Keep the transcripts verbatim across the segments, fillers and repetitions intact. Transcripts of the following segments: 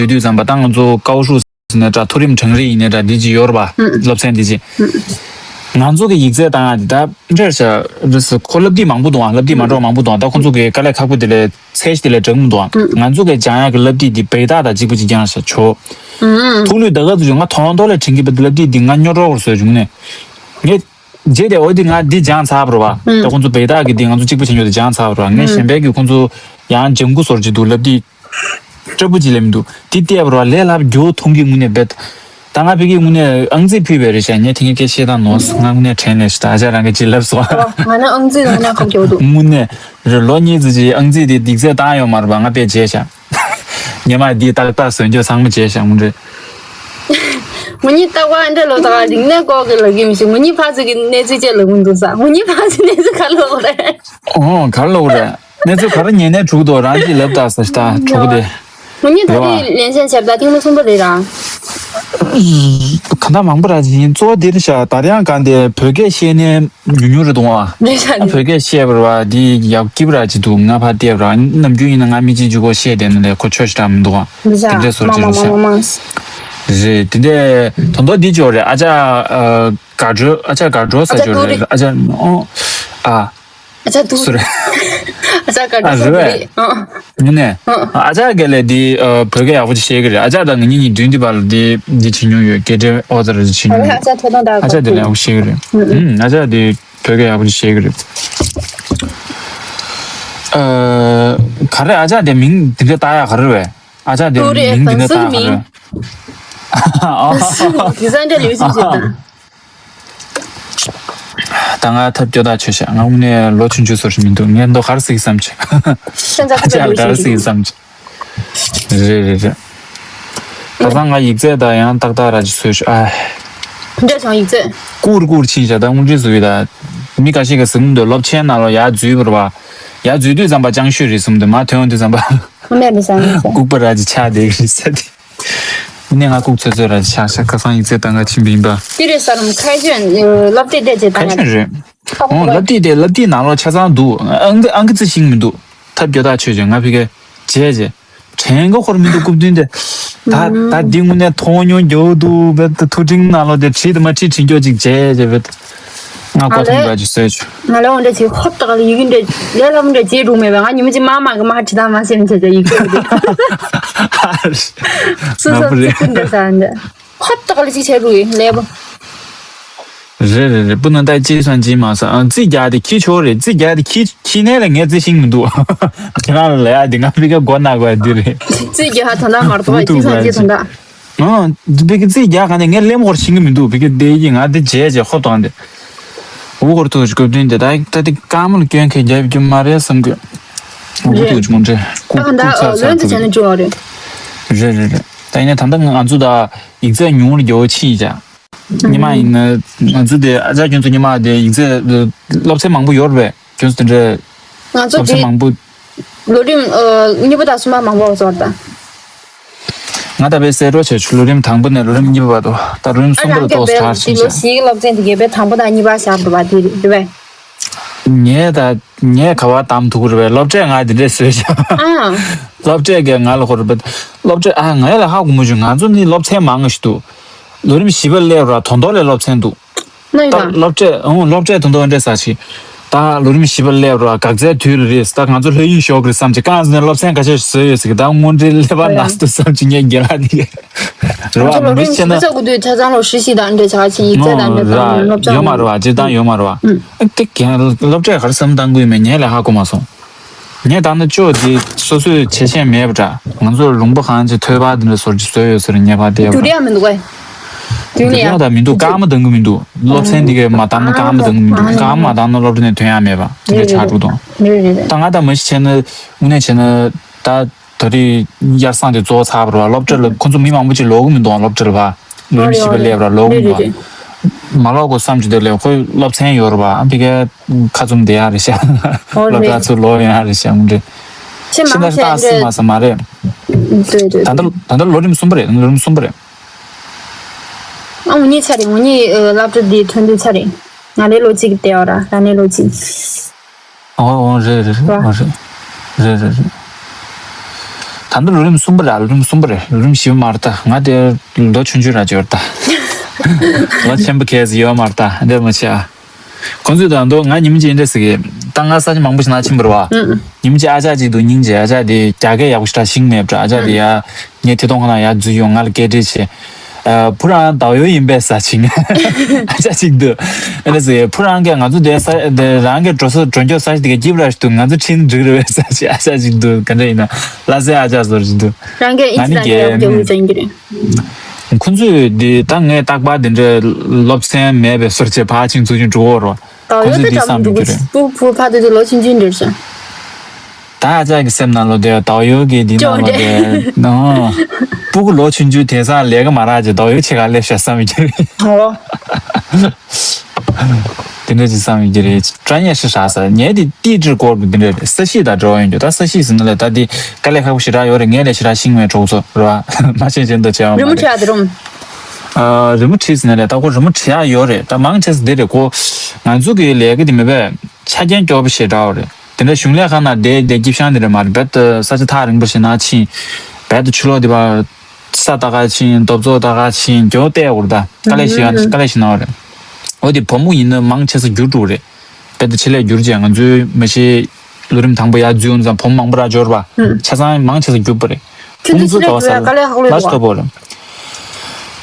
ཡོད་དུས་ཙམ་པ་ད་ང་ཚོ་ཀའོ་ཧྲུའུ་ཟེར་ནས་འདྲ། མཐོ་རིམ་གྲངས་རིག་ཡིན་ནས་འདྲ། འདི་ཅིག་ཡོད་རེད་པ། སློབ་ཚན་འདི་ཅིག་ང་ཚོ་གི་ཡིག་ཚད་བཏང་ཡག་འདི་ད་འདྲ་ཤག་རེད་ཟེར། ཁོ་སློབ་དེབ་མང་པོ་འདུག་ཨ། སློབ་དེབ་མ་འདྲ་བ་མང་པོ་འདུག་ཨ། ད་ཁོང་ཚོ་གི་དཀའ་ལས་ཁག་པོ་དེ་ལས་ཚད་གཞི་དེ་ལས་འདྲ་གི་མི་འདུག་ཨ། ང་ཚོ་གི་སྦྱང་ཡག་གི་སློབ་དེབ་འདི་བེ་ཏ་དང་གཅིག་པ་གཅིག་རྐྱང་ཤག་ཆོ། ཐུགས་ལུས་ད་ག་ཚོད་བྱུང་། ང་ཐོག་མཐའ་ལས་དྲན་གྱི་བེ་ཏ་སློབ་དེབ་འདི་ང་སྨྱོ་གྲོགས་བཟོས་བྱུང་ནས། ངས་རྗེས་དེ་འོ་འདི་ང་འདི་སྦྱངས་ཚར་བ་རེད་པ། ད་ཁོང་ཚོ་བེ་ཏ་གི་འདི་ང་ཚོ་གཅིག་པ་བྱས་ཡོད་དེ་སྦྱངས་ཚར་བ་རེད་པ། ངས་གཞན་པའི་གི་ཁོང་ཚོ་ཡང་ལྗང་གུ་བཟོ་འདྲ་ཅིག་འདུག་སློབ་དེབ། སྐྲ་སྤུ་ཅིག་ལས་མི་འདུག་དེ་བལྟས་པ་རེད་པ། ལས་སླ་པོ་མཐོང་གི་དངོས་གནས་རྦད། ད་ང་ཕ་གིར་དངོས་གནས་ཨང་རྩིས་ཕུལ་བ་རེད་ཤག་ངས་དེ་སྔ་སྐད་བཤད་སྟངས་ནོར་སོང་། ང་དངོས་གནས་དྲན་ལས་ཤག་ད་ཨ་ཅག་རང་གིས་ཅིག་ལབ་སོང་། ང་ནི་ཨང་རྩིས་ནང་ནས་ཁོམ་རྒྱག་འདུག་དངོས་གནས་རེད། ལོ་གཉིས་ཙམ་ཅིག་ཨང་རྩིས་དེ་ཡིག་ཚད་བཏང་ཡོད་མ་རེད་པ། ང་དཔེ་བྱས་ཤག་ཉི་མ་འདི་ཏག་ཏག་བཟོ་རྒྱུ་ཚང་མ་བྱས་ཤག་དངོས་འབྲེལ། ངོ་གཉིས་ལྟ་བ་འདྲ་ལོ་ད་རིག་གནས་སྐོར་གྱི་ལབ་ཀྱི་མི་ཤེས། ངོ་གཉིས་ཕར་ཚུར་གྱི་གནས་ཚུལ་བཅས་ལབ་གི་འདུག་ས། ངོ་གཉིས་ཕར་ཚུར་གནས་ཚུལ་ག་ལབ་རེད། ཨོ་ག་ལབ་རེད། གནས་ཚུལ་ག་རེ་ཉན་ནས་དྲུག་དོ་རང་གིས་ལབ་དང་ཟེར་ད་དྲུག་དེ། ངོ་གཉིས་ད་རེད་བ། ལེན་ཤན་བྱས་པ་ད་ཐེངས་མ་གསུམ་པ་རེད་ར། ག་འདྲ་མང་པོ་ར་ཡིན། གཙོ་བོ་འདིར་ཤག་ད་རེང་གང་དེ་བོད་སྐད་བཤད་ནས་ཉུང་ཉུང་རེད་འདུག་ཨ། རེད་ཤག་ཨ་བོད་སྐད་བཤད་པར་བ་འདི་ཡག་སྐྱིད་པ་ར་ཅིག་འདུག་ང་ཕར་བལྟས་པ་ར་ནམ་རྒྱུན་ཡིན་ན་ང་མི་གཅིག་གཅིག་པོ་བཤད་བསྡད་ན་ལས་ཁོ་ཆོ་ཞིག་འདྲ་མི་འདུག་ཨ། རེད་ཤག་དེ་འདྲས་བཟོ་མ་ཅིག་མ་རེད་ཤག་མ་མ་མ། རེད། དེ་འདྲས་ད་དུང་འདི་ཅོག་རེད། ཨ་ཅག་ཨ་དགའ་སྤྲོ། ཨ་ཅག་དགའ་སྤྲོ་ཟེར་ཅོག་རེད། ཨ་ཅག་ཨོ་ཨ། ཨ་ཅག་དུ། སུ་རེད། ཨ་ཅག་དགའ་སྤྲོ་ཟེར་རེད། ཨ་ངུ་ནས། ཨ་ཨ་ཅག་ག་ལས་འདི་ཨ་བོད་སྐད་ཡག་པོ་ཅིག་བཤད་གི་རེད། ཨ་ཅག་དང་ང་གཉིས་གཉིས་མདུན་དེ་བར་ལ་འདི་འདི་བྱེད་མྱོང་ཡོད། སྐད་འདྲ་ཨོ་ཙི་ར་ཅིག་བྱེད་མྱོང་ཡོད། ཨ་ཅག་ཐོ་ཐོང་ད་ཨ་ཅག་དེ་ལས་ཡག་པོ་བཤད་གི་རེད། ཨུ་ཨུ་ཨ་ཅག་དེ་བོད་སྐད་ཡག་པོ་ཅིག་བཤད་གི་རེད། ཨ་ག་རེ་ཨ་ཅག་དེ་མིང་འདི་འདྲ་བཏགས་ཡག་ག་རེ་རེད། ཨ་ཅག་དེ་ཏུ་རེད། མིང་འདི་འདྲ་བཏགས་ཡག་ག་རེ་རེད། ཨ་ཨ་ཨ་ཨ། དེ་ས་འདྲ་ལུས་སེམས་བྱེད་དང་། ད་ང་ཐབས་སྐྱོ་ཐག་ཆོད་ཤག་ང་དངོས་གནས་ལོ་ཆུང་ཆུང་བཟོ་ཞིག་མི་འདུག་ངས་མདོ་ག་རེ་ཟེར་གི་བསམ་བྱུང་། ཁྱེད་ཚ་ཁ་ཅག་ལ་ག་རེ་ཟེར་གི་བསམ་བྱུང་། རེད་རེད་རེད། ཁ་སང་ང་ཡིག་ཚད་ད་ཡང་ཏག་ཏག་ར་ཅིག་བཟོས་ཤག་ཨ། འདྲ་བྱུང་ཡིག་ཚད། ཀུར་ཀུར་ཕྱིན་ཤག་ད་དངོས་འབྲེལ་བཟོས་ཡོད་ད། མི་ཁ་ཤས་ཀྱིས་ཟེར་གི་འདུག་སློབ་ཆེན་ནང་ལོགས་ཡར་འཛུལ་བར་བ། ཡར་འཛུལ་དུས་ཙམ་པ་ལྕང་ཤོས་རེད་གསུངས་འདུག་མར་ཐོན་དུས་ཙམ་པ། ཁོ་མེད་མི་ས་མེད་ས། ལྐུགས་པ་ར་ཅིག་ཆགས་བསྡད་ཀྱི་རེད་ཟེར་ཏེ། ནས་ང་ལྐུགས་ཚོད་ཚོད་ར་ཆགས་ཤག་ཁ་སང་ཡིག་ཚད་ད་ང་ཕྱིན་པ་ཡིན་པ། དེ་རེད་ས་རུམ་ཁ་ཤོན་སློབ་དེབ་བལྟས་བྱས་ད་ཁ་ང་ཤོན་རེད། ཁ་ཁོ་ཨོ་སློབ་དེབ་དེ་སློབ་དེབ་ནང་ལོགས་ཆ་ཚང་འདུག་ཨང་ཀི་ཨང་ཀི་རྩི་ཤེས་ཀྱི་མི་འདུག་ཐབས་སྐྱོ་ཐག་ཆོད་ཅིང་ང་ཕ་གིར་བྱས་བྱས། དྲན་གྱི་ཧོར་མི་འདུག་རྐུབ་མདུན་དེ། ད་ད་འདི་དངོས་གནས་མཐོང་མྱོང་རྒྱུ་འདུག་བེད་ཐུགས་ཁྲིམས་ནང་ལོགས་དེ་བྲིས་དུ་མ་བྲིས་བྲིས་འགྱོ་ཅིག་བྱས་བྱས་བེད། ང་ལྐོག་ཐོན་པ་ཅིག་བཟོས་བྱུང་། ང་ལ་འོ་འདྲ་ཅིག་ཧོབ་ཏག་ལ་ཡི་གེ་འདྲ་ལས་སླ་པོ་འདྲ་བྱེད་འགྲོ་མེད་པས། ང་ཉི་མ་གཅིག་མ་མ་གི་མ་བྲིས་དང་མ་སེམས་བྱས་བྱས་ཡི་གེ་འདི་སུ་སོ་ཙི་ཀུན་འདྲ་ས་འདྲ་ཧོབ་ཏག་ལ་ཅིག་བྱེད་འགྲོ་ཡི་ལས་པོ། རེད་རེད་རེད། སྤུ་ན་ད་ཅི་སང་ཅི་མ་སང་ཨ་རྩིས་རྒྱག་དེ་ཁྱི་ཆོག་རེད། རྩིས་རྒྱག་དེ་ཁྱི་ཁྱི་ནས་ལ་ངས་རྩིས་ཤིང་མི་འདུག་ཁྱེད་རང་ལ་ལས་ཡ་དེ་ང་ཕི་ཀ་མགོ་ན་དགོས་འདི་རེད། རྩིས་རྒྱག་ད་ན་མར་ཐོག་ཅི་སང་ཅི་དང་ད། ཨང་། འདི་བི་ཀི་རྩིས་རྒྱག་ག་ནས་ངས་ལེམ་ཧོར་ཤིང་གི་མི་འདུག་བི་ཀི་དེ་ཡི་ང་འདི་བྱས་བྱས་ཧོ་དང་དེ། འུ་ཧོར་ཐུག་ཅིག་སྐབས་བསྟུན་དེ་ད་ད་དེ་ཀ་མོ་ལ་སྐྱོན་ཁེ་རྒྱབ་རྒྱུ་མ་རེད་བསམ་གི། འུ་ཧོར་ཐུག་ཅིག་མོ་འདྲེ་ཀུ་ཀུ་ཚ་ཚ་ཐུག་རེད་རེད་རེད། ད་ཡིན་ན་ད་ལྟ་ང་ཚོ་ད་ཡིག་ཚད་ཉུང་རུ་རྒྱག་ཕྱིན་ཡིན་ཅག་ཉི་མ་ཡིན་ན་ང་ཚོ་དེ་ཨ་ཅག་ཁྱོད་ཚོ་ཉི་མ་དེ་ཡིག་ཚད་སློབ་ཚན་མང་པོ་ཡོད་རེད་པས། ཁྱོད་ཚོ་དེ་འདྲའི་ང་ཚོ་སློབ་ཚན་དེ་མང་པོ། ལོ་རིམ་ཨ་གཉིས་པ་དང་གསུམ་པ་མང་པོ་ཚོར་ད། ང་ད་བས་གསལ་སྒྲོག་བྱས་ཆུ་ལོ་རིམ་དང་པོ་ནས་ལོ་རིམ་གཉིས་པ་བར་དུ་ད་ལོ་རིམ་ཨ་གསུམ་པ་རང་ལ་གིས་ཏོག་ཙམ་བས་གྲགས་དེ་ཕྱིན་ལོ་ཤག་བཞིའི་སློབ་ཚན་དེ་གས་པས་དང་པོ་དང་གཉིས་པ་བཞག་འདུག་པ་དེ་རེད་རེད་པས། ངས་ད་ངས་ག་བ་གཏམ་ཐུག་གི་རེད་པས། སློབ་གྲྭས་ང་དེ་འདྲས་བཟོས་ཤག་ཨ། སློབ་གྲྭས་ཀྱིས་ང་ལ་ཧོ་རེད་པས། སློབ་གྲྭས་ཨ་ང་ལ་ཧ་གོ་མ་བྱུང་། ང་ཚོ་ནི་སློབ་ཚན་མང་ང་ཞིག་འདུག་ལོ་རིམ་བཞི་པ་སླེབས་ར་དོན་ཐོག་ལས་སློབ་ཚན་འདུག་ན་ཡིན་ད་ན། སློབ་གྲྭས་ཨང་སློབ་གྲྭས་དོན་ཐོག་འདྲས་ཟ་ཞིག་ད་ལོ་རིམ་བཞི་པ་སླེབས་ར་འགག་རྩའི་དུས་ལ་རེད། ད་ང་ཚོ་ལྷོད་ཡིན་ཞོག་གི་རེད་བསམ་གྱི་རྐང་ཟིན་ནས་སློབ་ཚན་ཁ་ཤས་ཤིག་བཟོས་ཡོད་ཟེར་གི་ད་དངོས་འབྲེལ་ཀླད་པ་ན་སྟོ་བསམ་གྱི་ངས་རྒན་ལགས་དེ་གས་རེད་བ། ང་ཚོ་ལོ་མི་རིམ་ཤེས་ན་བཞི་ཚོགས་དགོས་དུས་ཆ་ཚང་ལོ་ཧྲི་ཤི་དང་འདྲ་ཆགས་ཕྱིན་ཡིག་ཚད་དང་འདྲ་དང་སློབ་ཡོད་མ་རེད་བ། སྤྱིར་བཏང་ཡོད་མ་རེད་བ། དེ་རྒན་སློབ་གྲྭས་ག་རེ་བསམ་བཏང་གི་ཡོད་མེད་ངས་ལས་ཧ་གོ་མ་སོང་། ངས་ད་ནི་ཅོ་དེ་སོ་སོའི་ཆེ་ཆེན་མེད་པ་འདྲ། ང་ཚོར་ལུང་པ་གང་ཅི་ཐོས་པ་དེ་འདྲ་སོར་ཅི་བཟོས་ཡོད་ཟེར་ངས་ཕར་བལྟས་པ་རྒྱུ་འབྲས་མི་འདུག་གས། དུས་ནས་ཡང་ད་མི་འདུག་བཀག་མ་འདང་གི་མི་འདུག་སློབ་ཚན་འདི་གས་མ་བཏང་ན་བཀག་མ་འདང་གི་མི་འདུག་བཀག་མ་བཏང་ན་སློབ་གྲྭ་ནས་ཐོན་ཡག་མེད་པ་དེ་འདྲ་ཆགས་འགྲོ་དང་། ད་ང་ད་མ་གཞི་བྱས་ན་དངོས་གནས་བྱས་ན་ད་ད་རེས་གཡར་སང་དེ་རྫོགས་ཚར་བ་རེད་བ། སློབ་གྲྭ་ལ་ཁོ་ཚོ་མི་མང་པོ་ཅིག་ལོག་གི་མི་འདུག་སློབ་གྲྭ་ལ་བ། ལོ་རིམ་བཞི་པ་སླེབས་ར་ལོག་གི་མི་འདུག་མ་ལོག་གོ་བསམ་གྱི་འདུག་ལས་ཁོས་སློབ་ཚན་ཡོད་རེད་བ། ཨ་ཕི་ཀའི་ཁ་བཙུམ་བསྡད་ཡག་རེད་ཤག་སློབ་གྲྭ་ཚུར་ལོག་ཡོང་ཡག་རེད་ཤག་འདྲ། ཤེས་མ་ཤེས་ད་སི་མ་ས་མ་རེད། ད་ལྟ་ད་ལྟ་ལོ་རིམ་གསུམ་པ་རེད། ལོ་རིམ་གསུམ་པ་རེད། ཨ་ངུ་གཉིས་ཆ་རེད། ངུ་གཉིས་སློབ་གྲྭ་འདི་ཐོན་དུས་ཆ་རེད། ང་ལས་ལོ་གཅིག་བསྡད་ཡོད་ར་ར་ནས་ལོ་གཅིག་ཨོ་ཨོ་རེད་རེད་རེད། ཨོ་རེད་རེད་རེད་རེད། ད་ལྟ་ལོ་རིམ་གསུམ་པ་རེད། ལོ་རིམ་གསུམ་པ་རེད། ལོ་རིམ་བཞི་པ་མ་རེད་ད། ང་དེ་ལོ་ཆུང་ཆུང་ར་ཅིག་ཡོད་རེད་ད། ལོ་ཆེན་པོ་གས་ཡོད་མ་རེད་ད། འདིར་མ་བྱེད་ཨ། ཁོང་ཚོས་ད་དུང་ང་ཉི་མ་གཅིག་འདྲ་ཟེར་གི། ད་ང་ས་ཆ་མང་པོ་ཞིག་ནང་ཕྱིན་པ་རེད་བ། ཨུ། ཉི་མ་གཅིག་ཨ་ཅག་ཅིག་འདུག་སྙིང་རྗེ། ཨ་ཅག་དེ་རྒྱ་སྐད་ཡག་པོ་ཞེ་དྲག་ཤེས་ཀྱི་མེད་པ་འདྲ། ཨ་ཅག་དེ་ཡ་ངའི་ཐད་གཏོང་ཁང་ནང་ཡར་འཛུལ་ཡོང་། ང་ལ་སྐད་འདྲི་བྱེད། ཨ། བུ་རང་ཟླ་འོད་ཡིན་པས་ཟེར་ཅིག་ཨ་ཅག་ཅིག་འདུག་ཨ་ནི་ཟེར། བུ་རང་གིས་ང་ཚོ་དེ་ས་དེ་རང་གི་འགྲོ་ས་འགྲོ་མགྱོགས་ས་ཞིག་དེ་ག་སྐྱིད་པོ་ར་ཞིག་འདུག་ང་ཚོ་ཁྲིད་ན་འགྲིག་རེད་པས་ཟེར་ཅིག་ཨ་ཅག་ཅིག་འདུག་ག་འདྲ་ཡིན་ན་ལ་ཟེར། ཨ་ཅག་ཟེར་གྱི་འདུག་རང་གིས་ཨིན་ང་ནི་ཅི་ལ་ཡག་པོ་རྒྱག་དགོས་ཟེར་གྱི་རེད། ཁོང་ཚོས་འདི་ད་ངས་རྟག་པར་འདི་འདྲའི་སློབ་ཚན་མེད་པའི་སོར་ཆས་ཕར་ཕྱིན་ཚུར་ཕྱིན་འགྲོ་གི་རེད། ད་ཁོང་ཡོད་ཚོས་དེ་འདྲ་བསམ་ཙམ་མི་འགྱུར་རེད། སྤུ་སྤུ་ཕར་དུ་དུ་ལོ་ཆུང་ཆུང་འདིར་སོང་། ད་ཨ་ཅག་གི་སེམས་ནང་ལོ་དེ་ད་ཡོད་ཀྱི་འདི་ནང་ལོ་དེ་ནོ། སྤུ་གུ་ལོ་ཆུང་ཆུང་དེང་སང་ལས་ཀ་མ་རག་ཅིག་ད་ཡོད་ཆེ་ག་སླེབས་ཤག་བསམ་མི་འགྱུར་རེད། ཨོ། དེ་འདྲ་ཅིག་བསམ་ཡོད་ཀྱི་རེད། ཀྲ་ཉེ་ཧྲི་ཧྲ་ས་ངས་དེ་ཏི་ཀྲི་སྐོར་དུ་དེ་འདྲ་རེད། ས་གཤིས་དང་འབྲེལ་བ་ཡོད་རྒྱུ། ད་ས་གཤིས་ཟེར་ན་ལས་ད་དེ་དཀའ་ལས་ཁག་པོ་ཞེ་དྲག་ཡོད་རེད། ངས་ལས་ཞེ་དྲག་ཤེས་ཀྱི་མེད་གྲོགས་ཚོ་རེད་བ། མ་ཤེས་ཤེས་འདོད་བྱས་བ་རི་མོ་མ་བྲིས་ཡག་དེ་རུང་། རེད། རི་མོ་བྲིས་ཟེར་ན་ལས་ད་ཁོ་རི་མོ་བྲིས་ཡག་ཡོད་རེད། ད་མང་ཆེ་ས་དེ་རེད། ཁོ་ང་ཚོ་གི་ལས་ཀ་དེ་མེད་པས་ཆ་རྐྱེན་སྐྱོ་པོ་ཞེ་དྲག་རེད། དེ་འདྲ་གཞུང་ལས་ཁང་ནང་བསྡད་བསྡད་སྐྱིད་ཤང་དེ་འདྲ་མ་རེད། རྦད་དེ་ས་ཆ་ཐག་རིང་པོ་ཞིག་ནང་ཕྱིན། རྦད་དེ་ཕྱི་ལོགས་དེ་བར་ས་ལྟ་ག་ཕྱིན། རྡོ་བཙོག་ལྟ་ག་ཕྱིན། མགྱོགས་བལྟས་འོར་ད་དཀའ་ལས་ཤིག་དཀའ་ལས་ཤིག་གནང་བ་རེད། འོ་དེ་བུ་མོ་ཡིན་ན་མང་ཆེ་ས་འགྱུར་འགྲོ་གི་རེད། རྦད་དེ་ཆེད་ལས་འགྱུར་རྗེས་ང་ཚོའི་མ་གཞི་ལོ་རིམ་དང་པོ་ཡར་འཛུལ་ཡོང་ཙང་བུ་མོ་མང་པོ་ར་འབྱོར་བ། ཆ་ཚང་མང་ཆེ་ས་འགྱུར་བ་རེད། ཁྱོད་ཚོ་ཆེད་ལས་འགྱུར་ཡ་དཀའ་ལས་ཁག་པོ་ལས་འདུག་ག་ལ་ཞིག་ཐོབ་པོ་རེད།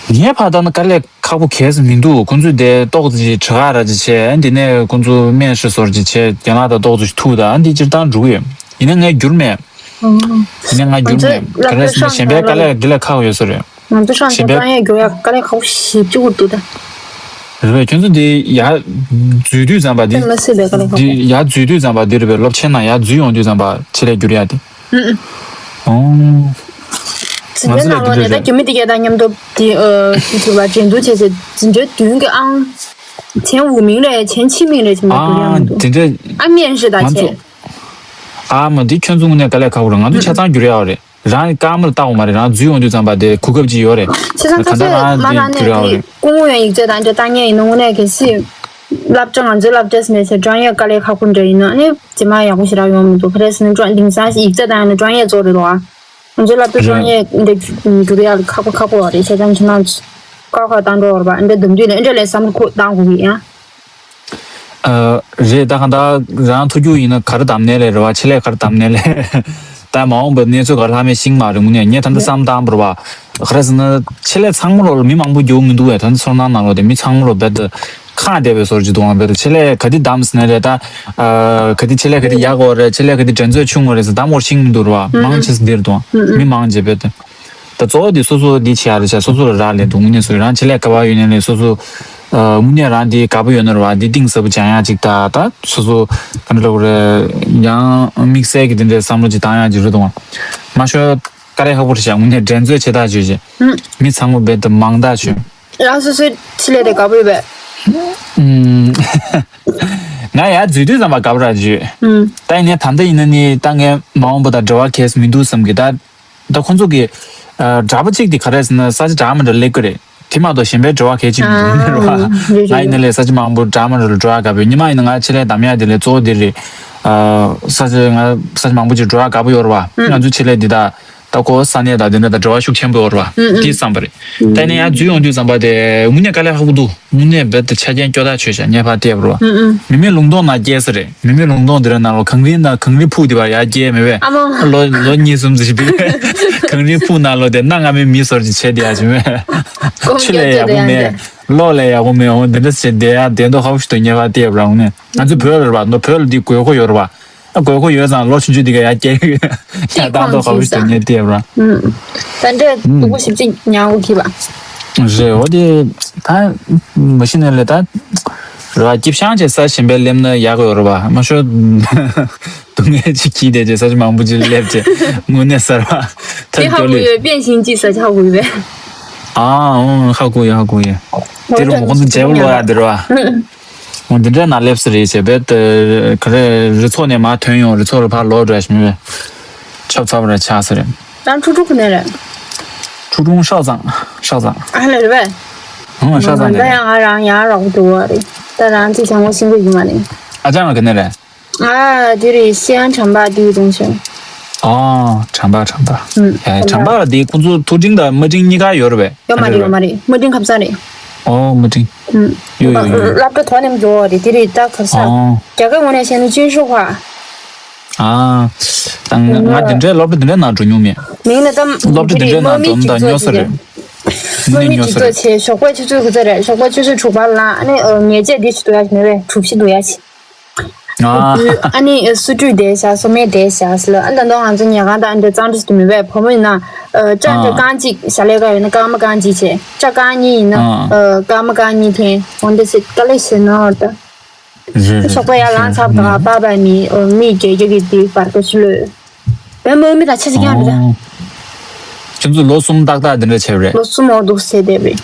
ངའི་བར་ད་ནི་དཀའ་ལས་ཁག་པོ་གས་མི་འདུག་ཁོང་ཚོས་དེ་ཏོག་ཙམ་ཞིག་གྲི་ཁ་ར་ཅིག་བྱས། འདི་ནས་ཁོང་ཚོ་སྨན་ཞིག་ཟོར་ཅིག་བྱས། རྒན་ལགས་དང་ཏོག་ཙམ་ཞིག་ཐུག་ད་འདི་སྤྱིར་བཏང་འགྲོ་གི་ཡོད། ཡིན་ན་ངས་འགྱུར་མེད། ཡིན་ན་ང་འགྱུར་མེད། ག་རེ་ཟེར་ན་གཞན་པའི་དཀའ་ལས་འདི་ལས་ཁག་ཡོད་ས་རེད། ང་ཚོ་ཧྲང་ཧྲང་ཀྲང་ཡས་འགྱུར་ཡ་དཀའ་ལས་ཁག་པོ་ཞེ་པོ་ཅིག་འདུག་ད། རེད་པས། ཁྱོད་ཚོ་འདི་ཡར་འཛུལ་དུས་ཙམ་པ་འདི། དེ་མ་སྲིད་པའི་དཀའ་ལས་ཁག་པོ། འདི་ཡར་འཛུལ་དུས་ཙམ་པ་འདི་རེད་པས། སློབ་ཆེན་ནང་ཡར་འཛུལ་ཡོང་དུས་ཙམ་པ་ཆེད་ལས་འགྱུར་ཡ་དེ། ཨུ་ཨུ། འཛིན་གྲྭའི་ནང་ལོགས་ནས་ད་རྒྱུ་མི་དེ་གས་དང་མཉམ་དུ་དེ་ཨ་དེ་ཚོ་ལ་འགྲན་བསྡུར་བྱས་ཚེ་འཛིན་གྲྭའི་མདུན་གྱི་ཨང་། བྱན་འུ་མིང་རེད། བྱན་ཕྱི་མིང་རེད། བྱེད་མ་འགྲོ་ཡ་མི་འདུག་དེ་འདྲ། ཨ་མིན་རེད་ད་ང་ཚོ་བྱས། ཨ་མ་འདི་ཁྱོད་ཚོ་དངོས་གནས་དཀའ་ལས་ཁག་པོ་རེད། ང་ཚོ་ཆ་ཚང་འགྱུར་ཡ་རེད། རང་སྐར་མ་ལ་བལྟ་དགོས་མ་རེད། རང་འཛུལ་ཡོང་དུས་ཙམ་པ་དེ་གོ་སྐབས་ཅིག་ཡོད་རེད། བྱས་ཙང་ད་ད་ལྟ་ཁྱོད་རང་མ་འདི་ནང་ནས་འགྱུར་ཡ་རེད། སྐུ་ངོ་ཡང་ཡིག་ཚད་དང་འདྲ་བཏང་མཁན་ཡིན་ན་དངོས་གནས་གལ་སྲིད་སློབ་གྲྭ་ང་ཚོའི་སློབ་གྲྭས་མེད་ཚེ་ཀྲང་ཡས་དཀའ་ལས་ཁག་པོ་འདྲ་ཡིན་ན་ནི་རྗེས་མ་ཡག་པོ་ཞེ་དྲག་ཡོང་མི་འདུག་ག་རེ་ཟེར་ན་ཀྲང་དེང་སང་ཡིག་ཚད་དང་ཡང་ན་ཀྲང་ཡས་གཙོ་རེད་དོ། ང་ཚོའི་སློབ་གྲྭ་ཀྲང་ཡས་འདི་འགྱུར་ཡག་ཁག་པོ་ཁག་པོ་རེད། བྱས་ཙང་ཁྱེད་རང་ཚོ་ཀ་ཁ་བཏང་འགྲོ་བར་པ་འདི་འདུམ་དུས་ལ་འདྲ་ལས་བསམ་བློ་ཁོ་བཏང་དགོས་ཀྱི་ཡང་། ཨ། རེད། ད་གང་ལྟར་རང་ཐུགས་རྒྱུ་ཡིན་ན་ག་རེ་གདམ་ནས་ལས་རེད་བ། ཆེད་ལས་ག་རེ་གདམ་ནས་ལས། ད་མ་འོངས་པའི་གནས་ཚུལ་ག་རེ་ལྷག་མེད་ཤེས་མ་རེད། དངོས་གནས་ངས་ད་ལྟ་བསམ་བཏང་བར་བ། ག་རེ་ཟེར་ན་ཆེད་ལས་ཚང་མ་ལོ་ལ་མི་མང་པོ་རྒྱུག་མི་འདུག་བས། ད་ལྟ་ཚོར་སྣང་ནང་ལོ་དེ་མི་ཚང་མ་ལོ་རྦད་དེ་ཁག་བསྡད་པའི་བཟོ་འདྲ་ཅིག་འདུག་ཨང་། རྦད་དེ་ཆེད་ལས་ག་དེ་གདམ་ཟེར་ན་རེད་ད། ཨ། ག་དེ་ཆེད་ལས་ག་དེ་ཡག་གོ་རེད། ཆེད་ལས་ག་དེ་འགྲན་རྩོད་ཆུང་གོ་རེད་ཟེར་གདམ་བར་ཤེས་མི་འདུག་རེད་བ། མང་ཆེ་ས་འདིར་འདུག་ཨང་། མི་མང་རྗེས་རྦད་དེ། ད་གཙོ་བོ་དེ་སོ་སོ་འདི་བྱེད་ཡ་རེད་ཤག་སོ་སོ་ལ་རག་ལས་འདུག་དངོས་གནས་སོ་རང་ཆེད་ལས་ག་པར་ཡོད་ནའི་ལས་སོ་སོ། ཨ། དངོས་གནས་རང་འདི་དགའ་པོ་ཡོད་ན་རེད་བ། འདི་གཏིང་ཟབ་པོ་སྦྱང་ཡ་ཅིག་ད་ད་སོ་སོ་ག་འདྲ་ལབ་དགོས་རེད། ཡང་དམིགས་བསལ་གྱི་དེ་འདྲའི་བསམ་བློ་ཅིག་བཏང་ཡ་ཅིག་རེད་འདུག་མ་ཤོད་དཀའ་ལས་ཁག་པོ་རེད་ཤག་དངོས་གནས་འགྲན་རྩོད་ཆེ་ཐག་ཆོད་ཅིག་མི་ཚང་མ་རྦད་དེ་མང་ཐག་ཆོད། རང་སོ་སོའི་ཆེད་ལས་དེ་དགའ་པོ་ཡོད་པས། ང་ཡར་འཛུལ་དུས་ཙམ་པ་དགའ་པོ་ར་ཅིག་ད་ཡིན་ནའི་ད་ལྟ་ཡིན་ན་ནི་ད་ངས་མ་འོངས་པ་དང་འབྲེལ་བ་གས་མི་འདུག་བསམ་གི། ད། ད་ཁོང་ཚོ་གི་ཨ་གྲྭ་པ་གཅིག་དེ་ག་རེ་ཟེར་ན་ས་ཆ་འདྲ་མི་འདྲ་སླེབས་ཀྱི་རེད། དེ་མ་གཏོགས་གཞན་པའི་འབྲེལ་བ་གལ་ཆེན་པོ་ཡིན་ནི་རེད་བ། ང་ཡིན་ན་ལས་ས་ཆ་མང་པོ་འདྲ་མི་འདྲ་ལ་འགྲོ་ཡག་དགའ་པོ་ཡོད། ཉི་མ་ཡིན་ན་ང་ཆེད་ལས་གདམ་ཡག་དེ་ལས་གཙོ་བོ་དེ་རེད། ཨ་ས་ཆ་ང་ས་ཆ་མང་པོ་ཅིག་འགྲོ་ཡག་དགའ་པོ་ཡོད་རེད་བ། ང་ཚོ་ཆེད་ལས་འདི་དག་ད་ཁོ་ས་གནས་དང་དེ་འདྲ་དང་འབྲེལ་བ་ཤུགས་ཆེན་པོ་ཡོད་རེད་བ། དེ་བསམ་པ་རེད། ད་ནི་ཡང་འཛུལ་ཡོང་དུས་ཙམ་པ་དེ་དངོས་གནས་དཀའ་ལས་ཁག་པོ་འདུག་དངོས་གནས་རྦད་དེ་ཆ་རྐྱེན་སྐྱོ་ཐག་ཆོད་ཤག་ངས་ཕར་བལྟས་པ་རེད་བ། མི་མེད་ལུང་སྟོང་ནང་སྐྱེས་ས་རེད། མི་མེད་ལུང་སྟོང་འདི་ར་ནང་ལོ་གངས་རིའི་ནང་གངས་རི་ཕུག་འདི་བར་ཡར་སྐྱེས་མེད་པས། ཨ་མ། ལོ་ལོ་གཉིས་གསུམ་ཙམ་ཞིག་བུད་པས། གངས་རིའི་ཕུག་ནང་ལོ་དེ་གནའ་སྔ་མོའི་མི་ཟུར་ཅིག་བྱས་བསྡད་ཡག་ཅིག་མེད། ཆུ་ལས་ཡག་པོ་མེད། གློག་ལས་ཡག་པོ་མེད། འོ་འདི་འདྲ་བྱས་བསྡད་ཡག་བསྡད་མདོག་ཁ་པོ་ཞིག་འདུག་ངས་ཕར་བལྟས་པ་རེད་བ། དངོས་གནས་ང་ཚོ་བོད་ལ་རེད་བ། ནོ་བོད་ལ་འདི་དགོས་མཁོ་ཡོད་རེད་བ། ཨ་དགོས་མཁོ་ཡོད་ཙང་ལོ་ཆུང་ཆུང་འདི་ག་ཡར་སྐྱེས་ཡག་ད་མདོག་ཁ་པོ་ཞིག་འདུག་ངས་བལྟས་པ་རེད་བ། ད་འདྲས་སྡུག་པོ་ཞིབ་ཅིག་མྱངས་དགོས་ཀྱི་བ། རེད། འོ་དེ་ད་མ་གཞི་ནས་ལས་ད་རེད་བ། སྐྱིད་ཤང་བྱས་ས་གཞན་པའི་སླེབས་ན་ཡག་ཡོད་རེད་བ། མ་ཤོད་སྡུག་བསྔལ་ཅིག་གིས་བསྡད་བྱས་ས་ཆ་མང་པོ་ཅིག་སླེབས་བྱས་དངོས་གནས་གསར་བ་ཐབས་སྐྱོ་ལེ། དཔེ་ཤིང་ཅིག་ས་ཆ་ཧུ་བས། ཨ་ཨོ་ཧ་གོ་ཡ་ཧ་གོ་ཡ། དེ་རུ་མ་ཁོང་ཚོ་བརྗེ་པོ་ལོག་ཡ་དེ་རེད་བ། འོ་འདི་འདྲའི་ནང་སླེབས་ས་རེད་བྱས་པས་ད་ག་རེ་རི་ཚོགས་ནས་མར་ཐོན་ཡོང་རི་ཚོགས་ལ་ཕར་ལོག་འགྲོ་ཡ་ཞིག་མེད་པས་ཆབ་ཚབ་ར་ཆགས་ས་རེད། རང་ཕྲུ་གུ་ག་ནས་རེད། ཕྲུ་གུ་ཧྲག་ཚང་ཧྲག་ཚང་། ཨ་ལེ་རེད་པས། ཧུང་ཧྲག་ཚང་ནས་ད་རེད། ཡང་ང་རང་ཡང་རག་པོ་འདུག་བ་རེད། ད་རང་ཚོ་བྱང་བ་ཤིང་པོ་ཡིན་མ་རེད། ཨ་ཅག་ང་ག་ནས་རེད། ཨ་དེ་རེད། ཤེས་ཡང་བྱམས་པ་དེའི་རུང་ཞིང་། ཨ། དྲང་པ་དྲང་པ། ཨུམ། ཡ། དྲང་པ་ལ་དེ་ཁོང་ཚོ་མཐོ་འབྲིང་དང་དམའ་འབྲིང་གཉིས་ཀ་ཡོད་རེད་པས། ཡོད་མ་རེད། ཡོད་མ་རེད། དམའ་འབྲིང་ཁ་སང་རེད། ཨོ། དམའ་འབྲིང་། ཨུམ། ཡོད་ཡོད་ཡོད་ཡོད། སློབ་གྲྭ་དོ་ནས་འགྲོ་བ་རེད། དེ་རེད། ད་ག་ས། ཨོ། རྒྱ་གར་ངོས་ནས་བཤད་ན་ཅུན་ཤོག་ཧྭ། ཨ། ད་ང་ང་དེ་འདྲའི་སློབ་གྲྭ་དེ་འདྲའི་ནང་འགྲོ་མྱོང་མེད། མིང་ལ་ད་སློབ་གྲྭ་དེ་འདྲའི་ནང་འགྲོ་ན་ད་སྨྱོ་ས་རེད། དམག་མི་སྨྱོ་ས་རེད། ཞོགས་པ་ཆུ་ཚོད་ག་ཚོད་རེད། ཞོགས་པ་ཆུ་ཚོད་དྲུག་པ་ལ་ཨ་ནི་ངལ་རྩོལ་འདི་ཞིག་འདུག་ཡ་མེད་པས། གྲུ་བཞི་འདུག་ཡ་ཞིག་ཨ། ཨ་ནི་སོ་བཀྲུས་བསྡད་བཞག་སོ་སྨད་བསྡད་བཞག་ཟེར་ལ། ཨ། ད་དུང་ང་ཚོ་ཉལ་ཁང་དང་འདྲ་གཙང་སྦྲ་ཞིག་ཏུ་མེད་པས། བུ་མོ་ཡིན་ན་ཨ། སྐྲ་འདྲ་ཨ། རྐང་གཅིག་ཞལ་ལས་ཀ་ཡོད་ན་སྐར་མ་རྐང་གཅིག་བྱས། སྐྲ་རྐང་གཉིས་ཡིན་ན་ཨ། ཨ། སྐར་མ་རྐང་གཉིས་འཐེན། འོ་འདི་ཟེར་དཀའ་ལས་ཞེ་ན་ད། རེད་རེད། ཞོགས་པ་ཡར་ལངས་ཚར་དང་པ་པ་ནི་ཨ། མི་རྒྱལ་རྒྱལ་གྱི་དེ་བར་དུ་ཕྱི་ལོས། བོད་མི་མི་དང་ཆ་ཆ་ཁྱང་རེད། ཨོ། ཁྱོད་ཚོ་ལོ་གསུམ་ཏག་ཏག་འདི་འདྲ་བྱས་པ་རེད། ལོ་གསུམ་འོག་འདུག་ཟེར་བསྡད་པས།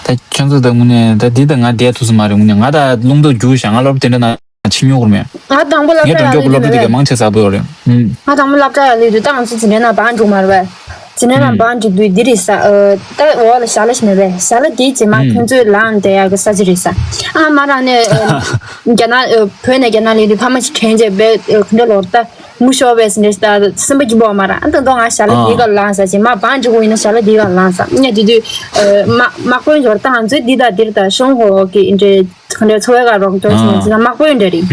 ད་ཁྱོད་ཚོ་ད་དངོས་གནས་ད་འདི་ད་ང་བསྡད་ཐུབ་ས་མ་རེད། དངོས་གནས་ང་ད་རླུང་རྟ་རྒྱུག་བཞག་ང་སློབ་དེ་འདྲ་ན་ཕྱིན་མྱོང་མེད། ང་དང་པོ་སློབ་ངའི་གྲྭ་གྲོང་ཡག་ཁྱོད་ལས་སློབ་གྲྭ་དེ་ག་དུས་མེད། མང་ཆེ་གཟབ་པོ་ཡོད་རེད། ཨུམ། ང་དང་པོ་སློབ་གྲྭ་ཡག་ལས་དུས་ད་ང་ཚོ་འཛིན་གྲྭའི་ནང་བང་སྒྲིག་མ་རེད་པས། འཛིན་གྲྭའི་ནང་ཨུམ། བང་སྒྲིག་དུས་འདི་རེད་ས། ཨ། ད་འོག་ལ་ཞལ་ལག་ཞིག་མེད་པས། ཞལ་ལག་དེའི་རྗེས་མ་ཨུམ། ཁྱོད་ཚོས་ལངས་བསྡད་ཡག་གི་ས་ཆ་རེད་ས། ཨ། མ་རང་ནས་ཨ། རྒྱ་ནག་ཨ། བོད་ནས་རྒྱ་ནག་སླེབས་དུས་ཕ་མ་ཞིག་དྲན་རྗེས་པས། ཨ། ག་འདྲ་ལོར་ད་མུ་ཤོར་བས་ཟིན་རེད་ད། སེམས་པ་སྐྱིད་པོ་མ་ར། ཨ། ད་དུང་ང་ཞལ་ལག་འདི་ག་ལངས་ས། རྗེས་མ་བང་སྒྲིག་དགོས་ཡིན་ན་ཞལ་ལག་འདི་ག་ལངས་ས། ངས་དེ་དུས་ཨ། དམག་དཔོན་འབྱོར་ད་ང་ཚོའི་འདི་དང་འདིར་ད་ཤོང་ཧོ་གི་འདྲ། ག་འདྲ་འཚོ་བའི་ག་རོགས་འདྲ་ཞིག་ཨ། ཡིན་ན་དམག་དཔོན་འདྲ་རེད།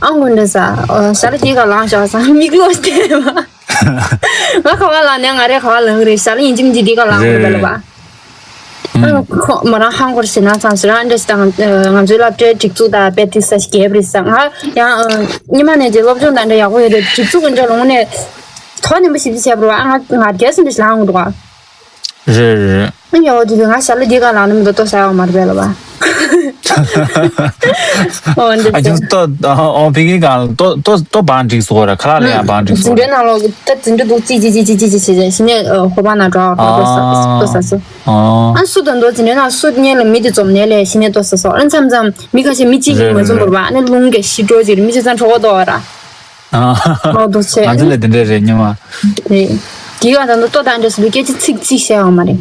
ཨུམ། ཨུམ། ཨ། དངོས་འདྲ་ས། ཨ། ཞལ་ལག་འདི་ག་ལངས་ཤག་ས། མིག་ལོག་སྟེ་མ། ང་ག་བ་ལ་ནས་ང་རེ་ག་བ་ལ་རེ་ཞལ་ལག་ཡིན་གཅིག་མིན་གཅིག་འདི་ག་ལངས་རེད་པས་ལ་བ། ཨ། ཁོ་མོ་རང་ཧང་གོར་ཞེ་ན་ཚང་ཟེར་ཨ་འདྲ་ཞིག་དང་། ང་ཚོའི་སློབ་གྲྭའི་སྒྲིག་འཛུགས་དང་རྦད་དེ་ས་ཞིག་རྒྱས་པ་རེད་ས། ང་ཡང་ཉི་མ་ནས་ཀྱི་སློབ་སྦྱོང་དང་འདྲ་ཡག་པོ་ཡོད་རེད། སྒྲིག་འཛུགས་ཀྱི་འདྲ་ལོང་ནས་དོ་ནན་པོ་ཞིབ་ཞིབ་བྱས་པ་རེད་བ། ཨ། ང་ང་རྒྱལ་སོང་འདྲ་ཞིག་ལངས་འདུག་བ། རེད་རེད་རེད། ཨ་ཡོ་དེ་དུས་ང་ཞལ་ལག་འདི་ག་ལངས་ནས་མི་འདུག་ལྟོ་ཟ་ཡག་མ་རེད་པས་ལ་བ། ཨོ་འདི་ཨ་ཁྱོད་ཚོ་ལྟོ་ཨོ་ཕ་གིའི་སྒང་ལ་ལྟོ་ལྟོ་ལྟོ་བང་སྒྲིག་སོ་ར། ཁ་ལག་ལ་ཡང་བང་སྒྲིག་སོ་འཛིན་གྲྭའི་ནང་ལོགས་ད་འཛིན་གྲྭ་འདུག་ཙི་ཙི་ཙི་ཙི་ཙི་ཙི་ཙི་ཞིག་ནས་ཧོ་པ་ན་འགྲོ་ལྟོ་ཟ་ལྟོ་ཟ་སོ། ཨ་སུ་དང་དོ་འཛིན་གྲྭའི་ནང་སུ་ཉེ་ལ་མི་དེ་འཛོམས་ནས་ལས་ཞིག་ནས་ལྟོ་ཟ་སོ། ཨ་མཚམས་མཚམས་མི་ཁ་ཤས་མི་གཅིག་གིས་མ་འཛོམས་པར་བ་ཨ་ནི་རླུང་གིས་ཤི་འགྲོ་ཅིག་རེད། མི་ཆ་ཚང་གྲོད་ཁོག་ལྟོགས་བ་ར། ཨ་ལྟོ་ཆེ་ང་ཚོ་ལ་དེ་འདྲ་རེད་སྙམ་མ། རེད། དེ་ག་ད་ལྟ་ལྟོ་དང་འདྲ་སུ་ལ་སྐད་ཆ་ཚིག་གཅིག་བཤད་ཡོད་མ་རེད།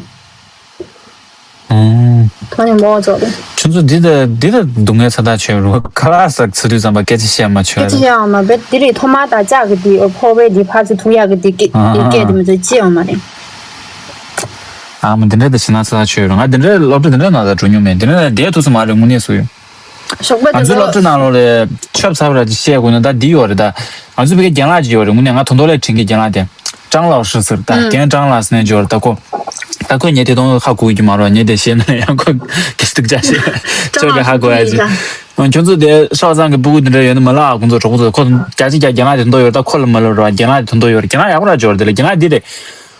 ཨང་། ཐོག་ནས་མོ་ཚོ་རེད། ཁྱོད་ཚོ་འདི་ལྟ་འདི་ལྟ་སྡུག་བསྔལ་ཚ་ཐག་ཆོད་རུ་ཁ་ལག་ཟ་ཚར་དུས་ཙམ་པ་སྐད་ཆ་བཤད་མ་ཆོད་སྐད་ཆ་རེད། བཤད་ཡང་མ་བེད་འདི་རེད། ཐོག་མ་དང་ལྕགས་ཀྱི་འདི་ཕོ་བའི་འདི་ཕར་ཚུར་ཐུག་ཡག་གི་འདི་སྐད་ཨ་འདི་སྐད་འདི་མི་ཚོ་ཅི་ཡང་མ་རེད། ཨ་མ་འདི་འདྲ་དེ་ཞེ་ན་ཚ་ཐག་ཆོད་རུ། ང་འདི་འདྲ་སློབ་གྲྭ་འདི་འདྲ་ནང་ལ་འགྲོ་མྱོང་མེད། འདི་འདྲ་ནང་བསྡད་ཐུབ་ས་མ་རེད། དངོས་གནས་སུ་ཡོད། ཞོགས་པ་ང་ཚོའི་སློབ་གྲྭ་ནང་ལོགས་ལ་ཆབ་ཚ་བ་ར་ཅིག་བཤད་དགོས་ན་ད་འདི་ཡོད་རེད་ད། ང་ཚོའི་བོད་སྐད་རྒན་ལགས་ཅིག་ཡོད་རེད། དངོས་གནས་ང་དོན་ཐོག་ལས་དྲན་གྱི་རྒན་ལགས་དེ། ཀྲང་ལའོ་ཧྲི་ཟེར་ད། ཀྲང་ལའོ་ཧྲི་ཟེར་ནས་ཅིག་ཡོད་རེད་ད་ཁོ། ད་ཁོས་ངས་དེ་དོན་ཧ་གོ་གི་མ་རེད། ངས་དེ་བཤད་ན་ཡང་ཁོ་གི་སྡུག་ཅག་བཤད་ཁྱོད་ཀྱི་ཧ་གོ་ཡ་ཅིག་ཁྱོད་ཚོ་དེ་ཧྲའོ་ཙང་གི་སྤུ་གུ་དེ་འདྲ་ཡོད་ན་མ་ལབ་ཨ། ཁོང་ཚོ་གྲོགས་པོ་ཚོ་ཁོ་རྒྱ་ཆེ་རྒྱ་རྒན་ལགས་དེ་དོན་ཐོག་ཡོད་རེད་ད། ཁོ་ལ་མ་ལབ་རེད་བ། རྒན་ལགས་དེ་དོན་ཐོག་ཡོད་རེད། རྒན་ལགས་ཡག་པོ་ར་ཅིག་ཡོད་རེད་དེ་ལ་རྒན་ལགས་འདི་རེད།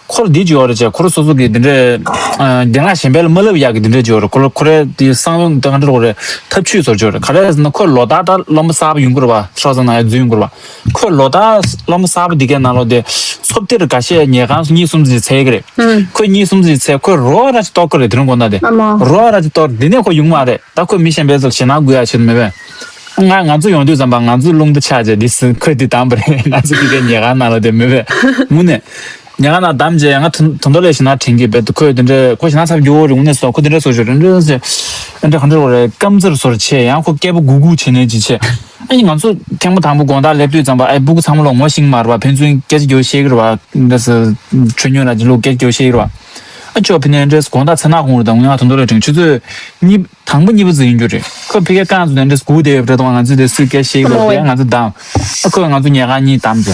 ཁོར་འདི་ཅིག་ཡོད་རེད་ཅེ། ཁོ་རང་སོ་སོ་གི་འདི་འདྲའི་ཨ་རྒན་ལགས་གཞན་པ་ལ་མ་ལབ་ཡག་གི་འདི་འདྲ་ཅིག་ཡོད་རེད། ཁོ་ལ་ཁོ་རའི་དེ་གསང་བའི་ད་ག་འདྲ་རེད། ཐབས་ཇུས་ཚོར་ཅིག་ཡོད་རེད། ག་རེ་ཟེར་ན་ཁོ་ལོ་ལྟར་ད་སློབ་མ་གསར་པ་ཡོང་གི་རེད་བ། ཧྲའོ་ཙང་ནང་ཡར་འཛུལ་ཡོང་གི་རེད་བ། ཁོ་ལོ་ལྟར་སློབ་མ་གསར་པ་འདི་གའི་ནང་ལོགས་དེ་ཚོགས་སྡེ་རུ་འགའ་ཤས་ཉལ་ཁང་གཉིས་གསུམ་ཙམ་ཅིག་འཚོལ་གི་རེད། ཁོས་གཉིས་གསུམ་ཙམ་ཅིག་འཚོལ། ཁོས་རོགས་ར་ཅིག་གཏོར་གི་རེད། དེ་རིང་དགོང་དག་དེ་ཨ་མ། རོགས་ར་ཅིག་གཏོར། འདི་ནས་ཁོ་ཡོང་མ་རེད། ད་ཁོས་མི་གཞན་པའི་ཚོར་ཞེད་སྣང་དགོས་ཡ་ཆེད་དུ་མེད་པས། ང་ང་ཚོ་ཡོང་དུས་ཙམ་པ་ང་ཚོའི་རླུང་རྟ་ཆག་བྱས་འདི་སུ་ཁོས་འདི་བཏང་པ་རེད། ང་ཚོ་གི་གའི་ཉལ་ཁང་ནང་ལ་དེ་མེད་པས། དངོས་གནས་ཉལ་ཁང་ནང་བསྡམས་བྱས་ང་ད་ད་དུང་ལས་ཞེད་སྣང་དྲན་གྱི་བས། ཁོས་དེ་འདྲ་ཁོ་ཞེད་སྣང་ཚ་པོ་རྒྱུ་བོ་རེད། དངོས་གནས་སོ་ཁོ་དེ་འདྲ་བཟོ་ཞོར་དེ་འདྲ་ཟེར་དེ་འདྲ་ག་འདྲ་བོ་རེད། སྐམ་ཚར་བཟོ་བྱས་ཡང་ཁོ་སྐད་པོ་གུག་གུག་བྱས་ནས་ཅིག་བྱས། ཨ་ནི་ང་ཚོ་ཐེངས་མ་དང་པོ་དགོང་དག་སླེབས་དུས་ཙམ་པ་ཨ་སྤུ་གུ་ཚང་མ་ལོག་ངོ་ཤེས་ཀྱི་མ་རེད་བ། ཕན་ཚུན་སྐད་ཆ་རྒྱག་ཤེས་ཀྱི་རེད་བ། འདྲ་ཟེར་ཆོས་ཉོན་ལ་ཅིག་ལོག་སྐད་ཆ་རྒྱག་ཤེས་ཀྱི་རེད་བ། ཨ་ཅོ་ཕི་ནས་འདྲ་ཟེར་དགོང་དག་ཚེ་ནག་ཁོང་རེད། ད་ངོ་ཡང་ད་དུང་ལས་དྲན་ཆུ་ཚོད་གཉིས། དང་པོ་གཉིས་པ་ཙམ་ཡིན་རྒྱུ་རེད། ཁོས་ཕ་གིར་རྐང་བཙུགས་ནས་འདྲ་སྒུག་བསྡད་ཡོད་པ་འདྲ་འདུག་ང་ཚོས་དེ་སུས་སྐད་བཤད་ཀྱི་འདུག་ཨ་མ་ཝེ། ཡང་ང་ཚོ་བདམས། ཨ་ཁོས་ང་ཚོ་ཉལ་ཁང་གཉིས་བདམས་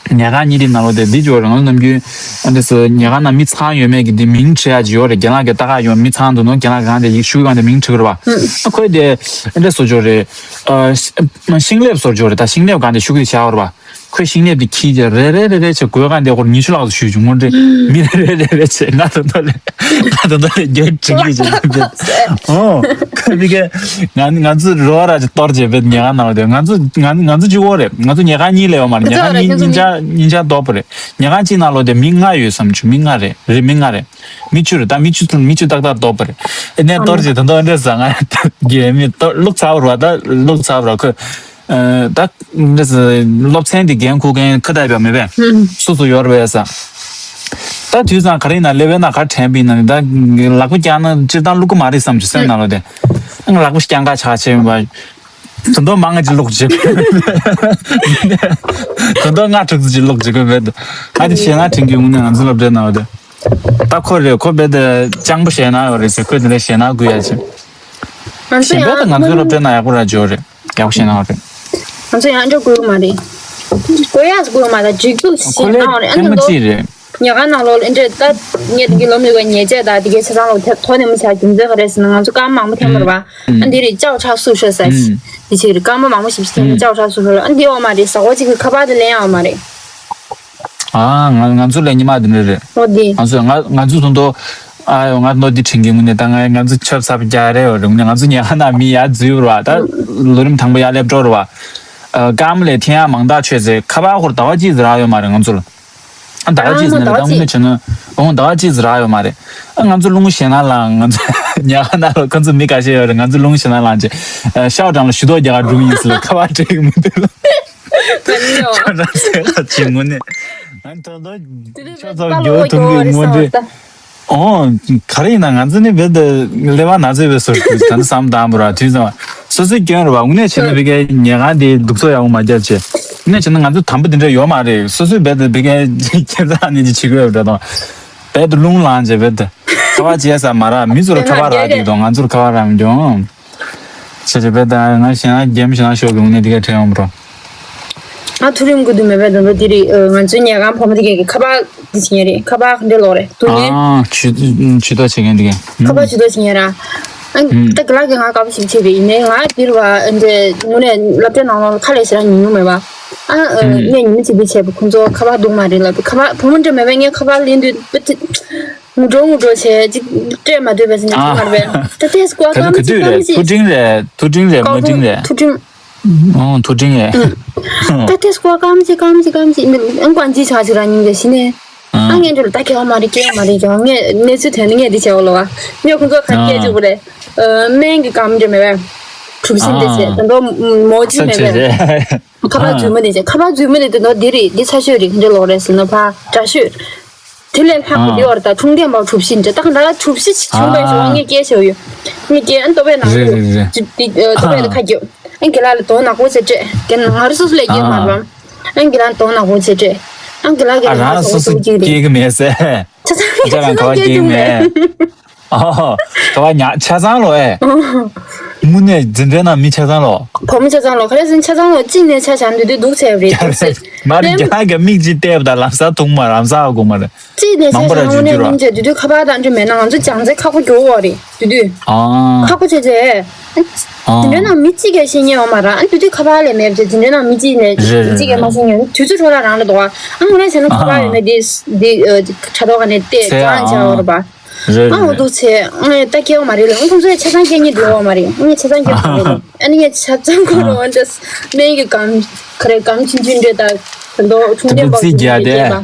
ཀྱི། ཉལ་ཁང་གཉིས་དེ་ནང་ལོགས་དེ་འདི་ཅིག་ཡོད་རེད། ང་ཚོ་ནམ་རྒྱུན་ཨ་འདྲ་ཟེར་ཉལ་ཁང་ནང་མི་ཚང་ཡོད་མེད་ཀྱི་དེ་མིང་བྲིས་ཡག་ཅིག་ཡོད་རེད། རྒན་ལགས་ཀྱིས་ལྟ་ག་ཡོང་མི་ཚང་འདུག་ནོ། རྒན་ལགས་ཀྱི་སྒང་དེ་ཡིག་ཤུགས་སྒང་དེ་མིང་བྲིས་ཀྱི་རེད་བ། ཨ་ཁོས་དེ་ཨ་འདྲ་བཟོ་ཅིག་ཡོད་རེད། ཨ་ཤིང་ལེབ་བཟོ་ཅིག་ཡོད་རེད། ད་ཤིང་ལེབ་སྒང་དེ་ཤུགས་དེ་བྱས་ཡོད་རེད་བ། ཁོས་ཤིང་ལེབ་དེ་འཁྱེར་བྱས་རེ་རེ་རེ་རེ་བྱས་སྒོའི་སྒང་དེ་སྐོར་ཉི་ཤུ་ལྷག་ཙམ་གཞུས་བྱུང་། དངོས་འབྲེལ་མི་རེ་རེ་རེ་རེ་བྱས་ང་ད་ལྟ་ལས་ང་ད་ལྟ་ལས་རྒྱག་དྲན་གྱི་བྱས་ནས་བས། ཨོ། ཁོས་མི་སྐད་ང་ང་ཚོ་རོ་ར་ཅིག་གཏོར་བྱས་བས་ཉལ་ཁང་ནང་ལ་དེ་ང་ཚོ་ང་ང་ཚོ་གཅིག་པོ་རེད། ང་ཚོ་ཉལ་ཁང་གཉིས་ལས་ཡོད་མ་རེད། ཉལ་ཁང་གཉིས་གཉིས་ཆ་གཉིས་ཆ་གཏོར་པ་རེད། ཉལ་ཁང་གཅིག་ནང་ལོགས་དེ་མི་ལྔ་ཡོད་བསམ་བྱུང་། མི་ལྔ་རེད། རེད་མི་ལྔ་རེད། མི་བཅུ་རེད། ད་མི་བཅུ་མི་བཅུ་ཏག་ཏག་གཏོར་པ་རེད། ཨེ་ནས་གཏོར་བྱས་ད་ལྟ་འདྲ་ཟ་ང་རྒྱལ་མི་གཏོར་བླུགས་ཚར་བ་རེད། ད་བླུགས་ཚར་བ་རེད། ཁོས། ཨ། ད་འདི་སློབ་ཚན་འདི་འགན་འཁུར་མཁན་ཁ་བརྡ་ཡོད་མེད་པས། ཧུམ། སོ་སོ་ཡོད་རེད་པས་ས། ད་དུས་སང་ག་རེ་ཡིན་ན་སླེབས་པས་ན་ག་དྲན་པ་ཡིན་ན་ད་ལག་པ་བརྐྱངས་ན་སྤྱིར་བཏང་བླུག་གི་མ་རེད་བསམ་གྱི་སེམས་ནང་ལོགས་དེ། ང་ལག་པ་བརྐྱངས་ཁ་ཆག་བྱས་ཡིན་པ། དོན་དག་མང་ང་ཅི་ལོག་ཅིག་དོན་དག་ལྔ་དྲུག་ཅིག་ལོག་ཅིག་གོ་བེད། ང་དེ་བཤད་ན་དྲན་གི་ངུ་ནས་ང་ཚོ་སློབ་གྲྭའི་ནང་དེ། ད་ཁོ་རེད་ཁོ་བེད་དེ་སྤྱང་པོ་བཤད་ན་ཡོད་རེད་ཟེར་ཁོས་དེ་འདྲ་བཤད་ན་དགོས་ཡ་ཅིག་ང་ཚོ་གཞན་པ་ཡང་ད་ང་ཚོའི་སློབ་གྲྭའི་ནང་ཡག་པོ་ར་ཅིག་ཡོད་རེད། ཡག་པོ་བཤད་ན་ཡོད་རེད། ང་ཚོ་ཡང་འགྲོ་དགོས་མ་རེད། དགོས་ཡག་དགོས་མ་རེད། འཇིགས་སུ་ཁོ་བྱེད་ལས་ན་ཡོད་རེད། ཨ་ནི་ཐེངས་མ་འདོ་གཅིག་རེད། ཉལ་ཁང་ནང་ལོགས་ལ་འདྲེ་ད་ངས་དེ་གི་ལོ་མི་ག་ཉལ་ཆས་དང་དེ་གའི་ཆ་ཚང་ལོག་ཐེབས་ཐོ་ནས་མི་ཆ་རྒྱུ་མཚན་ག་རེ་ཟེར་ན་ང་ཚོ་སྐར་མ་མང་པོ་ཐེབས་མ་རེད་པ། ཨ་འདི་རེད་ཅའོ་ཁྲག་སུ་ཧྲ་ཟེར་ཞིག་འདི་ཅིག་རེད། སྐར་མ་མང་པོ་ཞིག་ཐེབས་ནས་ཅའོ་ཁྲག་སུ་ཧྲ་ལ་ཨ་འདི་འོ་མ་རེད། ཟ་འོ་ཅིག་གི་ཁ་པར་དེ་ལེན་ཡ་འོ་མ་རེད། ཨ་ང་ང་ཚོ་ལས་ཉི་མ་དེ་འདྲ་རེད། འོ་འདི། ང་ཚོ་ང་ང་ཚོ་དུང་དུ་ཨ་ང་ནོ་འདི་དྲན་གི་ངུ་ནས་ད་ང་ང་ཚོ་ཆབ་གསར་པ་རྒྱག་རེད་འོ་རེད་ངུ་ནས་ང་ཚོ་ཉལ་ཁང་ནང་མི་ཡར་འཛུལ་ར་བ་ད་ལོ་རིམ་དང་པོ་ཡར་སླེབས་འགྲོ་ར་བ། སྐར་མ་ལས་ཐེངས་ཡར་མང་དག་ཆོད་ཟེར་ཁ་པར་ཧོར་ཟླ་བ་གཅིག་ཟེར་རག་ཡོད་མ་རེད་ང་ཚོ་ལ། ཨ་ཟླ་བ་གཅིག་ཟེར་ན་ལ་ད་ངུ་ནས་བྱས་ན་ཨོང་ཟླ་བ་གཅིག་ཟེར་རག་ཡོད་མ་རེད། ཨ་ང་ཚོ་རླུང་ཞེ་ན་ལ་ང་ཚོ་ཉལ་ཁང་ནང་ལ་ཁོ་ཚོ་མི་ཁ་ཤས་ཡོད་རེད། ང་ཚོ་རླུང་ཞེ་ན་ལ་ཅེ་ཤའོ་ཀྲང་ལ་ཞུ་དོག་རྒྱག་ག་འགྲོ་གི་ཡིན་ཟེར་ལ་ཁ་པར་སྤྲད་གི་མི་འདུག་ལ། ཁྱོད་རང་ཟེར་ཁ་ཅིག་ངུ་ནས་ང་ཐོ་ཐོ་ཁྱོད་ཚོ་མགྱོགས་ཐུང་གི་ངུ་འདྲེ། ཨོ། ག་རེ་ཡིན་ན་ང་ཚོ་ནི་བེད་དེ་ཀླད་པ་ན་ཚ་བའི་སོར་གྱི་གང་བསམ་དང་པོ་ར་དུས་ཙམ་སོ་སོའི་སྐྱོན་རེད་བ། དངོས་གནས་བྱས་ན་བི་ཀའི་ཉལ་ཁང་དེ་འདུག་ཚོ་ཡག་པོ་མ་རྒྱབ་བྱས། དངོས་གནས་བྱས་ན་ང་ཚོ་དམ་པོ་དེ་འདྲ་ཡོད་མ་རེད། སོ་སོའི་བེད་དེ་བི་ཀའི་ཁྱེད་རང་ནི་ཅི་བྱེད་དགོས་རེད་དང་། བེད་དེ་རླུང་ལངས་བྱས་བེད་དེ་ཁ་པར་བྱས་ས་མ་རག་མི་ཚོ་ལ་ཁ་པར་རག་གི་འདུག་ང་ཚོར་ཁ་པར་རག་མི་འདུག་བྱས་བྱས་བེད་དེ་ང་ཞེ་ན་རྒྱལ་མོ་ཞེ་ན་ཤོག་གི་དངོས་གནས་དེ་ག་དྲན་ཡོང་མི་རོ། ང་ཐུགས་རིམ་དགོས་དུ་མེད་པའི་དོན་དུ་དེ་རེད། ང་ཚོའི་ཉལ་ཁང་བུ་མོ་དེ་གས་ཀྱི་ཁ་པར་འདི་བྱེད་མཁན་རེད། ཁ་པར་ག་འདྲ་ལོག་རེད་དུ་ནི། ཨ་ཇུས་ཇུས་གཏོགས་བྱེད་མཁན་དེ་གས། ཁ་པར་ཇུས་གཏོགས་བྱེད་མཁན་ར། ཨ་ད་ག་ལ་གི་ང་དགའ་པོ་ཞིག་བྱས་པ་ཡིན་ནའི་ང་འདིར་བ་འདྲ་དངོས་གནས་སློབ་གྲྭའི་ནང་ལོགས་ཁ་ལས་ཞེ་དྲག་ཉུང་ཉུང་མེད་པ། ཨ་ངས་ཉི་མ་གཅིག་འདི་བྱས་པ་ཁོང་ཚོ་ཁ་པར་འདུག་མ་རེད་ལབ་དུས་ཁ་པར་བུ་མོ་འདྲ་མེད་པས་ངས་ཁ་པར་ལེན་དུས་པ་དེ་ངུ་འགྲོ་ངུ་འགྲོ་བྱས་ཅིག་སྤྲད་མ་འདོད་པ་ཟེར་ནས་ཁ་པར་བས་ད་ལྟས་སྐོར་ད་ནི་ག་དུས་རེད། ཐུགས་ཁྲིམས་རེད། ཐུགས་ཁྲིམས་རེད། མ་ཐུགས་ཁྲིམས་རེད། ཐུགས་ཁྲིམས། ཨོ་ཐུགས་ཁྲིམས་ཡས། ད་ཏེས་ཀོ་ཀམ་ཅི་ཀམ་ཅི་ཀམ་ཅི་མི་ཨང་ཀོ་ཨང་ཅི་ཆ་ཅི་ར་ཉིན་ག་ཤི་ནས། ཨ་ངས་འགྲོ་ལ་ད་ཁེ་བ་མ་རེད་ཁེ་བ་མ་རེད་ཀྱང་ངས་གནས་ཚུལ་དོན་ངས་འདི་བྱས་འོ་ལོ་བ། ངས་ཁོང་ཚོ་ག་སྐད་ཅིག་པོ་རེད། སྨན་གྱི་ཀམ་འདྲ་མེད་པས། གྲུབ་ཤིན་འདི་བྱས་ད་དོ་མོ་ཅི་མེད་པས། ཁ་པར་རྫུན་མ་འདི་བྱས་ཁ་པར་རྫུན་མ་འདི་དེ་དོ་འདི་རེད་འདི་ཚ་ཤོས་རེད་ག་འདྲ་ལོག་རེད་ཟེར་ན་ཕ་དྲག་ཤོས། དེ་ལས་ལྷག་པ་འདི་བར་ད་འཁྲུངས་ལྡན་པ་གྲུབ་ཤིན་འདྲ་ད་ག་འདྲ་གྲུབ་ཤིན་བྱུང་བས་ཞོག་ངས་སྐད་བྱས་ཡོད། ངས་སྐད་ཨ་ལྟོ་བས་ནང་རེད་རེད་རེད། ལྟོ་བས་ཁ་རྒྱབ། ཨང་གི་ལ་ལ་དོ་ནག་པོ་ཆེ་སྤྲད་དེ་ང་རུ་སོ་སོ་ལས་རྒྱུ་མ་རུང་། ཨང་གི་ལ་དོ་ནག་པོ་ཆེ་སྤྲད། ཨང་གི་ལ་གི་ལ་ང་སོ་སོ་སྐྱེ་གི་མེད་ཟེར། ཆ་ཚང་ཆ་ཚང་ག་བ་སྐྱེ་གི་མེད། ཨོ། ག་བ་ཉག་ཆ་ཚང་ལོ་ཨེ། དངོས་གནས་འཛིན་གྲྭའི་ནང་མི་ཆ་ཚང་ལོ། བུ་མོ་ཆ་ཚང་ལོ་ག་རེ་ཟེར་ཆ་ཚང་ལོ་གཅིག་ནས་ཆ་བཞག་འདུག་དུས་འདུག་ཚེ་རེད་འདུག་ཚེ། མ་རེད་རྒྱ་ནག་གི་མིག་ཅིག་བལྟས་པ་དང་ལམ་སང་ཐུག་མ་ལམ་སང་ཨ་དགོངས་མ་རེད། གཅིག་ནས་ཆ་མང་པོ་ར་བཞག་བརྗོད་རྒྱུ་ར། དངོས་གནས་མིང་ཆད་དུས་དུས་ཁ་པར་དང་འདྲ་མེད་ན་ང་ཚོ་སྦྱང་ཚེ་ཁག་པོ་རྒྱོབ་བ་རེད་དུས་དུས། ཨ། ཁག་པོ་བྱས་བྱས། ཨ། དེ་འདྲ་ན་མི་གཅིག་གིས་ཤེས་ཉན་ཡོད་མ་རེད་ཨ་དུས་དུས་ཁ་པར་ལས་མེད་བྱས་དེ་འདྲ་ན་མི་གཅིག་ནས་རེད་རེད་གཅིག་གིས་མ་རེད། ཤེས་ཉན་དུས་ཚོད་འཕྲོ་བརླག་རང་རེད་དོ། ཨ་ངོ་ནས་བྱས་ན་ཁ་པར་ཡོད་ན་དེ་དེ་དྲ་ཐོག་ག་ནས་བལྟས་ཚེ་ཨ་ཨ་འཇགས་ཡོད་རེད་པ། རེད་ཨ་རེད་འོ་རེད། འདུག་ཚེ་ཨ་ད་སྐྱེ་བ་མ་རེད་ལ་ཨ་ཁོང་ཚོས་ཆ་ཚང་སྐྱེ་ཉན་འདུག་བ་མ་རེད་ཨ་ངས་ཆ་ཚང་སྐྱེ་བ་མ་རེད་ལ་ཨ་ནི་ངས་ཆ་ཚང་ཁོ་རང་འདྲ་སྨན་གྱི་གམ་ག་རེ་གམ་ཆུང་ཆུང་འདྲ་དང་དོ་ཆུང་ཆུང་པ་རྩིས་རྒྱག་དེ་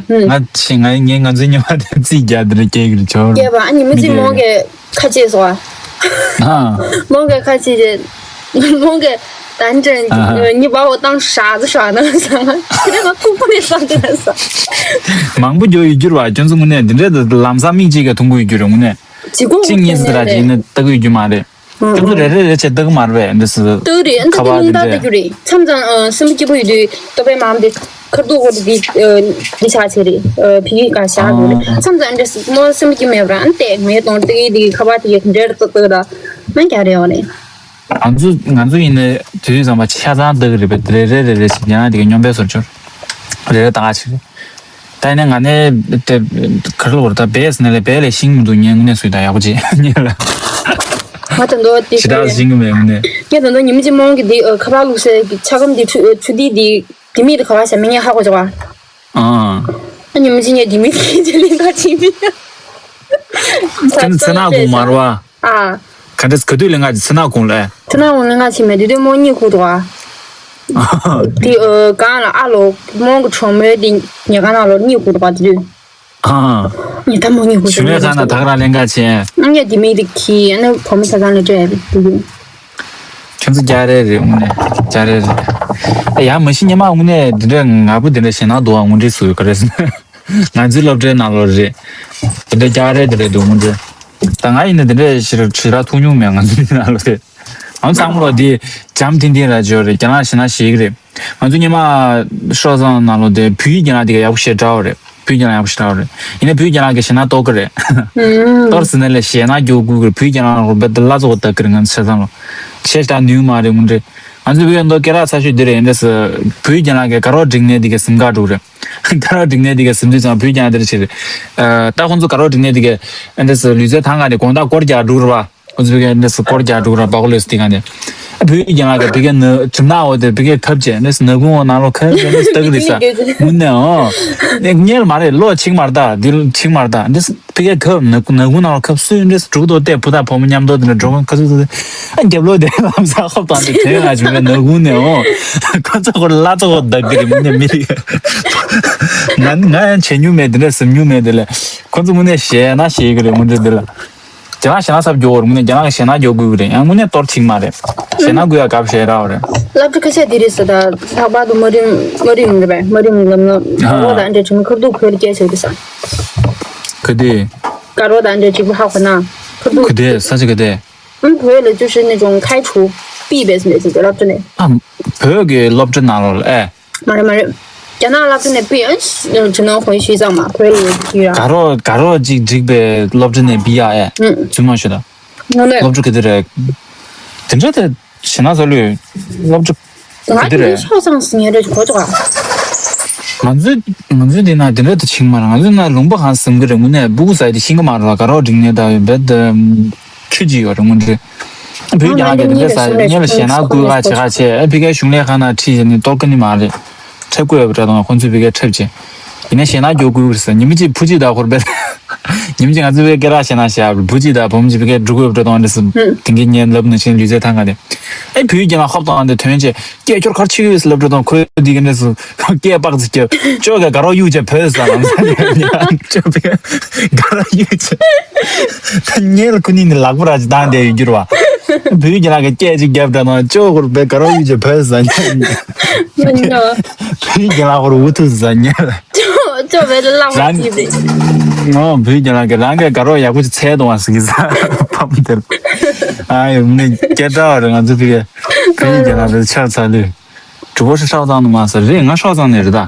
ང་ཆེ་ང་ངས་ང་ཚོའི་ཉི་མ་དེ་རྩིས་རྒྱག་དེ་རེད་སྐྱེ་གི་རེད་ཆོག་སྐྱེ་བ་ཨ་ཉི་མ་རྩིས་མོ་གས། ཁ་ཆེ་སོ། ཨ། མོང་གེ་ཁ་ཆེ་ཆེ། མོང་གེ་ད་འདྲེན་ཨ་ཧ། ཉི་བ་འོ་བཏང་ཤ་ཟ་ཤ་ན་ས་ང་ཁྱེད་ང་ཁུག་པོ་ནས་བསམ་དེ་ན་ས། མང་པོ་འགྱོ་ཡོད་རྒྱུ་རེད་བ་ཁྱོད་ཚོ་དངོས་གནས་འདི་འདྲའི་ལམ་སང་མིག་གཅིག་ག་མཐོང་གི་ཡོད་རྒྱུ་རེད་དངོས་གནས། ཅི་གོ་གཅིག་གཉིས་ཟེར་ར་ཅིག་ནི་ལྟ་གི་ཡོད་རྒྱུ་མ་རེད། ཁྱོད་ཚོ་རེ་རེ་རེ་བྱས་ལྟ་གི་མ་རེད་པས་འདི་སི། ལྟ་གི་རེད་ཨ་ཁ་པར་འདི་འདི་ལྟ་རྒྱུ་རེད་མཚམས་མཚམས་སེམས་པ་སྐྱིད་པོ་ཡོད་དུས་ལྟོ་པའི་མང་འདི། ཁར་ཐུག་གོ་འདི་འདི་ཆ་ཆེ་རེད། ཕི་གི་ག་ཤ་གོ་རེད་མཚམས་མཚམས་འདྲ་སི་མོ་སེམས་ཀྱི་མེད་པ་རང་ཏེ་ངའི་གདོང་ཏེ་གི་འདི་ཁ་པར་དེ་གི་འདྲེར་ཏོ་ཏོ་ར་མ་རྒྱ་རེ་ཡོང་རེད། ང་ཚོ་ང་ཚོ་ཡིན་ནའི་དུས་དུས་ཙམ་པ་ཆ་ཚང་ལྟ་གི་རེད་པས་རེ་རེ་རེ་རེ་ཞིག་ཡང་དེ་གི་སྙོམས་པའི་སོར་ཆུར་རེ་རེ་ལྟ་ག་ཆེ་རེད། ད་ཡིན་ནའི་ང་ནས་དེ་ག་རེ་ལོར་ད་བས་ནས་ལས་བས་ལས་ཤིང་མི་འདུག་ཉན་ངུ་ནས་སུས་ད་ཡག་པོ་བྱེད་ཉན་ལ། ང་ད་འདོད་དེ་ཞི་དྲག་ཤིང་གི་མེད་ངུ་ནས། ངས་ད་འདོད་ཉི་མ་གཅིག་མོང་གི་འདི་ཁ་པར་བླུགས་སའི་ཆ་སྒམ་འདི་ཆུ་ཆུ་དི་འདི། དེ་མིག་དེ་ག་བ་ཞབས་མི་ཉན་ཧ་གོ་ཅག་བ། ཨ། ཨ་ཉི་མ་ཅི་ཉན་དེ་མིག་དེ་ཁྱེད་ལེན་ག་ཅིག་མི་ཡ། ཁྱེད་ཚེ་ན་དགོང་མར་བ། ཨ། ག་འདྲས་ག་དུས་ལེན་ག་ཅིག་ཚེ་ན་དགོང་ལས། ཚེ་ན་དགོང་ལེན་ག་ཅིག་མེད་དུས་དུས་མོ་གཉིད་ཁུག་འདུག་ཨ། དེ་ཨ་གང་ལ་ཨ་ལོ་མོང་གི་གྲོགས་མོའི་དེ་ཉལ་ཁང་ནང་ལོ་གཉིད་ཁུག་འདུག་ཨ་དེ་དུས། ཨ། ངས་ད་མོ་གཉིད་ཁུག་ཞུ་མེད་ཁང་ན་ད་ག་རང་ལེན་ག་ཅིག་ཨ་ངས་དེ་མིག་དེ་ཁྱི་ཨ་ནི་བུ་མོ་ཆ་ཚང་ལ་སྤྲད་ཡ་དེ་དུས། ཁྱོད་ཚོ་རྒྱ་རེད་རེད་དངོས་གནས་རྒྱ་རེད་རེད། ཡང་མ་གཞི་ཉི་མ་དངོས་གནས་འདི་འདྲ་ང་བུ་འདི་འདྲ་ཞེད་སྣང་འདུག་ཨ་དངོས་འབྲེལ་སུ་ཡོད་ག་རེད་ཟེར་ན། ང་ཚོའི་སློབ་གྲྭའི་ནང་ལོགས་རེད། འདི་འདྲ་རྒྱ་རེད་འདི་རེད་འདུག་དངོས་འབྲེལ། ད་ང་ཡིན་ན་འདི་འདྲ་ཞེ་དྲག་ཞེ་དྲག་ཐུག་མྱོང་མེད་ང་ཚོའི་ནང་ལོགས་རེད། ཨང་། ཚང་མ་ལོ་དེ་འཇམ་ཐིང་ཐིང་ར་བརྗོད་རེད། རྒན་ལགས་ཞེད་སྣང་ཞེད་ཀྱི་རེད། ང་ཚོ་སྔོན་མ་ཤོག་ཚང་ནང་ལོ་དེ་བོད་ཡིག་རྒན་ལགས་དེ་ག་ཡག་པོ་ཞེ་དྲག་རེད། བོད་ཡིག་རྒན་ལགས་ཡག་པོ་ཞེ་དྲག་རེད། ཡིན་ན་བོད་ཡིག་རྒན་ལགས་ཀྱི་ཞེད་སྣང་གཏོར་གི་རེད། གཏོར་ཟེར་ན་ལས་ཞེད་སྣང་རྒྱོབ་དགོས་ཀྱི་རེད། བོད་ཡིག་རྒན་ལགས་ལ་རོགས་པ་དེ་བླ་ཚོགས་བཏགས་ཀྱི་རེད། ང་ཚོ་ཤོག་ཚང་ལོ་ཆེ་ཞེ་དྲག་ནུས་མ་རེད། ངོ་འདྲེ། ང་ཚོ་བོད་ཡིག་མདོ་སྐད་གྲགས་ཚ་ཤོས་འདི་རེད། ཡིན་འདྲ་ཟེར་བོད་ཡིག་རྒན་ལགས་ཀྱི་དགའ་རོགས་སྒྲིག་ནས་དེ་ག་ཟིན་ག་འགྲོ་རེད། དགའ་རོགས་སྒྲིག་ནས་དེ་ག་ཟིན་དུས་ཙང་བོད་རྒྱང་དེར་ཕྱིར། ད་ཁོང་ཚོ་དགའ་རོགས་སྒྲིག་ནས་དེ་ག་ཨེ་འདྲ་ཟེར་ལུས་རྩལ་ཐང་ག་ནས་དགོང་དག་སྐོར་རྒྱག་འགྲོ་ར་བ། ཁོང་ཚོ་བོད་ཀྱི་ཨེ་འདྲ་ཟེར་སྐོར་རྒྱག་འགྲོ་ར་སྦག་ལོས་དེ་ག་ནས། བོད་རྒྱང་ག་བོད་ཀྱི་ན་གྲིམ་ནག་འོ་དེ་བོད་ཀྱི་ཁབ་ཅེས་ཨེ་འདྲ་ཟེར་ནག་ཁུང་འོ་ནང་ལོ་ཁབ་ཅེས་ཨེ་འདྲ་ཟེར་ལྟ་གི་རེད་ས། དངོས་གནས་འོ། ངས་ཉལ་མ་རེད། ལོ་ཆིག་མར་ད་འདི་ཆིག་མར་ད་ཨེ་འདྲ་ཟེར། ཕ་གིའི་ཁབ་ནག་ནག་ཁུང་ནང་ལ་ཁབ་སུ་འདྲེས་འགྲོ་གི་འདུག་སྟེ། བུ་དང་བུ་མོ་མཉམ་དུ་དེ་འདྲ་འགྲོ་གི་ཁ་སུ་སུ་ཨ་རྒྱབ་ལོགས་དེ་ལམ་སང་ཧོབ་བཏང་སྟེ་དོན་ང་བྱུང་བའི་ནག་ཁུང་ནས་འོང་། ཁོ་ཚོ་ཁོ་ལ་ཙོག་བདག་གི་རེད་མི་ནས་མི་རིགས། ང་ང་ཡང་བྱེད་མྱོང་མེད། དེ་འདྲ་ཟིན་མྱོང་མེད། དེ་ལས་ཁོ་ཚོ་དངོས་གནས་ཞེད་སྣང་ཞེད་གི་རེད། དངོས་འབྲེལ་དེ་ལ་རྒྱ་ནག་ཞེད་སྣང་ཚབས་སྐྱོ་བོར་དངོས་གནས་རྒྱ་ནག་གི་ཞེད་སྣང་སྐྱོ་དགོས་གི་རེད། ཡང་དངོས་གནས་གཏོར་ཆིག་མ་རེད། ཞེད་སྣང་དགོས་ཡ་སྐབས་ཞེ་དྲག་རེད། སློབ་གྲྭ་ཁ་ཤས་དེ་རེད་ཟེར། ད་ལྷག་པར་དུ་དམའ་རིམ་དམའ་རིམ་རེད་པས། དམའ་རིམ་ལམ་ལ་ཨ་འོ་ད་འདྲ་བྱུང་ཁ་ཐུག་ཁོལ་སྐྱེས་ཟེར་གི་ས། ག་དེ། དགའ་རོགས་དང་འདྲ་གཅིག་པུ་ཧ་གོ་ན། ཁ་ཐུག་ག་དེ་ས་ཆ་ག་དེ། ཨང་བོད་ལ་བཅུ་ཧྲི་ནས་ཅུང་ཁའི་ཁྲུ་པི་བེས་མེད་ཟེར་གི་སློབ་གྲྭ་ནས། ཨ། བོད་ཀྱི་སློབ་གྲྭ་ནང་ལོགས་ལ་ཨེ། མ་རེད་མ་རེད། རྒྱ་ནག་སློབ་གྲྭ་ནས་པི་ཨན་ཅི་ནང་ཁོང་ཤི་ཙང་མ་ཁོའི་ལོ་རྒྱུས་ར། དགའ་རོགས་དགའ་རོགས་གཅིག་བསྒྲིགས་པའི་སློབ་གྲྭ་ནས་པི་ཡ་ཨེ། ཨུ། ཚུལ་མ་ཤོད་ད། ངོ་ནས། སློབ་གྲྭ་ག་དེ་རེད། དེ་འདྲ་དེ་ཞེ་ན་ས་ལུས་སློབ་གྲྭ་ག་ང་དེ་དེ་རེད། ཤོག་ཚང་ཟིན་ཡ་རེད་གོ་ཆོག་ག་ང་ཚོའི་ང་ཚོའི་དེ་ན་དེ་འདྲ་དེ་ཆིང་མ་རེད། ང་ཚོའི་ན་ལུང་པ་གང་ཟིན་གི་རེད། དངོས་གནས་སྤུ་གུ་ཟ་ཡ་དེ་ཤིང་གི་མ་རེད་བ། དགའ་རོགས་འགྲིག་ནས་ད་བེད་ཁྱི་ཅི་ཡོད་རེད་དངོས་འབྲེལ། བོད་རྒྱ་ནག་གི་དེ་འདྲ་ཟ་ཡ་ཉེ་ལ་ཞེ་ན་སྐུལ་ཁ་བྱེད་ཁ་བྱེད་ཨ་ཕི་ཁའི་གཞུང་ལས་ཁང་ན་ཁྲིད་ཡ་ནི་གཏོར་གི་ནི་མ་རེད། ཁྲབ་བསྐུར་བའི་འདྲ་དང་ཁོང་ཚོས་བི་ཀའི་ཁྲབ་བྱེད། ཡིན་ན་ཞེ་ན་མགྱོགས་བསྐུར་བསྐུར་ཟེར། ཉི་མ་གཅིག་བུ་གཅིག་དང་ཧོར་སྦེ། ཉི་མ་གཅིག་ང་ཚོས་བི་ཀའི་སྐད་རགས་ཞེ་ན་བཤད་བུ་གཅིག་དང་བུ་མོ་གཅིག་བི་ཀའི་འགྲོ་དགོས་འདྲ་དང་འདྲ་ཟེར། དེང་གི་ཉིན་ལབ་ནང་བཞིན་ལུས་རྩལ་ཐང་ག་དེ། ཨེ་བུའི་རྒྱན་ལ་ཧོབ་དང་དེ་ཐོན་བྱས་སྐད་ཅོར་ཁར་ཆིག་ཡོད་ཟེར་ལབ་འདྲ་དང་ཁོས་འདི་གི་འདྲ་ཟེར། སྐད་པགས་ཟེར་སྐད་ཅོ་ག་དགའ་རོགས་གཡུག་བྱས་བོད་ཟེར་ལམ་ས་ནས་ཉག་ཅོ་བི་ཀའི་དགའ་རོགས་གཡུག་བྱས། ད་ཉལ་ཁུ་ནི་ནི་ལག་པ་ར་ཅི་བཏང་བསྡད་ཡོད་རྒྱུ་རེད་བ། བུའི་རྒྱན་ལ་གི་སྐད་ཅིག་རྒྱབ་འདྲ་དང་ཅོ་ཧོར་སྦེ་དགའ་རོགས་གཡུག་བྱས་བོད་ཟེར་ཉག་མི་ཉོ། བུའི་རྒྱན་ལ་ཧོར་འུ་ཐུག་ཟ་ཉལ། ཅོ་ཅོ་བེ་ལ་ལག་པ་རང་གིས་བེ། ཨོ་བུའི་རྒྱན་ལ་གི་རང་གི་དགའ་རོགས་ཡག་པོ་ཅིག་འཚལ་གཏོང་བ་ཟིག་གི་ཟ་ཕམ་དེར། ཨ་ཡོ་མི་སྐད་གྲགས་བ་རེད། ང་ཚོ་བི་གའི་བུའི་རྒྱན་ལ་བེ་ཆགས་ཚར་ལུས། གྲུ་བོ་ཧྲི་ཧྲའོ་ཙང་ནི་མ་ཟེར་རེད། ང་ཧྲའོ་ཙང་ནས་རེད་ད།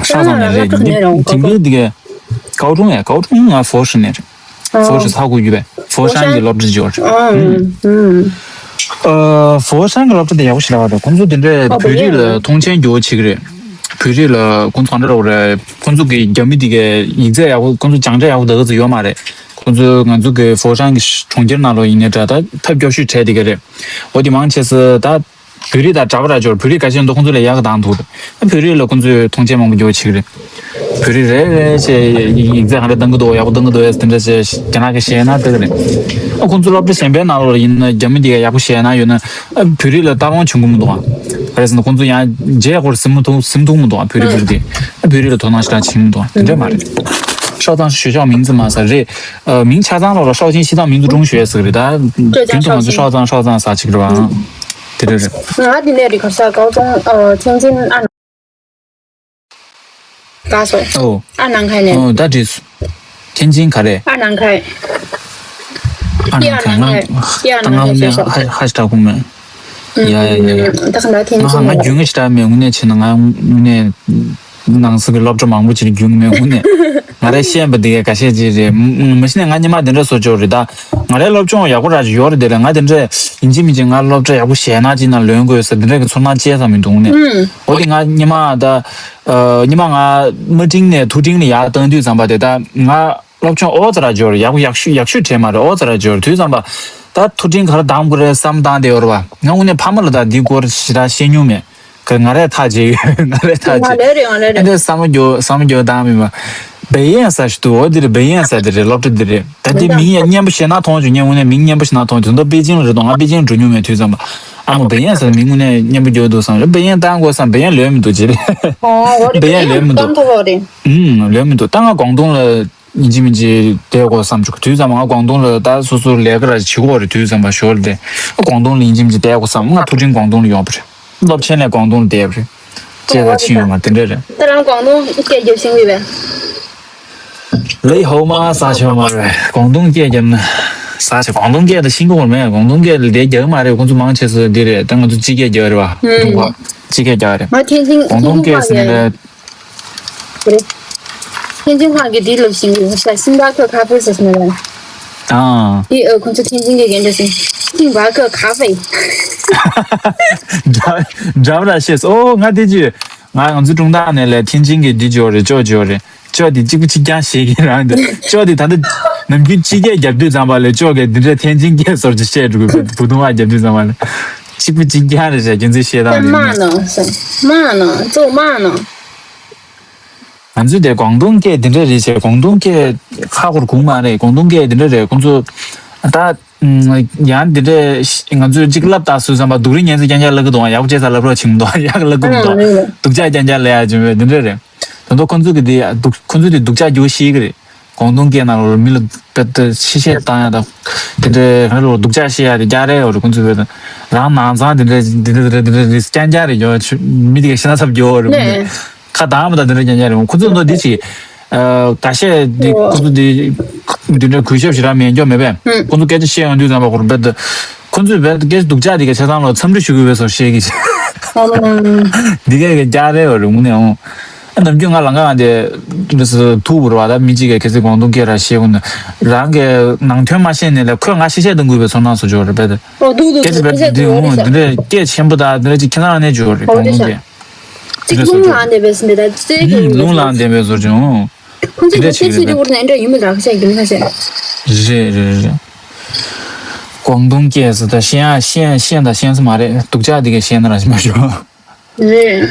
ཧྲའོ་ཙང་ནས་རེད། ཨ་ལག་ཐུག་ནས་རང་ཇིང་གི་དི་གའི་ཀའོ་ཀྲུང་ཡ་ཀའོ་ཀྲུང་ང་ཧྥོ་ཧྲི་ནས་རེད། ཧྥོ་ཧྲི་ཧྥོ་ཧྲི་ཧ་གོ་རྒྱུ་བས་ཧྥོ་ཧྲན་གི་སློབ་གྲྭ་ཅིག་ཡོད་རེད། ཨ་ཨུམ། ཨ་ཧྥོ་ཧྲན་གི་སློབ་གྲྭ་དེ་ཡག་པོ་ཞེ་དྲག་རེད། ཁོང་ཚོ་དེ་འདྲའི་ཨོ་བོད་རིགས་ལ་མཐོང་ཆེན་རྒྱུ་བོ་བྱེད་ཀྱི་རེད། བོད་རིགས་ལ་ཁོང་ཚོ་ག་འདྲ་རེད། ཁོང་ཚོ་གི་རྒྱ་མི་དེ་གའི་ཡིག་ཚད་ཡག་པོ་ཁོང་ཚོ་སྦྱང་ཆ་ཡག་པོ་ད་ག་ཚོད་ཡོད་མ་རེད། ཁོང་ཚོ་ང་ཚོ་གི་ཧྥོ་ཧྲན་གི་གྲོང་ཁྱེར་ནང་ལོགས་ཡིན་ནའི་འདྲ་ད་ཐབས་སྐྱོ་ཤོས་གྲས་དེ་ག་རེད། འོ་དེ་མང་ཆེ་ས་ད། བོད་རིགས་དང་འདྲ་པོ་ར་འབྱོར། བོད་རིགས་ཁ་ཤས་འདུག་ཁོང་ཚོ་ལ་ཡག་གི་དང་འདུག་ཨ་བོད་རིགས་ལ་ཁོང་ཚོས་མཐོང་ཆེན་མང་པོ་རྒྱོབ་བྱེད་ཀྱི་རེད། བོད་རིགས་རེ་རེ་བྱས་ཡིག་ཚད་ག་འདྲ་གཏང་གི་འདུག་ཡག་པོ་གཏང་གི་འདུག་ཡ་དེ་འདྲ་བྱས་རྒྱ་ནག་གི་ཞེད་སྣང་ལྟ་གི་རེད། ཨ་ཁོང་ཚོ་སློབ་གྲྭ་གཞན་པའི་ནང་ལོགས་ལ་ཡིན་ན་རྒྱ་མི་དེ་ག་ཡག་པོ་ཞེད་སྣང་ཡོད་ན་ཨ་བོད་རིགས་ལ་ལྟ་སློང་བྱུང་གི་མི་འདུག་ཨ། ག་རེ་ཟེར་ན་ཁོང་ཚོ་ཡང་རྗེས་ཧོར་ཟིན་མི་ཐུབ་ཟིན་ཐུབ་མི་འདུག་ཨ། བོད་རིགས་བོད་རིགས་དེ་ཨ་བོད་རིགས་ལ་དོ་སྣང་ཞེ་དྲག་བྱེད་ཀྱི་མི་འདུག་ཨ། དེ་འདྲ་མ་རེད། ཧྲའོ་ཙང་ཞུ་ཆོག་མིང་ཙི་མ་ཟ་རེད། ཨ་མིང་ཆ་ཚང་ལོགས་ལ་ཧྲའོ་ཅིན་ཤི་ཏང་མིང་ཙི་ཀྲུང་ཞུ་ཡས་ཟེར་གི་རེད་ད། རྒྱུན་དུ་ང་ཚོ་ཧྲའོ་ཙང་ཧྲའོ་ཙང་ཟ་བྱེད་ཀྱི་རེད་བ། དེ་འདྲ་རེད། ང་འདི་ནས་རི་ཁ་ས་ཀའོ་ཙུང་ཨ་ཐེན་ཅིན་ཨ་ནང་ག་སོ། ཨོ། ཨ་ནང་ཁ་ནས། ཨོ་ད་འགྲིག་སོང་། ཐེན་ཅིན་ག་རེ། ཨ་ནང་ཁ། ཨ་ནང་ཁ་ང་ཨ་ད་ང་ནང་ཁ་ཧ་ཧ་ཞེ་དྲག་གོ་མེད། ཡ་ཡ་ཡ་ཡ། ད་ག་ན་ཐེན་ང་ཅིན་ང་རྒྱུས་ངན་ཞེ་དྲག་མེད། དངོས་གནས་བྱས་ན་ང་དངོས་གནས་ནང་སྲིད་ཀྱི་སློབ་གྲྭ་མང་པོ་ཅིག་རྒྱུས་མེད། དངོས་གནས་ང་རའི་ཤེས་པ་འདི་ག་ཁ་ཤས་ཅིག་རེད། མ་གཞི་ནས་ང་སྔོན་མ་འདི་འདྲ་བཟོ་ཆོག་རེད་ད། ང་རའི་སློབ་སྦྱོང་ཡག་པོ་ར་ཅིག་ཡོད་རེད། དེ་ལས་ང་དེ་འདྲ་ཡིན་གཅིག་མིན་གཅིག་ང་སློབ་གྲྭ་ཡག་པོ་ཞེད་སྣང་ཅིག་ནང་ལོན་དགོས་ཟེར་འདི་འདྲ་གི་ཚོར་སྣང་སྐྱེས་ས་མི་འདུག་ནས། འོ་དེ་ང་སྔོན་མ་ད་སྔོན་མ་ང་དམའ་འབྲིང་ནས་མཐོ་འབྲིང་ལ་ཡར་བཏང་དུས་ཙམ་པ་དེ་ད་ང་སློབ་སྦྱོང་ཨོ་ཙི་ར་འབྱོར། ཡག་པོ་ཡག་ཤོས་ཡག་ཤོས་བྲལ་མ་རེད། ཨོ་ཙི་ར་འབྱོར་དུས་ཙམ་པ་ད་མཐོ་འབྲིང་ག་རེ་གདམ་དགོས་རེད་བསམ་བཏང་བསྡད་ཡོད་རེད་བ། ང་དངོས་གནས་ཕ་མ་ལ་ད་འདི་སྐོར་ཞེ་དྲག་བཤད་མྱོང་མེད། ཁ་ང་རས་ཐག་བཅད་ཡོད། ང་རས་ཐག་བཅད། ང་ལས་རེད་ང་ལས་ཨ་རེད། འདྲ་བསམ་བློ་འགྱོ་བསམ་བློ་འགྱོ་བཏང་མིན་པ། བེ་ཡན་ས་ཞིག་འདུག་འོ་འདིར་བེ་ཡན་ས་འདི་རེད། སློབ་གྲྭ་འདི་རེད། ད་འདི་མིང་ཡང་སྙན་པོ་ཞེ་ན་མཐོང་བྱུང་། ངས་དངོས་གནས་མིང་སྙན་པོ་ཞེ་ན་མཐོང་བྱུང་། དོན་དག་པེ་ཅིང་ལ་རེད་འདུག་ང་པེ་ཅིང་འགྲོ་མྱོང་མེད་དུས་ཙམ་པ། ཨ་མ་བེ་ཡན་ས་མིང་དངོས་གནས་སྙན་པོ་འགྱོ་འདུག་བསམ། བེ་ཡན་བཏང་དགོས་བསམ། བེ་ཡན་ལོན་མི་འདུག་ཅེས་རེད། ཨོ་འོ་རེད། བེ་ཡན་ལོན་མི་འདུག་བཏང་ཐུབ་པ་རེད། ཨུམ་ལོན་མི་འདུག་ད་ང་ཀོང་ཏུང་ལ་ཡིན་གཅིག་མིན་གཅིག་བསྡད་དགོས་བསམ་བྱུང་། དུས་ཙམ་པ་ང་ཀོང་ཏུང་ལ་ད་སོ་སོ་ལས་ཀ་ར་བྱེད་དགོས་རེད། དུས་ཙམ་པ་ཞོར་དེ་ཀོང་ཏུང་ལ་ཡིན་གཅིག་མིན་གཅིག་བསྡད་དགོས་བསམ། ང་མཐོ་འབྲིང་ཀོང་ཏུང་ལ་ཡོང་བ་རེད། སློབ་ཆེན་ལས་ཀོང་ཏུང་ལ་བསྡད་པ་རེད། ཅེས་ད་ཕྱིན་ཡོང་ང་དེ་འདྲ་རེད། ད་རང་ཀོང་ཏུང་སྐད་རྒྱབ་ཤེས་ཀྱི་རེད། ལེ་ཧོ་མ་ས་ཆོ་མ་རེད། ཀོང་ཏུང་སྐད་རྒྱབ་ན། ས་ཆ་ཀོང་ཏུང་སྐད་དང་ཤིང་ཀོང་མེད། ཀོང་ཏུང་སྐད་ལ་དེ་རྒྱག་གི་མ་རེད། ཁོང་ཚོ་མང་ཆེ་ས་འདི་རེད། ད་ང་ཚོ་སྤྱི་སྐད་རྒྱག་རེད་བ། ཀོང་ཏུང་པ་སྤྱི་སྐད་རྒྱག་རེད། ང་ཐེན་ཅིན་ཀོང་ཏུང་སྐད་ཟེར་ནས་རེད། ཐེན་ཅིན་ཁ་གི་དེ་ལབ་ཤིང་ཡོད་ས། ཤིང་པ་ཁ་ཁ་ཕེ་ཟེར་ནས་རེད། ཨ། དེ་ཨ་ཁོང་ཚོ་ཐེན་ཅིན་གི་རྒན་འདྲ་ཟིན། ཤིང་པ་ཁ་ཁ་ཕེ། འདྲ་འདྲ་བ་ར་ཤེས། ཨོ་ང་དེ་ཅི། ང་ང་ཚོ་ཀྲུང་ཏང་ནས་ལས་ཐེན་ཅིན་གི་འདི་ཅོ་རེད། ཅོ་ཅོ་རེད། ཅོ་དེ་གཅིག་པུ་གཅིག་རྐྱང་ཤེས་ཀྱི་རང་འདི། ཅོ་དེ་ད་ལྟ་ནམ་རྒྱུན་སྤྱི་སྐད་རྒྱབ་དུས་ཙམ་པ་ལས་ཅོ་གི་འདི་འདྲ་ཐེན་ཅིན་སྐད་སོར་ཅིག་བཤད་འགྲོ་གི། བུ་དུང་བ་རྒྱབ་དུས་ཙམ་པ་ལས་གཅིག་པུ་གཅིག་རྐྱང་རེད་ཤག་ཁྱོད་ཚོས་བཤད་སྟངས་དེ། མ་ནོ་ས། མ་ནོ་ཙོ་མ་ནོ། ང་ཚོས་དེ་ཀོང་ཏུང་སྐད་འདི་འདྲ་རེད་ཟེར། ཀོང་ཏུང་སྐད་ཧ་གོ་གི་མ་རེད། ཀོང་ཏུང་སྐད་འདི་འདྲ་རེད། ཁོང་ཚོ་ད་ཡང་འདི་འདྲ་ང་ཚོས་གཅིག་ལབ་ད་སུས་བསམ་པ་སྡུག་རུས་ཉན་ཚེ་རྐྱང་རྐྱང་ལབ་གི་འདུག་ཡག་པོ་བྱས་ས་ལབ་རོགས་བྱེད་མི་འདུག་ཡག་ལབ་གི་མི་འདུག་སྡུག་ཅག་རྐྱང་རྐྱང་ལབ་ཡག་བྱུང་བས་འདི་འདྲ་རེད། དེ་ཚོ་ཁོང་ཚོ་གི་དེ་སྡུག་ཁོང་ཚོ་དེ་སྡུག་ཅག་རྒྱུ་ཤེས་གི་རེད། ཀོང་ཏུང་སྐད་ནང་ལ་མི་ལ་དཔེ་ད་ཕྱི་བཤད་བཏང་ཡག་ད་དེ་འདྲ་ཧ་ལོ་སྡུག་ཅག་བཤད་ཡག་དེ་རྒྱག་རེད་ཡོད་རེད། ཁོང་ཚོ་བས་ད་རང་ནང་ཚང་དེ་འདྲ་དེ་འདྲ་དེ་འདྲ་དེ་འདྲ་རེད་རྐྱང་རྐྱང་རེད་ཡོད། མི་དེ་ག་ཤི་ན་ཚབ་རྒྱོ་རེད། ཁ་གདངས་མ་དང་དེ་འདྲ་རྐྱང་རྐྱང་རེད། ཁོ་ཚོ་འདི་ཅི། ཨ། ད་བཤད་འདི་ཁོ་ཚོ་འདི་འདི་འདྲ་གུས་ཞབས་ཞེ་དྲག་མེད་འཇོག་མེད་པས། ཁོ་ཚོ་སྐད་ཆ་བཤད་ཡོང་དུས་ཙམ་པ་ཁོ་རང་རྦད་དེ་ཁོ་ཚོས་རྦད་དེ་སྐད་ཆ་སྡུག་ཅག་འདི་ག་ཆ་ཚང་ལ་འཚམས་འདྲི་ཞུ་དགོས་པའི་བཟོ་བཤད་ཀྱི། འདི་ག་གི་རྒྱག་རེད་བ་རུང་ནས་འོང་། ཨ་ནམ་རྒྱུན་ང་ལང་ཀ་ང་དེ་འདི་སུ་ཐུག་བུར་བ་ད་མི་གཅིག་གིས་གལ་སྲིད་ཀོང་ཏུང་སྐད་ར་བཤད་ཀུན་རང་གི་ནང་དོན་མ་ཤེས་ནས་ལས་ཁོས་ང་ཤེས་བཤད་གཏོང་དགོས་པའི་ཚོར་སྣང་བཟོ་འཇོག་རེད་རྦད་དེ། ཨོ་འདུག་འདུག་སྐད་ཆ་འདུག་རྦད་དེ་འདི་འོང་འདི་འདྲ་སྐད་ཆེན་པོ་དང་འདི་འདྲ་ཅིག་ཁྱེད་རང་གནས་འཇོག་རེད་ཀོང་ཏུང་སྐད། ཅིག་རླུང་ལངས་བསྡད་པའི་སྲིད་འདི་ད་རྩེ་གི་ཡིན་རླུང་ལངས་བསྡད་པའི་བཟོ་ཅིག་འོང་། ཁོང་ཚོས་འདི་ཁ་ཤས་ཅིག་རེད་འདི་བུར་ནས་འདྲ་ཡིན་མི་ལ་ཁ་ཤས་རྒྱུ་མི་ཁ་ཤས། རེད་རེད་རེད། ཀོང་ཏུང་སྐད་ཟེར་ད་ཤེས་ཡ་ཤེས་ཤེས་ད་ཤེས་ས་མ་རེད། སྡུག་ཅག་འདི་གས་ཤེས་ན་ར་ཞིག་མ་ཞུ། རེད།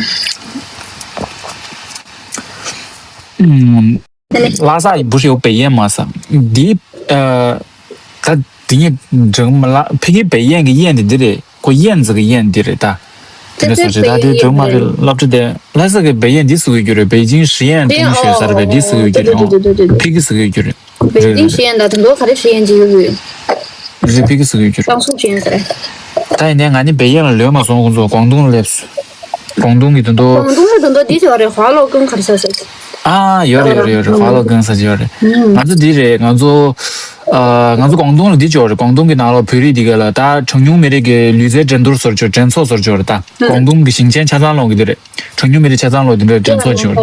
ཨུམ། ལྷ་ས་ཡི་བུ་ཞིག་བེ་ཡན་མ་ས་འདི། ཨ། ད་འདི་ཉིད་འབྲིང་མ་ལ་ཕ་གི་བེ་ཡན་གི་ཡན་འདི་འདི་རེད། ཁོ་ཡན་ཟེར་གི་ཡན་འདི་རེད་ད། དེ་འདྲ་སོང་ཞེས་ད་དེ་འབྲིང་མ་རེད། སློབ་གྲྭ་དེ་ལྷ་ས་གི་བེ་ཡན་འདི་ཟེར་གི་རྒྱུ་རེད། པེ་ཅིང་ཧྲི་ཡན་ཏུང་ཞེས་ཟེར་བས་འདི་ཟེར་གི་རྒྱུ་རེད། ཨོ་ཕ་གི་ཟེར་གི་རྒྱུ་རེད། པེ་ཅིང་ཧྲི་ཡན་ད་དུང་ལོ་ག་རེ་ཧྲི་ཡན་གྱི་ཡོད་གི། རེད་ཕ་གི་ཟེར་གི་རྒྱུ་རེད། ཀྲང་སུ་ཧྲི་ཡན་ཟེར། ད་ཡིན་ནའི་ང་ནི་བེ་ཡན་ལ་ལོས་མ་སོང་། ཁོང་ཚོ་ཀོང་ཏུང་ལ་སླེབས་སོང་། ཀོང་ཏུང་གི་དོན་དུ། ཀོང་ཏུང་ལ་དོན་དུ་འདི་ཟེར་བ་རེད། ཧྭ་ལོ་ཀང་ག་རེ་ཟེར་ཟེར། ཨ་ཡོད་རེད་ཡོད་རེད་ཡོད་རེད། ཧྭ་ལོ་ཀང་ཟེར་གྱི་ཡོད་རེད། ང་ཚོ་འདི་རེད་ང་ཚོ། ཨ་ང་ཚོ་ཀོང་ཏུང་ལ་འདི་ཅོ་རེད། ཀོང་ཏུང་གི་ནང་ལོགས་བོད་རིགས་འདི་ག་ལ་ད་གྲངས་ཉུང་མི་རིགས་ཀྱི་ལུས་རྩལ་འགྲན་བསྡུར་ཟེར་ཅོ་འགྲན་ཚོགས་ཟེར་ཅོ་རེད་ད། ཀོང་ཏུང་གི་ཞིང་ཆེན་ཆ་ཚང་ལོགས་ཀྱི་འདི་རེད། གྲངས་ཉུང་མི་རིགས་ཆ་ཚང་ལོགས་འདི་འདྲའི་འགྲན་ཚོགས་ཅོ་རེད།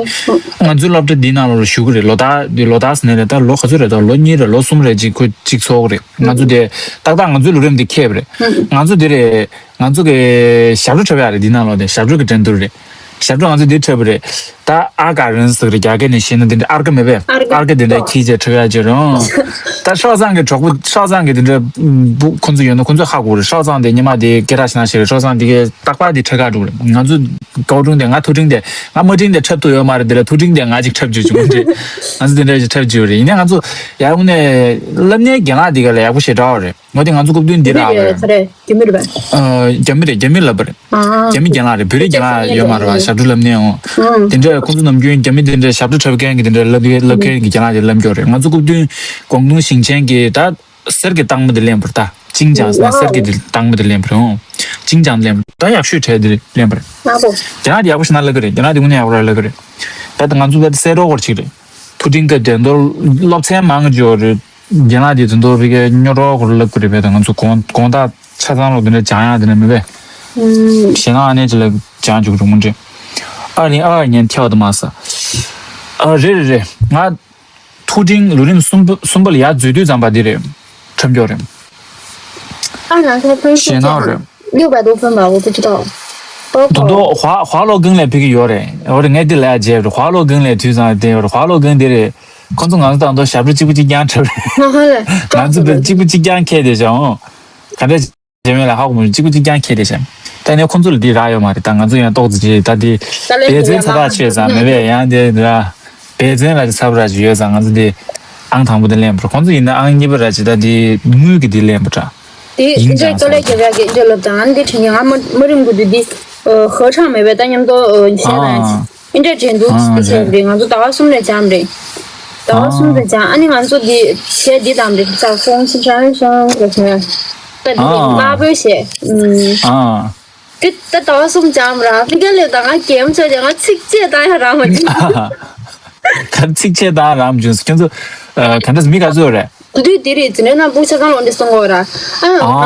ང་ཚོའི་སློབ་གྲྭ་འདི་ནང་ལོགས་ལ་ཞུགས་ཀྱི་རེད། ལོ་ལྟར་འདི་ལོ་ལྟར་ཟེར་ནས་རེད་ད། ལོ་ག་ཚོད་རེད་ད། ལོ་གཉིས་རེད་ལོ་གསུམ་རེད་ཅིག་ཁོ་ཅིག་ཚོགས་ཀྱི་རེད། ང་ཚོ་དེ་ཏག་ཏག་ང་ཚོའི་ལོ་རིམ་འདི་འཁེལ་བ་རེད། ང་ཚོ་འདི་རེད། ང་ཚོ་གི་ཞབས་བྲོ་འཁྲབ་ཡག་རེད། འདི་ནང་ལོགས་དེ་ཞབས་བྲོ་གི་འགྲན་བསྡུར་རེད། ཞབས་བྲོ་ང་ཚོ་འདི་འཁྲབ་པ་རེད། ད་ཨ་ཀ་རན་ཟེར་རེད། རྒྱ་སྐད་ནས་བཤད་ན་འདི་འདྲ་ཨར་ཀ་མེད་པས། ཨར་ཀ་ཨར་ཀ་འདི་འདྲ་ཁྱི་ཅེས་འཁྲབ་ཡག་ཅིག་རེད། ད་སྲོག་བཟང་གི་གྲོགས་པོ་སྲོག་བཟང་གི་འདི་འདྲ་བུ་ཁོ་ཚོ་ཡོད་ན་ཁོ་ཚོས་ཧ་གོ་རེད། སྲོག་བཟང་དེ་ཉི་མ་དེ་སྐད་གྲགས་ཆེ་ན་ཞིག་རེད། སྲོག་བཟང་འདི་གའི་རྟག་པར་དེ་འཁྲབ་ག་འགྲོ་རེད། ང་ཚོ་ཀའོ་ཀྲུང་དེ་ང་ཐུག་ཕྲེང་དེ་ང་དམའ་ཕྲེང་དེ་འཁྲབ་ཐུབ་ཡོད་མ་རེད། དེ་ལ་ཐུག་ཕྲེང་དེ་ང་ཅིག་འཁྲབ་རྒྱུ་བྱུང་རེད། ང་ཚོ་དེ་འདྲ་ཞིག་འཁྲབ་རྒྱུ་རེད། ཡིན་ནའི་ང་ཚོ་ཡར་ངོས་ནས་སློབ་གཉེར་རྒན་ལགས་འདི་ག་ལ་ཡག་པོ་ཞེ་དྲག་རེད། ང་དེ་ང་ཚོ་སྐུ་མདུན་འདི་རག་རེད། རེད་རྒྱ་མི་རེད་པས། ཨ། རྒྱ་མི་རེད། རྒྱ་མི་ལབ་པ་རེད། ཨ། རྒྱ་མི་རྒན་ལགས་རེད། བོད་རིགས་རྒན་ལགས་ཡོད་མ་རེད་པ། ཞབས་བྲོ་སློབ་གཉེར་འོང་། ཨ། དེ་འདྲ་ཁོང་ཚོ་ནམ་རྒྱུན་རྒྱ་མི་དེ་འདྲ་ཞབས་བྲོ་འཁྲབ་མཁན་གྱི་དེ་འདྲ་སློབ་སློབ་མཁན་གྱི་རྒན་ལགས་དེ་སློབ་སྐྱོར་རེད། ང་ཚོ་སྐུ་མདུན་ཀོང་ཏུང་ཞིང་ཆེན་གྱི་ད་གསེར་གྱི་རྟགས་མ་དེ་ལེན་པ་རེད་ད། ཅིང་ཅང་ཟེར་ན་གསེར་གྱི་དེ་རྟགས་མ་དེ་ལེན་པ་རེད། ཨོ། ཅིང་ཅང་ལེན་པ་ད་ཡག་ཤོས་གྲས་དེ་ལེན་པ་རེད། རྒན་ལགས་དེ་ཡག་པོ་ཞེ་དྲག་སློབ་ཀྱི་རེད། རྒན་ལགས་དེ་དངོས་གནས་ཡག་པོ་ར་སློབ་ཀྱི་རེད། ད་ང་ཚོ་ད་དེ་གསལ་སྒྲོག་སྐོར་ཅིག་རེད། ཐུག་ཕྲེང་སྐབས་དེ་ཚོ་སློབ་ཚན་མང་ཅིག་ཡོད་རེད། རྒན་ལགས་དེ་ཚོ་འདུག་བི་གའི་སྨྱོ་གྲོགས་སྐོར་སློབ་ཀྱི་རེད་པས། ད་ང་ཚོ་དགོང་དགོང་དག་ཆ་ཚང་ལོ་དེ་འདྲ་སྦྱང་ཡག་དེ་འདྲ་མེད་པས། ཞེད་སྣང་ཨ་ནེ་ཅིག་ལ་སྦྱང་བཅུག་རུང་མི་འདྲ། ཨ་ནི་ཨ་ཉན་ཐལ་བ་དུ་མ་ས། ཨ་རེད་རེད་རེད། ང་ཐུག་ཕྲེང་ལོ་རིམ་གསུམ་པ་གསུམ་པ་ལ་ཡར་འཛུལ་དུས་ཙམ་པ་འདི་རེད། འཁྲབ་མགྱོགས་རེད། 二堂开分数 ཞེད་སྣང་རེད། 六百多分吧，我不知道。包括 དོ་དོ་华华罗庚 ལས་ཕེབས་ཀྱི་ཡོད་རེད། འོ་རེད། ངས་འདི་ལ་ཡ་བརྗེད་རེད། 华罗庚 ལས་དུས་ཙང་དེ་ཡོད་རེད། 华罗庚 འདི་རེད། ཁོང་ཚོ་ང་ཚོ་དང་དུ་ཞབས་བྲོ་གཅིག་པུ་གཅིག་རྐྱང་འཁྲབ་རེད། ང་ཧ་ལས། ང་ཚོ་བས་གཅིག་པུ་གཅིག་རྐྱང་འཁྱེར་བསྡད་བཞག་ཨོ། ག་འདྲ་བྱས་མེད་ལ་ཧ་གོ་མི་འདུག་གཅིག་པུ་གཅིག་རྐྱང་འཁྱེར་བསྡད་བཞག་ད་ནས་ཁོང་ཚོ་ལ་འདི་རག་ཡོད་མ་རེད། ད་ང་ཚོ་ཡང་ཏོག་ཙམ་བྱས་ད་འདི་འབད་བརྩོན་ཚ་ཐག་ཆོད་ཙང་མེད་པས། ཡང་འདི་འདི་ར་འབད་བརྩོན་ལ་ཅིག་ཚ་པོ་ར་ཅིག་ཡོད་ཙང་ང་ཚོ་འདི་ཨང་དང་པོ་འདི་ལེན་པ་རེད། ཁོང་ཚོ་ཡིན་ན་ཨང་གཉིས་པ་ར་ཅིག་ད་འདི་དངུལ་གྱི་འདི་ལེན་པ་འདྲ། དེ་ཡིན་ཀྱང་འདྲ་ཀ་ལས་རྒྱབ་ཡག་གི་འདྲ་ལབ་དང་འདི་དྲན་གྱི་ང་མ་མ་རིམ་དགུ་དུས་འདི་ཧ་ཅང་མེད་པས། ད་མཉམ་དུ་བཤད་ན་ཡང་ཨ། འདྲ་དྲན་འདུག་ཨ་དེ་བྱས་རེད། ང་ཚོ་ཟླ་བ་གསུམ་རེ་སྦྱངས་རེད། ཟླ་བ་གསུམ་རེ་སྦྱངས། ཨ་ནི་ང་ཚོ་འདི་བྱས་འདི་དང་འདི་ས་ཁོང་ཕྱི་ཧྲང་ཧྲང་རེ་སོང་ཡ། ད་འདི་ཨ། དམར་པོའི་བྱས། ཨ། དེ་ད་ཟླ་བ་གསུམ་སྦྱངས་ར་ཕི་ག་ལེ་ད་ང་གེམ་ཆོག་ཀྱང་ང་ཚིགས་བཅད་བཏང་ཡ་རག་མ་བྱུང་། ག་ཚིགས་བཅད་བཏང་རག་མ་བྱུང་། ཁྱོད་ཚོ་ག་འདྲ་མི་ག་ཚོད་རེད། དེ་དུས་དེ་རེད། འཛིན་གྲྭའི་ནང་སྤུ་ཆ་ཚང་ལོ་འདི་གསུང་གོ་ར། ཨ་ང་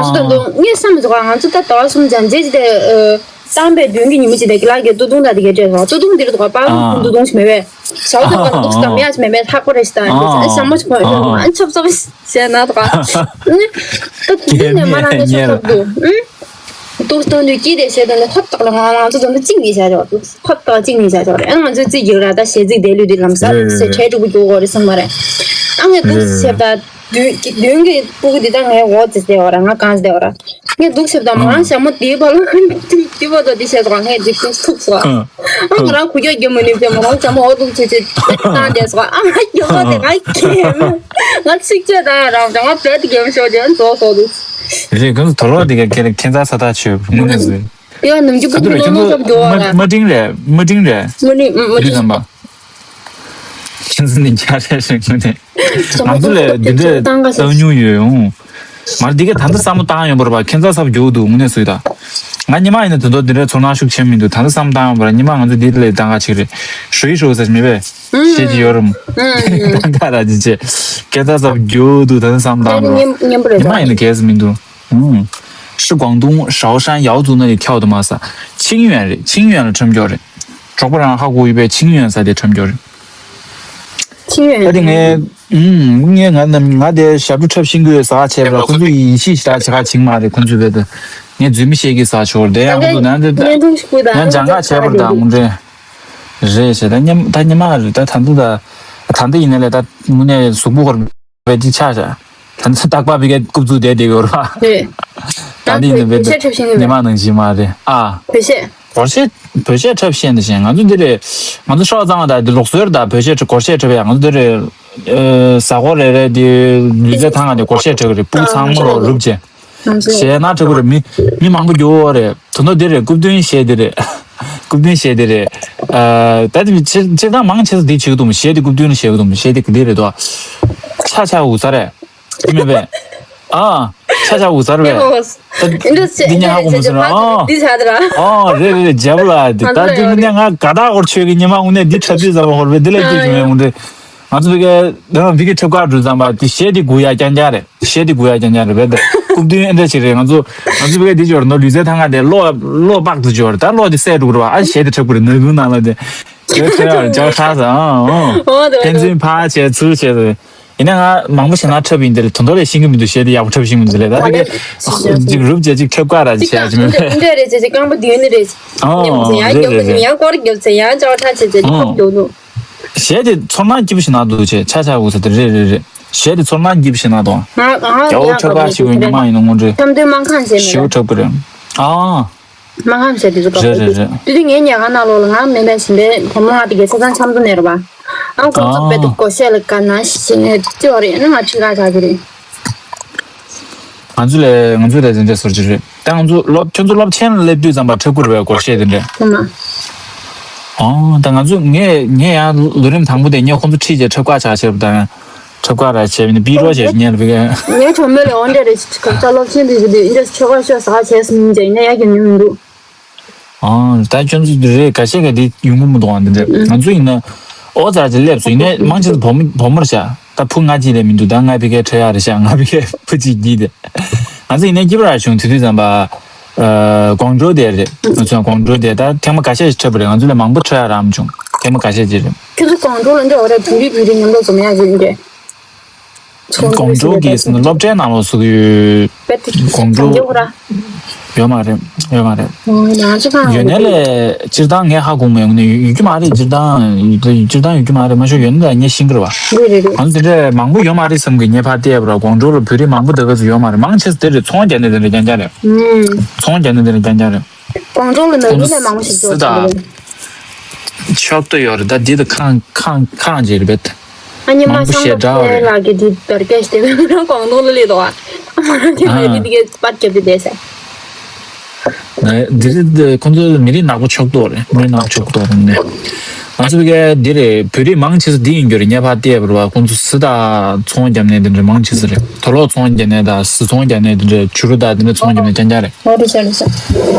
ཚོ་ད་དུང་ངས་བསམ་མི་ཚོགས། ང་ཚོ་ད་ཟླ་བ་གསུམ་ཙམ་རྗེས་ཀྱི་དེ་བཏང་པའི་མདུན་གྱི་ཉིན་མོ་ཅིག་དེ་གི་ལག་གི་ཏུ་ཏུང་ད་དེ་གའི་སྤྲད་སོང་། ཏུ་ཏུང་དེ་རུ་དོག་པ་ལུ་ཏུ་ཏུང་ཞིག་མེད་པས། ཞའོ་ཏོ་ག་ཏུ་ཏུ་མེད་ཡ་ཞིག་མེད་པས། ལྷག་པ་རེ་ཞིག་ད་ཨ་ཞྭ་མོ་ཞིག་གོན་ཨ་ཨ་ཨ་ཆོབ་ཆོབ་ཞེ་ན་དོག་ཨ་ནི་ད་དེ་ནས་མ་རང་ད་ཆོབ་ཆོབ་འདུག་ཨུ། ཏུ་ཏུང་དུ་ཀི་དེ་ཞེ་ད་ནི་ཧོབ་ཏག་ལ་ང་ང་ཚོ་ད་ནི་གཅིག་ནི་བྱ་ཆོག་ཏུ། ཕབ་ཏག་གཅིག་ནི་བྱ་ཆོག་རེད། ཨ་ང་ཚོའི་རྩིས་རྒྱག་ར་ད་གཞས་ཚིག་དེ་ལུས་དེ་ལམ་སང་རེད་རེད་ཟེར་རེད། གྲལ་དྲུག་པོ་རྒྱུག་གོ་རེད་སོང་མ་རེད། ཨ་ངས་འདུག་རེད་ཟེར་ད། མདུན་མདུན་གྱི་སྤུ་གུ་འདི་ད་ངའི་འོག་ཙི་ཟེར་བ་ར་ང་གང་ཟེར་བ་ར། ངས་འདུག་ཟེར་ད་མ་རང་ཞྭ་མོ་དེའི་བར་ལ་དེ་བར་དུ་དེ་བྱས་སོང་། ངས་འདི་ཐུག་ཐུག་སོང་། ཨ་ང་རང་གུ་རྒྱག་རྒྱབ་མ་ནུས་ཟེར་མ་རང་ཞྭ་མོ་འོག་ཏུ་བྱས་བྱས་བཏང་བསྡད་སོང་། ཨ་ང་རྒྱབ་པ་དེ་ང་ཁྱེར་ང་ཚིག་བཅད་དང་རང་ང་བེད་དེ་རྒྱབ་ཤོག་ཅེས་རྫོགས་སོང་འདུག་རེད། ཁོང་ཚོ་དོ་ལོག་དེ་ག་ཁྱེད་ཁྱད་མཚར་ས་ཐག་ཆོད་དངོས་གནས་ཟེར། དེ་ཡང་ནམ་རྒྱུན་ཁ་ཐུག་ལ་ཁྱོད་ཚོ་མ་མ་ཏིང་རེད། མ་ཏིང་རེད། མ་ནི་མ་ཏིང་། ཁྱོད་ཚོ་ནི་རྒྱ་རེད་ཞིག་ངོ་ནས། ང་ཚོ་ལས་འདི་འདྲའི་བཏང་མྱོང་ཡོད་ཡོང་། མར་འདི་ག་ད་ལྟ་བསམ་བློ་བཏང་ཡོང་བར་བ་ཁྱེད་ཚོ་ཚབ་རྒྱུག་འདུག་དངོས་གནས་སུ་ད། ང་ཉི་མ་ཡིན་ན་དེ་ཚོ་འདི་འདྲའི་ཚོར་སྣང་ཤུགས་ཆེན་མི་འདུག་ད་ལྟ་བསམ་བློ་བཏང་ཡོང་བར་ཉི་མ་ང་ཚོ་འདི་ལས་བཏང་ག་ཆིག་རེད། ཧྲུའི་ཧྲུའི་ཟེར་མི་བས། ཤེས་ཀྱི་ཡོད་རམ། ད་ད་ར་ཅི་ཆེ། ཁྱེད་ཚོ་ཚབ་རྒྱུག་འདུག་ད་ལྟ་བསམ་བློ་བཏང་ཡོང་བར་ཉི་མ་ཡིན་ན་གལ་སྲིད་མི་འདུག 嗯，是广东韶山瑶族那里跳的吗？啥？清远嘞，清远了，真叫嘞。找不着哈古预备清远啥的，真叫嘞。清远。而且我，嗯，我我那我的小猪车新歌啥去了，可能一起啥去还清嘛的，可能觉得，你准备写给啥去了，对呀，我那那那那讲个去不了，我这。རེད་ཞེས་ད་ཉམ་ད་ཉི་མ་རེད་ད་ད་འདི་ད་ད་འདི་ཡིན་ན་ལས་ད་དངོས་གནས་གཟུགས་པོ་ཧོར་བས་ཅི་ཆགས་ཤག་ད་ཚོད་རྟག་པར་བི་གའི་རྐུབ་བཙུགས་བསྡད་བསྡད་ཡོད་རེད་པ། རེད། ད་འདི་ཡིན་ན་བོད་ཆས་འཁྲབ་ཤེས་ཀྱི་མེད། ཉི་མ་ནང་བཞིན་མ་རེད་ཨ། བོད་ཆས། སྒོར་གཞས། བོད་ཆས་འཁྲབ་ཤེས་འདི་བཞིན་ང་ཚོ་འདི་རེད། ང་ཚོ་ཤོག་གཙང་བ་དང་འདི་ལུགས་སྲོལ་དང་བོད་ཆས་སྒོར་གཞས་འཁྲབ་ཡ་ང་ཚོ་འདི་རེད། ཨ་གཟའ་འཁོར་རེ་རེ་འདི་ལུས་རྩལ་ཐང་ག་འདི་སྒོར་གཞས་འཁྲབ་ཀྱི་རེད། སྤུ་གུ་ཚང་མ་རོགས་རུབ་བྱས། གཞས་སྣ་འཁྲབ་ཀྱི་རེད། མི་མི་མང་པོ་འགྱོ་བ་རེད། དོན་དག་འདི་རེད། རྐུབ་སྟོན་གཞས་འདི་རེད། རྐུབ་སྟོན་གཞས་འདི་རེད། ཨ་ད་འདི་སྤྱིར་སྤྱིར་བཏང་མང་ཆེ་ས་འདི་བྱེད་ཀྱི་འདུག་གཞས་འདི་རྐུབ་སྟོན་ལ་གཞས་ཀྱི་འདུག་གཞས་འདི་འདི་རེད་དོ། ཆ་ཆ་འུ་ཚ་རེད། དེ་མེད་པས། ཨ། ཆ་ཆ་འུ་ཚ་རེད་པས། ད་འདི་ཉན་ཧ་གོ་མི་སོང་ར། ཨ། འདི་ཆ་དེ་ར། ཨ་རེད་རེད་རེད་རྒྱབ་ལ་འདི་ད་འདི་ངུ་ནས་ང་དགའ་དག་སྐོར་ཆོས་ཀྱི་ཉི་མ་དངོས་གནས་འདི་འཁྲབ་དུས་ཙམ་པ་ཧོར་པས་འདི་ལས་སྐྱིད་བྱུང་བས་དངོས་འདྲེ། ང་ཚོ་བི་གའི་ད་བི་གའི་འཁྲབ་ཁ་འགྲོ་ཙམ་པ་དེ་གཞས་དེ་སྒུག་ཡ་རྐྱང་རྐྱང་རེད། གཞས་དེ་སྒུག་ཡ་རྐྱང་རྐྱང་རེད་བས། ད་རྐུབ་སྟོན་ཨེ་འདྲ་ཞིག་རེད། ང་ཚོ་ང་ཚོ་བི་གའི་དེ་འབྱོར་ནོ་ལུས་རྩལ་ཐང་ག་དེ་གློག་གློག་པགས་དེ་འབྱོར་ད་གློག་དེ་སད་འགྲོ་གི་རེད་བ། ཨ་གཞས་དེ་འཁྲབ་གི་རེད། ནག་ཁུང་ནང་ལ་དེ་གཞས་འཁྲབ་ཡ་རེད། ཇག་ཧྲ་ཟ་ཨང་ཨང་། ཕན་ཚུན་ཕར་བྱས་ཚུར་བྱས་ཟེར། ཡིན་ན་ང་མང་པོ་ཞིག་ན་འཁྲབ་ཡིན་དེ་ལས་དོན་དག་ལས་ཤེས་ཀྱི་མི་འདུག་གཞས་དེ་ཡག་པོ་འཁྲབ་ཤེས་མི་འདུག་ལས་ད་དེ་ག་ཅིག་རུབ་བྱས་ཅིག་འཁྲབ་ག་ར་ཅིག་བྱས་ཅིག་མི་འདྲ་རེད་ཅེས་ཅིག་རྐང་པ་མདུན་ནས་རེད། ཨང་ཉམས་ཚེ་ཡང་རེད་རྒྱབ་རེད་རེད། ཡང་སྐོར་རྒྱབ་ཚེ་ཡང་ཅག་ཧྲ་བྱས་ཚེ་ཅིག་ཨང་འཁྲབ་རྒྱབ་འདུག་གཞས་དེ་ཚོར་སྣང་སྐྱིད་པོ་ཞིག་ན་འདུག་ཅེས་ཆ་ཆ་འུ་ཚ་དེ་རེད་རེད་རེད། གཞས་དེ་ཚོར་སྣང་སྐྱིད་པོ་ཞིག་ན་དང་། ང་ང་རྒྱ་བོ་ཡང་འཁྲབ་ག་ཞིག་ཉི་མ་ཡིན་ན་དངོས་འབྲེལ་འཁྲབ་འདོད་མ་ཁང་ཞེས་མེད་ཞིའུ་ལ། འཁྲབ་གི་རེད། ཨ། མ་ཁང་ཞེས་དེ་ཚོ་ག་རེད་རེད་རེད། དེ་དུས་ངའི་ཉལ་ཁང་ནང་ལོགས་ལ་ང་མེད་པའི་ཞིང་པའི་བུ་མོ་ང་དེ་གའི་ཆ་ཚང་འཆམ་དུ་ནེར་བ། ཨང་ཁོང་ཚོ་དཔེ་དེ་ཨ། སྒོར་གཞས་ལ་དགའ་ན་ཞེས་ནས་ཅི་བ་རེད་ན་ང་ཁྲིད་ག་ཆགས་ཀྱི་རེད། ང་ཚོ་ལས་ང་ཚོ་ལས་དེ་འདྲ་ཟེར་གྱི་རེད། ད་ང་ཚོ་སློབ་ཁྱོད་ཚོ་སློབ་ཆེན་ལ་སླེབས་དུས་ཙམ་པ་འཁྲབ་ཀྱི་རེད་པས་སྒོར་གཞས་དེ་འདྲ། ཨོ་ད་ང་ཚོ་ངས་ངས་ཡང་ལོ་རིམ་དང་པོ་དེ་ངས་ཁོང་ཚོ་ཁྲིད་བྱས་འཁྲབ་ག་ཆགས་བྱས་པ་དང་། འཁྲབ་ག་ར་བྱས་པ་ནི་པི་རོ་བྱས་ཉན་པའི། ངའི་གྲོགས་མོ་ལས་འོ་འདྲ་རེད། ཁོ་ཚོ་སློབ་ཆེན་དུ་ཡོད་དུས་འདྲ་ཆོ་ག་ཤོག་ཟ་ག་བྱས་སོང་ཅེས་ཡིན་ན་ཡག་གི་མྱོང་མི་འདུག་ཨང་། ད་ཁྱོད་ཚོ་འདི་རེད་ག་ཤེད་ག་འདི་ཡོང་གི་མི་འདུག་ཨང་། འདི་འདྲ་ང་ཚོ་ཡིན་ན་ཨོ་ཙར་ཅིག་སླེབས་སོང་། ཡིན་ནའི་མང་ཆེ་བོ་མོ་བོ་མོར་བཞག་ད་ཕུ་ང་གཅིག་ལས་མི་འདུག་ད་ང་ཕི་ཁའི་ཁྲ་ཡག་རེད་བཞག་ང་ཕི་ཁའི་ཕུ་གཅིག་གཉིས་དེ། ང་ཚོ་ཡིན་ནའི་སྐྱིད་པོ་ར་བྱུང་དུས་དུས་ཙམ་པ། ཨ་ཀོང་ཀྲོའུ་དེ་རེད། ང་ཚོ་ཀོང་ཀྲོའུ་དེ་ད་ཐེངས་མ་ཁ་ཤས་ཤིག་འཁྲབ་པ་རེད། ང་ཚོ་ལས་མང་པོ་ཁྲ་ཡག་རག་མ་བྱུང་། ཐེངས་མ་ཁ་ཤས་ཅིག་རེད། ཁྱོད་ཚོ་ཀོང་ཀྲོའུ་ལ་འདྲ་བ་རེད། བོད་རིགས་བོད་རིགས་མཉམ་དུ་འཛོམས་ཡག་ཡོད་འདྲ། ཀོང་ཀྲོའུ་གི་སློབ་གྲྭའི་ནང་ལོགས་སུ་ཡོད། ཀོང་ཀྲོའུ་ཡོད་མ་རེད། ཡོད་མ་རེད། ཡོད་ནའི་ལས་སྤྱིར་བཏང་ངས་ཧ་གོ་མེད་ནས་ཡོད་ཀྱི་མ་རེད། སྤྱིར་བཏང་སྤྱིར་བཏང་ཡོད་ཀྱི་མ་རེད། མ་ཤོད་ཡོད་ནའི་ངས་ཤེས་ཀྱི་རེད་བ། ང་ཚོ་དེ་འདྲ་མང་པོ་ཡོད་མ་རེད་བསམ་གི་ངས་ཕར་བལྟས་པ་ར་ཀོང་ཀྲོའུ་ལ་བོད་རིགས་མང་པོ་དེ་ག་ཚོད་ཡོད་མ་རེད། མང་ཆེ་ས་དེ་རེད། ཚོང་རྒྱག་ནས་དེ་འདྲ་རྐྱང་རྐྱང་རེད། ཚོང་རྒྱག་ནས་དེ་འདྲ་རྐྱང་རྐྱང་རེད། ཀོང་ཀྲོའུ་ལ་ནང་མི་ལས་མང་པོ་ཞིག་འགྲོ་ཐུབ་ཀྱི་རེད། ཕྱོགས་དུ་ཡོད་རེད། ད་འདི་དུ་ཁང་ཁང་ཁང་ཅིག་རེད་པས། ཨ་ཉི་མ་མང་པོ་ཤེས་འདྲ་བ་རེད། ལགས་ཀྱི་འདི་དར་རྒྱས་ཞིག་དེ་བས་ང་ཀོང་ཀྲོའུ་ལ་སླེབས་འདུག་ཨ་མ་རང་གི་ལས་ཀྱི་འདི་གའི་པར་རྒྱབ་དེ་བསྡད་ས། འདི་རེད། ཁོང་ཚོ་མི་རིགས་ནག་པོ་ཕྱོགས་གཏོགས་རེད། མི་རིགས་ནག་པོ་ཕྱོགས་གཏོགས་རེད་ནས། ང་ཚོ་གི་འདི་རེད། བོད་རིགས་མང་ཆེ་ས་འདི་ཡིན་རྒྱུ་རེད། ངས་ཕར་བལྟས་པ་རེད་བ། ཁོང་ཚོ་གཟི་དང་ཚོང་རྒྱབ་ནས་དེ་འདྲ་མང་ཆེ་ས་རེད། དུག་ལོག་ཚོང་རྒྱབ་ནས་དང་གཟི་ཚོང་རྒྱབ་ནས་དེ་འདྲ་བྱུ་རུ་དང་དེ་འདྲ་ཚོང་རྒྱབ་ནས་རྐྱང་རྐྱང་རེད། ཨོ་རེད་ཤག་རེད་ཤག་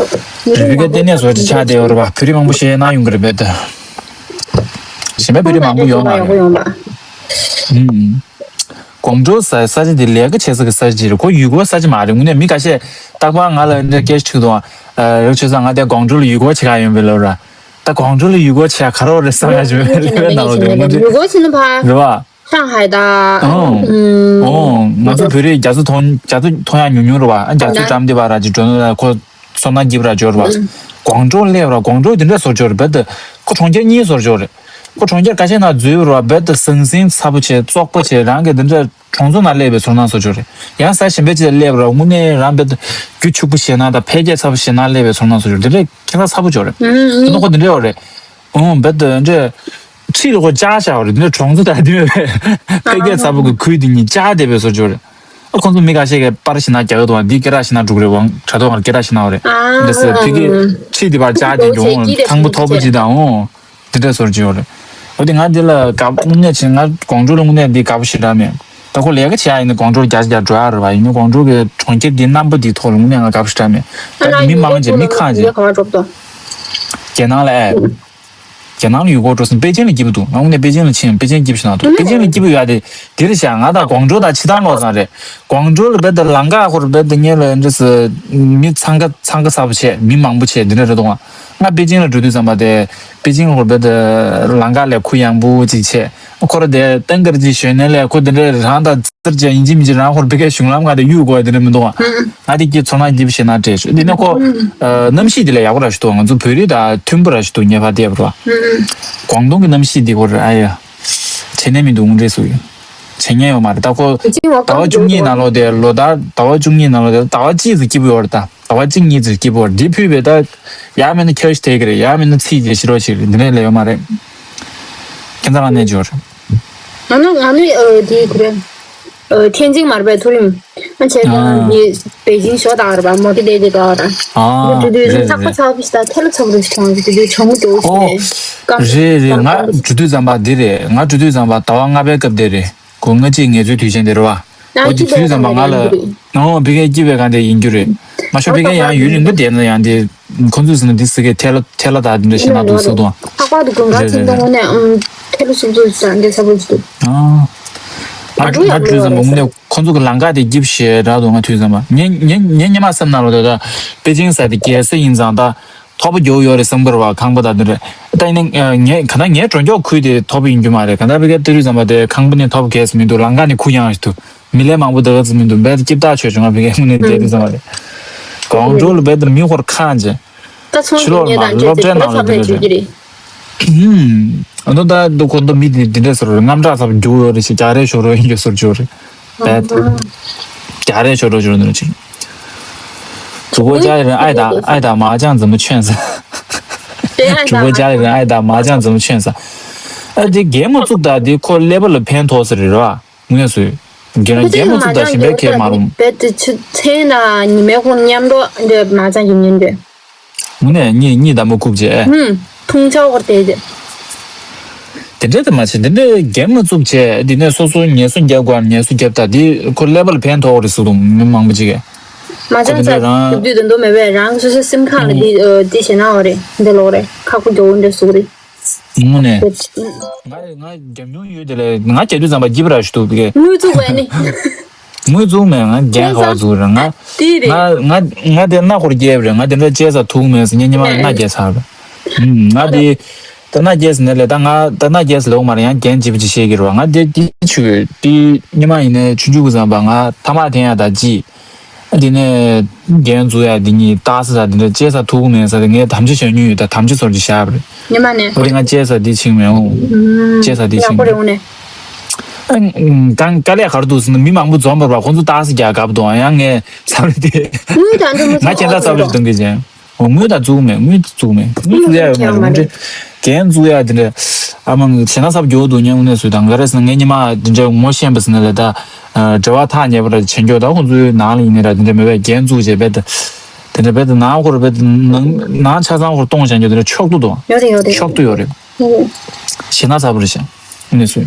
བོད་པའི་ལྟེ་གནས་བཟོ་ཅིག་ཆགས་བསྡད་ཡོད་རེད་བ། བོད་རིགས་མང་པོ་ཞེ་ན་ཡོང་གི་རེད་པས་ད། གཞན་པ་བོད་རིགས་མང་པོ་ཡོད་མ་རེད། ཡོང་པ། ཨུམ། ཀོང་ཀྲོའུ་ས་ས་ཆ་དེ་ལས་ཀ་བྱེད་ས་གི་ས་ཆ་ཅིག་རེད། ཁོ་ཡུལ་སྐོར་ས་ཆ་མ་རེད། དངོས་གནས་མི་ཁ་ཤས་རྟག་པར་ང་ལ་འདྲ་སྐད་ཆ་དྲིས་འདུག་ཨ། རེད་ཆོས་ས་ང་དེ་ཀོང་ཀྲོའུ་ལ་ཡུལ་སྐོར་བྱེད་ག་ཡོང་བའི་ལོ་ར། ད་ཀོང་ཀྲོའུ་ལ་ཡུལ་སྐོར་བྱེད་ག་རོགས་རེད་བསམ་ཡ་ཞིག་རེད་ན་ལོ་རེད་ངོ་འདི་ཡུལ་སྐོར་བྱེད་ན་ཕ་རེད་བ། ཧྲང་ཧའེ་དང་། ཨོ། ཨོ། ང་ཚོ་བོད་རིགས་རྒྱ་མཚོ་མཐོང་རྒྱ་མཚོ་མཐོང་ཡ་ཉུང་ཉུང་རེད་བ། ཨ་རྒྱ་མཚོ་འགྲམ་དེ་བ་ར་ཅིག་འགྲོ་ན་ཁོ་བསོད་ནམས་སྐྱིད་པ་ར་འབྱོར་བ། ཀོང་ཀྲོའུ་སླེབས་ར་ཀོང་ཀྲོའུ་དེ་འདྲ་བཟོ་འབྱོར་རེད་བད་དེ། ཁོ་གྲོང་ཁྱེར་གཉིས་བཟོ་འབྱོར་རེད། ཁོ་གྲོང་ཁྱེར་ཁ་ཤས་ན་འཛུལ་བ་ར་བད་དེ་ཟང་ཟིང་ཚ་པོ་བྱས་བཙོག་པོ་བྱས་རང་གི་དེ་འདྲ་གྲོང་ཚོ་ན་སླེབས་པའི་ཚོར་སྣང་བཟོ་འབྱོར་རེད། ཡང་ས་གཞན་པའི་ཅིག་ལ་སླེབས་ར་དངོས་གནས་རང་བད་དེ་རྒྱུ་ཕྱུག་པོ་བྱས་ན་དང་འཕེལ་རྒྱས་ཚ་པོ་བྱས་ན་སླེབས་པའི་ཚོར་སྣང་བཟོ་འབྱོར་དེ་འདྲ་ཁྱད་མཚར་ཚ་པོ་འབྱོར་རེད། དེ་ནི་ཁོ་དེ་འདྲ་ཡོད་རེད། ཨོ་བད་དེ་འདྲ། ཁྲིད་ལ་ཁོ་ཅག་བཞག་པ་རེད། འདི་ནི་གྲོང་ཚོ་དང་འདི་མེད་པས་འཕེལ་རྒྱས་ཚ་པོ་གི་ཁུལ་འདི་གཉིས་ཅག་བསྡད་པའི་བཟོ་བཅོས་རེད། ཨ་ཁོང་ཚོ་མི་ཁ་ཤས་ཀྱིས་པར་ཞིག་ན་རྒྱག་གི་འདུག་འདི་སྐད་གྲགས་ཞིག་ན་འགྲོ་གི་རེད་བང་དྲ་ཐོག་ང་སྐད་གྲགས་ཞིག་ན་བ་རེད། འདི་སེ་ཕི་གི་ཁྲིད་འདི་པར་ཅག་འདི་འགྱོ་འོང་ཐང་པོ་མཐོ་པོ་ཅིག་དང་འོང་འདི་འདྲ་བཟོ་བཅོས་རེད། འོ་དེ་ང་འདི་ལ་དགའ་པོ་དངོས་གནས་ཆེ་ང་ཀོང་ཀྲོའུ་ལ་དངོས་གནས་འདི་དགའ་པོ་ཞེ་དྲག་མེད། ད་ཁོ་ལས་ཀ་བྱེད་ཡ་ཡིན་ན་ཀོང་ཀྲོའུ་རྒྱ་ཆེ་རྒྱ་འགྲོ་ཡ་རེད་བ། ཡིན་ན་ཀོང་ཀྲོའུ་གི་གྲོང་ཁྱེར་འདི་རྣམ་པ་འདི་ཐོག་ལ་དངོས་གནས་ང་དགའ་པོ་ཞེ་དྲག་མེད། ད་མི་མང་ཆེ་མི་ཁག་ཆེ་རྒྱ་ནང་ལ་ཨེ། རྒྱ་ནང་ལ་ཡུལ་སྐོར་འགྲོ་སོང་པེ་ཅིན་ལ་སྐྱིད་པོ་འདུག་ང་དངོས་གནས་པེ་ཅིན་ལ་ཕྱིན་པེ་ཅིན་སྐྱིད་པོ་ཞིག་ན་འདུག་པེ་ཅིན་ལ་སྐྱིད་པོ་ཡོད་དེ་དེ་རེད་ཤག་ང་དང་ཀོང་ཀྲོའུ་དང་ཕྱི་ཐང་ལོག་ཙང་རེད། ཀོང་ཀྲོའུ་ལ་བེད་དེ་ལམ་ཁ་ཁོར་བེད་དེ་ཉེ་ལ་འདྲ་སི་མི་འཚང་ཁ་འཚང་ཁ་ཚ་པོ་བྱས་མི་མང་པོ་བྱས་འདི་འདྲ་རེད་འདུག་ང་པེ་ཅིན་ལ་འགྲོ་དུས་ཙམ་པ་དེ་པེ་ཅིན་ཁོར་བེད་དེ་ལམ་ཁ་ལས་ཁུ་ཡངས་པོ་ཅིག་བྱས་ཁོ་ར་དེ་ཏང་གར་ཅིག་ཞོན་ནས་ལས་ཁོ་དེ་འདྲ་རང་དང་ཙིར་ཅན་ཡིན་གཅིག་མིན་གཅིག་རང་ཁོར་བེད་ཀའི་གཞུང་ལམ་ཁ་དེ་གཡུག་དགོས་དེ་འདྲ་མི་འདུག་ང་། ང་དེ་སྐྱིད་ཚོར་སྣང་སྐྱིད་པོ་ཞིག་ན་སྤྲད་ཤོག་འདི་ནས་ཁོ་ཨ་གནམ་གཤིས་དེ་ལས་ཡག་པོ་ར་ཞིག་འདུག་ང་ཚོ་བོད་རིགས་དང་མཐུན་པོ་ར་ཞིག་འདུག་ཉེ་ཕར་བལྟས་པ་ར། ཀོང་ཏུང་གི་གནམ་གཤིས་འདི་ཁོ་ར་ཨ་ཡ། བྱེད་ནས་མི་འདུག་འདྲེས་སུ་ཡོད། བྱེད་ཉན་ཡོད་མ་རེད་ད་ཁོ། ཟླ་བ་བཅུ་གཉིས་ནང་ལོགས་དེ་ལོ་ལྟར་ཟླ་བ་བཅུ་གཉིས་ནང་ལོགས་དེ་ཟླ་བ་གཅིག་ཙམ་སྐྱིད་པོ་ཡོད་རེད་ད། ཟླ་བ་གཅིག་གཉིས་ཙམ་སྐྱིད་པོ་ཡོད་རེད། འདི་ཕུད་པའི་ད་ཡ་མིན་ན་ཁྱོད་ཤི་དེ་གི་རེད། ཡ་མིན་ན་ཚིག་ཅེས་ཤི་རོགས་ཤིག་རེད། འདི་ནས་ལས་ཡོད་མ་རེད། ཁྱེད་ཚང་ལ་གནས་འབྱོར། ང་ནི་ང་ནི་ཨ་དེ་གི་རེད། ཨ་ཐེན་ཅིང་མ་རེད་པས་མཐོ་རིམ། ཨ་བྱས་ཙང་ཨ་འདི་པེ་ཅིང་ཞོ་དང་རེད་པ་མོ་ཏི་དེ་དེ་དོ་ར། ཨ་འདི་དུས་དུས་རེད་ཚགས་པ་རེད་ཚགས་པ་ཞིག་དང་ཐལ་ལོ་ཚ་པོ་རེ་ཞིག་མཐོང་དུས་དུས་གྲང་མོ་རྒྱོ་ཨོ་ཞིག་ཀ་རེད་རེད། ང་འགྲོ་དུས་ཙམ་པ་འདི་རེད། ང་འགྲོ་དུས་ཙམ་པ་ཟླ་བ་ལྔ་པའི་སྐབས་དེ་རེད། གོ་ལྔ་གཅིག་ངལ་རྩོལ་དུས་ཆེན་དེ་རེད་བ། ཨོ་དེ་དུས་ཙམ་པ་ང་ལ་ཨོ་ཕ་གིར་སྐྱིད་པའི་སྒང་དེ་ཡིན་རྒྱུ་རེད། མ་ཤོ་ཕ་གིར་ཡང་ཡུན་རིང་པོ་བསྡད་ན་ཡང་དེ། ཁོ་ཚོས་ཟེར་ན་འདི་ཟེར་གི་ཐལ་ཐལ་ལ་དང་འདི་འདྲ་ཞིག་ན་འདུག་ཟེར་དང་། ལྷག་པར་དུ་དགུན་ཁ་རེད་ཚིག་རེད་དང་རེད། དངོས་གནས་ཨམ་ཐལ་ལོ་སུབ་སུབ་ཟ་འདྲ་ས་བུ་ཞིག་འདུག་ཨ། ང་འགྲོ་ང་ཡག་དུས་ཙམ་པ་དངོས་གནས་ཁོ་ཚོ་གི་ལམ་ཁ་དེ་སྐྱིད་པོ་ཞེ་དྲག་འདུག་ང་དུས་ཙམ་པ་ངས་ངས་ངས་སྔོན་མ་བསམ་ན་ལོ་ད་ད་པེ་ཅིང་ཟེར་དེ་རྒྱལ་ས་ཡིན་ཙང་ད་མཐོ་པོ་རྒྱུ་ཡོད་རེད་བསམ་གི་རེད་བ། ཁང་པ་དང་འདི་འདྲ་ད་ཡིན་ན་ངས་ག་ད་ངའི་གྲོང་ཁྱོག་ཁུལ་དེ་མཐོ་པོ་ཡིན་རྒྱུ་མ་རེད། ག་ད་ཕ་གིར་ལྟ་དུས་ཙམ་པ་དེ་ཁང་པ་ནི་མཐོ་པོ་གས་སུ་མི་འདུག་ལམ་ཁ་ནི་ཁུ་ཡངས་ཤིག་འདུག་མི་ལས་མང་པོ་འདུག་ཙམ་མི་འདུག་བལ་སྐྱིད་ཐག་ཆོད་བྱུང་བ་ཕ་གིའི་དངོས་གནས་བསྡད་དུས་ཙམ་པ་རེད། ཀོང་ཀྲོའུ་ལ་བལ་དུ་མི་ཧོར་ཁ་འཇེ། ད་ཚོང་ཕྱི་ལོགས་མ་སློབ་གྲྭའི་ནང་ལ་འདི་འདྲ་རེད། ཧུམ། ཨ་ནུ་ད་འདུག་ཁོ་འདུག་མི་འདི་འདི་འདྲས་སོར་རེད། རྔམ་དྲག་ཚབ་རྒྱུག་ཡོད་རེད་ཞེས་རྒྱག་རེས་ཤོར་རོ་ཡིན་རྒྱུ་སོར་རྒྱུ་རེད། བལ་དུ་རྒྱག་རེས་ཤོར་རོ་ཤོར་འདུག་ཅིག 主播家里人爱打爱打麻将怎么劝噻？主播家里人爱打麻将怎么劝噻？ཨ་འདི་རྒན་མོ་བཙུགས་ད་འདི་ཁོ་ཀླད་པ་ལ་ཕན་ཐོགས་ས་རེད་ར། དངོས་སུ། རྒན་རྒན་མོ་ཚོ་དང་ཞིམ་པའི་ཁེ་མ་རུང་། རྦད་དེ་ཆུ་ཚན་དང་ཉི་མའི་ཁོང་མཉམ་དུ་འདི་མ་ཅང་གི་ཉིན་འདི། དངོས་གནས་གཉིད་གཉིད་དམ་པོ་ཁུག་བྱས། ཧུམ། འཐུང་ཆོག་གོ་དེ་དེ། དེ་འདྲས་དུ་མ་བྱེད་དེ་འདྲས་རྒན་མོ་བཙུགས་བྱས་དེ་ནས་སོ་སོ་ངལ་གསོ་རྒྱབ་དགོས་ངལ་གསོ་རྒྱབ་ད་དེ་ཁོ་ཀླད་པ་ལ་ཕན་ཐོགས་རེད་ཟེར་འདུག་མི་མང་པོ་ཅིག་གིས། མ་ཅང་ཅང་དུས་དུས་དུ་འདུག་མེད་པས་རང་སོ་སོའི་སེམས་ཁམས་ལ་དེ་དེ་ཞེད་སྣང་བ་རེད་འདི་ལོག་རེད་ཁག་པོ་རྒྱོ་འདྲ་ཟུག་རེད། དངོས་གནས། ང་ང་རྒྱབ་མྱོང་ཡོད་དེ་ལས་ང་རྒྱབ་དུས་ཙམ་པ་སྐྱིད་པ་ར་ཞིག་འདུག་གི་དངུལ་བཙུགས་པས་ནི། དངུལ་བཙུགས་མེད་ང་རྒན་ཁ་བ་བཙུགས་རེད་ང་། དེ་རེད། ང་ང་ང་དེ་སྣ་ཁོར་རྒྱས་པ་རེད། ང་དེ་འདྲ་བྱས་ས་ཐུག་མེད་ཟེར་ངས་ཉི་མ་ནས་སྣ་རྒྱས་ཚར་རེད། ང་དེ་ད་སྣ་རྒྱས་ཟེར་ནས་ལས་ད་ང་ད་སྣ་རྒྱས་ཟེར་ལོག་མ་རེད། ཡང་རྒན་བྱིས་པ་ཅིག་བཤད་ཀྱི་རེད་བ། ང་དེ་དེ་ཆུ་དེ་ཉི་མ་ཡིན་ནས་ཆུང་ཆུང་གི་ཙམ་པ་ང་ཐ་མག་འཐེན་ཡ་ད་ཅི། དེ་ནས་རྒན་འཛུགས་ཡ་དེ་གཉིས་རྟགས་གསལ་དེ་འདྲ་བཅད་ས་ཐུག་གི་མེད་ས་དེ་ངས་དམ་བཅའ་བཞག་མྱོང་ཡོད། ད་དམ་བཅའ་ཚོར་གྱི་བཞག་པ་རེད། ཉི་མ་ནས། འོ་དེ་ང་བཅད་ས་དེ་ཕྱིན་མེད་འོང་། བཅད་ས་དེ་ཡག་པོ་རེད་འོང་ནས། ཨ་གང་དཀའ་ལས་ག་རེ་འདུག་ཟེར་ན་མི་མང་པོ་འཛོམས་པ་རེད་བ། ཁོང་ཚོ་རྟགས་གསལ་རྒྱག་དགའ་པོ་འདུག་ཡང་ངས་ཚབ་རེད་དེ། དངུལ་དང་འདྲ་མི་ང་ཁྱེད་ཚོ་ཚབ་རེད་གཏོང་གི་ཅན། འོ་དངུལ་དང་བཙུགས་མེད། དངུལ་བཙུགས་མེད། དངུལ་བཙུགས་ཡ་ཡོད་མ་རེད། དངུལ་རྒན་བཙུགས་ཡ་དེ་འདྲ་ཨ་མ་ཞེ་ན་ཚབ་རྒྱོ་འདུག་ཉན་དངོས་གནས་སུ་དང་ག་རེ་ཟེར་ན་ངས་ཉི་མ་དེ་འདྲ་ངོ་ཤེས་པ་ཟེར་ན་ལས་ད་འབྲེལ་བ་ཐག་ཉེ་པོ་ར་བྱེད་འགྱོ་ད་ཁོང་ཚོའི་ནང་ལ་ཡིན་ནི་ར་དེ་འདྲ་མེད་པའི་རྒན་བཙུགས་བྱས་པས་ད་དེ་འདྲ་བས་ད་ནང་ཁོ་ར་བས་ད་ནང་ནང་ཆ་ཚང་ཁོ་ར་གཏོང་བྱ་འགྱོ་དེ་འདྲ་ཆོག་ཏུ་འདུག་ཡོད་རེད་ཡོད་རེད། ཆོག་ཏུ་ཡོད་རེད། ཞེ་ན་ཚབ་རེད་ཤག་དངོས་གནས་སུ།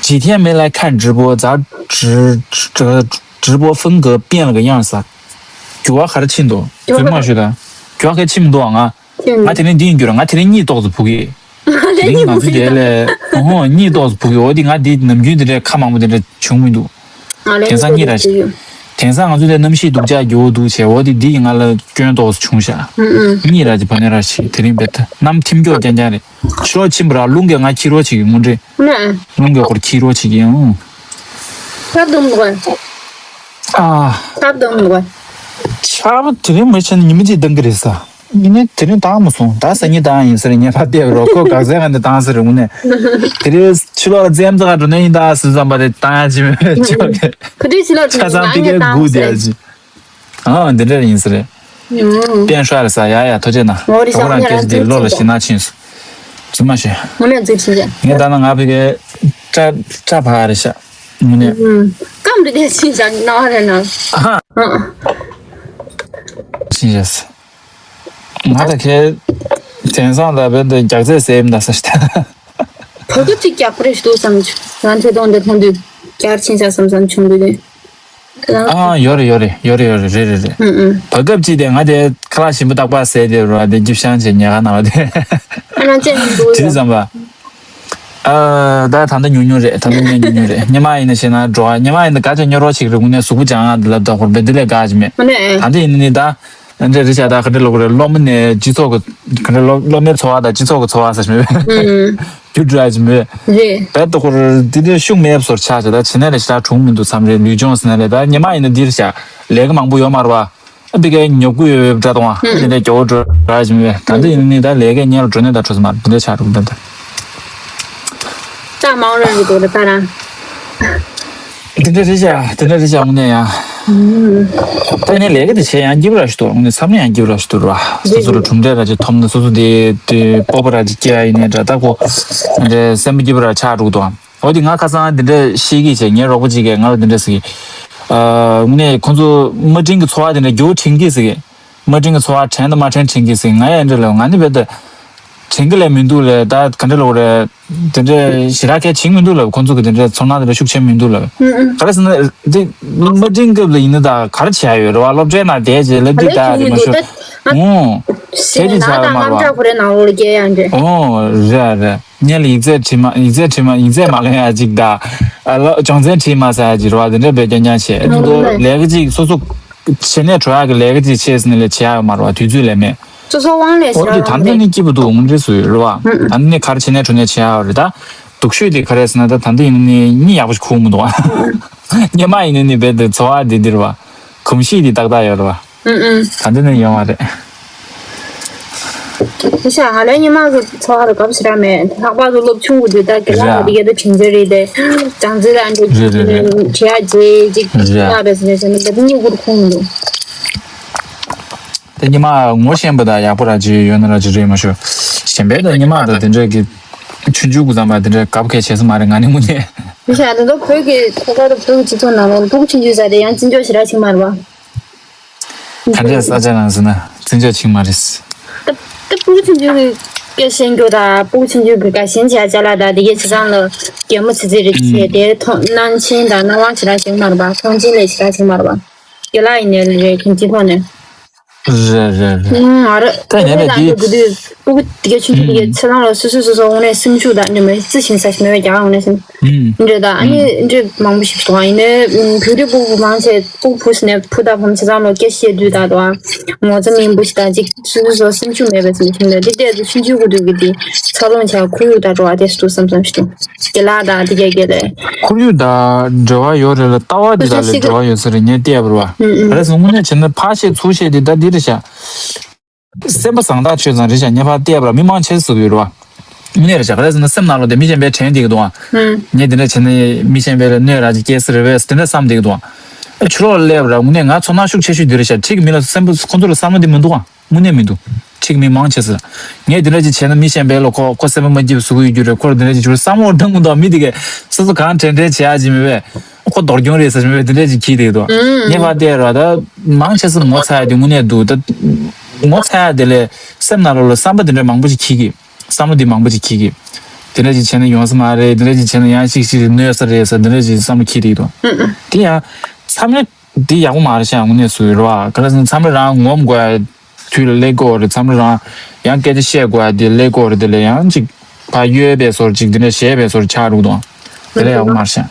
几天没来看直播，咱直直直播风格变了个样子啊。འགྱུར་བ་ག་རེ་ཕྱིན་འདུག་འགྱུར་བ་མ་ཞུ་ད། འགྱུར་བ་ག་རེ་ཕྱིན་མི་འདུག་ང་། ང་དེ་རིང་འདི་ཡིན་རྒྱུ་རེད། ང་དེ་རིང་གཉིད་ཏོག་ཙམ་ཕུག་གི། དེ་རིང་ང་ཚོ་དེ་ལས་ཧོ་གཉིད་ཏོག་ཙམ་སྦུག་ཡོད། འོ་དེ་ང་དེ་ནམ་རྒྱུན་དེ་འདྲའི་ཁ་མང་པོ་དེ་འདྲ་བྱུང་མི་འདུག་དེང་སང་གཉིད་ར་ཞིག་དེང་སང་ང་ཚོ་དེ་གནམ་གཤིས་སྡུག་ཅག་རྒྱུ་འདུག་བྱས། འོ་དེ་འདི་ཡིས་ང་ལ་སྐྱོན་ཏོག་ཙམ་བྱུང་ཤག་གཉིད་ར་ཅིག་བ་ནས་ར་ཞིག་དེ་རིང་བེད་གནམ་ཐིམ་སྐྱོ་རྐྱང་རྐྱང་རེད། ཕྱི་ལོགས་ཕྱིན་པ་ར་རླུང་གིས་ང་འཁྱེར་རོགས་བྱེད་ཀྱི་དངོས་འབྲེལ། རླུང་གིས་ཁོར་འཁྱེར་རོགས་བྱེད་ཀྱི་ཡང་། ཁབ་བསྡམས་འདུག་ག་ཨ། ཁབ་བསྡམས་འདུག་ག་ཆར་པ་དེ་རིང་མི་ཆེན་ཉི་མ་གཅིག་ལྡང་གི་རེད་ས། ཉི་མ་དེ་རིང་ལྡང་མ་སོང་། ད་སང་ཉིན་ལྡང་ཡིན་ཟེར་ངས་ཕར་བལྟས་རོགས། ཁོ་ག་ཚད་ག་འདི་ལྡང་ཟེར་རེད་དངོས་གནས། དེ་རིང་ཕྱི་ལོགས་ལ་རྩེད་མོ་རྩེ་ག་འགྲོ་ནས་ཡིན་ད་ཟེར་བསམ་པ་རེད། ལྡང་ཡ་ཅི་མེད་ཅོག་གི་ཁོ་དུས་ཕྱི་ལོགས་ཆ་ཚང་ང་དེ་ངས་གའི་ལྡང་སྒུག་བསྡད་ཟེར་ཡ་ཅི། ཨ་འདི་འདྲ་ཡིན་ཟེར་རེད། ཨུམ། བསྟན་ཤོག་རེད་ས། ཡ་ཡ་ཐུགས་རྗེ་གནང་། འོ་རེད་ད་ཤག་ཁོ་རང་ངས་སྐད་ཆ་རང་འདི་ཚིག་བློ་ལ་ཕྱིན་ཞིག་ན་ཕྱིན་སོང་། ཙི་མ་ཤེས། ངོ་མས་ཚིག་ཕྱིན་ཞིག་ངས་ད་ན་ང་ཕ་གའི་སྐྲ་སྐྲ་ཕར་རེད་ཤག་ངོ་ནས། ཨུམ། སྐམ་རེད་དེ་ཕྱིན་ཞིག་ན་བ་རེད་ན། ཨ་ཧ། ཨ། ཕྱིན་ཞིག་ང་ད་ཁའི་དེང་སང་ལ་བས་འདི་རྒྱག་རྩལ་ཟེར་ཡིན་ད་ས་ཤི་ད། བོད་སྐད་ཅིག་རྒྱག་པ་རེད་འདུག་བསམ་བྱུང་། ང་ཚོ་གདོང་འདི་མཐོང་དུས་རྒྱག་ཕྱིན་ཞིག་བསམ་བསམ་བྱུང་འདུག་དེ། ཨ་ཡོད་རེད་ཡོད་རེད་ཡོད་རེད་ཡོད་རེད། རེད་རེད་རེད། ཨུ་ཨུ། བར་སྐབས་ཅིག་དེ་ང་དེ་ཁ་ལག་ཞིམ་པོ་རྟག་པར་ཟས་དེ་རོ་དེ་ཅིབ་ཤང་བྱས་ཉལ་ཁ་ནང་ལ་དེ། ཨ་ན་ཅན་མི་འདུག་དེ་ཡ། བསམ་པ། ཨ་ད་ད་ལྟ་ཉུང་ཉུང་རེད། ད་ལྟ་ཉུང་ཉུང་རེད། སྔོན་མ་ཡིན་ན་ཤེས་ན་འགྲོ་བ། སྔོན་མ་ཡིན་ན་ག་ཅེ་ཉོ་རོགས་བྱེད་ཀྱི་རེད། དངོས་གནས་གཟུགས་པོ་སྦྱང་ཡག་འདི་ལ་ད་ཁོར་བེ་འདི་ལས་དགའ་ཅི་མེད། ཨ་ནི་ཨེ། ད་ལྟ་ཡིན་ན་ནི་ད། འདྲ་རེད་ཤག་ད་ག་འདྲ་ལོག་རེད། སློབ་མ་ནས་སྤྱི་ཚོགས་ཀྱི་ག་འདྲ་སློབ་སློབ་མའི་འཚོ་བ་དང་སྤྱི་ཚོགས་ཀྱི་འཚོ་བ་ཟེར་ཞིག་མེད། ཨུམ། རྒྱུ་འགྲོ་ཡ་ཅིག་མེད། རེད། རྦད་དེ་ཁོ་རང་འདི་འདྲའི་ཤུགས་མེད་པ་བཟོ་འདྲ་ཆགས་ཤག་ད་བྱས་ན་རེད་ཤག་གྲུང་མི་འདུག་མཚམས་རེ་ལུས་སྦྱོང་ཟེར་ན་རེད། ད་སྔོན་མ་ཡིན་ན་འདི་རེད་ཤག་ལས་ཀ་མང་པོ་ཡོད་མ་རེད་པ། ཨ་འདི་གའི་ཉོབ་གུ་ཡོད་པའི་འདྲ་གཏོང་བ། ཨུམ། འདི་འདྲའི་སྐྱོ་བོ་འགྲོ་ར་ཅིག་མེད། ད་འདི་ཡིན་ན་ནི་ད་ལས་ཀའི་སྔོན་ལ་འགྲོ་ནས་ད་འགྲོ་ས་མ་རེད། འདི་འདྲ་ཆགས་འགྲོ་གི་འདུག་ད། ད་མང་རོལ་གྱི་འདུག་རེད་ད་རང་། དེ་འདྲ་རེད་ཤག་དེ་འདྲ་རེད་ཤག་དངོས་གནས་ཡང་། ད་ནི་ལས་ཀ་དེ་བྱས་ཡང་སྐྱིད་པོ་ར་ཞིག་འདུག་དངོས་གནས་བསམ་བློ་ཡང་སྐྱིད་པོ་ར་ཞིག་འདུག་ར། སོ་སོ་ལ་གྲུབ་འབྲས་ར་ཅིག་ཐོབ་ན། སོ་སོ་དེ་དེ་སྤོབས་པ་ར་ཅིག་སྐྱེ་ཡ་ཡིན་ནའི་འདྲ། ད་ཁོ་འདྲ་སེམས་པ་སྐྱིད་པོ་ར་ཆགས་འགྲོ་གི་འདུག་འོ་དེ་ང་ཁ་སང་དེ་འདྲ་ཤེས་ཀྱི་བྱས། ངའི་རོགས་པ་ཅིག་གིས་ང་ལ་དེ་འདྲ་ཟེར་གི། ཨ་དངོས་གནས་ཁོང་ཚོ་དམའ་འབྲིང་གི་འཚོ་བ་དེ་འདྲ་རྒྱུ་དྲན་གི་ཟེར་གི། དམའ་འབྲིང་གི་འཚོ་བ་དྲན་དང་མ་དྲན་དྲན་གི་ཟེར། ང་ཡང་འདྲ་ལབ། ང་ནི་རྦད་དེ་དྲན་གི་ལས་མི་འདུག་ལབ། ད་ག་འདྲ་ལབ་རེད། དེ་འདྲ་ཞེ་དྲག་གལ་ཆེན་མི་འདུག་ལབ། ཁོང་ཚོ་གི་དེ་འདྲ་ཚོར་སྣང་དེ་འདྲ་ཤུགས་ཆེན་མི་འདུག་ལབ། ཨུ་ཨུ། ག་རེ་ཟེར་ན་དེ་དམའ་འབྲིང་སྐབས་ལ་ཡིན་ན་ད་ག་རེ་བྱས་ཡོད་རེད་པ། སློབ་གྲྭའི་ནང་བསྡད་རྗེས་ལ་འདི་ད་རེད་མ་ཤོར། ཨོ། གལ་ཆེན་ཆགས་ཡོད་མ་རེད་པ། ཨོ་རེད་རེད། སྔོན་ལ་ཡིག་ཚད་བྲིས་མ་ཡིག་ཚད་བྲིས་མ་ཡིག་ཚད་མ་ལོན་ཡ་ཅིག་དང་། ཨ་ལོ་སྦྱོང་ཚན་བྲིས་མ་ཟེར་ཡ་ཅིག་རེད་པ། དེ་འདྲ་བས་རྐྱང་རྐྱང་བྱས། ཨ་ནི་ལས་ཀ་ཅིག་སོ་སོ་བྱེད་ནས་གྲོལ་ཡག་གི་ལས་ཀ་ཅིག་བྱེད་ཟེར་ནས་ལས་བྱེད་ཡག་ཡོད་མ་རེད་པ། དུས་ཚོད་ལས་མེད། སོ་སོ་དབང་ལས་ཨོ་དེ་ད་ལྟ་ནི་སྐྱིད་པོ་འདུག་དངོས་འབྲེལ་སུ་ཡོད་རེད་པ། ཨུ་ཨུ། ད་ནི་ག་རེ་བྱེད་ནས་གྲོལ་ནས་བྱེད་ཡག་ཡོད་རེད། ད་སྡུག་ཤོས་དེ་ག་རེ་ཟེར་ན་ད་ད་ལྟ་ཡིན་ནི་གཉིད་ཡག་པོ་ཞིག་ཁུག་མི་འདུག་པ། སྔོན་མ་ཡིན་ནི་ནི་རྦད་དེ་འཚོ་བ་འདི་འདིར་པ། གོམས་གཤིས་འདི་ཏག་ཏག་ཡོད་རེད་པ། ཨུ་ཨུ། ད་འདི་ནི་ཡོང་བ་རེད། དེ་ཤ་ང་ལོའི་སྔོན་མ་གི་འཚོ་བ་ལ་གབ་ཞེ་དྲག་མེད། ལྷག་པར་དུ་སློབ་ཆུང་གི་དུས་ད་དགེ་ལགས་ར་དེ་ག་དུས་དྲན་རྩེད་རེད་དེ། སྦྱང་རྩེད་ལ་འགྲོ་རེད་རེད་རེད། བྲེལ་ཡག་རྗེས་ཅིག་རེད་ལ་རེད་ཟེར་ནས་ཟེར་ནས་ད་དུང་གཉིད་ཁུག་མི་འདུག་དེ་སྔོན་མ་ངོ་ཤེས་པ་དང་ཡག་པོ་ར་ཅིག་ཡོད་ན་ར་ཅིག་རེད་མ་ཤོར། གཞན་པའི་ད་སྔོན་མ་ད་དེ་འདྲའི་གི་ཆུང་ཆུང་གི་ཙམ་པ་དེ་འདྲའི་གབ་གལ་ཆེ་ས་མ་རེད། ང་ནི་དངོས་གནས། དེ་ཤ་ད་དུང་བོད་ཀྱི་ད་ལྟ་བོད་ཀྱི་སྤྱི་ཚོགས་ནང་ལ་ཕྲུ་གུ་ཆུང་ཆུང་ཟེར་དེ་ཡང་བརྩི་འཇོག་ཞེ་དྲག་བྱེད་མ་རེད་པ། ད་ལྟའི་ས་ཆ་ནང་ཟེར་ན་བརྩི་འཇོག་བྱེད་མ་རེད། ད་ད་ཕྲུ་གུ་ཆུང་ཆུང་གི་སྐད་བཤད་རྒྱུ་དང་ཕྲུ་གུ་ཆུང་ཆུང་གི་དགའ་ཞེན་བྱ་བྱ་ལ་དང་དེ་གའི་བྱེད་སྟངས་ལ་གད་མོ་ཚིག་ཚིག་རེ་བྱས་དེ་མཐོང་སྣང་ཆེན་དང་སྣང་བ་ཞེ་དྲག་བྱེད་མ་རེད་པ། མཐོང་ཆེན་ལས་ཞེ་དྲག་བྱེད་མ་རེད་པ། དགེ་ལགས་ཡིན་ནའི་རེད། གང་ཅིའི་ཐོག་ནས། རེད་རེད་རེད། ང་རེད་ད་ཡིན་ནའི་དེ་དགོས་དུས་ཕྲུ་གུ་དེ་གའི་ཆུང་ཆུང་དེ་གའི་ཚེ་ཐང་ལ་སོ་སོ་སོ་སོ་དངོས་གནས་སེམས་ཤུགས་དང་འདྲ་མོ་རྩི་ཞིང་ཟ་ཞིང་མེད་པའི་རྒྱ་གར་དངོས་གནས་སེམས། འདྲེ་དང་ཨ་ནི་འདྲེ་མང་པོ་ཞིག་འདུག་ཡིན་ནའི་བོད་རིགས་སྤུ་གུ་མང་ཆེ་སྤུ་གུ་བུ་ཟེར་ནས་བུ་དང་བུ་མོ་ཆ་ཚང་ལ་སྐད་བཤད་དུས་དང་དང་ངོ་ཚ་མིན་པོ་ཞིག་དང་ཅིག་སོ་སོ་སོ་སེམས་ཤུགས་མེད་པའི་ཚུལ་ཁྱིམ་ལ་འདི་ལྟས་སུ་ཆུང་ཆུང་གི་དུས་ཀྱི་དེ་འཚར་ལོངས་བྱ་ཁོར་ཡུག་དང་འགྲོ་བ་དེ་སུ་འདུག་བསམ་བསམ་ཞིག་འདུག་དགེ་ལགས་དང་དེ་གས་དགེ་ལས། ཁོར་ཡུག་དང་འབྲེལ་བ་ཡོད་རེད་ལ་ལྟ་བ་འདི་དག་ལ་འབྲེལ་བ་ཡོད་ས་རེད། ངས་བལྟས་པ་རེད་པ། ཨ་རེ་སོང་དངོས་གནས་བྱས་ན་ཕར་བཤད་ཚུར་བཤད་འདི་ད་འདི་རེད་ཤག་སེམས་པ་བཟང་ཐག་ཆོད་ཙང་རེད་ཤག་ངས་ཕར་བལྟས་པ་ར་མི་མང་ཆེ་ཟེར་གི་ཡོད་རེད་པ། དངོས་གནས་རེད་ཤག་ག་རེ་ཟེར་ན་སེམས་ནང་ལོགས་དེ་མི་གཞན་པའི་དྲན་བསྡད་ཀྱི་འདུག་ཨ། ངས་འདི་འདྲ་བྱས་ན་མི་གཞན་པའི་ལ་གནོད་ར་ཅིག་སྐྱེལ་ས་རེད་པས་དེ་འདྲ་བསམ་བསྡད་ཀྱི་འདུག་ཨ། ཕྱི་ལོགས་ལ་སླེབས་པ་ར་དངོས་གནས་ང་ཚོར་སྣང་ཤུགས་ཆེ་ཤོས་འདི་རེད་ཤག་ཁྲིག་མི་ལ་སེམས་པ་ཁོ་ཚོ་ལ་བསམ་བློ་འདི་མི་འདུག་ཨ། དངོས་གནས་མི་འདུག་ཁྲིག་མི་མང་ཆེ་ས། ངས་འདི་འདྲ་ཅིག་བྱས་ན་མི་གཞན་པའི་ལ་ཁོ་ཁོ་སེམས་པ་མ་སྐྱིད་པ་བཟོ་གི་ཡོད་རྒྱུ་རེད། ཁོ་ལ་འདི་འདྲ་ཅིག་བྱུང་བསམ་བློ་གཏོང་གི་འདུག་མི་དེ་གས་སོ་སོ་གང་དྲན་དྲན་བྱེད་ཡ་ཅིག་མེད་པས། ཁོ་རྡོར་གྱོང་རེད་ཟེར་བའི་དེ་འདྲ་ཅིག་གྱིས་བསྡད་འདུག་ངས་ཕར་བལྟས་ར་ད་མང་ཆེ་ས་ངོ་ཚ་ཡ་དེ་དངོས་གནས་འདུག་ད་ངོ་ཚ་ཡ་དེ་ལས་སེམས་ནང་ལོགས་ལ་བསམ་པ་དེ་འདྲ་མང་པོ་ཅིག་གྱིས་ཀྱི། བསམ་བློ་དེ་མང་པོ་ཅིག་གྱིས་ཀྱི། དེ་འདྲ་ཅིག་བྱས་ན་ཡོང་ས་མ་རེད། དེ་འདྲ་ཅིག་བྱས་ན་ཡང་ཅིག་ཅིག་གནོད་ས་རེད་ཟེར་དེ་འདྲ་ཅིག་བསམ་བློ་གྱིས་བསྡད་འདུག་དེ་ཡང་མཚམས་རེ་དེ་ཡག་པོ་མ་རེད་ཤག་དངོས་གནས་སུ་རེད་པ། ག་རེ་ཟེར་ན་མཚམས་རེ་རང་ངོམ་དགོས་ཡ་དུས་ལ་སླེབས་ཀྱི་ཡོད་རེད། མཚམས་རེ་རང་ཡང་སྐད་ཆ་བཤད་དགོས་ཡ་དེ་སླེབས་ཀྱི་ཡོད་རེད། དེ་ལ་ཡང་ཅིག་ཕ་གཡོས་པའི་སོར་ཅིག་དེ་འདྲ་ཞེས་པའི་སོར་ཆགས་འགྲོ་གི་འདུག་དེ་ལས་ཡག་པོ་མ་རེད་ཤག་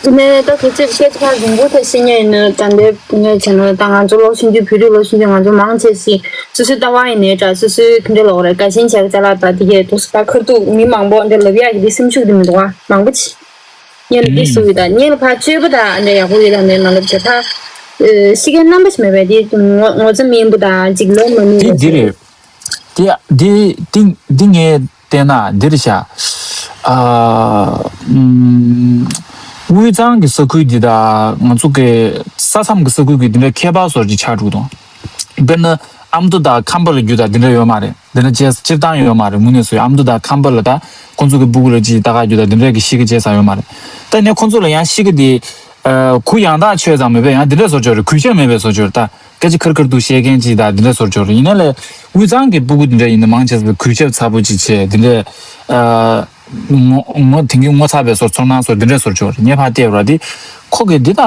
དེ་ནས་ད་དེ་ཚོའི་སྐད་ཆ་རིང་པོ་ཐབས་ཤེས་ཉན་ཡིན་ན་ད་འདི་ངས་བྱས་ན་ད་ང་ཚོ་སློབ་ཆུང་དུས་བོད་རིགས་སློབ་ཆུང་དུས་ང་ཚོ་མང་ཆེ་ཞིག་སོ་སོའི་ལྟ་བ་ཡིན་ནའི་འདྲ་སོ་སོའི་དེ་འདྲ་ལོག་རེད་དགའ་ཞེན་བྱས་ཅ་ལག་ད་དེ་གས་དུ་སུ་ད་ཁར་ཐུག་མི་མང་པོ་འདྲ་ལབ་ཡག་གི་དེ་སེམས་ཤུགས་དེ་མི་འདུག་བ་མང་པོ་ཅིག་ཉེ་ལ་འདི་སུ་ཡིས་ད་ཉེ་ལ་ཕར་སྤྱོད་པ་དང་འདྲ་ཡག་པོ་ཡོད་དང་མེད་མ་ལབ་བྱས་ད་ཤི་ཁའི་རྣམ་པ་ཞིག་མེད་པས་དེ་ངོ་ངོ་ཚ་མིན་པོ་དང་ཅིག་ལོ་མ་མིན་པ་དེ་འདི་རེད། དེ་འདི་འདི་འདི་ངས་བལྟས་ན་འདི་རེད་ཤག་ཨ་ཨུམ། དབུས་གཙང་གི་ས་ཁུལ་འདི་དང་ང་ཚོ་གི་ས་མཚམས་ཀྱི་ས་ཁུལ་གྱི་འདི་འདྲ་ཁྱད་པར་སོར་ཅིག་ཆགས་འགྲོ་གི་འདུག་དཔེར་ན་ཨ་མདོ་དང་ཁམས་པ་ལ་རྒྱུ་དང་འདི་འདྲ་ཡོད་མ་རེད། འདི་འདྲ་བྱས་སྤྱིར་བཏང་ཡོད་མ་རེད། དངོས་གནས་སུ་ཨ་མདོ་དང་ཁམས་པ་ལ་ད་ཁོང་ཚོ་གི་སྤུ་གུ་ལ་ཅིག་ལྟ་ག་རྒྱུ་དང་འདི་འདྲ་གི་ཤི་གི་བྱས་ས་ཡོད་མ་རེད། ད་ནས་ཁོང་ཚོ་ལ་ཡང་ཤི་གི་དེ་ཨ་གུ་ཡང་དག་ཆོད་ཙང་མེད་པས་ཡང་འདི་འདྲ་སོར་ཆོག་རེད། གུས་ཞབས་མེད་པའི་སོར་ཆོག་རེད། ད་སྐད་ཆ་ཁར་ཁར་དུ་བཤད་མཁན་ཅིག་ད་འདི་འདྲ་སོར་ཆོག་རེད། ཡིན་ན་ལས་དབུས་གཙང་གི་སྤུ་གུ་འདི་འདྲ་ཡིན་ན་མང་ཆེ་ས་གུས་ཞབས་ཚ་པོ་ཅིག་བྱས་འདི་འདྲ་ཨ། ངོ་ངོ་དེང་གི་ངོ་ཚ་བའི་སོར་ཚོར་སྣང་སོར་འདི་འདྲའི་སོར་ཆོག་རེད། ངས་ཕར་བལྟས་པ་དེ་ཁོ་གི་འདི་ད་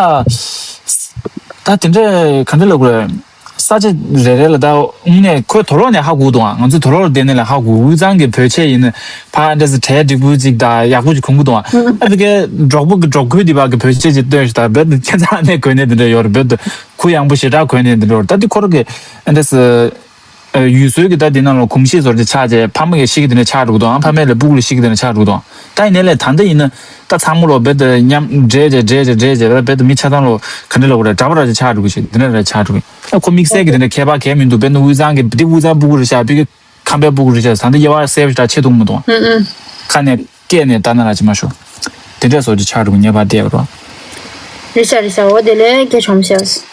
ད་དེ་འདྲའི་ག་འདྲ་ལབ་དགོས་རེད། ས་ཆ་རེ་རེ་ལ་ད་དངོས་གནས་ཁོས་དོ་ལོག་ནས་ཧ་གོ་འདུག་ཨ། ང་ཚོས་དོ་ལོག་ལ་བསྡད་ནས་ལ་ཧ་གོ། དབུས་གཙང་གི་བོད་ཆས་ཡིན་ན་ཕར་འདྲ་སེ་གྲལ་འགྲིག་པོ་ཅིག་ད་ཡག་པོ་ཅིག་གོན་གི་འདུག་ཨ། ཨ་དེ་གའི་འབྲོག་པ་གི་འབྲོག་ཁུལ་འདི་བ་གི་བོད་ཆས་ཅིག་སྟོན་ཞིག་ད་རྦད་དེ་ཁྱེད་ཚང་ནས་གོན་ནས་འདི་འདྲ་ཡོད་རེད། རྦད་དེ་ཁུ་ཡངས་པོ་ཞེ་དྲག་གོན་ནས་འདི་འདྲ་ཡོད་རེད། ད་དེ་ཁོ་ར་གི་འདྲ་སེ། ཡུལ་སྲོལ་གྱི་ད་དེ་ནང་ལ་གོམས་གཤིས་བཟོ་རྒྱུ་ཆགས་རྗེས་ཕ་མ་གི་ཤི་གི་དེ་འདྲ་ཆགས་འགྲོ་གི་འདུག་ཨང་། ཕ་མ་ལ་སྤུ་གུ་ལ་ཤི་གི་དེ་འདྲ་ཆགས་འགྲོ་གི་འདུག་ཨང་། ད་ཡིན་ནའི་ལས་ད་ལྟ་ཡིན་ན་ད་ཚང་མ་ལོ་རྦད་དེ་མཉམ་འདྲེས་རྗེས་འདྲེས་རྗེས་འདྲེས་རྗེས་རྦད་དེ་མི་ཆ་ཚང་ལོ་ག་འདྲ་ལབ་དགོས་རེད། འདྲ་པོ་འདྲ་ཅིག་ཆགས་འགྲོ་གི་ཞིག་འདི་འདྲ་འདྲ་ཆགས་འགྲོ་གི། ཨ་ཁོ་དམིགས་བསལ་གྱི་དེ་འདྲ་ཁྱད་པར་གང་ཡང་མི་འདུག་དཔེར་ན་དབུས་གཙང་གི་འདི་དབུས་གཙང་སྤུ་གུ་རེད་ཤག་ཕ་གི་ཁམས་པའི་སྤུ་གུ་རེད་ཤག་ད་འདི་དབྱེ་བ་གསལ་པོ་ཞེ་དྲག་ཕྱེ་ཐུབ་མི་འདུག་ཨང་། ཁ་ནས་སྐད་ནས་ལྟ་ན་ར་ཅི་མ་ཤོག་དེ་འདྲ་སོགས་ཀྱི་ཆགས་འགྲོ་གི་ངེས་པར་བལྟས་པ་རོ། རེད་ཤག་རེད་ཤག་འོ་དེ་ལས་སྐད་ཆོམ་ཤག་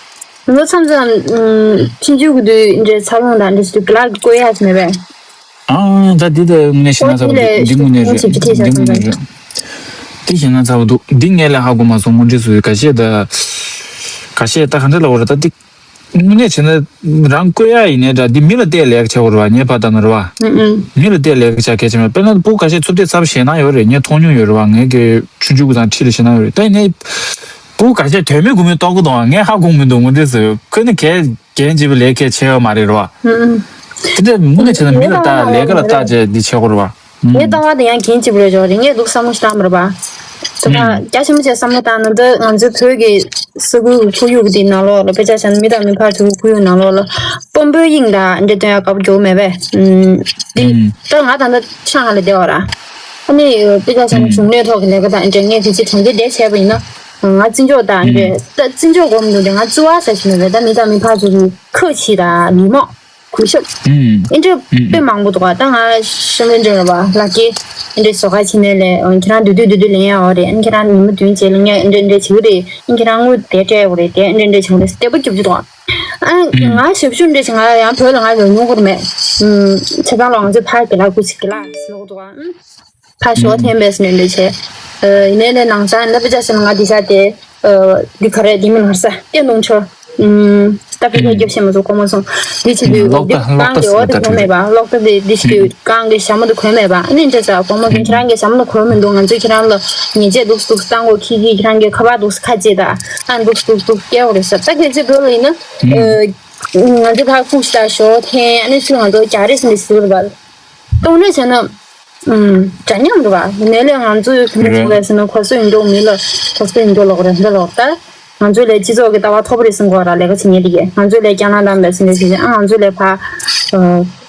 ལོ་མཚམས་མཚམས་ཨུམ་ཆུང་ཆུང་གི་དུས་འདྲའི་འཚར་ལོངས་དང་འདྲ་ཞིག་ཏུ་གི་ལག་གི་བཀོད་ཡག་ཅིག་མེད་པས། ཨང་། ད་འདི་དེ་དངོས་གནས་ཞེ་ན་ཚ་པོ་འདུག་འདི་དངོས་གནས་རེད། འདི་དངོས་གནས་རེད། འདི་ཞེ་ན་ཚ་པོ་འདུག་འདི་ངས་ལས་ཧ་གོ་མ་སོང་། དངོས་འབྲེལ་སུ་ཁ་ཤས་ད་ཁ་ཤས་ད་ག་འདྲ་ལབ་དགོས་རེད། ད་འདི་དངོས་གནས་བྱས་ན་རང་བཀོད་ཡག་ཡིན་ནའི་འདྲ་འདི་མི་ལ་བལྟས་ལས་ཀ་བྱེད་དགོས་རེད་བ། ངས་ཕར་ལྟ་ན་རེད་བ། ཨུ་ཨུ། མི་ལ་བལྟས་ལས་ཀ་བྱ་གལ་ཆེ་མེད། དཔེར་ན་སྤུ་གུ་ཁ་ཤས་ཚུར་བལྟས་ཚ་པོ་ཞེད་སྣང་ཡོད་རེད། ངས་མཐོང་མྱོང་ཡོད་རེད་བ། ངས་ཀྱི་ཆུང་ཆུང་གི་ཚང་ཁྲིད་ལ་ཞེད་སྣང་ཡོད་རེད། ད་ཡིན་ནའི་སྤུ་གུ་ཁ་ཤས་དོན་མེད་དགོས་མེད་རྟོག་གི་འདུག་ངས་ཧ་གོ་མི་འདུག་དངོས་འབྲེལ་སུ་ཁོས་ནི་གལ་འགན་བྱེད་པའི་ལས་ཀ་བྱས་ཡོད་མ་རེད་རེད་བ། ཨུ་ཨུ། དེ་འདྲ་དངོས་གནས་བྱས་ན་མི་ལ་ལྟ་ལས་ཀ་ལ་ལྟ་བྱས་འདི་བྱེད་དགོས་རེད་བ། ངའི་ལྟ་བ་དེ་ཡང་གྱེན་ཅིག་རེད་ཅོག་རེད། ངས་འདུག་བསམ་བློ་ཞིག་བཏང་མ་རེད་པ། དེ་དག་རྒྱ་ཆེན་པོ་བྱས་བསམ་བློ་བཏང་ན་འདི་ང་ཚོའི་བོད་ཀྱི་ས་ཁུལ་གྱི་ཁོར་ཡུག་དེའི་ནང་ལོགས་ལ་དཔེ་ཆ་བཞག་ན་མི་དང་མི་ཕར་ཚུར་ཁོར་ཡུག་ནང་ལོགས་ལ་དཔོན་པོའི་དབྱིངས་དང་འདྲ་སྟོན་ཡག་དགའ་པོ་རྒྱུ་མེད་པས། འདི་ད་ང་ད་ལྟ་ཤང་ཧ་ལ་བསྡད་པ་ར། ཨ་ནི་དཔེ་ཆ་བཞག་ན་གཞུང་ལས་ཐོག་གི་ལས་ཀ་དང་འདྲ་ངས་དེ་ཚེ་གྲོང་ཁྱེར་བསྡད་བྱས་པ་ཡིན་ན་ང་བརྩི་འཇོག་དང་འདྲ་ད་བརྩི་འཇོག་དགོས་མི་འདུག་འདྲ་ང་བརྩི་བ་ཟེར་ཞིག་མེད་པས། ད་མི་དང་མི་ཕར་ཚུར་ཁོས་བྱེད་དང་མི་མོ། གུས་ཞབས། ཨིན་ཨིན་འདྲ་དཔེ་མང་པོ་འདུག་ག་ད་ང་ཤེས་མེད་འདྲ་ར་བ་ལགས་ཀྱིས་ཨིན་འདྲ་བཟོ་ཁ་ཕྱིན་ནས་ལས་ཁྱེད་རང་བསྡུས་བསྡུས་བསྡུས་བསྡུས་ལེན་ཡག་འོ་རེད། ཨ་ནི་ཁྱེད་རང་ཉིན་མོ་བདུན་རྗེས་ལ་ངས་ཨིན་འདྲ་ཨིན་འདྲ་བྱེད་གི་རེད། ཨ་ནི་ཁྱེད་རང་དངུལ་དེ་སྤྲད་འོ་རེད། དེ་ཨིན་འདྲ་ཨིན་འདྲ་བྱེད་གི་རེད། བདེ་པོ་རྒྱབ་རྒྱུ་འདུག་ག་ཨ་ང་ཞབས་ཞུ་འདྲ་ཞིག་ང་ཡང་བོད་ལ་ང་ཡོང་མྱོང་གི་མེད། ཆ་ཚང་ལ་ང་ཚོས་ཕར་དགེ་ལགས་སྐུ་ཞིག་དགེ་ལགས་ཟེར་གི་འདུག་ག་ཕ་ཞོ་འཐེན་པས་ནས་འདྲ་བྱས། ཡིན་ནའི་ནས་ནང་ཚང་ལ་པེ་ཅག་ཟེར་ན་ང་འདི་ཤ་དེ། འདི་ག་རེ་འདི་མིན་ཧར་ས་ཏེ་ནོང་ཆོ། ད་པེ་ཅག་རྒྱབ་ཤེས་མ་སོང་གོ་མ་སོང་། འདི་ཆེ་དུས་འདི་རྐང་གི་འོ་དེ་གོན་མེད་པ་ལོག་ད་དེ་འདི་ཆེ་དུས་རྐང་གི་ཞྭ་མོ་དེ་གོན་མེད་པ་ཨ་ནི་འདྲ་ཟ་གོ་མ་སོང་། ཁྱེད་རང་གི་ཞྭ་མོ་དེ་གོན་མི་འདུག་ང་ཚོས་ཁྱེད་རང་ལ་ཉེས་ཆད་འདུག་འདུག་བཏང་གོ་ཁྱི་ཁྱི་ཁྱེད་རང་གི་ཁ་པར་འདུག་ཁ་ཅེ་ད་ཨ་འདུག་འདུག་འདུག་སྐྱེ་བ་རེད་ས་ད་གལ་ཆེ་བོད་ལ་ཡིན་ན། ང་ཚོ་ཕར་ཁུག་ཤི་ད་ཞོ་འཐེན་ཨ་ནི་ཚུར་ང་ཚོ་རྒྱ་རེས་འདི་ཟེར་བ། གཏོང་རེས་བྱས་ན། ཨུམ། འདྲ་མཉམ་རེད་བ། ནས་ལས་ང་ཚོས་ག་འདྲ་བྱུང་རེད་ཟེར་ན་གོ་སོ་ཡིན་འགྲོ་མི་ལ་གོ་སོ་ཡིན་འགྲོ་ལོག་རེད་འདྲ་ལོག་ད། ང་ཚོའི་ལས་སྤྱི་ཚོགས་ཀྱི་ལྟ་བ་མཐོ་པོ་རེད་གསུང་གོ་ར་ལས་ཀ་བྱེད་མཁན་དེ་གས་ང་ཚོའི་ལས་སྐྱང་ལང་དང་འབད་ཟིན་རེད་ཟེར་ཨ་ང་ཚོའི་ལས་ཕ།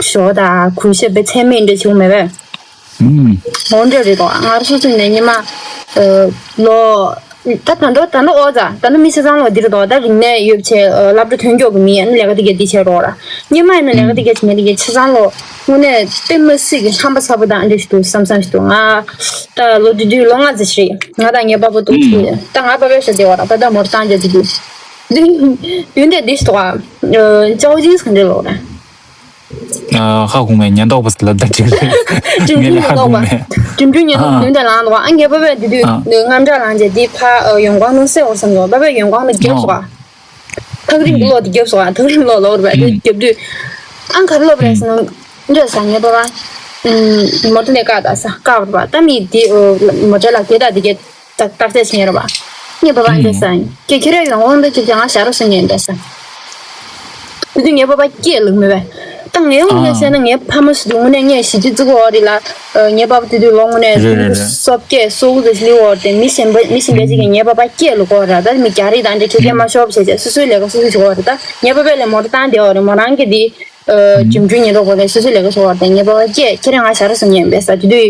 ཞོ་དང་གུས་ཞབས་པའི་ཚད་མེད་འདྲ་བྱུང་མེད་པས། འོ་འདྲ་རེད་དོ། ང་རང་སོ་སོ་ནས་སྙེ་མ། ལོ། ད་ད་འགྲོ་ད་འགྲོ་ཨོ་ཙ་ད་ནི་མི་ཆ་ཚང་ལོ་འདིར་དོ་ད་རིག་གནས་ཡོད་ཆེ་སློབ་གྲྭ་ཐོན་མགྱོགས་ཀྱི་མི་ཨ་ནི་ལས་ཀ་དེ་གས་འདི་བྱས་རོགས་ར། སྙེ་མ་ཡིན་ན་ལས་ཀ་དེ་གས་བྱེད་མཁན་དེ་གས་ཆ་ཚང་ལོ་དངོས་གནས་དཔེ་མི་སྲིད་ཀྱི་ཧམ་པ་ཚ་པོ་དང་འདྲ་ཞིག་འདུག་བསམ་བསམ་ཞིག་འདུག་ང་ད་ལོ་དུས་དུས་ལོ་ལྔ་ཙམ་ཞིག་རེད། ང་དང་ངའི་པ་པོ་འདུག་ཅིག་ད་ང་པ་པའི་ཤ་དེ་བ་ར་ད་ད་མོར་བཏང་རྒྱ་དེ་དུས་དུས་དེ་འདྲ་འདི་ཞིག་འདུག་ཨ། ཅའོ་ཅིང་ཟེར་འདྲ་ལོ་ར། ཧ་གོ་མེད། ཉེན་རྟོག་པ་ཟེར་ལབ་ད་འགྲིག་རེད། ཀྲུང་ཀྲུང་ཉེན་རྟོག་པ། ཀྲུང་ཀྲུང་ཉེན་རྟོག་པ་དེ་འདྲ་ལངས་འདུག་ཨ་ངའི་པ་པས་དེ་དུས་དངངས་སྐྲག་ལངས་རྗེས་དེ་ཕ་ཡོང་ཁུངས་ནང་སེ་འོར་སོང་འདུག་པ་པས་ཡོང་ཁུངས་ནང་རྒྱབ་སོང་ཨ། ཐག་རིང་གི་ལོག་དེ་རྒྱབ་སོང་ཨ། ཐག་རིང་ལོག་ལོག་རེད་པ་དེ་རྒྱབ་དུས། ཨང་གར་ལོག་རེད་ཟེར་ན། འདྲ་ས་ངའི་པ་པ། མོ་ཊ་ནས་བཀག་ད་ས་བཀག་རེད་པ་ད་མི་དེ་མོ་ཊ་ལ་དེ་ད་དེ་གས། བརྟག་དཔྱད་བྱས་ར་བ། ངའི་པ་པ་འདི་ས་ཡིན། ཁྱེད་ཁྱེད་རའི་ཡོང་དབང་འདི་ཁྱེད་ཀྱང་ང་ཞར་རོ་སུ་ཉན་འདི་ས། དེ་དུས་ངའི་པ་པ་སྐད་ལུག་མེད་པས། ད་ངའི་ངོས་ནས་བཤད་ན་ངའི་ཕ་མ་ཞིག་ཏུ་དངོས་གནས་ངས་ཞི་བདེ་བརྩི་གི་ཡོད་རེད་ལ། ངའི་པ་ཕ་དེ་དུས་ལོ་དངོས་གནས་རེད་རེད་རེད། སོ་བརྒྱད་སོ་དགུ་ཙམ་སླེབས་ཡོད་རེད་དེ། མི་གཞན་པ་མི་གཞན་པ་ཅིག་གིས་ངའི་པ་ཕ་སྐད་ལ་གོ་ར། ད་མི་རྒྱ་རིགས་དང་འདྲ་ཁྱེད་ཀྱིས་མ་ཤོབ་བྱས་བྱས་སོ་སོའི་ལས་ཀ་སོ་སོས་བྱེད་ཀྱི་ཡོད་རེད། ད་ངའི་པ་ཕ་ལ་མོ་ཊ་བཏང་བསྡད་ཡོད་རེད། མོ་རང་གི་དེ་འགྲིམ་འགྲུལ་ཉེན་རྟོག་པ་ལ་སོ་སོའི་ལས་ཀ་བྱེད་ཀྱི་ཡོད་རེད་དེ། ངའི་པ་ཕ་སྐད་ཁྱེད་རང་ང་ཞར་སོང་ཉན་པས་ས་དེ་དུས་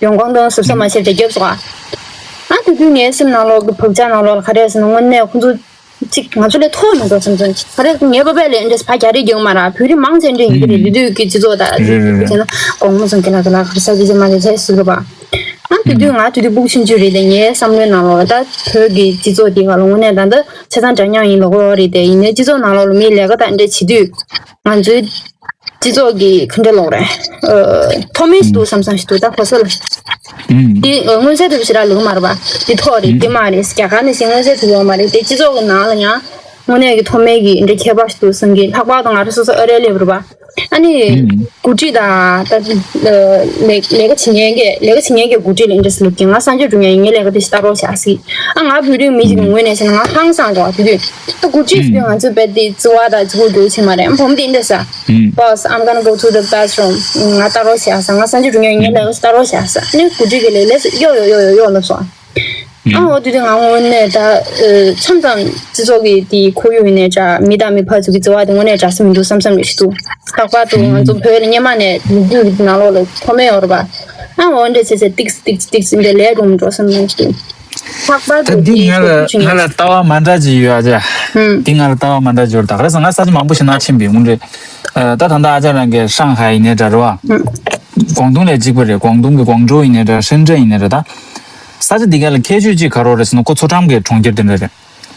ཡོང་ཁུངས་དང་ཟུར་ཟ་མ་བྱས་བྱས་རྒྱབ་སོང་ཨ། ཨ་དེ་དུས་ངའི་སེམས་ནང་ལོགས་ཀྱི་བག་ཆགས་ནང་ལོགས་ལ་ག་རེ་ཟེར་ན་དངོས་གནས་ཁོང་ཚོ། ཅིག་ང་ཚོ་ལས་མཐོ་མི་འགྲོ་བསམ་བསམ་ཅིག་ག་རེ་ངའི་པ་ཕ་ལས་འདྲེས་ཕ་རྒྱ་རིགས་རྒྱག་མ་ར། བོད་རིགས་མང་ཆེ་འདྲེས་ཡིན་གྱི་རེད། དེ་དུས་ཀྱི་སྤྱི་ཚོགས་དང་རེད་རེད་རེད། དེ་ན་གོང་མ་ཚོ་གི་ལ་གི་ལ་ག་རེ་ས་ཅི་ཅི་མ་ཅི་ཚེ་སྲིད་རུ་པ། ཨ་དེ་དུས་ང་དེ་དུས་སྤུ་གུ་ཆུང་ཆུང་རེད་དེ། ངའི་བསམ་བློའི་ནང་ལོགས་ད་བོད་ཀྱི་སྤྱི་ཚོགས་དེ་ག་ལ་དངོས་གནས་ད་ལྟ་ཆ་ཚང་འདྲ་མཉམ་ཡིན་ལོག་གི་ཡོད་རེད་དེ། ཡིན་ནའི་སྤྱི་ཚོགས་ནང་ལོགས་ལ་མི་ལས་ཀ་དང་འདྲེས་བྱེད་དུས། ང་ཚོའི་སྤྱི་ཚོགས་ཀྱི་ག་འདྲ་ལོག་རེད། མཐོ་དམན་ཞིག་འདུག་བསམ་བསམ་ཞིག་འདུག་ད་གོ་ས་ལ། འདི་མངོན་གསལ་དོད་པོ་ཞེ་དྲག་ལོག་མ་རེད་པ། འདི་ཐོག་རེད། འདི་མ་རེད། རྒྱ་གར་ནས་ཞིག་མངོན་གསལ་དོད་པོ་ཡོད་མ་རེད་དེ། སྤྱི་ཚོགས་ཀྱི་ནང་ལ་ཡང་དངོས་གནས་ཀྱི་མཐོ་དམན་གྱི་འདྲ་ཁྱད་པར་ཞིག་འདུག་བསམ་གི། ལྷག་པར་དུ་ང་རང་སོ་སོ་ཨ་རིར་སླེབས་རེད་པ། ཨ་ནི་འགོ་ཁྲིད་དང་ད་ལས་ལས་ཀ་བྱེད་མཁན་གྱི་ལས་ཀ་བྱེད་མཁན་གྱི་འགོ་ཁྲིད་ལ་འདྲ་སླེབས་ཀྱི། ང་གསར་འབྱོར་འགྲོ་མཁན་ཡིན། ངའི་ལས་ཀ་དེ་ཞིག་ལྟ་རོགས་བྱ་ཟེར། ཨ་ང་བོད་རིགས་མི་ཞིག་གི་ངོས་ནས་བྱས་ན་ང་ཧང་སངས་འགྲོ་བ། དེ་དུས་ད་འགོ་ཁྲིད་ཟེར་དུས་ང་ཚོས་རྦད་དེ་བརྩི་བ་དང་བརྩི་བཀུར་དགོས་ཆེ་མ་རེད། ཨ་བུ་མོ་དེ་འདྲ་ཟེར། Boss, I'm gonna go to the bathroom. ང་ལྟ་རོགས་བྱས་ཟེར། ང་གསར་འབྱོར་འགྲོ་མཁན་ཡིན། ངའི་ལས་ཀ་ཞིག་ལྟ་རོགས་བྱས་ཟེར། ཨ་ནི་འགོ་ཁྲིད་ཀྱིས་ལབ་ལབ་ཡོ་ཡོ་ཡོ་ཡོ་ཡོ་ལབ་སོང་། ཨ་འོ་དེ་དུས་ང་དངོས་གནས་ད་མཚམས་མཚམས་སྤྱི་ཚོགས་ཀྱི་དེའི་ཁོར་ཡུག་ཡིན་ནའི་འདྲ། མི་དང་མི་བར་ཚུགས་ཀྱི་བརྩི་བ་དེ་དངོས་གནས་འདྲ་ས་མི་འདུག་བསམ་བསམ་རེ་ཞིག་འདུག་ལྷག་པར་དུ་ང་ཚོ་བོད་ལ་སྔོན་མ་ནས་མི་རྒྱུད་ཀྱི་ནང་ལོགས་ལ་མཐོ་དམན་ཡོད་རེད་པ། ཨ་འོ་འདྲ་བྱས་བྱས་ཏིག་ཏིག་ཏིག་འདྲ་ལས་འགྲོ་མི་འགྲོ་བསམ་བསམ་ཞིག་འདུག་ལྷག་པར་ད་དུ་འདི་དེའི་ང་ལ་ཁོར་ཡུག་ཆུང་ང་ཡོད་ལ་ལྟ་བ་མ་འདྲ་ཅིག་ཡོད་ཨ་ཅག་ཧུམ། འདི་ང་ལ་ལྟ་བ་མ་འདྲ་ཅིག་ཡོད་རེད། ད་ག་རེ་ཟེར་ན་ང་ས་ཆ་མང་པོ་ཞིག་ནང་ཕྱིན་པའི་དངོས་རེད། ད་ད་ལྟ་ཨ་ཅག་རང་གི་ཧྲང་ཧའེ་ཡིན་ནའི་འདྲ་རེད་པ། ཧུམ། ཀོང་ཏུང་ལ་གཅིག་པ་རེད། ཀོང་ཏུང་གི་ཀོང་ཀྲོའུ་ཡིན་ནའི་འདྲ། ཧྲེན་ཀྲེན་ཡིན་ནའི་འདྲ། ད་ས་ཆ་འདི་ག་ལ་ཁྱད་ཆོས་གཅིག་ག་རེ་རེད་ཟེར་ན་ཁོ་མཚོ་འགྲམ་གྱི་གྲོང་ཁྱེར་དེ་འདྲ་རེད།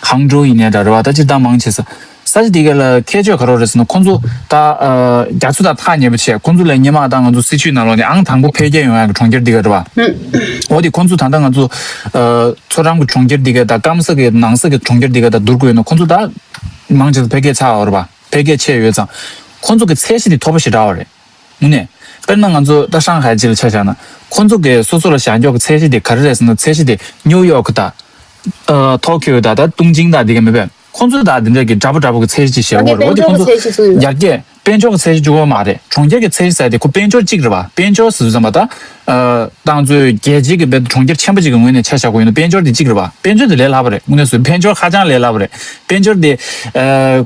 ཧང་ཀྲོའུ་ཡིན་ནའི་འདྲ་རེད་པ། ད་སྤྱིར་བཏང་མང་ཆེ་ས་ས་ཆ་འདི་ག་ལ་ཁྱད་ཆོས་ག་རེ་རེད་ཟེར་ན་ཁོ་ཚོ་ད་རྒྱ་མཚོ་དང་ཐག་ཉེ་པོ་བྱས། ཁོ་ཚོ་ལ་སྔོན་མ་ད་ང་ཚོ་སྲིད་བྱུས་ནང་ལོགས་ནས་ཨང་དང་པོ་འཕེལ་རྒྱས་ཡོང་ཡག་གི་གྲོང་ཁྱེར་འདི་ག་རེད་པ། འོ་དེ་ཁོ་ཚོ་ད་ལྟ་ང་ཚོ་མཚོ་འགྲམ་གྱི་གྲོང་ཁྱེར་འདི་ག་དང་སྐམ་ས་གི་ནང་ས་གི་གྲོང་ཁྱེར་འདི་ག་དང་བསྡུར་དགོས་ན་ཁོ་ཚོ་ད་མང་ཆེ་ས་འཕེལ་རྒྱས་ཚར་བ་རེད་པ། འཕེལ་རྒྱས་ཆེ་ཡོད་ཙང་ཁོ་ཚོ་གི་ཚད་གཞི་དེ་མཐོ་པོ་ཞེ་དྲག་པ་རེད། དངོས་གནས། དཔེར་ན་ང་ཚོ་ད་ཧྲང་ཧའེ་གཅིག་ལ་ཆ་བཞག་ན། ཁོ་ཚོ་གིས་སོ་སོ་ལ་བཞག་འཇོག་གི་ཚད་གཞི་དེ་ག་རེ་རེད་ཟེར་ན། ཚད་གཞི་དེ་ནིའུ་ཡོག་དང་། ཨ། ཏོ་ཀིའོ་དང་ད་ཏུང་ཅིང་དང་དེ་ག་མེད་པས། ཁོ་ཚོ་དང་དེ་འདྲ་གི་འདྲ་པོ་འདྲ་པོ་གི་ཚད་གཞི་ཅིག་བཞག་ཡོད་རེད། འོ་དེ་ཁོ་ཚོ་ཡར་རྒྱས་དཔལ་འབྱོར་གྱི་ཚད་གཞི་བཅུག་ཡོད་མ་རེད། གྲོང་ཁྱེར་གྱི་ཚད་གཞི་ཟེར་དེ་ཁོ་དཔལ་འབྱོར་གཅིག་རེད་པ། དཔལ་འབྱོར་ཟེར་དུས་ཙམ་པ་ད། ཨ། ད་ང་ཚོའི་རྒྱལ་སྤྱིའི་གི་དཔེ་གྲོང་ཁྱེར་ཆེན་པོ་གཅིག་གི་ངོས་ནས་ཆ་བཞག་དགོས་ཡིན་ན་དཔལ་འབྱོར་དེ་གཅིག་རེད་པ། དཔལ་འབྱོར་དེ་ལས་སླ་པོ་རེད། དངོས་གནས་སུ་དཔལ་འབྱོར་ཧ་ཅང་ལས་སླ་པོ་རེད། དཔལ་འབྱོར་དེ། ཨ།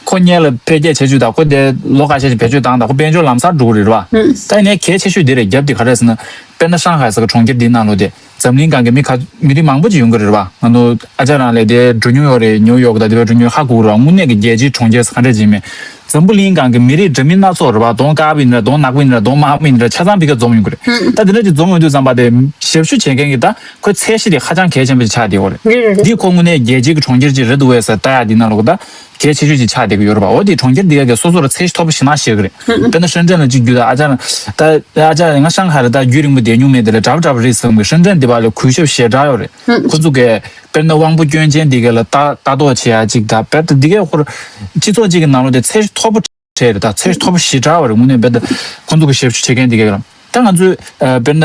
ཁོ་སྔོན་ལ་འཕེལ་རྒྱས་བྱས་ཚུལ་དང་ཁོ་དེ་ལོ་ཁ་ཤས་ཤིག་བེད་སྤྱོད་བཏང་དང་ཁོ་དཔལ་འབྱོར་ལམ་སང་འགྲོ་གི་རེད་པ། ད་ཡིན་ནའི་གལ་ཆེ་ཤོས་དེ་རེད། རྒྱབ་དེ་ག་རེ་ཟེར་ན། དཔེར་ན་ཧྲང་ཧའེ་ཟེར་གི་གྲོང་ཁྱེར་འདིའི་ནང་ལོགས་དེ་འཛམ་གླིང་སྒང་གི་མི་ཁ་མི་རིགས་མང་པོ་ཅིག་ཡོང་གི་རེད་པ། ང་ཚོ་ཨ་ཅག་རང་ལ་དེ་འགྲོ་མྱོང་ཡོད་རེད། ནིའུ་ཡོག་དང་དེ་བས་འགྲོ་མྱོང་ཧ་གོ་གི་རེད་པ། དངོས་གནས་ཀྱི་རྒྱལ་སྤྱིའི་གྲོང་ཁྱེར་ཟེར་ག་འདྲ་ཅིག་མེད། འཛམ་བུ་གླིང་སྒང་གི་མི་རིགས་འདྲ་མིན་སྣ་ཚོགས་རེད་པ། གདོང་དཀར་པོ་ཡིན་ན་རེད། གདོང་ནག་པོ་ཡིན་ན་རེད། གདོང་དམར་པོ་ཡིན་ན་རེད། ཆ་ཚང་ཕ་གིར་འཛོམས་ཡོང་གི་རེད། ད་དེ་འདྲ་ཅིག་འཛོམས་ཡོང་དུས་ཙམ་པ་དེ་ཞབས་ཞུ་བྱེད་མཁན་གྱི་ད་ཁོའི་ཚད་གཞི་དེ་ཧ་ཅང་གལ་ཆེན་པོ་ཅིག་ཆགས་བསྡད་ཡོད་རེད། འདི་ཁོ་དངོས་གནས་རྒྱལ་སྤྱིའི་གྲོང་ཁྱེར་ཅིག་རེད་འདུག་གས་ཟེར་ལྟ་ཡག་འདི་ནང་ལོགས་ད་གལ་ཆེ་ཤོས་ཅིག་ཆགས་བསྡད་ཀྱི་ཡོད་རེད་པ། འོ་དེ་གྲོང་ཁྱེར་འདི་ག་གིས་སོ་སོ་ལ་ཚད་གཞི་མཐོ་པོ་ཞེ་དྲག་བཞག་གི་རེད། དཔེར་ན་ཧྲེན་ཀྲེན་ལ་གཅིག་བརྒྱུད་ད་ཨ་ཅག་ད་ཨ་ཅག་ང་ཧྲང་ཧའེ་རེད། ད་རྒྱུན་རིང་པོ་བསྡད་མྱོང་མེད། དེ་ལ་འདྲ་པོ་འདྲ་པོ་རེད་བསམ་གི། ཧྲེན་ཀྲེན་འདི་པ་ལ་གུས་ཞབས་ཞེ་དྲག་ཡོད་རེད། ཁོ་ཚོ་གས་དཔེར་ན་དབང་པོ་སྐྱོན་ཅན་འདི་ག་ལ་ལྟ་ལྟ་རྟོག་བྱེད་ཡག་ཅིག་ད་དཔེར་ད་འདི་གས་ཧོར་སྤྱི་ཚོགས་གཅིག་གི་ནང་ལོགས་དེ་ཚད་གཞི་མཐོ་པོ་གྲས་རེད། ད་ཚད་གཞི་མཐོ་པོ་ཞེ་དྲག་པ་རེད། དངོས་གནས་དཔེར་ན་ཁོང་ཚོ་གི་ཞབས་ཞུ་བྱེད་མཁན་དེ་ག་རང་ད་ང་ཚོའི་ཨ་དཔེར་ན་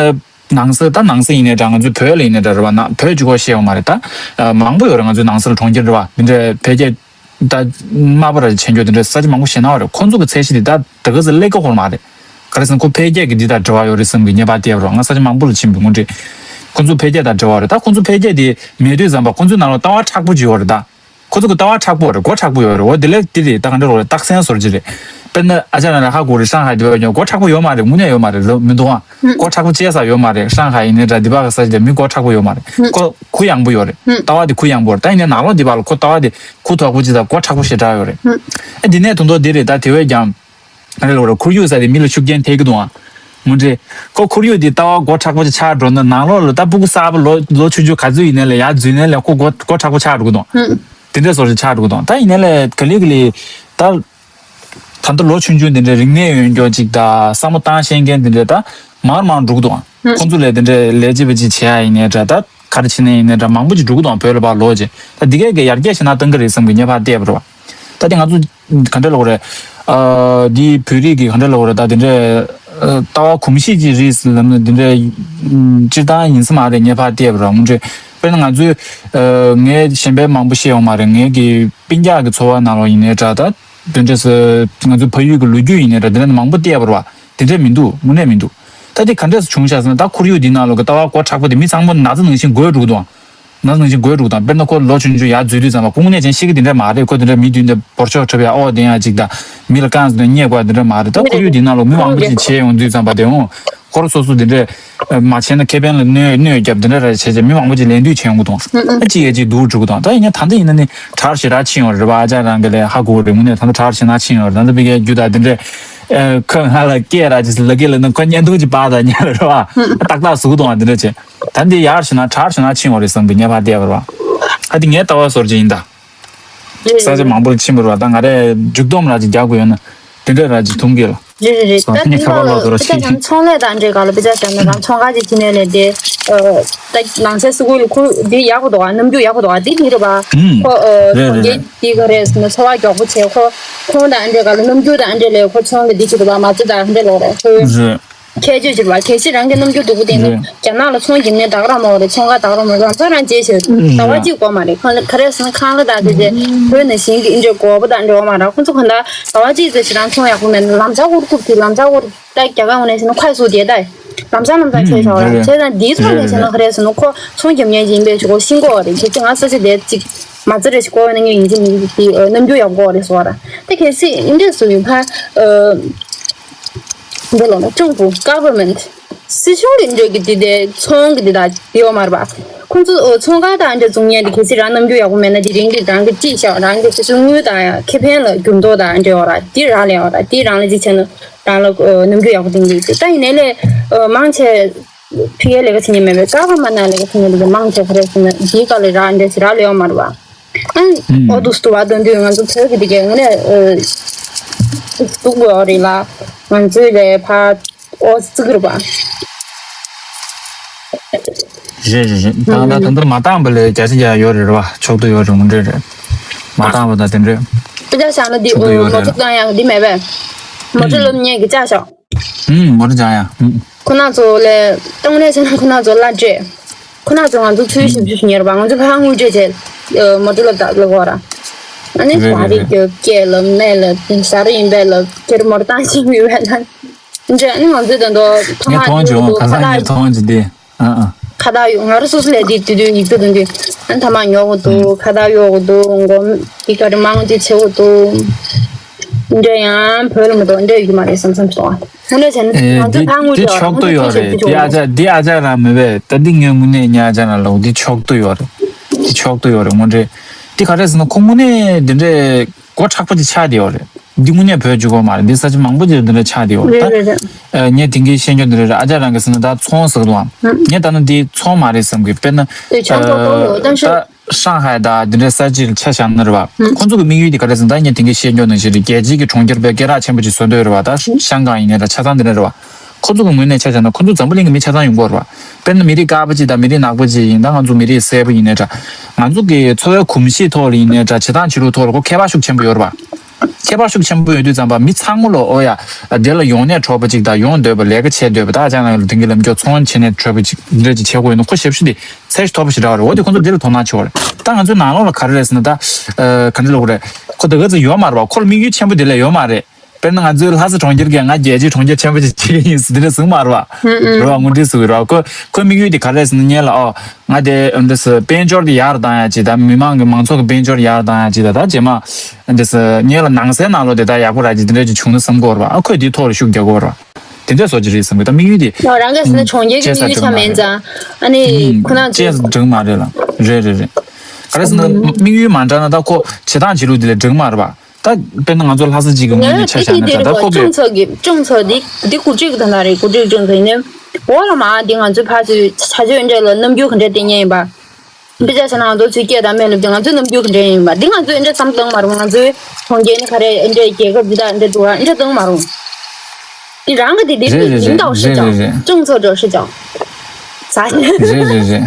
ནང་སའི་ད་ནང་སའི་ཡིན་ནའི་འདྲ། ང་ཚོའི་བོད་ལ་ཡིན་ནའི་འདྲ་རེད་པ། ན་བོད་ཅིག་གོ་ཤེས་ཡོད་མ་རེད། ད་ཨ་མང་པོ་ཡོད་རེད། ང་ཚོའི་ནང་སའི་ལ་གྲོང་ཁྱེར་རེད་པ། འདི་འདྲའི་འཕེལ་རྒྱས་ད་དམའ་པོ་ར་ཆེན་འགྱོ་དེ་འདྲའི་ས་ཆ་མང་པོ་ཞེ་ན་བ་རེད། ཁོང་ཚོ་གི་ཚད་གཞི་དེ་ད་ད་ག་ཚོད་ལེགས་ཀ་ཧོར་མ་རེད། ག་རེ་ཟེར་ན་ཁོ་འཕེལ་རྒྱས་ཀྱི་འདི་དང་འབྲེལ་བ་ཡོད་རེད་བསམ་གི་ངེས་པར་བལྟས་པ་རེད། ང་ས་ཆ་མང་པོ་ལ་ཕྱིན་པའི་དངོས་འབྲེལ་ཁོང་ཚོ་འཕེལ་རྒྱས་དང་འབྲེལ་བ་རེད། ད་ཁོང་ཚོ་འཕེལ་རྒྱས་དེ་མེད་དུས་ཙམ་པ་ཁོང་ཚོའི་ནང་ལ་ལྟ་བ་མཁྲེགས་པོ་ཅིག་ཡོད་རེད་ད། ཁོ་ཚོ་གི་ལྟ་བ་མཁྲེགས་པོ་རེད། མགོ་མཁྲེགས་པོ་ཡོད་རེད། འོ་དེ་ལས་དེ་རེད། ད་ག་འདྲ་རོགས་རེད། རྟགས་མཚན་བཟོ་ཅིག་རེད། དཔེར་ན་ཨ་ཅག་རང་ལ་ཧ་གོ་རེད། ཧྲང་ཧའེ་འདི་པ་ཡོད་མགོ་མཁྲེགས་པོ་ཡོད་མ་རེད། དངོས་གནས་ཡོད་མ་རེད། ལོ་མི་འདུག་ཨ། མགོ་མཁྲེགས་པོ་བྱེད་ས་ཡོད་མ་རེད། ཧྲང་ཧའེ་ཡིན་ནའི་འདྲ་འདི་པ་གི་ས་ཆ་དེ་མི་མགོ་མཁྲེགས་པོ་ཡོད་མ་རེད། ཁོ་གུ་ཡངས་པོ་ཡོད་རེད། ལྟ་བ་དེ་གུ་ཡངས་པོ་རེད། ད་ཡིན་ནའི་ནང་ལོགས་འདི་པ་ལ་ཁོ་ལྟ་བ་དེ་གུ་དོག་པོ་ཅིག་དང་མགོ་མཁྲེགས་པོ་ཞེ་དྲག་ཡོད་རེད། ཨ་འདི་ནས་དོན་དག་འདི་རེད། ད་དེ་བས་ཀྱང་ག་རེ་ལབ་རེད། ཁོར་ཡུག་ཟེར་དེ་མི་ལ་ཤུགས་རྐྱེན་ཐེབས་ཀྱི་འདུག་ཨ། ངོ་འདྲེ། ཁོ་ཁོར་ཡུག་འདི་ལྟ་བ་མགོ་མཁྲེགས་པོ་ཅིག་ཆགས་འགྲོ་ན་ནང་ལོགས་ལ་ད་སྤུ་གུ་གསར་པ་ལོ་ལོ་ཆུང་ཆུང་ག་ཚོད་ཡིན་ནའི་ལས་ཡར་འཛུལ་ནའི་ལས་ཁོ་མགོ་མགོ་མཁྲེགས་པོ་ཆགས་འགྲོ་གི་འདུག་དེ་འདྲ་བཟོ་ཞིག་ཆགས་འགྲོ་གི་འདུག་ད་ཡིན་ནའི་ལས་ག་ལེ་ག་ལེ་ད། ད་ལྟ་ལོ་ཆུང་ཆུང་འདི་འདྲའི་རིག་གནས་ཡོད་མཁན་ཅིག་དང་བསམ་བློ་བཏང་ཤེས་མཁན་འདི་འདྲ་ད་མར་མར་འགྲོ་གི་འདུག་ཁོང་ཚོ་ལས་འདི་འདྲའི་ལས་བྱེད་པ་ཅིག་བྱེད་ཡ་ཡིན་ནའི་འདྲ། ད་ག་རེ་བྱེད་ནའི་ཡིན་ནའི་འདྲ། མང་པོ་ཅིག་འགྲོ་གི་འདུག་བོད་ལ་ཕར་ལོག་བྱས། ད་འདི་གས་ཀྱི་ཡར་རྒྱས་ཤིག་གནང་སྟངས་ཀྱི་རེད་བསམ་གི་ངེས་པར་བལྟས་པ་རེད་བ། ད་དེ་ང་ཚོ་ག་འདྲ་ལབ་དགོས་རེད། ཨ་འདི་བོད་རིགས་ཀྱི་ག་འདྲ་ལབ་དགོས་རེད། ད་འདི་འདྲའི་ཨ་ལྟ་བ་གོམས་གཤིས་ཅིག་རེད་ལབ་ན་འདི་འདྲའི་སྤྱིར་བཏང་ཡིན་ས་མ་རེད། ངེས་པར་བལྟས་པ་རེད་བ། དངོས་འབྲེལ་དཔེར་ན་ང་ཚོས་ཨ་ངས་གཞན་པའི་མང་པོ་ཤེས་ཡོད་མ་རེད། ངའི་གི་སྤུན་ཀྱག་གི་ཚོ་བ་ནང་ལོགས་ཡིན་ནའི་འདྲ། ད། དེ་འདྲས་སུ་ང་ཚོའི་ཕ་ཡུལ་གྱི་ལོ་རྒྱུས་ཡིན་ནའི་འདྲ། དེ་འདྲ་མང་པོ་བལྟས་པ་རེད་བ། དེ་འདྲས་མི་འདུག་དངོས་གནས་མི་འདུག་ད་དེ་ག་འདྲས་སུ་བྱུང་ཤག་ཟེར་ན། ད་ཁོར་ཡུག་འདི་ནང་ལོགས་ཀྱི་ལྟ་བ་སྒོ་དྲག་པོ་དེ་མི་ཚང་མ་ན་ཚ་ནང་བཞིན་འགོས་འགྲོ་གི་འདུག་ན་ཚ་ནང་བཞིན་འགོས་འགྲོ་གི་འདུག་དཔེར་ན་ཁོ་ལོ་ཆུང་ཆུང་ཡར་འཛུལ་དུས་ཙམ་པ་ཁོ་དངོས་གནས་ཅན་ཤི་གི་དེ་འདྲས་མ་རེད། ཁོ་དེ་འདྲས་མི་མདུན་དེ་འབོར་ཆོག་འཁྲབ་ཡ་ཨོ་དེ་ཡང་ཅིག་དང་མི་ལ་བཀང་ཟེར་ནས་བརྙས་དགོས་དེ་འདྲས་མ་རེད། ད་ཁོར་ཡུག་འདི་ནང་ལོགས་མི་མང་པོ་ཅིག་བྱས་ཡོང་དུས་ཙམ་པ་དེ་འོང་། ཁོ་རང་སོ་སོ་དེ་འདྲས་མ་བྱས་ན་ཁེ་ཕན་ལ་གནོད་གནོད་རྒྱབ་དེ་འདྲས་ར་བྱས་བྱས་མི་མང་པོ་ཅིག་ལེན་འདུས་བྱས་ཡོང་གི་འདུག་ཨ་ཅི་ཡ་ཅིག་སྡུག་འགྲོ་གི་འདུག་ད་ཡིན་ན་ད་ལྟ་ཡིན་ན་ནི་གྲགས་ཞེ་དྲག་ཕྱིན་ཡོང་རེད་བ། ཨ་ཅག་རང་གི་ལས་ཧ་གོ་རེད། དངོས་གནས་ད་ལྟ་གྲགས་ཞེ་དྲག་ཕྱིན་ཡོང་རེད། ད་ལྟ་པི་ཀའི་རྒྱུ་ད་དེ་འདྲས་ཁོ་ང་ལ་སྐད་ར་ཅིག་ལ་སྐད་ལ་ནི་ཁོ་བརྙན་ཐུང་ཅིག་པར་ད་ཉལ་རེད་བ། ཏག་ཏག་ཟུག་གི་འདུག་བ། དེ་འདྲས་བྱས་ད་འདི་ཡར་ཞེ་དྲག་གྲགས་ཞེ་དྲག་ཕྱིན་ཡོང་རེད་བསམ་གི་ངས་ཕར་བལྟས་པ་རེད་བ། ཨ་དེ་ངའི་ལྟ་བ་སོར་ཅིག་ཡིན་ད། རེད། ས་ཆ་མང་པོ་ལ་ཕྱིན་པ་རེད་བ། ད་ང་རས་མཇུག་སྡོམ་ར་ཅིག་རྒྱག་དགོས་ཡོད་ན་དེ་འདྲས་ར་ཅིག་ཐུང་གི་ལ། རེད་རེད་རེད། ད་ད་དེ་ནི་ཁ་པར་ལོག་ཚོ་ར་ད་ཆ་ཤེས་ཀྱི། ཚང་ཚོང་ལས་དང་འབྲེལ་ག་ལ་དཔེ་ཆ་བཞག་ན་རང་ཚོང་ཁང་ཅིག་ཕྱི་ནས་ལས་དེ། ད་ནང་སའི་སི་ཀུལ་ཁུ་འདི་ཡག་པོ་འདུག་ཨ། རྣམ་འགྱུར་ཡག་པོ་འདུག་ཨ། འདི་འདི་རེད་པ། ཨུམ། ཁོ་རེད་གྲོང་རེད་ཁྱེར་རེད། འདི་ག་རེ་ཟེར་ན་འཚོ་བ་མགྱོགས་པོ་བྱས། ཁོ་ཁོང་དང་འདྲེ་ག་ལ་རྣམ་འགྱུར་དང་འདྲེ་ལས་ཁོ་ཚོང་གི་འདི་ཅི་འདུག་པ། མ་རྩི་དང་འདྲེ་ལོག་རེད་ཁོ། རེད། ཁྱད་ཆོས་ཅི་རེད་པ། གལ་སྲིད་རང་གི་རྣམ་འགྱུར་སྡུག་པོ་བསྟན་ན་རེད། རྒྱ་ནག་ལ་ཚོང་རྒྱག་མཁན་ད་ག་རང་མང་བ་རེད། ཚོང་ཁང་ད་ག་རང་མང་། རང་ཚོ་རང་བྱས་བྱས་ཟླ་བ་གཅིག་འགོར་མ་རེད། ཁོང་ག་རེ་ཟེར་ན་ཁང་གླ་དང་དེ་དེ་བོད་ནང་བཞིན་གྱི་འདྲེ་འགོར་པོ་དང་འདྲེ་བ་མ་རེད། ཁོང་ཚོ་གང་ལྟར་ཟླ་བ་གཅིག་ཙམ་ཞིག་རང་ཚོང་ཡག་པོ་མེད་ན་ལམ་སང་ཧུར་ཐུག་གི་ལམ་སང་ཧུར། ད་རྒྱ་གར་འོང་ནས་ཟེར་ན་ཁོ་སུ་དེ་ད་ལམ་སང་ལམ་སང་ཆད་ཆོག་ར། ཆད་ན་འདིའི་ཐོག་ནས་ཟེར་ན་ག་རེ་ཟེར་ན་ཁོ་ཚོང་རྒྱབ་མཁན་ཅིག་ཡིན་པའི་ཆོག་གོ། ཤིང་ཀོ་རེད། ཁྱེད་ཀྱི་ང་ས་ཆ་དེ་ཅིག་མ་རྩ་རེ་ཞིག་གོ་བས་ན་ངས་ཡིན་གཅིག་མིན་གཅིག་དེ་རྣམ་འགྱུར་ཡག་པོ་རེད་ཟེར་བ་ར། དེ་གལ་སྲིད་འདི་འདྲས་སུ་ཡིན་ཕ། འདི་ལོ་ན་ཀྲུང་གོ་government སྲིད་གཞུང་གི་འདྲས་ཀྱི་དེ་དེ་ཚོང་གི་དེ་དག་ཡོད་མ་རེད་པ། ཁོང་ཚོ་ཚོང་ཁང་དང་འདྲ་བཙུགས་མཁན་དེ་གལ་སྲིད་རང་རྣམ་འགྱུར་ཡག་པོ་མེད་ན་དེ་རིང་གི་རང་གི་ཅིག་བཞག་རང་གི་སྲིད་གཞུང་དངུལ་དང་ཁེ་ཕན་ལ་འགྱུར་ལྡོག་དང་འདྲ་ཡོད་ར། དེ་རང་ལས་ཡོད་ར། དེ་རང་ལ་ཅིག་བྱས་ན། རང་ལ་རྣམ་འགྱུར་ཡག་པོ་ལྡན་གྱི་ཡོད་ཅེས། ད་ཡིན་ནའི་ལས་མང་ཆེ་ཕ་གིའི་ལས་ཀ་བྱེད་མཁན་མེད་པའི་ཀ་ཁ་མ་ན་ལས་ཀ་བྱེད་མཁན་དེ་ག་མང་ཆེ་ག་རེ་ཟེར་ན་འདིའི་སྐབས་ལ་རག་འདྲ་ཞིག་རག་ལས་ཡོད་མ་རེད་པ། ཨ་ཨོ་དུ་སྟུ་བ་དོན་དུས་ང་ཚོ་བོད་ཀྱི་དེ་གའི་ངོས་ནས་སྡུག་དགོས་རེད་ལ། ང་ཚོའི་ལས་ཕར་ཨོ་བརྩི་གི་རེད་པ། རེད་རེད་རེད། ད་ད་ད་འདིར་མ་བཏང་པ་ལས་རྒྱ་ཆེ་རྒྱ་ཡོད་རེད་རེད་བ། ཕྱོགས་བསྡུ་ཡོད་རེད། ངོ་འདྲེ་རེད། མ་བཏང་པ་ད་དེ་འདྲས་ཕྱོགས་བསྡུ་ཡོད་རེད། མོ་ཊ་བཏང་ཡག་འདི་མེད་པས། མོ་ཊ་སློབ་གཉེར་གྱི་ལྕགས་ཤོག་ཨུམ། མོ་ཊ་སྦྱང་ཡ། ཨུམ། ཁོ་ན་ཚོ་ལས་གཏོང་ལས་བྱས་ན་ཁོ་ན་ཚོ་གླ་སྤྲད། ཁོ་ན་ཚོ་ང་ཚོ་ཚུལ་ཞིབ་འཇུག་ཉེར་བ་ང་ཚོ་ཕ་དངུལ་སྤྲད་བྱས། མོ་ཊ་སློབ་དང་སློབ་གོ་ར། ཨ་ནི་རེད་བ་རེད་རིག་རྒྱུ་སྐད་ལ་སྨན་ལ་ཟ་ར་ཡིན་པས་ལ་ཁྱེར་མོ་ཊ་བཏང་ཤེས་མི་བས་ན། འདྲ་ཨ་ནི་ང་ཚོའི་དོན་དུ་ཐོག་མ་ངས་མཐོང་བྱུང་། ག་ས་ངས་མཐོང་བྱུང་དེ། ཨ་ཨ། ཁ་བརྡ་ཡོད། ང་རང་སོ་སོ་ལས་དེ་དུས་དུས་ཡིག་ཚད་དང་དུས་ཨ་ཐ་མག་ཉོ་དགོས་འདུག་ཁ་བརྡ་གཡོག་དགོས་འདུག་མགོ་འདི་ག་རེ་མང་དེ་བྱེད་དགོས་འདུག་འདྲ་ཡང་བོད་ལ་མི་འདུག་འདྲ་ཡོད་ཀྱི་མ་རེད་བསམ་བསམ་སོང་། ང་ལས་བྱས་ན་ང་ཚོའི་ཕ་དངུལ་འདི་ཆོག་ཏུ་ཡོད་རེད། འདི་ཨ་ཅག་འདི་ཨ་ཅག་རང་མེད་པས། ད་འདི་ངའི་དངོས་གནས་ཉ་ཨ་ཅག་རང་ལ་འདི་ཆོག་ཏུ་ཡོད་རེད། འདི་ཆོག་ཏུ་ཡོད་རེད་དངོས་འབྲེལ། འདི་ག་རེ་ཟེར་ན་ཁོ་དངོས་གནས་འདི་འདྲའི་སྒོ་དྲག་པོ་ཅིག་ཆགས་བསྡད་ཡོད་རེད། འདི་དངོས་གནས་བོད་བཅུ་གོ་མ་རེད། འདི་ས་ཆ་མང་པོ་ཅིག་འདི་འདྲ་ཆགས་བསྡད་ཡོད་རེད། རེད་རེད་རེད། ད་ངས་དེང་གི་ཤེས་འཇོག་འདི་འདྲ་རེད། ཨ་ཅག་རང་གིས་ཟེར་ན་ད་ཚོང་ཟེར་གི་འདུག་ཨ། ངས་ད་ནི་འདི་ཚོང་མ་རེད་བསམ་གི། དཔེར་ན་དེ་ཆང་ཐོག་ཏོག་ཡོད་ད་ཤ། ད་ཧྲང་ཧའེ་ད་འདི་འདྲའི་ས་ཆ་ལ་ཆ་བཞག་ན་རེད་བ། ཁོང་ཚོ་གི་དམིགས་ཡུལ་དེ་ག་རེ་ཟེར་ན། ད་ངས་དེང་གི་ཤེས་འཇོག་ནང་བཞིན་རེད། རྒྱལ་སྤྱིའི་གི་གྲོང་ཁྱེར་དཔེ་སྐད་གྲགས་ཆེན་པོ་ཅིག་བཟོ་འདོད་རེད་བ། ད་ཤང་ཀང་ཡིན་ནའི་འདྲ་ཆ་ཚང་འདི་འདྲ་རེད་བ། ཁོ་ཚོ་གི་ངོས་ནས་ཆ་བཞག་ན་ཁོ་ཚོ་འཛམ་བུ་གླིང་གི་མི་ཆ་ཚང་ཡོང་གི་ཡོད་རེད་བ། དཔེར་ན་མི་རིགས་དཀར་པོ་ཅིག་དང་མི་རིགས་ནག་པོ་ཅིག་ཡིན། ད་ང་ཚོ་མི་རིགས་སེར་པོ་ཡིན་ནའི་འདྲ། ང་ཚོ་གི་འཚོ་བའི་གོམས་གཤིས་ཐོག་ལ་ཡིན་ནའི་འདྲ། བྱེད་སྟངས་བྱེད་ལུགས་ཐོག་ལ་ཁོ་ཁྱད་པར་ཤུགས་ཆེན་པོ་ཡོད་རེད་བ། ཁྱད་པར་ཤུགས་ཆེན་པོ་ཡོད་དུས་ཙམ་པ་མི་ཚང་མ་ལོ་ཨོ་ཡ་དེ་ལ་ཡོང་གནས་འཕྲོད་པ་ཅིག་དང་ཡོང་འདོད་པ་ལས་ཀ་བྱེད་འདོད་པ། ད་ཨ་ཅག་རང་ལ་དེང་གི་ལམ་འཇོག་ཚོང་བྱེད་གནས་འཕྲོད་པ་ཅིག་འདྲ་ཅིག་བྱེད་དགོས་ཡོད་ན་ཁོ་ཞབས་ཞུ་དེ་ཚད་གཞི་མཐོ་པོ་ཞིག་རག་རེད། འོ་དེ་ཁོ་ཚོ་དེ་ལ་དོ་སྣང་ཆེ་བ་རེད། ད་ང་ཚོའི་ནང་ལོགས་ལ་ག་རེ་རེད་ཟེར་ན་ད་ག་འདྲ་ལབ་དགོས་རེད། ཁོ་ད་ག་ཚོད་ཡོད་མ་རེད་བ། ཁོ་ལ་དམིགས་ཡུལ་ཆེན་པོ་དེ་ལས་ཡོད་མ་རེད། དཔེར་ན་ང་ཚོའི་ལྷ་ས་གྲོང་ཁྱེར་གྱི་ང་རྒྱལ་སྤྱིའི་གྲོང་ཁྱེར་ཆེན་པོ་ཅིག་བྱེད་ཀྱི་ཡིན་ཟེར་དེ་འདྲ་གསུངས་མ་རེད་བ། རེད་བ། དངོས་འབྲེལ་ཟེར་གི་རེད་བ། ཁོ་ཁོའི་དམིགས་ཡུལ་དེ་ག་རེ་རེད་ཟེར་ན་སྔོན་ལ་ཨོ་ང་དེ་འདྲ་ཟེར་དཔལ་འབྱོར་དེ་ཡར་བཏང་ཡ་ཅིག་དང་མི་མང་གི་མང་ཚོགས་ཀྱི་དཔལ་འབྱོར་ཡར་བཏང་ཡ་ཅིག་དང་ད་རྗེས་མ་འདྲ་ཟེར་སྔོན་ལ་ནང་སའི་ནང་ལོགས་དེ་ད་ཡག་པོ་ར་ཅིག་དེ་འདྲ་ཅིག་བྱུང་ན་བསམ་གི་ཡོད་རེད་བ། ཨ་ཁོས་དེའི་ཐོག་ལ་ཤུགས་རྒྱག་གི་ཡོད་རེད་བ། དེ་འདྲ་བཟོ་ཅིག་རེད་བསམ་གི། ད་དམིགས་ཡུལ་དེ་ཡང་རང་གིས་ཟེར་ན་གྲོང་ཁྱེར་གྱི་དམིགས་ཡུལ་ཆ་མེད་ཙང་ཨ་ནི་ཁོ་ན་ཚོས་ཅེས་འགྲིག་མ་རེད་ལ། རེད་རེད་རེད། ག་རེ་ཟེར་ན་དམིགས་ཡུལ་མ་འདྲ་ན་ད་ཁོ་བྱེད་སྟངས་བྱེད་ལུགས་དེ་ལ་འགྲིག་མ་རེད་བ། ད་དཔེར་ན་ང་ཚོ་ལྷ་ས་གཅིག་གི་ངོས་ནས་ཆ་བཞག་ན་ད་ད་ཁོ་ཀྲུང་ཚོ་གི་ཀྲུང་ཚོ་འདི་འདི་གོ་སྒྲིག་དང་ད་རེད། གོ་སྒྲིག་ཀྲུང་ཚོ་ཡིན་ནའི་འོ་ལ་མ་འདི་ང་ཚོའི་ཕར་ཚུར་བྱ་སྤྱོད་འདྲ་ལ་རྣམ་འགྱུར་ག་འདྲ་བསྟན་མཁན་ཡིན་པ། དཔེ་ཆ་བཞག་ན་ང་ཚོ་ཚུར་སྐད་དང་སྨན་ལབ་དུས་ང་ཚོའི་རྣམ་འགྱུར་ག་འདྲ་ཡིན་པ་འདི་ང་ཚོས་འདྲ་བསམ་བློ་བཏང་མ་རུང་། ང་ཚོའི་གྲོང་ཁྱེར་ནི་ག་རེ་འདྲ་རྒྱལ་ཁབ་འདི་དང་འདྲ་འདུག་ཨ་འདྲ་བཏང་མ་རུང་། འདི་རང་གི་དེ་དེ་རེད་རེད་རེད། ཡིན་ཏའོ་ཧྲི་ཅང་ཀྲུང་ཚོ་འགྲོ་ཧྲི་ཅང་ས་རེད་རེད་རེད།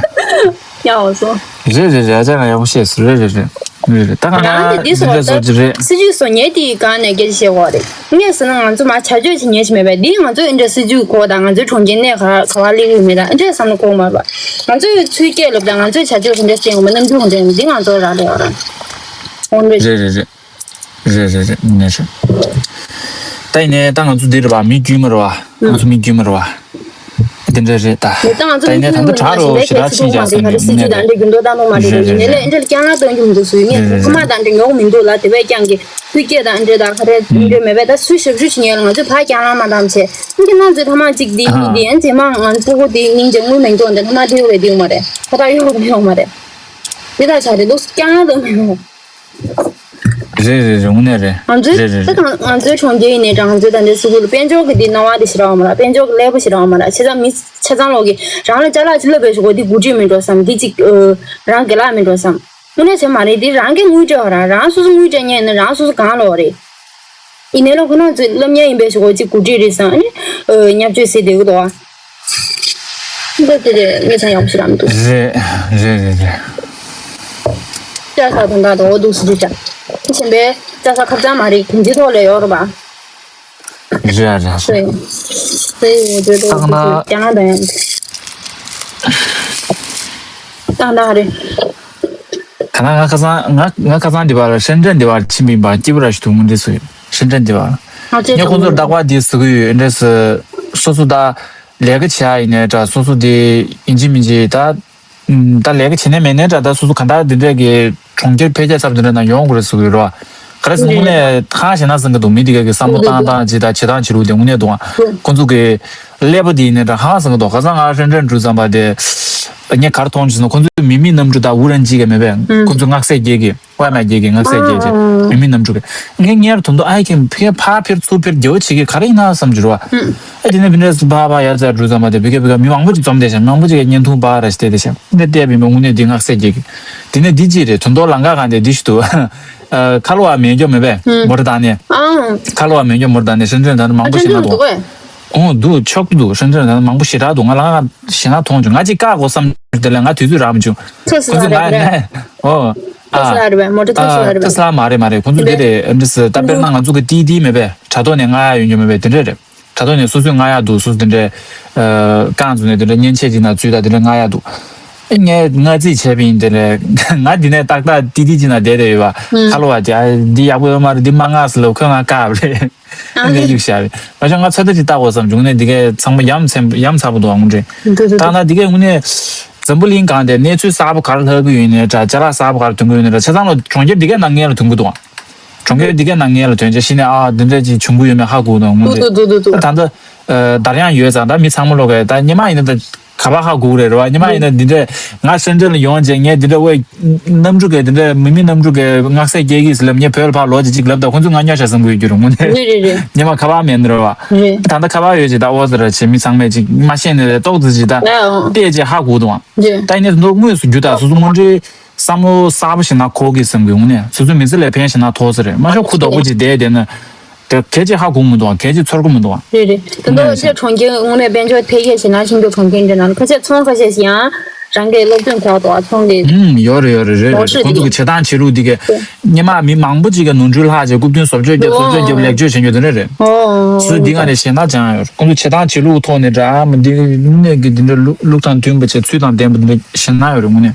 ཡ་འོ་སོ། རེད་རེད་རེད། ཨ་ཅག་ལ་ཡག་པོ་བཤད་སོང་། རེད་རེད་རེད། རེད་རེད། ད་ག་རང་གི་འདི་སོ་འདི་འདྲ་བཟོ་གི་རེད། སྲིད་ཇུས་བཟོ་མཁན་དེའི་སྒང་ནས་སྐད་ཆ་བཤད་དགོས་རེད། ངས་ཟེར་ན་ང་ཚོ་མ་བྱ་སྤྱོད་བྱེད་མཁན་ཞིག་མེད་པས། འདི་ང་ཚོས་འདི་འདྲ་སྲིད་ཇུས་གོ་དང་ང་ཚོའི་གྲོང་ཁྱེར་གནས་ག་ག་བ་སླེབས་ཡོད་མེད་དང་འདི་འདྲ་བསམ་བློ་འཁོར་མ་རེད་པ། ང་ཚོས་ཚུར་སྐད་ལབ་དང་ང་ཚོས་བྱ་སྤྱོད་ག་འདྲ་བསྟན་དགོས་མིན་རྣམ་འགྱུར་ག་འདྲ་ཡིན་མིན་འདི་ང་ཚོར་རག་ལས་ཡོད་རེད། འོན་ཏེ། རེད་རེད་རེད། རེད་རེད་རེད། ནས་རེད། ད་ཡིན་ནའི་ད་ང་ཚོ་འདི་རེད་བ། མི་རྒྱུས་མ་རེད་བ། ང་ཚོ་མི་རྒྱུས་མ་རེད་བ། དེ་འདྲ་རེད་ད། ད་ཡིན་ནའི་ད་ལྟ་དྲག་རོ་ཞེ་དྲག་ཕྱིན་བཞག་བསམ་གྱི་འདུག་ངས། སྲིད་ཇུས་དང་འདྲ་རྒྱུ་མདོ་ལྟ་མདོ་མ་རེད་རེད། ཡིན་ནའི་ལས་འདྲ་རྐྱང་ལ་སྟོན་རྒྱུ་མི་འདུག་སུས་ངས་ཁ་མ་དང་འདྲ་ཉོག་མི་འདུག་ལ། དེ་བས་ཀྱང་གི་ཕུད་སྐྱེད་དང་འདྲ་དང་ཁ་རས་འདྲ་མེད་པས། ད་སུས་ཞབས་ཞུ་བྱེད་ཉན་ལ་ང་ཚོས་ཕར་རྐྱང་ལ་མ་བཏང་བྱས། ཁྱེད་རྣམ་ཚོས་ཐ་མག་གཅིག་འདི་གཉིས་འདི་ཡན་ཚེ་མ་ང་སྤུ་གུ་འདི་སྙིང་རྗེ་དངུལ་མེད་མདོག་འདི་ཐ་མག་འདི་ཡོད་པའི་འདི་ཡོད་མ་རེད། ཁོ་ཐག་ཡོད་པའི་འདི་ཡོད་མ་རེད། འདི་ད་ཆ་རེད་འདུག་རྐྱང་ལ་སྟོན་མི་འདུག་རེད་རེད་རེད། དངོས་གནས་རེད། ང་ཚོའི་རེད་རེད་ད་རེད། ང་ཚོའི་གྲོང་ཁྱེར་ཡིན་ནའི་འདྲ། ང་ཚོའི་ད་ལྟའི་སུ་ཁུལ་དཔལ་འབྱོར་གྱི་འདི་སྣང་བ་འདི་ཞེ་དྲག་ཡོད་མ་རེད། དཔལ་འབྱོར་གྱི་ཀླད་པ་ཞེ་དྲག་ཡོད་མ་རེད། བྱས་ཙང་མི་ཆ་ཚང་ལོག་གི་རང་ལ་ཅ་ལག་ཅིག་སླེབས་པའི་ཞོག་གོ་འདི་དགུ་སྒྲིལ་མི་འགྲོ་བསམ། འདི་ཅིག་རང་དགེ་ལགས་མི་འགྲོ་བསམ། དངོས་གནས་བྱས་མ་རེད། འདི་རང་གི་དངུལ་སྤྲད་པ་རང་རང་སོ་སོ་དངུལ་སྤྲད་ཉན་ཡིན་ན་རང་སོ་སོ་གང་ལོག་རེད། ཡིན་ནའི་ལོ་ཁོ་ན་ཚོས་སློབ་གཉེར་ཡིན་པའི་ཞོག་གོ་ཅིག་དགུ་སྒྲིལ་རེད་བསམ། ཨ་ནི་བརྙས་བཅོས་ཟེར་བསྡད་གི་འདུག་ཨ། འདི་དེ་རེད། ངས་ཚང་ཡག་པོ་ཞིག་རག་མི་འདུག་རེད་རེད་རེད་རེད། ལྕགས་ཟ་དང་འདྲ་དོ་འདུག་སེ་འདྲ། ཁྱིམ་པའི་ལྕགས་ཟ་ཁབ་ཚང་མ་རེད། དེ་འདྲའི་ཐོག་ལ་ཡོད་རེད་པ། རེད་རེད་རེད། རེད། རེད་ཡོད་རེད་འདུག་ད་ང་ད་ཡང་ཏག་ཏག་རེད། ད་ང་ཁ་སང་ང་ང་ཁ་སང་འདི་བར་ཧྲེན་ཀྲེན་འདི་བར་ཕྱིན་པ་ཡིན་པ། སྐྱིད་པོ་ར་ཞིག་འདུག་དངོས་འབྲེལ་སུ་ཡོད། ཧྲེན་ཀྲེན་འདི་བར་ང་ཚོའི་ངས་ཁོང་ཚོར་རྟག་པར་འདི་ཟེར་གི་ཡོད། འདྲེ་སུ་སོ་སོ་ད་ལས་ཀ་བྱེད་ཡ་ཡིན་ནའི་འདྲ། སོ་སོ་དེ་ཡིན་གཅིག་མིན་གཅིག་ད་ད་ལས་ཀ་བྱེད་ནའི་མེད་ནའི་འདྲ། ད་སོ་སོ་ག་འདྲ་འདི་འདྲས་ཀྱི་གྲོང་ཁྱེར་འཕེལ་རྒྱས་ཚབ་འདི་འདྲ་ནང་ཡོང་དགོས་རེད་ཟེར་གི་ཡོད་རེད་བ། ག་རེ་ཟེར་ན་དངོས་གནས་ཧང་ཞེ་ན་ཟིན་གི་འདུག་མི་དེ་ག་གི་བསམ་བློ་བཏང་སྟངས་ཅིག་དང་བྱེད་སྟངས་བྱེད་ལུགས་དེ་དངོས་གནས་འདུག་ཨ། ཁོང་ཚོ་གི་ཀླད་པ་དེ་ཡིན་ནའི་འདྲ་ཧང་སང་གི་འདུག་ཁ་སང་ང་ཧྲེན་ཀྲེན་འགྲོ་ཙམ་པ་དེ་ངས་ག་རེ་མཐོང་བྱས་ན། ཁོང་ཚོས་མི་མི་གནམ་གྲུ་དང་ཝུ་རན་ཅི་ག་མེད་པས། ཁོང་ཚོས་སྔགས་སྲས་རྒྱལ་གི་ཝ་མ་རྒྱལ་གི་སྔགས་སྲས་རྒྱལ་གྱི་མི་མི་གནམ་གྲུ་གི། ངས་ངས་དོན་དུ་ཨ་ཡེ་ཁྱེད་ཕར་ཕེབས་ཚུར་ཕེབས་རྒྱལ་བོ་བྱེད་ཀྱི་ག་རེ་ཡིན་ན་བསམ་གྱི་རེད་བ། ཨ་དེ་ནས་བི་འདྲ་སུ་བ་བ་ཡར་ཙར་འགྲོ་ཙམ་པ་དེ་བི་ག་བི་ག་མི་མང་པོ་ཅིག་འཛོམས་བསྡད་ཤག་མང་པོ་ཅིག་གིས་བརྙན་ཐུང་བ་ར་ཞིག་བལྟས་བསྡད་ཤག་འདི་བལྟས་པའི་མི་དངོས་གནས་འདི་སྔགས་སྲས་རྒྱལ་གི། དེ་ནས་འདི་ཅི་རེད། དོན་དུ་ལམ་ཁ་གང་དེ་འདི་ཞིག་འདུག་ཁ་ལོ་བ་མེད་སྐྱོ་མེད་པས་མོ་ཊ་བཏང་ནས། ཁ་ལོ་བ་མེད་སྐྱོ་མོ་ཊ་བཏང་ནས་ཧྲེན་ཀྲེན་ད་ནི་མང་པོ་ཞིག་ན་འདུག་ཨོ་འདུག་ཆོག་གི་འདུག་ཧྲེན་ཀྲེན་ད་ནི་མང་པོ་ཞེ་དྲག་འདུག་ང་ལ་ང་ཞེ་ན་མཐོང་བྱུང་། ང་ཅིག་བཀག་དགོས་བསམ་དེ་ལ་ང་དུས་ཚོད་རག་མི་བྱུང་། ཐོས་སུ་ཁོ་ཚོ་ལ་རེད་ང་པས། ཨོ་ཐོས་སུ་ལ་རེད་པས། མོ་ཊ་ཐོས་སུ་ལ་རེད་པས། ཐོས་སུ་ལ་མ་རེད་མ་རེད། ཁོ་ཚོ་དེ་རེད། འདི་སི་ད་དཔེར་ན་ང་ཚོ་གི་ཏི་ཏི་མེད་པས། དྲ་ཐོག་ནས་མངགས་ཡ་ཡོང་རྒྱུ་མེད་པས། དེ་འདྲས་རེད། དྲ་ཐོག་ནས་སོ་སོས་མངགས་ཡ་འདུག་སོ་སོ་དེ་འདྲས་རྐང་བཙུགས་ནས་དེ་འདྲས་མཉེན་ཆས་ཅིག་ནང་བཙུགས་ད་དེ་འདྲས་མངགས་ཡ་འདུག་ངས་ང་རྩིས་བྱས་པ་ཡིན། དེ་ནས་ང་འདི་ནས་ཏག་ཏག་ཏི་ཏི་ཅིག་ནང་བསྡད་བསྡད་ཡོད་པ། ཁ་ལོ་བ་དེ་ཨ་འདི་ཡག་པོ་ཡོད་མ་རེད། འདི་མ་མངགས་ཟེར་ལབ་ཁོས་ང་བཀག་པ་རེད། ཨ་ངས་གཡུག་བཞག་རེད། ང་ཚོ་ང་ཚོད་ལྟ་ཅིག་བལྟ་དགོས་བསམ་བྱུང་ནས་འདི་གས་ཚང་མ་ཡ་མཚན་ཡ་མཚར་པོ་འདུག་ཨང་རེད། འདུག་འདུག་ད་ན་འདི་གས་དངོས་གནས་འཛམ་བུ་གླིང་སྒང་དེ་གནས་ཚུལ་གསར་པ་ག་རེ་ལྷག་གི་ཡོད་ནའི་འདྲ། ཅ་ལག་གསར་པ་ག་རེ་ཐོན་གི་ཡོད་ནའི་འདྲ། བྱས་ཙང་ལོ་གྲོང་ཁྱེར་འདི་གས་ནང་ངས་ལ་ཐོན་གི་འདུག་ཨང་། གྲོང་ཁྱེར་འདི་གས་ནང་ངས་ལ་ཐོན་བྱས་ཤི་ནས་ཨ་འདི་འདྲ་ཅིག་བྱུང་གི་ཡོད་མེད་ཧ་གོ་འདུག་ཨང་། དངོས་འདུག་འདུག་འདུག་འདུག་ད་ད་ལྟ་ཨ་དར་ཡང་ཡོད་ཙང་ད་མི་ཚང་མ་ལོག་གས་ད་ཉི་མ་ཡིན་ན་ད། ག་པར་ཧ་གོ་གི་རེད་རེད་བ། ཉི་མ་ཡིན་ན་འདི་འདྲས་ང་ཧྲེན་ཀྲེན་ལ་ཡོང་རྗེས་ངས་འདི་འདྲས་ཝེ་གནམ་གྲུ་གི་འདི་འདྲས་མི་མི་གནམ་གྲུ་གི་སྔགས་སྲས་སྐྱེ་གི་ཟེར་ལབ། ངས་བོད་ལ་ཕར་ལོག་རྗེས་ཅིག་ལབ་ད་ཁོང་ཚོ་ང་གཉའ་ཤ་བཟང་གི་ཡོད་རྒྱུ་རེད་དངོས་གནས། རེད་རེད་རེད། ཉི་མ་ག་པར་མེད་ནི་རེད་བ། རེད། ད་ལྟ་ག་པར་ཡོད་ཅེས་ད་ཨོ་ཟེར་ར་བྱེད་མི་ཚང་མས་ཅིག་མ་ཤེས་ནི་རེད། ཏོག་ཙི་ཅིག་ད་ཨ་ཨོ་བལྟས་རྗེས་ཧ་གོ་འདུག་ཨང་། རེད། ད་ཡིན་ནས་མདོ་དངོས་སུ་རྒྱུ་ད་སོ་སོ་དངོས་འབྲེལ་བསམ་བློ་གསར་པ་ཞིག་ན་གོ་གི་བསམ་གི་དངོས་གནས་སོ་སོའི་མི་ཚེ་ལ་ཕན་ཞིག་ན་ཐོག་ས་རེད། མ་ཤོག་ཁུ་དོག་པོ་ཅིག་བསྡད་བསྡད་ན། དེ་གལ་ཆེ་ཧ་གོ་མི་འདུག་ཨང་། གལ་ཆེ་ཚོར་གི་མི་འདུག་ཨང་། རེད་རེད། དེ་ནས་ཚོ་ཚོ་གྲོང་ཁྱེར་དངོས་གནས་དཔལ་འབྱོར་འཕེལ་རྒྱས་བྱེད་ན་ཤིན་ཏུ་གྲོང་ཁྱེར་འདྲ་ན་ཁ་ཤས་ཚོང་ཁ་ཤས་ཤིག་ཡང་རང་གི་སློབ་སྟོན་ཚོགས་འདུག་ཨ་ཚོང་གི་ཨུམ་ཡོད་རེད་ཡོད་རེད་རེད་ལོ་རེད། ཁྲི་ཁོང་ཚོ་གི་དེ་བྱེད་སྟངས་བྱེད་ལུགས་འདི་གས་ཉི་མ་མི་མང་པོ་ཅིག་གི་ནོར་འཁྲུལ་ལྷག་བྱས་རྐུབ་སྟོན་བཟོ་བཅོས་རྒྱབ་བཟོ་བཅོས་རྒྱབ་ལེགས་བཅོས་བྱེད་རྒྱུ་དེ་འདྲ་རེད། ཨོ་སུ་འདི་ག་ནས་ཞེད་སྣང་ཅང་ཡོད་རེད། ཁོང་ཚོ་བྱེད་སྟངས་བྱེད་ལུགས་ཐོག་ནས་འདྲ་མི་འདི་དངོས་གནས་ཀྱི་འདི་འདྲ་ལུགས་ལུགས་དང་མཐུན་པ་བྱས་ཚུལ་དང་ལྡན་པ་འདི་འདྲ་ཞེད་སྣང་ཡོད་རེད་དངོས་གནས།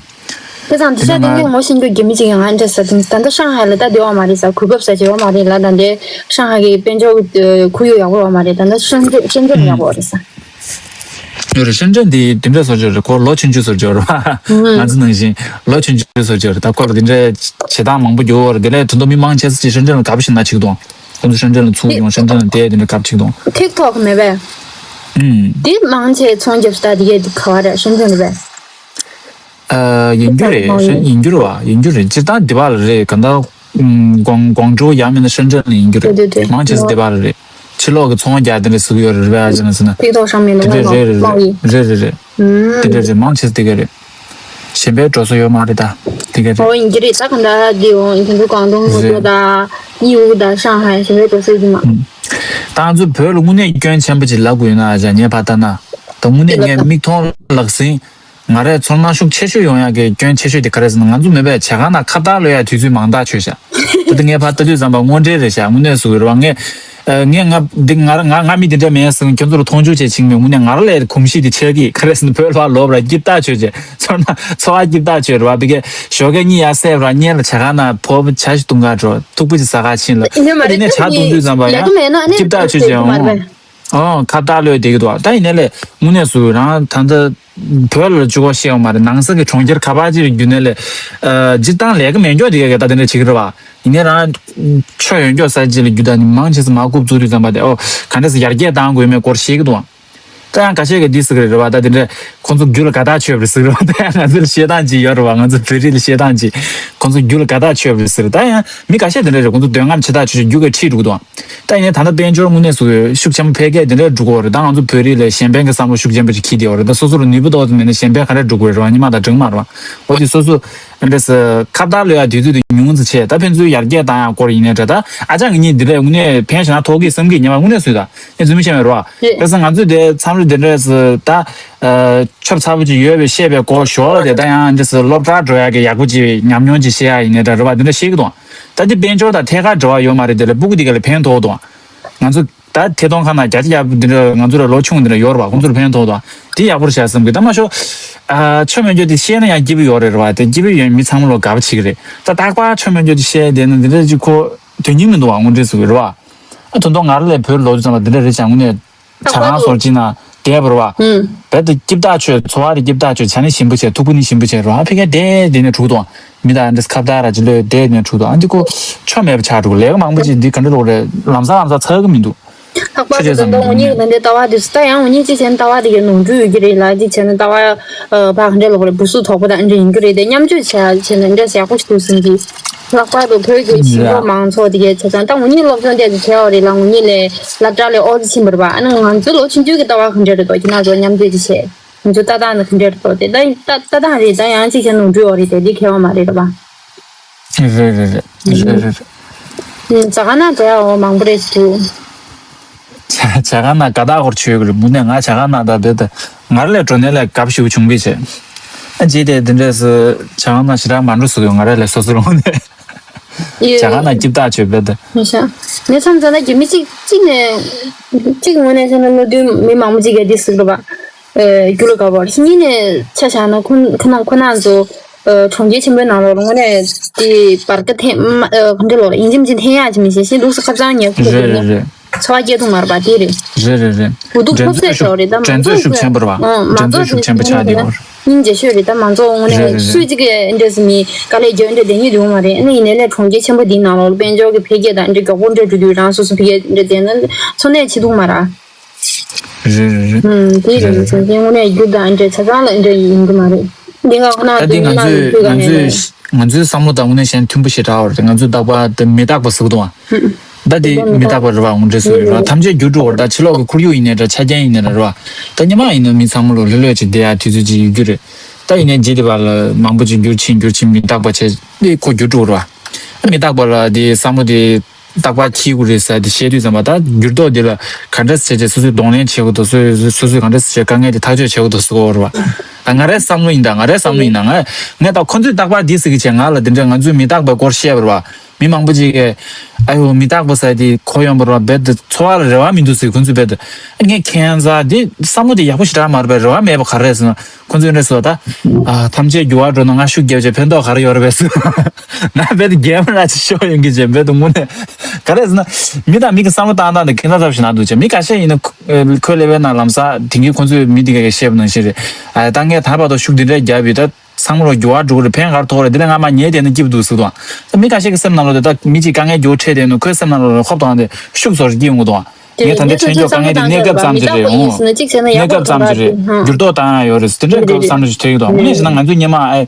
དེ་ཙང་འདི་ཤ་དེ་ནས་ངོ་ཤེས་རྒྱུ་རྒྱུ་མི་གཅིག་ཡང་ང་འདྲ་ས་དེ་ད་ལྟ་ཧྲང་ཧའེ་ལ་ད་བདེ་བ་མ་རེད་ས། གོ་སྐབས་ས་བྱེད་བ་མ་རེད་ལ། ད་འདྲའི་ཧྲང་ཧའེ་གི་དཔལ་འབྱོར་གི་ཁོར་ཡུག་ཡག་པོ་བ་མ་རེད། ད་ལྟ་ཧྲེན་ཀྲེན་ཧྲེན་ཀྲེན་ཡག་པོ་རེད་ས། ཡོད་རེད། ཧྲེན་ཀྲེན་དེ་དེ་འདྲ་བཟོ་རྒྱུ་རེད། ཁོ་ལོ་ཆུང་ཆུང་བཟོ་རྒྱུ་རེད་བ། ང་ཚོ་ནང་བཞིན་ལོ་ཆུང་ཆུང་བཟོ་རྒྱུ་རེད། ད་ཁོ་ལ་དེ་འདྲའི་བྱེད་སྟངས་མང་པོ་འགྱུར་བ་རེད། དེ་ལས་དོན་དུ་མི་མང་ཆེ་ས་ཅིག་ཧྲེན་ཀྲེན་ལ་དགའ་པོ་ཞིག་ན་ཆིག་དང་། ཁོ་ཚོ་ཧྲེན་ཀྲེན་ལ་ཚུར་ཡོང་ཧྲེན་ཀྲེན་ལ་བསྡད་དེ་འདྲ་དགའ་པོ་ཆིག་དང་། ཐིག་ཐོག་མེད་པས། ཨུམ། དེ་མང་ཆེ་ཚོང་རྒྱབ་ས་ད་དེ་གས་དེ་ག་བ་རེད། ཧྲེན་ཀྲེན་རེད་པས། ཨ་ཡིན་རྒྱུ་རེད། ཡིན་རྒྱུ་རེད་བ། ཡིན་རྒྱུ་རེད། སྤྱིར་བཏང་འདི་པ་ལ་རེད། ག་ད་ཀོང་ཀོང་ཀྲོའུ་ཡང་མིན་ན་ཧྲེན་ཀྲེན་ལ་ཡིན་རྒྱུ་རེད། དེ་དེ་མང་ཆེ་ས་འདི་པ་ལ་རེད། ཕྱི་ལོགས་ཀྱི་ཚོང་རྒྱག་དེ་འདྲ་ཟེར་གི་ཡོད་རེད་པས། ཨ་ཅེ་ན་ཟེར་ན། ཐིག་ཐོག་ཧྲང་མིན་ན་དེ་འདྲ་རེད་རེད་མང་ཡིན། རེད་རེད་རེད། དེ་འདྲ་རེད། མང་ཆེ་ས་དེ་ག་རེད། གཞན་པའི་འགྲོ་ས་ཡོད་མ་རེད་ད། དེ་ག་རེད། ཨོ་ཡིན་གྱི་རེད། ད་ག་འདྲ་དེ་འོང་ཁྱེད་ཚོ་ཀོང་ཏུང་ངོ་ཚོ་ད་ཉིའུ་ད་ཧྲང་ཧའེ་གཞན་པའི་འགྲོ་ས་ཡོད་མ། ད་ང་ཚོ་བོད་ལ་དངོས་གནས་སྐྱོན་ཆེན་པོ་ཅིག་ལབ་དགོས་ན་ཨ་ཅག་ངས་ཕར་ལྟ་ན། ད་དངོས་གནས་ངས་མིག་མཐོང་ལག་ཟིན། ང་རའི་ཚོར་སྣང་ཤུགས་ཆེ་ཤོས་ཡོང་ཡག་གི་སྐྱོན་ཆེ་ཤོས་དེ་ག་རེ་ཟེར་ན། ང་ཚོ་མེད་པའི་བྱ་ཁང་ནང་ཁ་བཏགས་ལོས་ཡག་དུས་ཚོད་མང་དག་ཆོད་ཤག་ད་ལྟ་ངས་ཕར་ལྟ་དུས་ཙམ་པ་དངོས་འབྲེལ་རེད་ཤག་དངོས་གནས་སུ་རེད་བ། ངས་ ངས་ང་འདི་ང་ང་ང་མི་འདི་འདྲ་མེད་ཟེར་ཁྱོད་ཚོ་ལ་མཐོང་ཆུང་བྱས་ཕྱིན་མེད། དངོས་གནས་ང་རང་ལས་གོམས་གཤིས་དེ་ཆགས་ཀྱི། ག་རེ་ཟེར་ན་བོད་ལ་ལོབས་ར་སྐྱིད་ཐག་ཆོད་བྱས་ཚོར་ན་འཚོ་བ་སྐྱིད་ཐག་ཆོད་རེད་བ། བི་གའི་ཞོགས་ཀས་གཉིད་ཡར་སད་ར་གཉེར་ལ་ཇ་ཁང་ནང་ཕོབ་ཇ་ཞིག་བཏུང་ག་འགྲོ། ཐུག་པ་ཅིག་ཟ་ག་ཕྱིན་ལ་ཨ་དེ་ནས་ཇ་བཏུང་དུས་ཙམ་པ་ཡང་སྐྱིད་ཐག་ཆོད་བྱས་འོང་། ཨོ་ཁ་བཏགས་ལོས་བསྡད་ཀྱི་འདུག་ད་ཡིན་ནའི་ལས་དངོས་གནས་སུ་རང་ད་ལྟ་བོད་ལ་བཅུག་པ་ཤེས་ཡོད་མ་རེད། ནང་ས་གི་གྲོང་ཁྱེར་ག་པར་ཅིག་ལ་རྒྱུ་ནས་ལས་སྤྱིར་བཏང་ལས་ཀ་མེད་མགྱོགས་དེ་ག་ག་ད་དེ་འདྲ་བྱེད་ཀྱི་རེད་བ། ཡིན་ནའི་རང་ཆོས་ཡོད་མགྱོགས་ས་ཅིག་ལ་རྒྱུ་ད་ནི་མང་ཆེ་ས་མ་རྐུབ་བཙུགས་དུས་ཙམ་པ་དེ་ཨོ་ག་འདྲ་ས་ཡར་རྒྱས་གཏང་དགོས་མེད་སྐོར་བཤད་ཀྱི་འདུག་ད་ཡང་ཁ་ཤས་ཀྱིས་འདི་ཟེར་གྱི་རེད་བ། ད་དེ་འདྲ་ཁོང་ཚོ་རྒྱུ་ལ་དགའ་ཐག་ཆོད་པ་རེད་ཟེར་གྱི་རེད་བ། ད་ཡང་ང་ཚོར་བཤད་སྟངས་ཅིག་ཡོད་རེད་བ། ང་ཚོ་བོད་རིགས་ལ་བཤད་སྟངས་ཅིག་ཁོང་ཚོ་རྒྱུ་ལ་དགའ་ཐག་ཆོད་པ་རེད་ཟེར། ད་ཡང་མི་ཁ་ཤས་དེ་འདྲ་རེད། ཁོང་ཚོ་འདོད་རྔམ་ཆེ་ཐག་ཆོད་ཆོད་རྒྱུ་ག་ཁྲིད་འགྲོ་གི་འདུག་ད་ཡིན་ནའི་ད་ལྟ་དཔལ་འབྱོར་དངོས་གནས་སུ་ཤུགས་ཆེན་པོ་འཕེལ་རྒྱས་དེ་འདྲ་འགྲོ་གི་ཡོད་རེད། ད་ང་ཚོ་བོད་རིགས་ལ་གཞན་ཕན་གྱི་བསམ་བློ་ཤུགས་ཆེན་པོ་ཅིག་འཁྱེར་བསྡད་ཡོད་རེད། ད་སོ་སོར་ནུས་པ་ཏོག་ཙམ་མེད་ན་གཞན་ཕན་ག་འདྲ་འགྲོ་གི་རེད་བ། སྔོན་མ་དང་འདྲ་གི་མ་རེད་བ། འོ་དེ་སོ་སོ་འདྲ་ཟེར་ཁ་བརྡ་ལོས་ཡ་དུས་ཚོད་དེ་ཉུང་ཙམ་བྱས། ད་ཕན་ཚུན་ཡར་རྒྱས་བཏང་ཡག་སྐོར་ཡིན་ནའི་འདྲ། ད་ཨ་ཅག་ངེད་གཉིས་འདི་ལས་དངོས་གནས་ཕན་ཞེ་དྲག་ཐོགས་ཀྱི་བསམ་གྱི། ཉི་མ་དངོས་གནས་སུ་ད་ངས་རྫུན་མ་བཤད་མེད་རོགས། དཔེ་བཞག་ང་ཚོས་དེ་མཚམས་རེ་དེ་འདྲ་ཟེར་ད་ཆབ་ཚ་པོ་ཅིག་ཡོད་པའི་བཤད་པའི་སྐོར་ཞོར་ལ་དེ་ད་ཡང་འདྲ་ཟེར་སློབ་གྲྭར་འགྲོ་ཡག་གི་ཡག་པོ་ཅིག་ཉམས་མྱོང་ཅིག་བཤད་ཡག་ཡིན་ནའི་འདྲ་རེད་བ། དེ་འདྲ་བཤད་ཀྱི་འདུག་ད་འདི་དཔལ་འབྱོར་དང་ཐད་ཀར་འབྲེལ་བ་ཡོད་མ་རེད། དེ་ལས་སྤུ་གུ་འདི་ག་ལ་ཕན་ཐོགས་འདུག་ང་ཚོ་ད་ཐད་གཏོང་ཁང་ནང་བརྒྱ་ཆ་བརྒྱ་འདི་འདྲ་ང་ཚོ་ར་ལོ་ཆུང་འདི་འདྲ་ཡོད་རེད་བ། ཁོང་ཚོར་ཕན་ཐོགས་འདུག་འདི་ཡག་པོ་རེད་བཞག་བསམ་གི། ད་མ་ཤོ་ཨ་ཆོ་མེད་འགྱོ་དེ་བཤད་ན་ཡང་སྐྱིད་པོ་ཡོད་རེད་རེད་བ། དེ་སྐྱིད་པོ་ཡོད་མི་ཚང་མ་ལོ་དགའ་པོ་བྱེད་ཀྱི་རེད། ད་རྟག་པར་ཆོ་མེད་འགྱོ་དེ་བཤད་བསྡད་ན་འདི་འདྲ་ཅིག་ཁོ་དོན་སྙིང་མི་འདུག་བ། དངོས་འབྲེལ་ཟེར་གི་རེད་བ། ཨ་དོན་དུ་ང་རང་ལས་བོད་ལོག་དུས་ཙམ་པ་འདི་འདྲ་རེད་བཞག་དངོས་གནས། ཇ་ཁང་སོགས་ཅིག་ན་བསྡད་པ་རེད་བ། ཧུམ། རྦད་དེ་སྐྱིད་ཐག་ཆོད། འཚོ་བ་དེ་སྐྱིད་ཐག་ཆོད། ཇ་ནི་ཞིམ་པོ་བྱས། ཐུག་པ་ནི་ཞིམ་པོ་བྱས་རེད་བ། ཨ་ཕ་གིར་བསྡད་བསྡད་ནས་དྲུག་དང་མི་དང་འདྲ་ཁ་བརྡ་ར་ཅིག་ལོས་བསྡད་ནས་དྲུག་དང་ཨ་འདི་ཁོ་ཆོ་མེད་པ་ཆགས་འགྲོ་གི། ལས་ཀ་མང་པོ་ཅིག་འདི་ག་འདྲ་ལོག་རེད། ལམ་སང་ལམ་སང་ཚར་གི་མི་འདུག་ལྷག་པར་དུ་ད་ལྟ་དངོས་གནས་ཀྱི་ད་ལྟའི་ལྟ་བ་དེ་ད་ཡང་དངོས་གནས་གཅིག་བྱས་ན་ལྟ་བ་དེ་གའི་ནོར་འཁྲུལ་ཡོད་ཀྱི་རེད་ལ། གཅིག་བྱས་ན་ལྟ་བ་ཨ་ཕར་ག་འདྲ་ལོག་རེད། སྦུ་སུ་དོག་པོ་དང་འདྲ་ཡིན་གྱི་རེད་དེ། མཉམ་སྤྱོད་བྱས་བྱས་ན་འདྲ་ཡག་པོ་ཞིག་འདུག་བསམ་གྱི། ལྷག་པར་དུ་བོད་ཀྱི་ཞིང་འབྲོག་མང་ཚོགས་དེ་གའི་ཆ་ཚང་ད་དངོས་གནས་སློབ་སྦྱོང་དེ་ཚོ་བྱས་པ་རེད་ལ། དངོས་གནས་ལས་སློབ་གྲྭ་ལས་ཨོ་ཙི་ཕྱིན་པ་རེད་པ། ཨ་ནི་ང་ཚོའི་ལོ་ཆུང་ཆུང་གི་ལྟ་བ་ག་འདྲ་རེད་དོ། ཁྱེད་རང་ཚོ་མཉམ་སྤྱོད་ཅིག་བྱས། ང་ཚོའི་ལྟ་སྟངས་ནི་ག་འདྲ་རེད་དོ། དེ་ད་ལྟ་སྟངས་རེད། ད་ཡང་གཅིག་བྱས་ན་ནོར་འཁྲུལ་ཡོད་རེད་དེ། འདི་ཁེ་བ་མ་རེད་རེད་པ། རེད་རེད་རེད་རེད་རེད་རེད། ཨ་ནི་ཇ་ཁང་ནང་འགྲོ་ཡག་འོ་མང་པོ་རེད་འདུག་ཇ་ཇ་ཁང་ནང་དགའ་རྟགས་སྐོར་བྱོས་ཀྱི་རེད། དངོས་གནས་ང་ཇ་ཁང་ནང་ད་རྦད་དེ་ང་རང་ལས་འགྲོ་ནས་ལས་དགའ་པོ་ཞེ་པོ་བྱུང་གི་བྱས། ཨ་རྗེས་དེ་འདི་འདྲས་སུ་ཇ་ཁང་ནང་ཞེ་དྲག་མ་འགྲོ་ཟེར་གི་ཡོད། ང་རང་ལས་སོ་སོ་རང་ནས་ཇ་ཁང་ནང་སྐྱིད་ཐག་ཆོད་རྦད་དེ། མི་ཤ། ངས་མཚམས་མཚམས་ན་རྒྱུ་མི་གཅིག་གཅིག་ནས་གཅིག་ངོས་ནས་བཤད་ན་གནད་དོན་མི་མང་པོ་གཅིག་གིས་འདི་ཟེར་གི་རེད་པ། རྒྱུ་ལ་དགའ་བོར་གཉིས་ནས་ཆ་བཞག་ན་ཁོ་ཁོ་ན་ཁོ་ན་ཚོ་གྲོང་ཁྱེར་ཆེན་པོའི་ནང་ལོགས་ལ་དངོས་གནས་དེ་བར་ཀ་འཐེན་མ་ག་འདྲ་ལོག་ལ་ཡིན་གཅིག་མིན་གཅིག་འཐེན་ཡག་ཅིག་མི་ཤེས་ཤེས་འདུག་ས། ཁ་སང་ཉལ་ཁུག་རེད་རེད་རེད། འཚོ་བ་སྐྱེལ་ཐུབ་མ་རེད་པ། དེ་རེད། རེད་རེད་རེད། འུ་ཐུག་ཁོབ་སེ་ཞོག་རེད་ད། མང་ཚོགས་ཤུགས་ཆེན་པོ་རེད་པ། མང་ཚོགས་ཤུགས་ཆེན་པོ་ཆགས་བསྡད་ཡོད་རེད། སྙིང་རྗེ་ཤོས་རེད་ད། མང་ཚོགས་དངོས་གནས་སུས་གཅིག་གིས་འདྲ་ཟེར་མི་དཀའ་ལས་རྒྱག་འདྲ་བསྡད་ཉིད་ཡོད་མ་རེད། ཨ་ནི་ཡིན་ནའི་ལས་གྲོང་ཁྱེར་ཆེན་པོ་འདིའི་ནང་ལོགས་ལ་དཔལ་འབྱོར་གྱི་འཕེལ་རྒྱས་དང་འདྲ་མགྱོགས་པོ་འདྲ་འགྲོ་དུས་རང་སོ་སོ་འཕེལ་རྒྱས་འདྲ་བསྡད་ན་འཚོ་གནས་བྱེད་ཐུབ་མ་རེད། རེད་རེད་རེད། ཨུམ་དེ་རེད། རེད་རེད། ཚོད་ཀྱི་དངོས་གནས་རྒྱུ་དང་འདྲ་ཆ་ཚང་ལ་འདྲ་ཡིན་གི་མ་རེད། འདི་ང་ཁོ་ན་ད་འདི་ང་ཚོས་ང་ཚོས་ང་ཚོའི་བསམ་བློ་དང་དངོས་གནས་བཤད་ན་མཐུན་པོ་ཞེ་དྲག་པ་རེད། ང་ཚོས་རྟག་པར་དེ་མི་རྟག་པ་ཟེར་གི་འདུག་ཨ། ད་དེ་མི་རྟག་པ་རེད་བ། འོང་འདྲ་སུ་རེད་བ། ཐམས་ཅད་འགྱུར་འགྲོ་བ་རེད། ད་ཕྱི་ལོགས་ཀྱི་ཁོར་ཡུག་ཡིན་ནའི་འདྲ། ཆ་རྐྱེན་ཡིན་ནའི་འདྲ་རེད་བ། ད་སྔོན་མ་ཡིན་ན་མི་ཚང་མ་ལོ་ལྷོད་ལྷོད་ཅིག་བསྡད་ཡ་དུས་ཚོད་ཅིག་ཡོད་རྒྱུ་རེད། ད་ཡིན་ནའི་རྗེས་དེ་བར་ལ་མང་པོ་ཅིག་འགྱུར་ཕྱིན་འགྱུར་ཕྱིན་མི་རྟག་པ་བྱས་ཏེ་ཁོ་འགྱུར་འགྲོ་བ་རེད་བ། མི་རྟག་པ་ལ་དེ་བསམ་བློ་དེ་རྟག་པར་འཁྱེར་དགོས་རེད་ཟེར་དེ་བཤད་དུས་ཙམ་པ། ད་འགྱུར་ལྡོག་འདི་ལ་ག་འདྲ་བྱས་བྱས་སོ་སོས་གདོང་ལེན་བྱེད་དགོས་འདུག་སོ་སོས་སོ་སོས་ག་འདྲ་བྱས་དཀའ་ངལ་དེ་ཐག་གཅོད་བྱེད་དགོས་འདུག་ཟེར་གོ་རེད་བ། ད་ང་རའི་བསམ་བློ་ཡིན། ད་ང་རའི་བསམ་བློ་ཡིན། ད་ང་ངས་ད་ཁོ་ཚོས་རྟག་པར་འདི་ཟེར་གི་བྱས་ང་ལ་འདི་འདྲ་ང་ཚོས་མི་རྟག་པའི་སྐོར་བཤད་པ་རེད་བ། མི་མང་པོ་ཅིག་གིས་ཨ་ཡོ་མི་རྟག་པ་ཟེར་དེ་གོ་ཡོང་བ་རེད་བ། རྦད་དེ་འཚོ་བ་ལ་རེ་བ་མི་འདུག་ཟེར། ཁོ་ཚོས་རྦད་དེ་ངས་ཁྱད་མཚར་དེ་བསམ་བློ་དེ་ཡག་པོ་ཞེ་དྲག་མ་རེད་པས། རེ་བ་མེད་པ་ག་རེ་རེད་ཟེར་ན། ཁོ་ཚོས་འདྲ་ཟེར་བ། ད་ཨ་ཐམས་ཅད་འགྱུར་བ་འགྲོ་ན་ང་ཤུགས་རྒྱབ་བྱས་ཕན་ཐོགས་ག་རེ་ཡོད་རེད་པས་ཟེར། ང་རྦད་དེ་རྒྱལ་མོ་ར་ཅིག་ཤོར་ཡོང་གི་བྱས། རྦད་དེ་དངོས་གནས་ག་རེ་ཟེར་ན། མི་དང་མི་གི་བསམ་བློ་བཏང་སྟངས་དེ་ཁྱད་མཚར་ཞིག་ན་འདུག་བྱས། མི་ཁ་ཤས་ཡིན་ན་ཁོ་ཁོའི་ཀླད་པའི་ནང་ལམ་སང་དེང་གི་ཁོ་ཚོས་མི་དེ་ག་གིས་བཤད་པ་ནང་བཞིན་རེད། ཨ་ད་ངས་ད་བར་དུ་ཤུགས་འདི་འདྲ་རྒྱབ་ཡོད། ད་ཚང་མ་ལོ་འགྱུར་བ་འགྲོ་གི་རེད། ཕན་ག་རེ་ཐོགས་རེད། དེ་ལས་ང་མར་ཉལ་བསྡད་ན་སྐྱིད་པོ་འདུག་ཟེར་གི་འདུག་ད་མི་ཁ་ཤས་ཀྱི་སེམས་ནང་ལོགས་དེ་ད་མི་གཅིག་དཀའ་ངལ་འགྱུར་བ་འཕྲད་བསྡད་ན་ཁོའི་སེམས་ནང་ལོགས་ལ་ཧོབ་ཏེ་ཡོང་དེ་ཤུགས་ཚོར་སྐྱེ་ཡོང་གི་འདུག་ངས་ད་ལྟ་དྲན་ཆོག་དཀའ་ངལ་དེ་གནས་སྐབས་ཙམ་ཅིག་རེད། འོང་གནས་སྐབས་ཙམ་ཅིག་རེད། འགྱུར་ལྡོག་བཏང་ཡ་ཡོད་རེད་ཟེར་དེ་འདྲའི་སྐབས་བསམ་བློ་ཞིག་ཐོན་གྱི་འདུག་དངོས་གནས་བྱས་ན་ང་ཚོ་སྔོན་མ་ཨེ་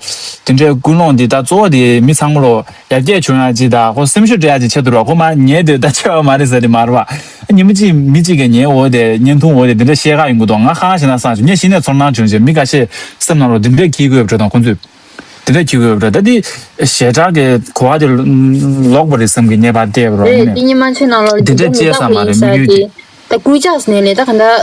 དེ་འདྲའི་ཀུན་སློང་འདི་ད་གཙོ་བོ་དེ་མི་ཚང་མ་ལོ་ཡར་རྒྱས་བྱུང་ཡ་ཅིག་དང་ཁོ་སེམས་ཤུགས་སྤྲད་ཡ་ཅིག་ཆེད་དུ་རེད་བ། ཁོ་མར་ཉལ་བསྡད་ད་ཆོག་ཡ་མ་རེད་ཟེར་དེ་མ་རེད་བ། ཉིན་མོ་གཅིག་མི་གཅིག་གིས་ཉལ་འོ་དེ་བརྙན་ཐུང་འོ་དེ་འདི་འདྲ་བཤད་ག་ཡོང་གི་འདུག་ང་ཧང་ཞེ་ན་སང་ཞུ་ངས་གཞི་ནས་ཚོར་སྣང་བྱུང་བྱས། མི་ཁ་ཤས་སེམས་ནང་ལོ་འདི་འདྲ་འཁྱེར་དགོས་ཡོད་པ་རེད་དང་ཁོ་ཚོས། དེ་འདྲ་འཁྱེར་དགོས་ཡོད་པ་རེད། ད་འདི་ཞེ་དྲག་གི་གོ་བ་དེ་ལོག་པ་རེད་བསམ་གི་ངས་ཕར་བལྟས་པ་རེད། རེད། དེ་སྔོན་མ་ཆོས་ནང་ལོ་འདི་འདྲ་བྱས་ས་མ་རེད། དམིགས་ཡུལ་དེ། ད་སྐུལ་ལྕག་ཟེར་ནས་ལས་ད་ག་འདྲ་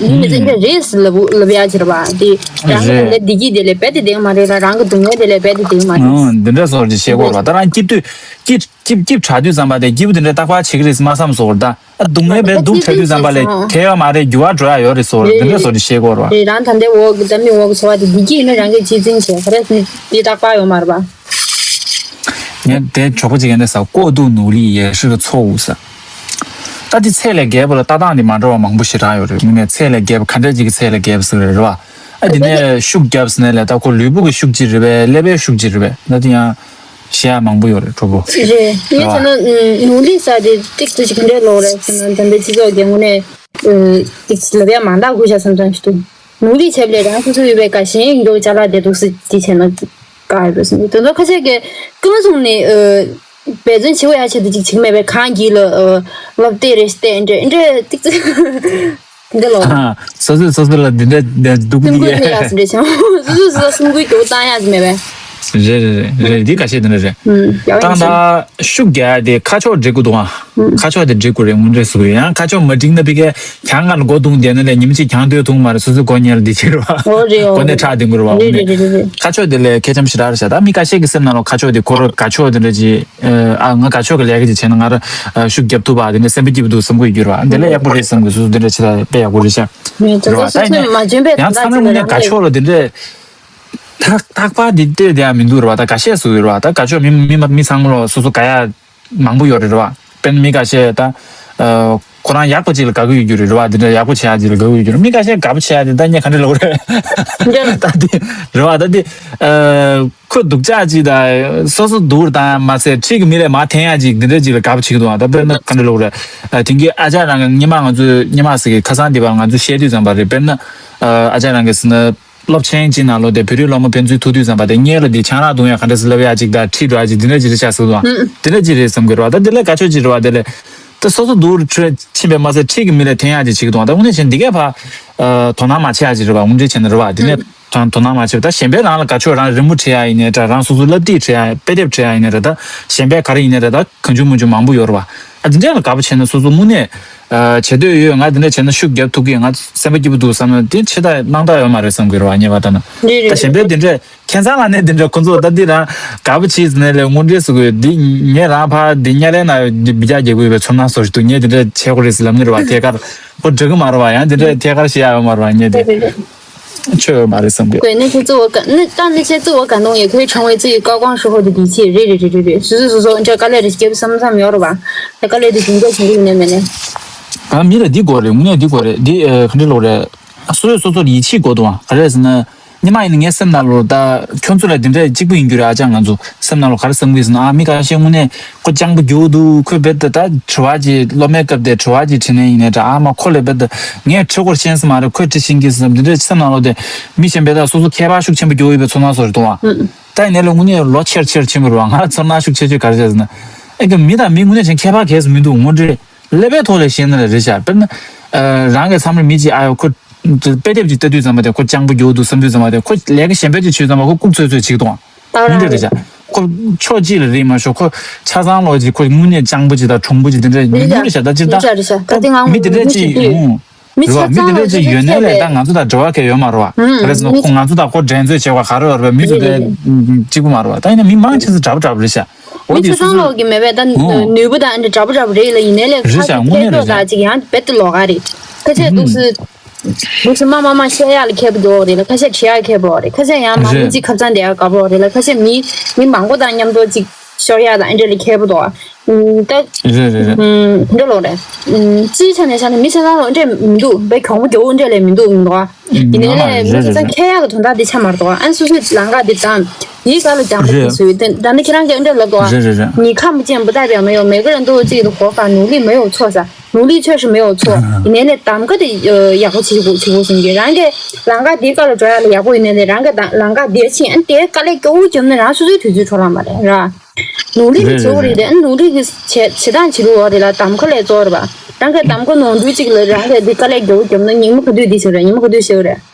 ཡིན་མི་ཚེ་འདྲ་རེད་ཟེར་ལབ་ལབ་ཡ་ཅིག་རེད་བ། དེ་རང་གི་རེད། དེ་འདྲ་བདེ་སྐྱིད་དེ་ལས་རྦད་དེ་བདེ་གི་མ་རེད་ལ། རང་གི་སྡུག་བསྔལ་དེ་ལས་རྦད་དེ་བདེ་གི་མ་རེད། འདི་འདྲ་སོགས་ཀྱི་བཤད་དགོས་རེད་བ། ད་རང་སྐྱིད་དུས་སྐྱིད་སྐྱིད་སྐྱིད་དྲགས་དུས་ཙམ་པ་དེ་སྐྱིད་པོ་དེ་འདྲ་རྟག་པར་བྱེད་ཀྱི་རེད་ཟེར་མ་བསམ་སོང་བ་རེད་ད། ཨ། སྡུག་བསྔལ་བས་སྡུག་ཐེབས་དུས་ཙམ་པ་ལས་ཐེ་བ་མ་རེད། འགྱུར་བ་འགྲོ་ཡ་ཡོད་རེད་ཟེར་བ་རེད། འདི་འདྲ་བཟོ་འདྲ་བཤད་དགོས་རེད་བ། རེད། རང་ད་ལྟའི་འོག་གི་ད་མི་འོག་གི་འཚོ་བ་དེ་བདེ་སྐྱིད་ཡིན་ན་རང་གིས་གཅེས་འཛིན་བྱས། ག་རེ་ཟེར་ན་འདི་རྟག་པར་ཡོད་མ་རེད་པ། ངས་དེ་གྲོགས་པོ་གཅིག་གིས་འདི་ཟེར། 过度努力也是错误ཟེར། ད་དེ་ཚད་ལས་བརྒལ་བ་ལ་ལྟ་སྟངས་དེ་མ་འདྲ་བ་མང་པོ་ཞེ་དྲག་ཡོད་རེད། དངོས་གནས་ཚད་ལས་བརྒལ་བ་ག་འདྲ་ཅིག་གི་ཚད་ལས་བརྒལ་བ་ཟེར་རེད་བ། ཨ། དེ་ནས་ཤུགས་རྒྱབ་ཟེར་ནས་ལས། ད་ཁོ་ལུས་པོ་གི་ཤུགས་གཅིག་རེད་པས། ཀླད་པའི་ཤུགས་གཅིག་རེད་པས། ད་དེ་ཡང་བཤད་ཡ་མང་པོ་ཡོད་རེད། གྲོགས་པོ། རེད། ངས་བྱས་ན་ནོར་ལི་ཟེར་དེ་ཏིག་ཙི་ཅིག་ག་འདྲས་ལོག་རེད་ཟེར་ན། ད་ལྟའི་སྤྱི་ཚོགས་ཀྱི་དངོས་གནས་ཏིག་ཙི་ལབ་ཡ་མང་དག་དགོས་ཤག་བསམ་བསམ་ཞིག་འདུག་ནོར་ལི་བྱས་པ་ལས་རང་སོ་སོ་ཡོད་པའི་དགའ་ཞེན་ཡོད་ཅག་ལ་བསྡད་འདུག་ཟེར། དེ་བྱས་ན་དཀའ་ཡོད་པས་བསམ། དེ་ཚོ་ཁ་ཤས་ཀྱིས་ཀུན་སློང་ནས་འབད་བརྩོན་བྱེད་དགོས་ཡ་ཆེད་དུ་ཅིག་བྱེད་ཀྱི་མེད་པའི། གང་གིས་ལ་སློབ་དེབ་རེ་བལྟས། འདྲ་འདྲ་ཏིག་ཙི་འདི་ལོ། ཨ། སོ་སོས་སོ་སོ་ལ་འདི་འདྲ་འདི་འདུག་སེམས་འདི་ཁུར་ཡས་ནས་ཡག་སུ་འདྲ་བྱུང་། སོ་སོ་སོ་སོ་སེམས་ཁུར་མགྱོགས་བཏང་ཡག་ཅིག་མེད་པས། རེད་རེད་རེད་རེད། འདི་ཁ་ཤས་འདི་འདྲ་རེད། ཨུམ། ཡག་ཡིན་ད་ཤག་ཤུགས་རྒྱག་ཡ་དེ་ཁ་ཕྱོགས་འགྲིག་དགོས་འདུག་ཨ། ཨུམ། ཁ་ཕྱོགས་དེ་འགྲིག་དགོས་རེད། དངོས་འབྲེལ་ཟེར་གི་ཡོད། ཡང་ཁ་ཕྱོགས་མ་འགྲིག་ན་ཕ་གིར་ཁྱེད་རང་ང་ལ་མགོ་རྡུང་བསྡད་ན་ལས་ཉིན་གཅིག་གྱང་སྡོད་ཐུབ་མ་རེད། སོ་སོའི་མགོ་ཉལ་བསྡད་ཀྱི་རེད་བ། འོ་རེད། འོ་མགོ་རེད། ནས་ཁྲག་ལྡིང་གི་རེད་བ། རེད་དངོས་གནས། རེད་རེད་རེད་རེད། ཁ་ཕྱོགས་དེ་ལས་གལ་ཆེན་པོ་ཞེ་དྲག་རེད་ཤག་ད་མི་ཁ་ཤས་ཀྱི་སེམས་ནང་ལ་ཁ་ཕྱོགས་དེ་ཁོ་རང་དགའ་ཕྱོགས་དེ་འདྲ་ཅིག་ཨ། ང་དགའ་ཕྱོགས་ཀྱི་ལས་ཀ་ཅིག་བྱས་ན་ང་རང་ཤུགས་རྒྱབ་ཐུབ་པ། དེ་འདྲ་སེམས་པ་སྐྱིད་པོ་འདུག་བསམ་གྱི་ཡོད་རེད་བ། དེ་ལས་ཡག་པོ་རེད་བསམ་གྱི། སོ་སོ་དེ་འདྲ་བྱེད་ད་དཔེ་ཡག་པོ་རེད་ཤག་རེད་བ། ད་ཡིན་ན་ཡང་ཚང་མས་དངོས་གནས་དགའ་ཕྱོགས་ལ་དེ་འདྲ་རྟག་པར་དེ་བལྟས་བསྡད་ཡ་མི་འདུག་རེད་བ། ད་འགའ་ཤས་ཤིག་ཡོད་རེད་བ། ད་དགའ་ཕྱོགས་མི་མི་མི་ཚང་མ་ལ་སོ་སོ་དགའ་ཡ་མང་པོ་ཡོད་རེད་བ། དཔེར་ན་མི་ཁ་ཤས་ད། ཨ། ཁོ་རང་ཡག་པོ་ཅིག་ལ་དགའ་གི་ཡོད་རྒྱུ་རེད་བ། དེ་འདྲ་ཡག་པོ་བྱེད་ཡག་ཅིག་ལ་དགའ་གི་ཡོད་རྒྱུ་རེད། མི་ཁ་ཤས་དགའ་པོ་བྱེད་ཡག་དེ་ད་ངས་ག་འདྲ་ལབ་དགོས་རེད། ད་དེ་རེད་བ། ད་དེ། ཨ། ཁོ་སྡུག་ཅག་ཅིག་དང་སོ་སོ་སྡུག་དང་མ་ཚད་འཁྲིས་ཀྱི་མི་ལས་མར་འཐེན་ཡག་ཅིག་འདི་འདྲ་ཅིག་ལ་དགའ་པོ་བྱེད་ཀྱི་འདུག་ཨ། ད་དཔེར་ན་ག་འདྲ་ལབ་དགོས་རེད། ཨ། དེང་གི་ཨ་ཅག་རང་གི་སྔོན་མ་ང་ཚོས་སྔོན་མ་ཟེར་གི་ཁ་སང་དེ་བར་ང་ཚོས་བཤད་དུས་ཙམ་པ་རེད། དཔེར་ན། ཨ། ཨ་ཅག་རང་གི་ཟེར་ན། སློབ་ཆེན་གཅིག་ནང་ལོགས་དེ་བོད་རིགས་སློབ་མ་ཕན་ཚུན་ཐུག་དུས་ཙམ་པ་དེ་སྔོན་ལ་དེ་ཆང་རག་བཏུང་ཡ་ག་འདྲ་ཟེར་ལབ་ཡ་ཅིག་དང་ཁྲིད་འགྲོ་ཡ་ཅིག་དེ་འདྲ་ཅིག་རེད་ཤག་ཟེར་དུས། དེ་འདྲ་ཅིག་རེད་བསམ་གི་རེད་བ། ད་དེ་ལས་དགའ་ཕྱོགས་ཅིག་རེད་བ། དེ་ལས་ད་སོ་སོ་སྡུག་རུ་ཕྱིན་པའི་མ་ཚད་འཁྲིས་ཀྱི་མི་ལ་འཐེན་ཡ་ཅིག་བྱེད་ཀྱི་འདུག་ད་དངོས་གནས་བྱས་ན་འདི་གས་ཕར། ཨ། དོ་སྣང་མ་བྱེད་ཡ་ཅིག་རེད་བ། དངོས་འབྲེལ་བྱས་ན་རེད་བ། དེ་ནས་དོ་དོ་སྣང་མ་བྱེད་པ། ད་གཞན་པས་རང་ལ་དགའ་ཕྱོགས་རང་རི་མོ་བྲིས་ཡ་ཡིན་ནའི་འདྲ། རང་སོ་སོ་བསླབ་ཁྲིད་བྲིས་ཡ། དཔེ་དེབ་བྲིས་ཡ་ཡིན་ནའི་འདྲ། ད་གཞན་པས་ག་རེ་ཡིན་ནའི་འདྲ། ད་གང་བྱུང་མང་བྱུང་མང་པོ་ཡོད་རེད་བ། ཨ། འདི་འདྲ་ལ་དགའ་པོ་བྱས་ན་སོ་སོ་དངོས་གནས། ཨ། བྱེད་འདོད་ཡོད། ང་འདི་འདྲ་བྱས་ན་ཤུགས་རྒྱབ་ཐུབ་ཀྱི། ང་སེམས་པ་སྐྱིད་པོ་འདུག་བསམ་ན་དེ་བྱེད་སྟངས་སྣང་དག་ཡོད་མ་རེད་བསམ་གྱི་རེད་བ། ངས་བལྟས་ན། རེད་རེད། ད་གཞན་པས་འདི་འདྲ་ཁྱད་མཚར་ལ་ནས་འདི་འདྲ་ཁོ་ཚོ་ད་འདི་རང་དགའ་པོ་བྱས་ཟེར་ནས་ལས་དངོས་འབྲེལ་ཟེར་དགོས། འདི་ངས་རང་ཕར་འདི་དམྱལ་བའི་ནང་འདི་སྦྱར་རྒྱག་དགོས་པའི་ཚོར་སྣང་བཟོ་ཞིག་འདུག་ངས་འདི་འདྲ་བྱེད་དགོས་རེད་ཟེར་ལབ་ནི་རེད་བ། ཐད་ཀར་ཁོ་འགྲིག་གི་མ་རེད་བ། ཡང་འདི་འདྲ་ཐད་ཀར་བཤད་ཡ་ཡོད་མ་རེད་བ། ངས་དེ་རེད་རེད། ཆོས་ཡོད་མ་རེད་བསམ་གྱི། 对，那些自我感，那但那些自我感动也可以成为自己高光时候的底气。རེད་རེད་རེད་རེད་རེད། སོ་སོ་སོ་སོ་འདྲ་དཀའ་ལས་རེ་བརྒྱབ་བསམ་བསམ་ཡོད་རེད་བ། ད་དཀའ་ལས་དེ་རྒྱུན་འཁྱོངས་བྱེད་ཀྱི་ཡོད་ནས་མེད་ནས། ད་མི་ལ་འདི་དགོས་རེད། དངོས་གནས་འདི་དགོས་རེད། འདི་ཨ་ག་འདྲ་ལབ་དགོས་རེད། སོ་སོས་སོ་སོར་ཡིད་ཆེས་དགོས་འདུག་ཨ། ག་རེ་ཟེར་ན། སྔོན་མ་ཡིན་ན་ངའི་སེམས་ནང་ལོགས་ད་ཁྱོད་ཚོ་ལ་འདི་འདྲ་གཅིག་པུ་ཡིན་རྒྱུ་རེད། ཨ་ཅག་ང་ཚོ་སེམས་ནང་ལོགས་ག་རེ་བསམ་གྱི་ཟེར་ན། ཨ། མི་ཁ་ཤས་དངོས་གནས་ཁོ་སྤྱང་པོ་རྒྱུག་འདུག་ཁོས་རྦད་དེ་ད་དྲི་བ་ཅིག་སློབ་མའི་སྐབས་དེ་དྲི་བ་ཅིག་དྲིས་ནས་ཡིན་ནའི་འདྲ། ཨ་མ་ཁོ་ལས་རྦད་དེ་ངས་དྲི་དགོས་ཤེས་ས་མ་རེད། ཁོས་དྲི་ཤེས་ཀྱི་ཟེར། འདི་འདྲ་སེམས་ནང་ལོགས་དེ་མི་གཞན་པས་ད་སོ་སོ་ཁྱད་པར་ཤུགས་ཆེན་པོ་རྒྱག་ཡོད་པའི་ཚོར་སྣང་བཟོ་རེད་གཏོང་བ། ད་ཡིན་ནའི་ལས་དངོས་གནས་ལོ་ཆེར་ཆེར་ཕྱིན་པ་རེད་བ། ང་ཚོར་སྣང་ཤུགས་ཆེ་ཆེ་ག་རེ་བྱས་ཟེར་ན། ཨེ་གི་མི་དང་མི་དངོས་གནས་ཅན་ཁྱད་པར་གས་སུ་མི་འདུག་དངོས་འབྲེལ། ཀླད་པའི་ཐོག་ལ་བཤད་ན་ལ་རེད་ཤག་དཔེར་ན། ཨ། རང་གི་མཚམས་རེ་མི་གཅིག་ཨ་ཡོ་ཁོ་དཔེ་དེབ་ཅིག་ལྟ་དུས་ཙམ་པ་དེ་ཁོ་སྤྱང་པོ་རྒྱུག་འདུག་བསམ་དུས་ཙམ་པ་དེ་ཁོ་ལས་ཀ་གཞན་པ་ཅིག་བྱེད་དུས་ཙམ་པ་ཁོ་ལྐུགས་ཚོད་ཚོད་བྱེད་ཀྱི་འདུག་ད་མི་འདྲ་རེད་ཤག་ཁོ་ཕྱོགས་གཅིག་ལ་རེད་མ་ཤོག་ཁོ་ཆ་ཚང་ལོག་ཅིག་ཁོ་དངོས་གནས་སྤྱང་པོ་ཅིག་དང་གྲུང་པོ་ཅིག་དེ་འདྲ་ཡིན་རྒྱུ་རེད་ཤག་ད་སྤྱིར་བཏང་རེད་ཤག་རེད་ཤག་ད་དེ་ང་མི་དེ་འདྲ་ཅིག་ཡིན། མི་རེད་བ། མི་དེ་འདྲ་ཅིག་ཡོད་ནའི་ལས་ད་ང་ཚོ་དང་འབྲེལ་བ་གང་ཡང་ཡོད་མ་རེད་བ། ག་རེ་ཟེར་ན་ཁོ་ང་ཚོ་དང་ཁོ་འགྲན་རྩོད་བྱེད་པ་ག་རེ་ཡོད་རེད་བ། མི་ཚོ་དེ་གཅིག་པུ་མ་རེད་བ། ད་ཡིན་ན་མི་མང་ཆེ་ས་འདྲ་པོ་འདྲ་པོ་རེད་ཤག་འོ་མི་དེ་ཚོ་སོ་ཚང་སོ་ལོག་གི་མེད་པས་ད་ནུས་པ་དང་འདྲ་འདྲ་པོ་འདྲ་པོ་རེད་ལ། ཡིན་ནའི་ལས་ཁ་རེད་ཤག་དངོས་གནས་རེད་ཤག་ཅིག་ཡང་རྦད་དེ་ལོག་ག་རེད། ཁ་ཤས་འདུག་སེ། འདུག་སེ་མ་མ་མ་བཤད་ཡག་ལ་མཁས་པོ་འདུག་རེད་ལ། ཁ་ཤས་བྲིས་ཡག་མཁས་པོ་རེད། ཁ་ཤས་ཡང་མ་མི་གཅིག་ཁ་བྱང་འདེབས་ཡག་དགའ་པོ་རེད་ལ། ཁ་ཤས་མི་མི་མང་པོ་དང་མཉམ་དུ་ཅིག་ཤོར་ཡག་དང་ཨེ་འདྲ་ལ་མཁས་པོ་འདུག་ད་རེད་རེད་རེད། འདྲ་ལོག་རེད། སྤྱིའི་ཆ་ནས་བྱས་ན་མི་ཆ་ཚང་ལ་ཨེ་འདྲ་མི་འདུག་དཔེ་གྱོང་པོ་རྒྱོབ་ཨེ་འདྲ་ལ་མི་འདུག་མི་འདུག་ཡིན་ནའི་ལས་མི་ཆ་ཚང་མཁས་ཡག་གི་དོན་དག་འདི་ཆགས་མ་རེད་འདུག་ཨ་ནི་སོ་སོའི་ལམ་ཁ་འདི་དང་། དེའི་སྐབས་ལ་སྦྱང་བརྡར་ཞུས་ཏེ། ད་ནི་ཁྱེད་རང་གིས་འདྲ་ལབ་དོ། 你看不见不代表没有，每个人都有自己的活法，努力没有错噻，努力确实没有错。ཡིན་ནའི་ལས་གདམ་ག་དེ་ཡག་པོ་བྱེད་དགོས་བྱེད་དགོས་བསམ་གྱི། རང་གི་ལམ་ཁ་དེའི་སྐབས་ལ་འགྲོ་ཡག་ལ་ཡག་པོ་ཡིན་ནའི་ལས་རང་གི་ལམ་ཁ་དེར་ཕྱིན་ཨ་ནི་དེའི་དཀའ་ལས་སྐྱོ་བོ་བརྒྱབ་ན་རང་སོ་སོའི་དུས་ཚོད་འཕྲོ་བརླག་མ་རེད་ར། 努力 ལ་བྱེད་དགོས་རེད་དེ། ཨ་ནི་努力 གི་བྱེད་བྱེད་སྟངས་བྱེད་དགོས་རེད་ལ། གདམ་ག་ལས་གཙོ་བོ་རེད་པ། རང་གི་གདམ་ག་ནོར་འཁྲུལ་གཅིག་ལ་རང་གི་དེ་དཀའ་ལས་སྐྱོ་བོ་བརྒྱབ་ན་ཉིན་མོ་ག་དུས་དེ་བྱེད་རེད། ཉིན་མོ་ག་དུས་བྱེད་རེད། རེད་རེད་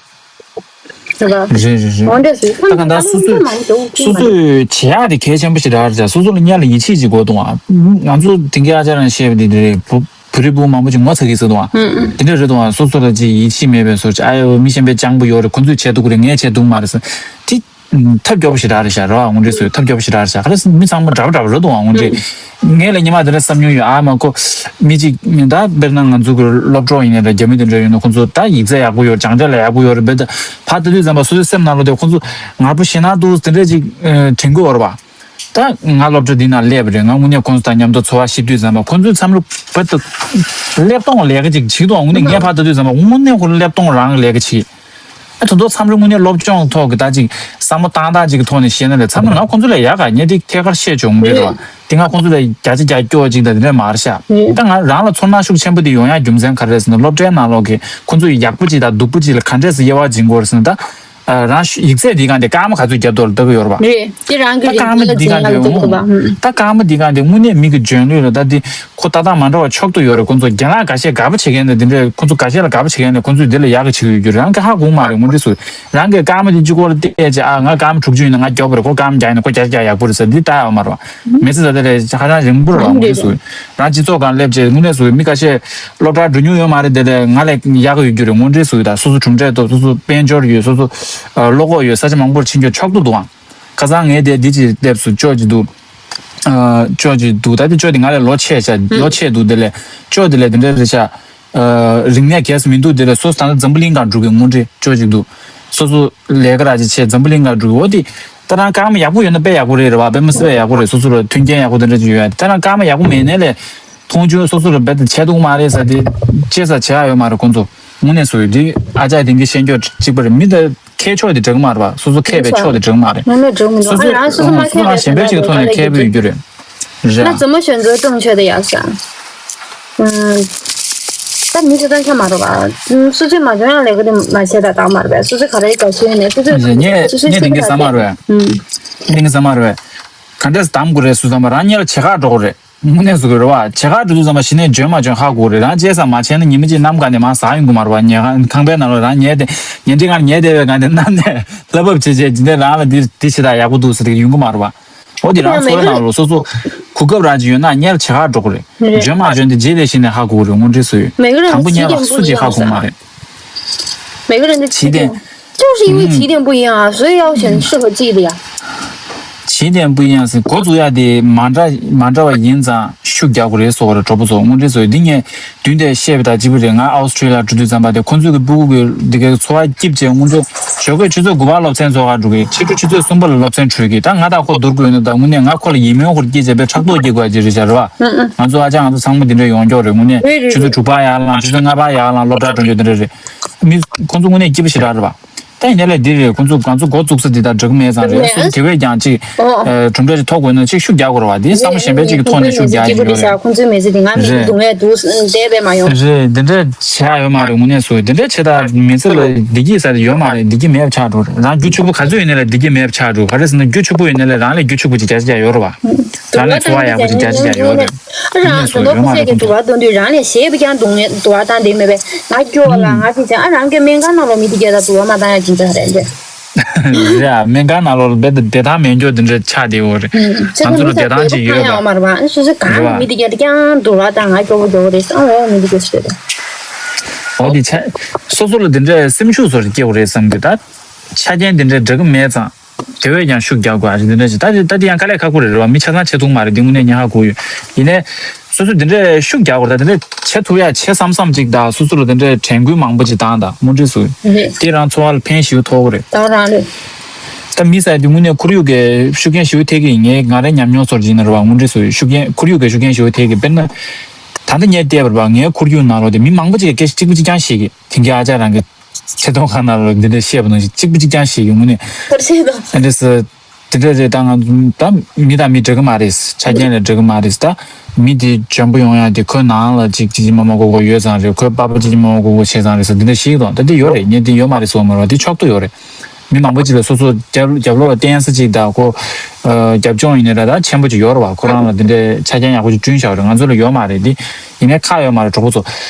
རེད། འོ་འདྲ་ཟེར། ད་གང་ལྟར་སོ་སོས་སོ་སོས་བྱེད་ཡག་དེ་གལ་ཆེན་པོ་ཞིག་རེད་ཤག་སོ་སོ་ལ་སྔོན་ལ་ཡིད་ཆེས་ཅིག་དགོས་འདུག་ཨ། ང་ཚོ་དེང་གི་ཨ་ཅག་རང་བཤད་པ་དེ་འདྲ་རེད། བུ་བུ་རིགས་བུ་མང་པོ་ཅིག་ངོ་ཚ་གི་ཟེར་འདུག་ཨ། དེ་འདྲ་རེད་འདུག་ཨ། སོ་སོ་ལ་ཅིག་ཡིད་ཆེས་མེད་པའི་བཟོ་ཅིག་ཨ་ཡོ་མི་གཞན་པས་སྤྱང་པོ་ཡོད་རེད། ཁོ་ཚོས་བྱས་འདུག་གི་རེད། ངས་བྱས་འདུག་མ་རེད་ཟེར། དེ་ ཐབས་སྐྱོ་པོ་ཞེ་དྲག་རེད་ཤག་རེད་བ། དངོས་འབྲེལ་སུ་ཐབས་སྐྱོ་པོ་ཞེ་དྲག་རེད་ཤག་ག་རེ་ཟེར་ན་མི་ཚང་མ་འདྲ་པོ་འདྲ་པོ་རེད་འདུག་བ། དངོས་འབྲེལ་ངས་ལ་ཉི་མ་དེ་འདྲ་བསམ་མྱོང་ཡོད། ཨ་མ་ཁོ་མི་གཅིག་ད་དཔེར་ན་ང་ཚོ་གི་སློབ་གྲོགས་ཡིན་ནའི་འདྲ། རྒྱ་མི་དེ་འདྲ་ཡོད་ན་ཁོ་ཚོ་ད་ཡིག་ཚད་ཡག་པོ་ཡོད། སྦྱང་བྱ་ལ་ཡག་པོ་ཡོད་རེད། རྦད་དེ་ཕར་ལྟ་དུས་ཙམ་པ་སོ་སོའི་སེམས་ནང་ལོགས་དེ་ཁོ་ཚོ་ངར་པོ་ཞེད་སྣང་འདུག་དེ་འདྲ་ཅིག་དྲན་གྱི་ཡོད་རེད་བ། ད་ང་སློབ་གྲྭ་འདི་ནང་སླེབས་པ་རེད། ང་དངོས་གནས་ཁོང་ཚོ་དང་མཉམ་དུ་འཚོ་བ་བྱེད་དུས་ཙམ་པ་ཁོང་ཚོའི་མཚམས་རེ་བར་དུ་ཀླད་སྟོང་ལས་ཀ་ཅིག་བྱེད་འདུག་དངོས་གནས་ངས་ཕར་ལྟ་དུས་ཙམ་པ་དངོས་གནས་ཁོ་ཀླད་སྟོང་རང་གི་ལས་ཀ་བྱེད། ཨ་དེ་ཚོ་མཚམས་རེ་དངོས་གནས་སློབ་སྦྱོང་ཐོག་གི་ད་ཅིག་བསམ་བློ་བཏང་སྟངས་ཅིག་གི་ཐོག་ནས་བཤད་ན་རེད། མཚམས་རེ་ང་ཁོང་ཚོ་ལས་ཡག་ག་ངས་དེ་ཐད་ཀར་བཤད་ཆོག་གི་རེད་བ། དེ་ང་ཁོང་ཚོ་ལས་བརྒྱ་ཆ་བརྒྱ་སྐྱོ་བ་ཅིག་དང་དེ་འདྲ་མ་རེད་ཤག་ད་ང་རང་ལ་ཚོར་སྣང་ཤུགས་ཆེན་པོ་དེ་ཡོང་ཡག་རྒྱུ་མཚན་ག་རེ་རེད་ཟེར་ན། སློབ་གྲྭའི་ནང་ལོགས་ཀྱི་ཁོང་ཚོ་ཡག་པོ་ཅིག་དང་སྡུག་པོ་ཅིག་ལ་ག་འདྲས་སེ་དབྱེ་བ་འབྱེད་དགོས་རེད་ཟེར་ན། ད་རང་ཡིག་ཚད་འདི་གང་དེ་སྐར་མ་ག་ཚོད་བརྒྱབ་འདུག་ལ་ལྟ་གི་ཡོད་རེད་པ། རེད། དེ་རང་གི་ད་རིག་གནས་ལ་བརྩི་ཡག་ལ་ལྟ་གི་ཡོད་པ། ད་སྐར་མ་འདི་གང་དེ་དངོས་གནས་མི་གི་འཇོན་ལུས་ལ་ད་འདི་ཁོ་ལྟ་སྟངས་མ་འདྲ་བ་ཕྱོགས་གཏོགས་ཡོད་རེད། ཁོང་ཚོ་རྒན་ལགས་འགའ་ཤས་དགའ་པོ་བྱེད་མཁན་དང་དེ་འདྲས། ཁོང་ཚོ་འགའ་ཤས་ལ་དགའ་པོ་བྱེད་མཁན་དང་ཁོང་ཚོས་འདི་ལ་ཡག་གི་བྱེད་ཀྱི་ཡོད་རྒྱུ་རང་གི་ཧ་གོ་གི་མ་རེད། དངོས་འབྲེལ་སུ་རང་གི་སྐར་མ་འདི་གཅིག་པོ་ལ་བལྟས་བྱས། ཨ་ང་སྐར་མ་དྲུག་ཅུ་ཡིན་ན་ང་མགྱོགས་པོ་རེད། ཁོ་སྐར་མ་བརྒྱ་ཡིན་ན་ཁོ་བརྒྱ་ཆ་བརྒྱ་ཡག་པོ་རེད་ཟེར་འདི་ལྟ་ཡག་མ་རེད་པ། མི་ཚེ་ད་ལྟ་ལས་ཧ་ཅང་རིང་པོ་རེད་པ། དངོས་འབྲེལ་སུ་རང་སྤྱི་ཚོགས་སྒང་སླེབས་བྱས་དངོས་གནས་སུ་མི་ཁ་ཤས་སློབ་གྲྭར་འགྲོ་མྱོང་ཡོད་མ་རེད། དེ་ལས་ང་ལས་ཡག་གི་ཡོད་རྒྱུ་རེད། དངོས་འབྲེལ་སུ་ད་སོ་སོ་གྲུབ་འབྲས་ཐོབ། སོ་སོ་དཔལ་འབྱོར་ཡོད། སོ་སོ་ཨ་བློ་ཁོག་ཡོད། ས་ཆ་མང་པོར་ཕྱིན་རྒྱུ་ཕྱོགས་གཏོགས་འདུག་ཨང་། ཁ་སང་ངས་དེ་འདི་ཅིག་སླེབས་སུ་ཅོ་ཅིག་འདུག་ཨ་ཅོ་ཅིག་འདུག་ད་དེ་ཅོ་དེ་ང་ལས་ལོ་ཆེ་ཤག་ལོ་ཆེ་འདུག་དེ་ལས་ཅོ་དེ་ལས་དེ་འདྲ་རེད་ཤག་ཨ་རིག་གནས་གལ་སྲིད་མི་འདུག་དེ་ལས་སོ་སོ་ད་ལྟ་འཛམ་བུ་གླིང་སྒང་འགྲོ་གི། དངོས་འབྲེལ་ཅོ་ཅིག་འདུག་སོ་སོ་ལས་ཀ་ར་ཅིག་བྱས་འཛམ་བུ་གླིང་སྒང་འགྲོ་གི། འོ་དེ་ད་རང་སྐར་མ་ཡག་པོ་ཡོད་ན་དཔེ་ཡག་པོ་རེད་རེད་བ། དཔེ་མི་སྲིད་པ་ཡག་པོ་རེད། སོ་སོ་ལ་མཐུན་རྐྱེན་ཡག་པོ་དེ་འདྲ་ཅིག་ཡོད་ཡ། ད་རང་སྐར་མ་ཡག་པོ་མེད་ནའི་ལས་མཐོང་ཆུང་སོ་སོ་ལ་རྦད་དེ་བྱས་འདུག་མ་རེད་ཟེར་དེ་ཅེས་ཟེར་བྱེད་ཡ་ཡོད་མ་རེད། ཁོང་ཚོ་དངོས་གནས་སུ་དེ་ཨ་ཅག་དེང་གི་ཤེས་འཇོག་གཅིག་པ་རེད། མི་ད་མཁས་ཕྱོགས་དེ་འགྲིག་མ་རེད་པ། སོ་སོ་མཁས་པའི་ཕྱོགས་དེ་འགྲིག་མ་རེད། དངོས་གནས་འགྲིག་མི་འདུག་སོ་ཨ་སོ་རང་སོ་སོ་མ་མཁས་པའི་གཞན་པའི་ཅིག་ཐོག་ནས་མཁས་པོ་ཡོད་རྒྱུ་རེད། རེད། ང་རྫུན་མ་ཞོན་ཚོའི་སྟོང་ཆོད་དེ་ཡག་ས། ད་མི་ཚོ་ཏང་ཁྱ་མ་རོ་བ། སོ་སོས་མ་འཇོན་ཡང་ལས་ཀ་དེ་མ་བྱས་ད་དག་མ་རེད་པས། སོ་སོས་ག་རེ་དགའ་ཤོས་ནས་སོ་སོས་ངས་སོ་སོས་ངས་དེང་གི་ས་མ་རོ་བས། དེང་གི་ས་མ་རོ་བས། ག་འདྲས་གདམ་དགོས་རེད་ཟེར་ཙམ་པ་རང་ཉལ་བྱེད་ཁག་འགྲོ་གི་རེད། དངོས་གནས་སུ་གི་རེད་བ། བྱེད་ཁག་འགྲོ་དུས་ཙམ་པ་གཞི་ནས་འཇོན་མ་འཇོན་ཧ་གོ་གི་རེད། རང་བྱས་ཙང་མ་བྱས་ན་ཉི་མ་གཅིག་གནམ་གང་ནས་མར་ཟག་ཡོང་གི་མ་རེད་བ། ཉལ་ཁང་ཁང་པའི་ནང་ལ་རང་ཉལ་ཏེ་ཉལ་ཁྲི་ཁང་ཉལ་བསྡད་པའི་སྒང་དེ་གནམ་ནས་ལྷ་བབས་བྱེད་བྱེད་ཇི་འདྲས་རང་ལ་འདི་འདི་བྱེད་སྟངས་ཡག་པོ་འདུག་ཟེར་གི་ཡོང་གི་མ་རེད་བ། འོ་དེ་རང་སོ་སོ་ནང་ལོ་སོ་སོ་གོ་སྐབས་རང་ཅིག་ཡོད་ན་ཉལ་བྱེད་ཁག་འགྲོ་གི་རེད། འཇོན་མ་འཇོན་དེ་རྗེས་ལས་གཞི་ནས་ཧ་གོ་གི་རེད། དངོས་འབྲེལ་སུ་ཡོད། དང་པོ་ཉལ་ཁ་སུ་གཅིག་ཧ་གོ་གི་མ་རེད།每个人的起点，就是因为起点不一样啊，所以要选适合自己的呀。起点不一样是འགོ་འཛུགས་ཡ་དེ་མ་འདྲ་མ་འདྲ་བ་ཡིན་ཙང་ཤུགས་རྒྱག་དགོས་རེད་ཟེར་བ་རེད། གྲོགས་པོ་ཚོ་དངོས་འབྲེལ་སུ་ཡོད། འདི་ངས་མདུན་དེ་བཤད་པ་དང་གཅིག་པ་རེད། ང་ཨོ་སི་ཊྲེ་ལི་ཡ་འགྲོ་དུས་ཙམ་པ་དེ་ཁོང་ཚོས་ཀྱི་སྤུ་གུ་གི་འདི་གའི་འཚོ་བ་སྐྱིད་བྱས། དངོས་འབྲེལ་ཞོགས་ཀས་ཆུ་ཚོད་དགུ་པར་སློབ་ཚན་འཚོགས་ག་འགྲོ་གི། ཕྱི་དྲོ་ཆུ་ཚོད་གསུམ་པ་ལ་སློབ་ཚན་གྲོལ་གི། ད་ང་དང་ཁོ་བསྡུར་དགོས་ན་ད་དངོས་གནས་ང་ཁོ་ལ་ཡིད་སྨོན་ཁོར་སྐྱེས་བྱས་པའི་ཕྲག་དོག་སྐྱེ་དགོས་ཅིག་རེད་ཤག་རེད་བ། ང་ཚོ་ཨ་ཅག་ང་ཚོ་ཚང་མ་འདི་འདྲ་ཡོང་མགྱོགས་རེད། དངོས་གནས་ཆུ་ཚོད་དྲུག་པ་ཡར་ལངས། ཆུ་ཚོད་ལྔ་པ་ཡར་ལངས། སློབ་གྲྭ་འགྲོ་མགྱོགས་འདི་འདྲ་རེད། མི་ཁོང་ཚོ་དངོས་གནས་སྐྱིད་པོ་ཞེ་དྲག་རེད་བ། ད་ཡིན་ནའི་ལས་འདི་རེད། ཁོང་ཚོ་ང་ཚོ་འགོ་བཙུགས་ས་འདི་དང་འགྲིག་མེད་ཙང་རེད། སོ་དེ་བས་ཀྱང་ཅིག་གྲུབ་འབྲས་ཅིག་ཐོབ་དགོས་ན་ཅིག་ཤུགས་རྒྱག་དགོས་རེད་བ། འདི་བསམ་བློ་གཞན་པའི་ཅིག་གི་ཐོག་ནས་ཤུགས་རྒྱག་ཡིན་ཡོད་རེད། ཁོང་ཚོའི་མི་ཚེ་འདི་ང་མི་ཚེ་སྡུག་བསྔལ་འདུག་བསྡད་པས་མ་ཡོང་། རེད། འདི་འདྲ་བྱས་ཡོད་མ་རེད། དངོས་གནས་སུ་འདི་འདྲ་བྱས་ད་མི་ཚེ་ལ་བདེ་སྐྱིད་ཟེར་ཡོད་མ་རེད། བདེ་སྐྱིད་མེད་པ་ཆགས་འགྲོ་རེད། རང་རྒྱུ་ཕྱུག་པོ་ག་ཚོད་ཡིན་ནའི་ལས་བདེ་སྐྱིད་མེད་པ་ཆགས་འགྲོ། ག་རེ་ཟེར་ན་རྒྱུ་ཕྱུག་པོ་ཡིན་ནའི་ལས་རང་ལས་རྒྱུ་ཕྱུག་པོ་ཅིག་རྒྱ་ཆེ་རྒྱ་ཡོད་རེད་བ། རང་ལས་འཚོ་བ་ཡག་པོ་ཅིག་རྒྱ་ཆེ་རྒྱ་ཡོད་རེད། རང་དོན་དུ་ཁོ་ཚོས་ཀྱི་འདུག་བ་དོན་དུ་རང་ལས་ཞེ་པོ་ཀྱང་སྡུག་བསྔལ་འདུག་བ་བཏང་དེ་མེད་པས་ང་སྐྱོ་བ་ལ་ང་ཅི་བྱ། ཨ་རང་གི་སྨན་ཁང་ནང་ལོགས་མི་དེ་གྱད་ད་འདུག་བ་མ་བཏང་ཡ་ཅི་འདྲ་རེད་འདྲ། རེད་ཨ། སྨན་ཁང་ནང་ལོགས་ལ་བསྡད་བསྡད་ཐང་མེད་འགྱོ་དེ་འདྲ་ཆགས་བསྡད་ཡོད་རེད། ང་ཚོ་ལ་བསྡད་ཐང་ཅིག་ཡོད་ད། ཡོད་མ་རེད་བ། སོ་སོའི་གང་རེད་བ། མི་དེ་གྱད་ད་ཀྱང་འདུག་བ་དང་ང་སྐྱོ་བོ་སྐྱོ་བོ་རེད་བསམ། འོ་མི་དེ་གྱད་ཞིག་རེད། འོ་དེ་ཆ་སོ་སོ་ལ་དེ་འདྲ་སེམས་ཤུགས་བཟོ་རེ་སྐྱེ་བོ་རེད་བསམ་གི་ད། ཆ་རྐྱེན་དེ་འདྲ་འདྲ་གི་མེད་ཙང་། དེ་བས་ཀྱང་ཤུགས་རྒྱག་དགོས་ཨ་ཅེ་འདི་འདྲ་ཞིག་ད་ད་དེ་ཡང་དཀའ་ལས་ཁག་པོ་རེད་རེད་བ། མི་ཆ་ཚང་ཆ་ཚང་མ་རེད། འདི་དངོས་གནས་ཉེན་ཁ་དགོས་ཡོད། ཡིན་ནའི་སོ་སོ་འདི་འདྲའི་ཤུགས་རྒྱག་དགོས་རེད། ད་འདི་འདྲ་བྱེད་ཐུབ་ཡ་བྱེད་བསམ་བསམ་ཅིག་དང་སོ་སོ་ལ་འདི་འདྲའི་དྲན་སྐུལ་མང་པོ་ཅིག་བཏང་དང་དངོས་འབྲེལ་སུ་རེད། དེ་རང་འཚོ་བ་ལ་ཕན་ཞིག་ཐོགས་གི་རེད། ད་རང་རེད། ད་མི་ཟེར་དེ་དངོས་གནས་ཁོར་ཡུག་གི་ཤུགས་རྐྱེན་ཞིག་ཐེབས་ཀྱི་ཡིན། ངས་ང་རའི་ཉམས་མྱོང་ཚོར་གྱིན་རེད་བ། དངོས་འབྲེལ་སུ་ཤུགས་རྐྱེན་ཁོར་ཡུག་གི་ཤུགས་རྐྱེན་ཞིག་ཐེབས་ཀྱི། དཔེར་ན་ད་ལྟ་ངས་བལྟས་པ་རེད་བ། ངའི་ཁོར་ཡུག་ནང་ལོགས་དེ་མི་མང་པོ་ཅིག་གིས་སྐད་ཆ་གཅིག་པ་གཅིག་རྐྱང་བཤད་ཀྱི། དེང་གི་ཨ་ཅག་རང་གི་ཆེ་མཐོང་ཁང་ནང་ལ་འདི་འདྲ་བཤད་པ་ནང་བཞིན་གཅིག་པུ་གཅིག་རྐྱང་བཤད་ཡོང་ནས། ཁར་ཆེ་དང་། ཨ་འདྲ་སི། དེ་འདྲ་རེད། ད་ང་ད་མི་དང་མི་འདྲ་གི་མ་རེད། ཆ་རྐྱེན་ལ་འདྲ་གི་མ་རེད། ད་མི་དེ་འཇོན་པོ་ཡོང་ཡ་དེ་ཁོའི་ནང་ལ་ཅིག་ཅིག་ཅིག་མ་མ་གོ་གོ་ཡོད་ཙང་རེད། ཁོའི་པ་ཕ་ཅིག་ཅིག་མ་མ་གོ་གོ་བྱས་ཙང་རེད་ཟེར་འདི་འདྲ་ཞིག་དང་། ད་འདི་ཡོད་རེད། ངས་འདི་ཡོད་མ་རེད་ཟེར་བ་མ་རེད་བ། འདི་ཕྱོགས་གཏོགས་ཡོད་རེད། མི་མང་པོ་ཅིག་ལ་སོ་སོ་རྒྱབ་རྒྱབ་ལོགས་ལ་བརྟེན་ས་ཅིག་དང་ཁོ་རྒྱབ་ལྗོངས་ཡིན་ནའི་ར་ད་ཆེན་པོ་ཅིག་ཡོད་རེད་བ། ཁོ་རང་ལ་འདི་འདྲའི་ཆ་རྐྱེན་ཡག་པོ་ཅིག་བསྐྲུན་བཞག་རེད། ང་ཚོ་ལ་ཡོད་མ་རེད་འདི། ཡིན་ནའི་ཁག་ཡོད་མ་རེད་གྲོགས་པོ་ཚོ།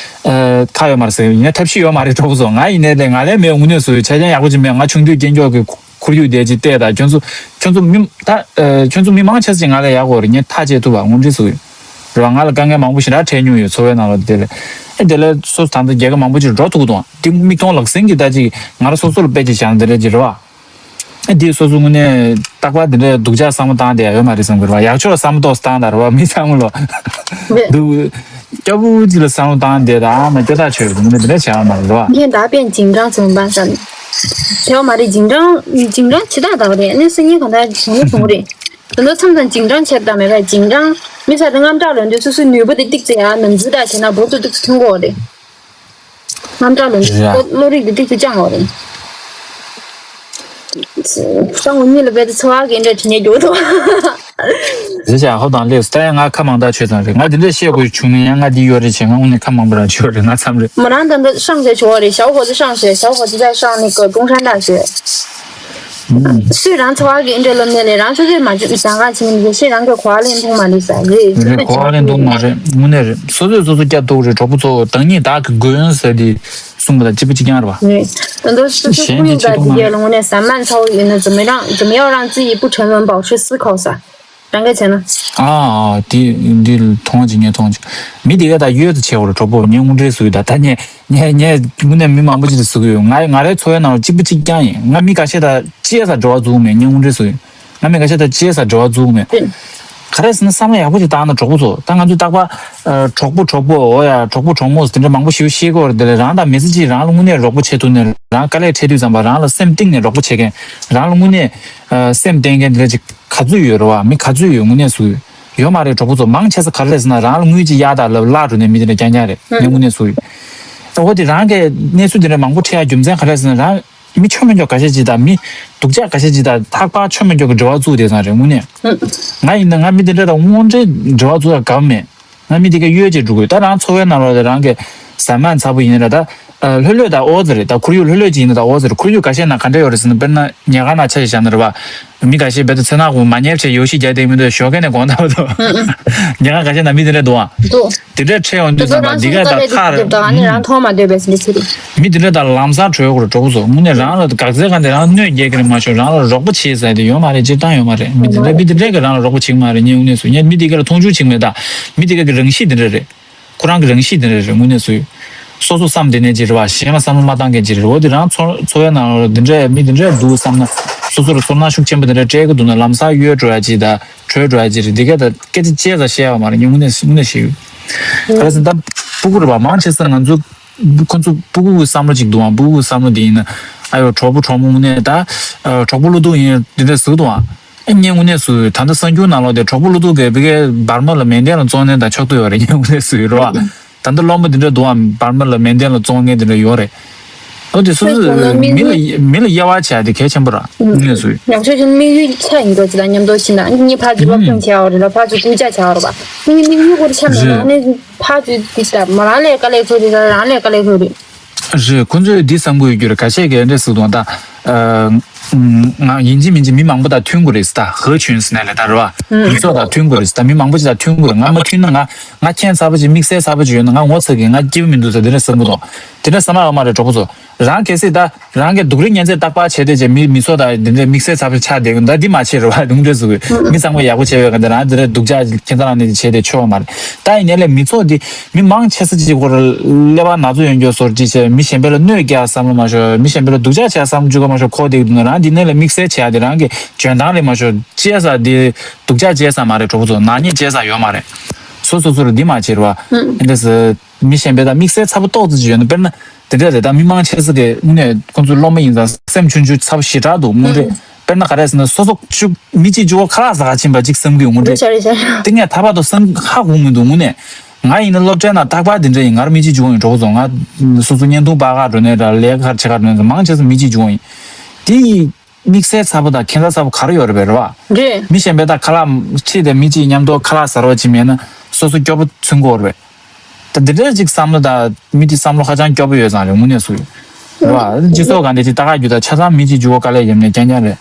ཨ། ཁག་ཡོད་མ་རེད་ཟེར། ཡིན་ནའི་ཐབས་ཤེས་ཡོད་མ་རེད་གྲོགས་པོ་ཚོ། ང་ཡིན་ནའི་ལས་ང་ལས་མེད། དངོས་གནས་སུ་ཆ་རྐྱེན་ཡག་པོ་ཅིག་མེད། ང་ཆུང་དུས་སྐྱེས་མགྱོགས་ཀྱི་ཁོར་ཡུག་དེ་ཅིག་བལྟས་དང་། ཁྱོད་ཚོ་ཁྱོད་ཚོ་མི་ད་ཨ། ཁྱོད་ཚོ་མི་མང་ཆེ་ཙམ་ང་ལས་ཡག་གོ་རེད། ངས་ཐག་བཅད་ཐུབ་པ་དངོས་འབྲེལ་སུ་རེད་བ། ང་ལ་དཀའ་ངལ་མང་པོ་ཞེ་དྲག་འཕྲད་མྱོང་ཡོད་འཚོ་བའི་ནང་ལ། དེ་ལས་ཨེ་དེ་ལས་སོ་སོ་ད་ལྟ་རྒྱལ་ཁབ་མང་པོ་ཅིག་འགྲོ་ཐུབ་ཀྱི་འདུག་དེ་མིག་མཐོང་ལག་ཟིན་གྱི་ད་ཅིག་ང་རང་སོ་སོ་ལ་དཔེ་ཅིག་བཞག་ན་དེ་འདྲ་ཅིག་རེད་བ། ཨ་འདི་སོ་སོ་དངོས་གནས་རྟག་པར་འདི་འདྲའི་སྡུག་ཅག་བསམ་བློ་བཏང་བསྡད་ཡ་ཡོད་མ་རེད་བསམ་གི་རེད་བ། ཡག་ཕྱོགས་བསམ་བློ་ཏོག་ཙམ་བཏང་དང་རེད་བ། མི་ཚང་མ་ལོ་འདུག་སྐྱོ་པོ་ཅིག་ལ་བསམ་བློ་བཏང་བསྡད་དང་ཨ་མ་སྐྱོ་ཐག་ཆོད་རེད། དངོས་གནས་འདི་འདྲ་བྱས་ཡོད་མ་རེད་བ། ངས་ད་དཔེ་རྗེས་འབྲང་བྱུང་བ་བསམ། བྱས་པ་མ་རེད། རྗེས་འབྲང་རྗེས་འབྲང་ཇི་ལྟར་འདྲ་བ་རེད། ཨ་ནི་སང་ཉིན་གང་ལྟར་བྱུང་ན་བྱུང་རེད། དེ་ཚོ་མཚམས་མཚམས་རྗེས་འབྲང་བྱེད་དང་མེད་པ། རྗེས་འབྲང་མི་ས་དེ་དངངས་སྐྲག་ལངས་དུས་སོ་སོའི་ནུས་པ་དེ་ཏིག་ཙམ་ཡང་ནམ་རྒྱུན་དང་བྱས་ན་འབུར་དུ་ཏིག་ཙམ་ཐོན་གྱི་ཡོད་རེད། དངངས་སྐྲག་ལངས་དུས་བློ་རིག་དེ་ཏིག་ཙམ་བཅིངས་ཡོད་རེད། སང་ཉིན་གཉིད་ལ་བབས་དུས་ཚོར་བ་གི་འདྲ་དྲི་ནས་རྒྱུག་འདུག་རེད་བྱ་ཧོ་དང་ལེགས་སུ་ད་ཡང་ང་ཁ་མང་དག་ཆོད་ཙང་རེད། ང་འདི་འདྲ་བཤད་དགོས་བྱུང་ན་ཡང་ང་འདི་ཡོད་རེད་བྱས། ང་དངོས་གནས་ཁ་མང་པོ་རང་ཆོད་རེད། ང་མཚམས་རེད། མོ་རང་ད་ལྟ་上学ཆོག་རེད། 小伙子上学，小伙子在上那个中山大学。 སུས་རང་ཚོ་བ་གི་འདྲ་ལབ་ནས་ལས་རང་ཚོ་ཚོས་མ་བྱུང་ཟ་ག་ཕྱིན་ནས་ཤེས་རང་གི་གོ་བ་ལེན་མཐོང་མ་རེད་ཟ་རེད། རེད། གོ་བ་ལེན་མཐོང་མ་རེད། དངོས་གནས་རེད། སོ་སོས་སོ་སོ་སྐྱ་སྡུག་རེད། གྲོགས་པོ་ཚོ་བདག་ཉིད་བདག་གི་མགོན་ཟེར་དེ་གསུངས་པ་དང་གཅིག་པ་གཅིག་རྐྱང་རེད་བ། རེད། ད་དུང་སོ་སོ་གཞན་ཀུན་གྱིས་ཡོད་ཅིག་ད་མཐོང་མ་དེ་རེད། གས་ལ་དངོས་གནས་ཟ་མ་ཚ་བོ་ཡོད་ན་怎么让怎么样让自己不沉沦，保持思考ཟ། རང་གིས་བྱས་ན། ཨ་ཨ་དེ་འདི་མཐོང་ཅིག་ངས་མཐོང་ཅིག་མི་དེ་གས་ད་གཡོལ་དུ་བྱས་འོ་རེད། གྲོགས་པོ་ངས་དངོས་འབྲེལ་བཟོས་ད་ད་ངས། ངས་ངས་དངོས་གནས་མི་མང་པོ་ཅིག་ལ་ཟེར་གི་ཡོད། ང་ང་རའི་འཚོ་བའི་ནང་ལ་གཅིག་པ་གཅིག་རྐྱང་ཡིན། ང་མི་ཁ་ཤས་དང་ཅི་ཡས་ས་འབྲེལ་བ་འཛུགས་མེད། ངས་དངོས་འབྲེལ་ཟེར་གི་ཡོད། ང་མི་ཁ་ཤས་དང་ཅི་ཡས་ས་འབྲེལ་བ་འཛུགས་མེད། ག་རེ་ཟེར་ན་བསམ་བློ་ཡག་པོ་ཅིག་བཏང་ན་གྲོགས་པོ་ཚོ། ད་ང་ཚོ་རྟག་པར་གྲོགས་པོ་གྲོགས་པོ་འོ་ཡ་གྲོགས་པོ་གྲོགས་མོ་དེ་འདྲ་མང་པོ་ཞིག་ཤེས་ཀྱི་ཡོད་རེད། དེ་ལས་རང་དང་མི་ཚེ་གཅིག་རང་ལ་དངོས་གནས་རོགས་པ་བྱེད་ཐུབ་ནས་རང་དཀའ་ལས་འཕྲད་དུས་ཙམ་པ་རང་ལ་སེམས་གཏིང་ནས་རོགས་པ་བྱེད་མཁན། རང་ལ་དངོས་གནས་སེམས་གཏད་མཁན་དེ་འདྲ་ཅིག་ག་ཚོད་ཡོད་རེད་བ། མི་ག་ཚོད་ཡོད། དངོས་གནས་སུ་ཡོད་མ་རེད། གྲོགས་པོ་ཚོ་མང་ཆེ་ས་ག་རེ་རེད་ཟེར་ན་རང་ལ་དངུལ་ཅིག་གཡར་དང་ལབ་བརླག་འགྲོ་ནས་མི་དེ་འདྲ་རྐྱང་རྐྱང་རེད། ངས་དངོས་གནས་སུ་ཡོད། ཨོ་དེ་རང་གི་གནས་ཚུལ་དེ་འདྲ་མང་པོ་འཕྲད་ཡ་རྒྱུ་མཚན་ག་རེ་རེད་ཟེར་ན་རང་མི་ཆོ་མེད་མགྱོགས་ཁ་ཤས་ཅིག་དང་མི་སྡུག་ཅག་ཁ་ཤས་ཅིག་དང་ལྷག་པར་ཆོ་མེད་མགྱོགས་ཀྱི་འབྲེལ་བ་བཙུགས་བསྡད་ཙང་རེད། དངོས་གནས་ང་ཡིན་ན་ང་མི་དེ་འདྲ་དང་དངོས་འབྲེལ་འབྲེལ་བ་བཙུགས་ཡ་དགའ་པོ་མེད། ང་མི་དེ་ག་གཡོལ་བྱས་འགྲོ་དགོས། ད་རང་འཚོ་བའི་ནང་ལོགས་དེ་རང་གི་ཟ་མ་ཚ་པོ་ཡིན་ན་ད་ལྷོད་ལྷོད་དང་ཨོ་ཙི་རེད། ད་ཁོར་ཡུག་ལྷོད་ལྷོད་ཅིག་ཡིན་ན་ད་ཨོ་ཙི་རེད། ཁོར་ཡུག་ཁ་ཤས་ན་ག་འདྲ་ཡོད་རེད་ཟེར་ན་དཔེར་ན་ཉལ་ཁང་ནང་ཆ་ཞིག་བཞག་ན་རེད་བ། མི་ཁ་ཤས་རྦད་དེ་མཚན་ནག་གུ་མ་ཉལ་བྱས་ཡོ་ཤི་རྒྱག་བསྡད་མི་འདུག་ཞོགས་ཀས་ནས་དགོང་དག་བར་དུ་ཉལ་ཁང་ཁ་ཤས་ན་མི་དེ་འདྲ་འདུག་ཨང་། འདུག་དེ་འདྲ་འཕྲད་ཡོང་དུས་ཙམ་པ་འདི་ག་ད་ཐག་རེད། ད་ཨ་ནི་རང་མཐོང་མ་འདོད་པའི་འདི་ཚེ་རེད། མི་དེ་འདྲ་དང་ལམ་སང་བྲོས་དགོས་རེད། གྲོགས་པོ་ཚོ་དངོས་གནས་རང་ལ་དགག་རྩལ་གང་དེ་རང་གནོད་སྐྱེལ་གི་རེད་མ་ཤོག་རང་ལ་རོགས་པ་བྱེད་ཟེར་དེ་ཡོད་མ་རེད། སྤྱིར་བཏང་ཡོད་མ་རེད། མི་དེ་འདྲ་མི་དེ་འདྲས་ཀྱིས་རང་ལ་རོགས་པ་བྱེད་ཀྱི་མ་རེད། ངས་དངོས་གནས་སུ་ངས་མི་དེ་ག་ལ་མཐོང་ཆུང་བྱེད་ཀྱི་མེད། ད་མི་དེ་ག་གི་རང་གཤིས་དེ་འདྲ་རེད། ཁོ་རང་གི་རང་གཤིས་དེ་འདྲ་རེད། དངོས་གནས་སུ་སོ་སོ་བསམ་དེ་ནས་ཅི་རེད་བ། གཞན་ལ་བསམ་བློ་མ་བཏང་མཁན་ཅི་རེད། འོ་དེ་རང་འཚོ་འཚོ་བའི་ནང་ལ་དེ་འདྲས་མི་དེ་འདྲས་འདུག་བསམ་ན་སོ་སོ་ལ་ཚོར་སྣང་ཤུགས་ཆེན་པོ་དེ་འདྲ་སྤྲད་ཀྱི་འདུག་ན་ལམ་སང་གཡོལ་འགྲོ་ཡ་ཅིག་དང་བྲོས་འགྲོ་ཡ་ཅིག་རེད། དེ་ག་ད་སྐད་ཆ་བཤད་ས་བཤད་ཡ་མ་རེད། ངས་དངོས་གནས་དངོས་གནས་ཞུ། ག་རེ་ཟེར་ན་ད་སྤུ་གུ་རེད་བ། མང་ཆེ་ས་ང་ཚོ་ཁོ་ཚོ་སྤུ་གུ་གི་བསམ་བློ་ཅིག་འདུག་ཨང་། སྤུ་གུ་གི་བསམ་བློ་དེ་ཡིན་ན་ཨ་ཡོ་གྲོགས་པོ་གྲོགས་མོ་དངོས་གནས་ད་གྲོགས་པོ་བློ་སྡུག་ཡིན་དེ་འདྲ་ཟེར་འདུག་ཨང་། ཨ་ངས་དངོས་གནས་སུ་ད་ལྟ་གསར་འགྱུར་ནང་ལོགས་དེ་གྲོགས་པོ་བློ་སྡུག་གི་བི་གའི་འབར་མ་ལ་མེ་མདའ་ལ་བཙོང་མཁན་དང་ཕྱོགས་གཏོགས་ཡོད་རེད། ངས་དངོས་གནས་སུ་ཡོད་རེད་བ། ད་ལྟ་སློབ་མ་དེ་འདྲ་འདུག་ཨང་། འབར་མ་ལ་མེ་མདའ་ལ་བཙོང་མཁན་དེ་འདྲ་ཡོད་རེད། འོ་དེ་སོ་སོ་མི་ལ་མི་ལ་དབྱེ་བ་བྱས་དེ་གལ་ཆེན་པོ་ར། དངོས་གནས་སུ་ཡོད། ཡག་ཤོས་ཆེ་ན་དམིགས་ཡུལ་ཆ་ཡིན་དགོས་ཅི་ལ་མཉམ་དུ་ཕྱིན་ན་ཨ་ནི་ཕར་ཚུར་སློབ་སྦྱོང་བྱས་པ་རེད་ལ་ཕར་ཚུར་སྐུལ་ལྕག་བྱས་པ་རེད་བ། ཨ་ནི་དམིགས་ཡུལ་སྐོར་ཆ་མེད་ན་ཨ་ནི་ཕར་ཚུར་དེ་ལྟ་མོ་རང་ལས་དཀའ་ལས་ཁུར་རེད་ལ་རང་ལས་དཀའ་ལས་ཁུར་རེད། རེད། ཁོ་ཚོས་འདི་བསམ་གི་ཡོད་རྒྱུ་རེད། ཁ་ཤས་ཀྱིས་འདྲ་ཟེར་དང་ད། ང་ཡིན་གཅིག་མིན་གཅིག་མི་མང་པོ་དང་མཐུན་དགོས་རེད་ཟེར། ད་ཧེ་ཆུན་ཟེར་ནས་ལས་ད་རེད་བ། མི་ཚོགས་དང་མཐུན་དགོས་རེད་ཟེར། ད་མི་མང་པོ་ཅིག་དང་མཐུན་དགོས་རེད། ང་མ་མཐུན་ན་ང་ང་ཁྱད་མཚར་པོ་ཅིག་དམིགས་བསལ་གསར་པོ་ཅིག་ཡོད་ན་ང་ངོ་ཚ་གི་ང་སྐྱིད་པོ་མི་འདུག་ཟེར་འདི་འདྲ་བསམ་གི་འདུག་དེ་འདྲ་བསམ་ཡོད་མ་རེད་གྲོགས་པོ་ཚོ། རང་གལ་སྲིད་ད་རང་གི་སྡུག་རུས་ངན་ཚད་རྟག་པར་བྱས་ཏེ་ཅིག་མི་མི་ཚོགས་དང་འདི་འདྲ་དམིགས་བསལ་གསར་པོ་ཆགས་བསྡད་གི་འདུག་ད་འདི་མ་བྱེད་རེད་བ། དེ་འདྲ་ཟེར་གི་མི་ཚང་མ་ཡག་པོ་བྱས་ཡོད་གི་འདི་རང་འདི་འདྲ་སྡུག་ཅག་ཁྱད་མཚར་ནས་བྱས་ཏེ་ཆོག་མ་རེད། ད་ཡིན་ནའི་ལས་མི་ཚོགས་འདི་མི་མང་ཆེ་ས་ཅིག་སྐོར་ཀླད་པ་ན་ཚ་ཡོད་མཁན་བཟོ་འདྲ་ཅིག་བྱས། མི་གཞན་པ་ལ་གནོད་སྐྱེལ་བསམ་བློ་མ་ཤོར། མི་གཞན་པ་ལ་སྡུག་ཅག་བྱེད་བསམ་བློ་བཅུག་ག་མ་ཤོར་ཁོ་བསྡད་ཀྱི་འདུག་ན་རང་འདི་ནས་ལས་དམིགས་བསལ་བྱེད་ཡ་དེ་རང་གི་འཇོན་ཐང་རེད་མ་ཤོར་གཅེས་ས་དེ་སྡུག་ཅག་གཅེས་ས་མ་རེད་གྲོགས་པོ་ཚོ། ནག་ཉེས་གཅེས་ས་ཡོད་མ་རེད། སོ་སོ་སོ་ལ་འདི་མ་བྱེད་རེད་བ། ཨེ་འདྲ་ཟེར། མི་གཞན་པ་དང་དམིགས་བསལ་ཚ་པོ་ཏོག་ཙམ་ཅིག་ཡོད་ན་དཔེར་ན་དེ་འདྲ་རེད། ད་མི་མང་ཆེ་ས་གི་དངོས་གནས་ཁོང་ཚོ་སློབ་མ་ཡིན་ཙང་སེམས་ཆུང་ཆུང་ཚ་པོ་ཞེ་དྲག་འདུག་དངོས་འབྲེལ། དཔེར་ན་ག་རེ་ཟེར་ན་སོ་སོ་གཅིག་མི་གཅིག་གཅིག་པོ་ཁ་ལག་ཟ་ག་ཕྱིན་པ་གཅིག་བསམ་གི་ཡོད་དངོས་འབྲེལ། རེད་ཤག་རེད་ཤག་རེད་ཤག་དེ་ངས་ཐར་པ་དང་སེམས་ཧ་གོ་མི་འདུག་དངོས་གནས། ང་ཡིན་ན་སློབ་གྲྭའི་ནང་རྟག་པར་དེ་འདྲ་ཡིན། ང་རང་མི་གཅིག་གཅིག་པོ་ཡིན་གྲོགས་པོ་ཚོ། ང་སོ་སོ་བརྙན་ཐུང་པར་ག་འགྲོ་ནས་ར་ལས་ཀ་ག་རེ་བྱེད་ག་འགྲོ་ནས་མང་ཆེ་ས་མི་གཅིག་གཅིག་པོ་ཡིན། དེ་ཡིས་དམིགས་བསལ་ཚ་པོ་དང་ཁྱད་མཚར་ཚ་པོ་ག་རེ་ཡོད་རེད་པས་རེད་བ། རེད། མི་གཞན་པའི་ད་ཁ་ལག་ཁྲིད་དེ་མི་གཅིག་མཉམ་དུ་ཁ་ལག་ཟ་རོགས་བྱེད་མེད་ན་སོ་སོ་སྐྱོ་པོ་ཚུན་དགོས་རེད་པས། ད་འདི་འདྲའི་ཅིག་བསམ་བློ་དང་མི་གཅིག་བསམ་བློ་ཧ་ཅང་སྐྱོ་པོ་ཡོད་ཙང་རེད་དངོས་གནས་སུ། རེད་བ། སྤྱི་ཚོགས་སྒང་དེ་ཅིག་ལྟ་ག་རྒྱུ་ད་ཆ་ཚང་མི་གཅིག་གཅིག་པོ་དཀའ་ལས་ཡོད་ནས་རྐྱང་རྐྱང་རེད།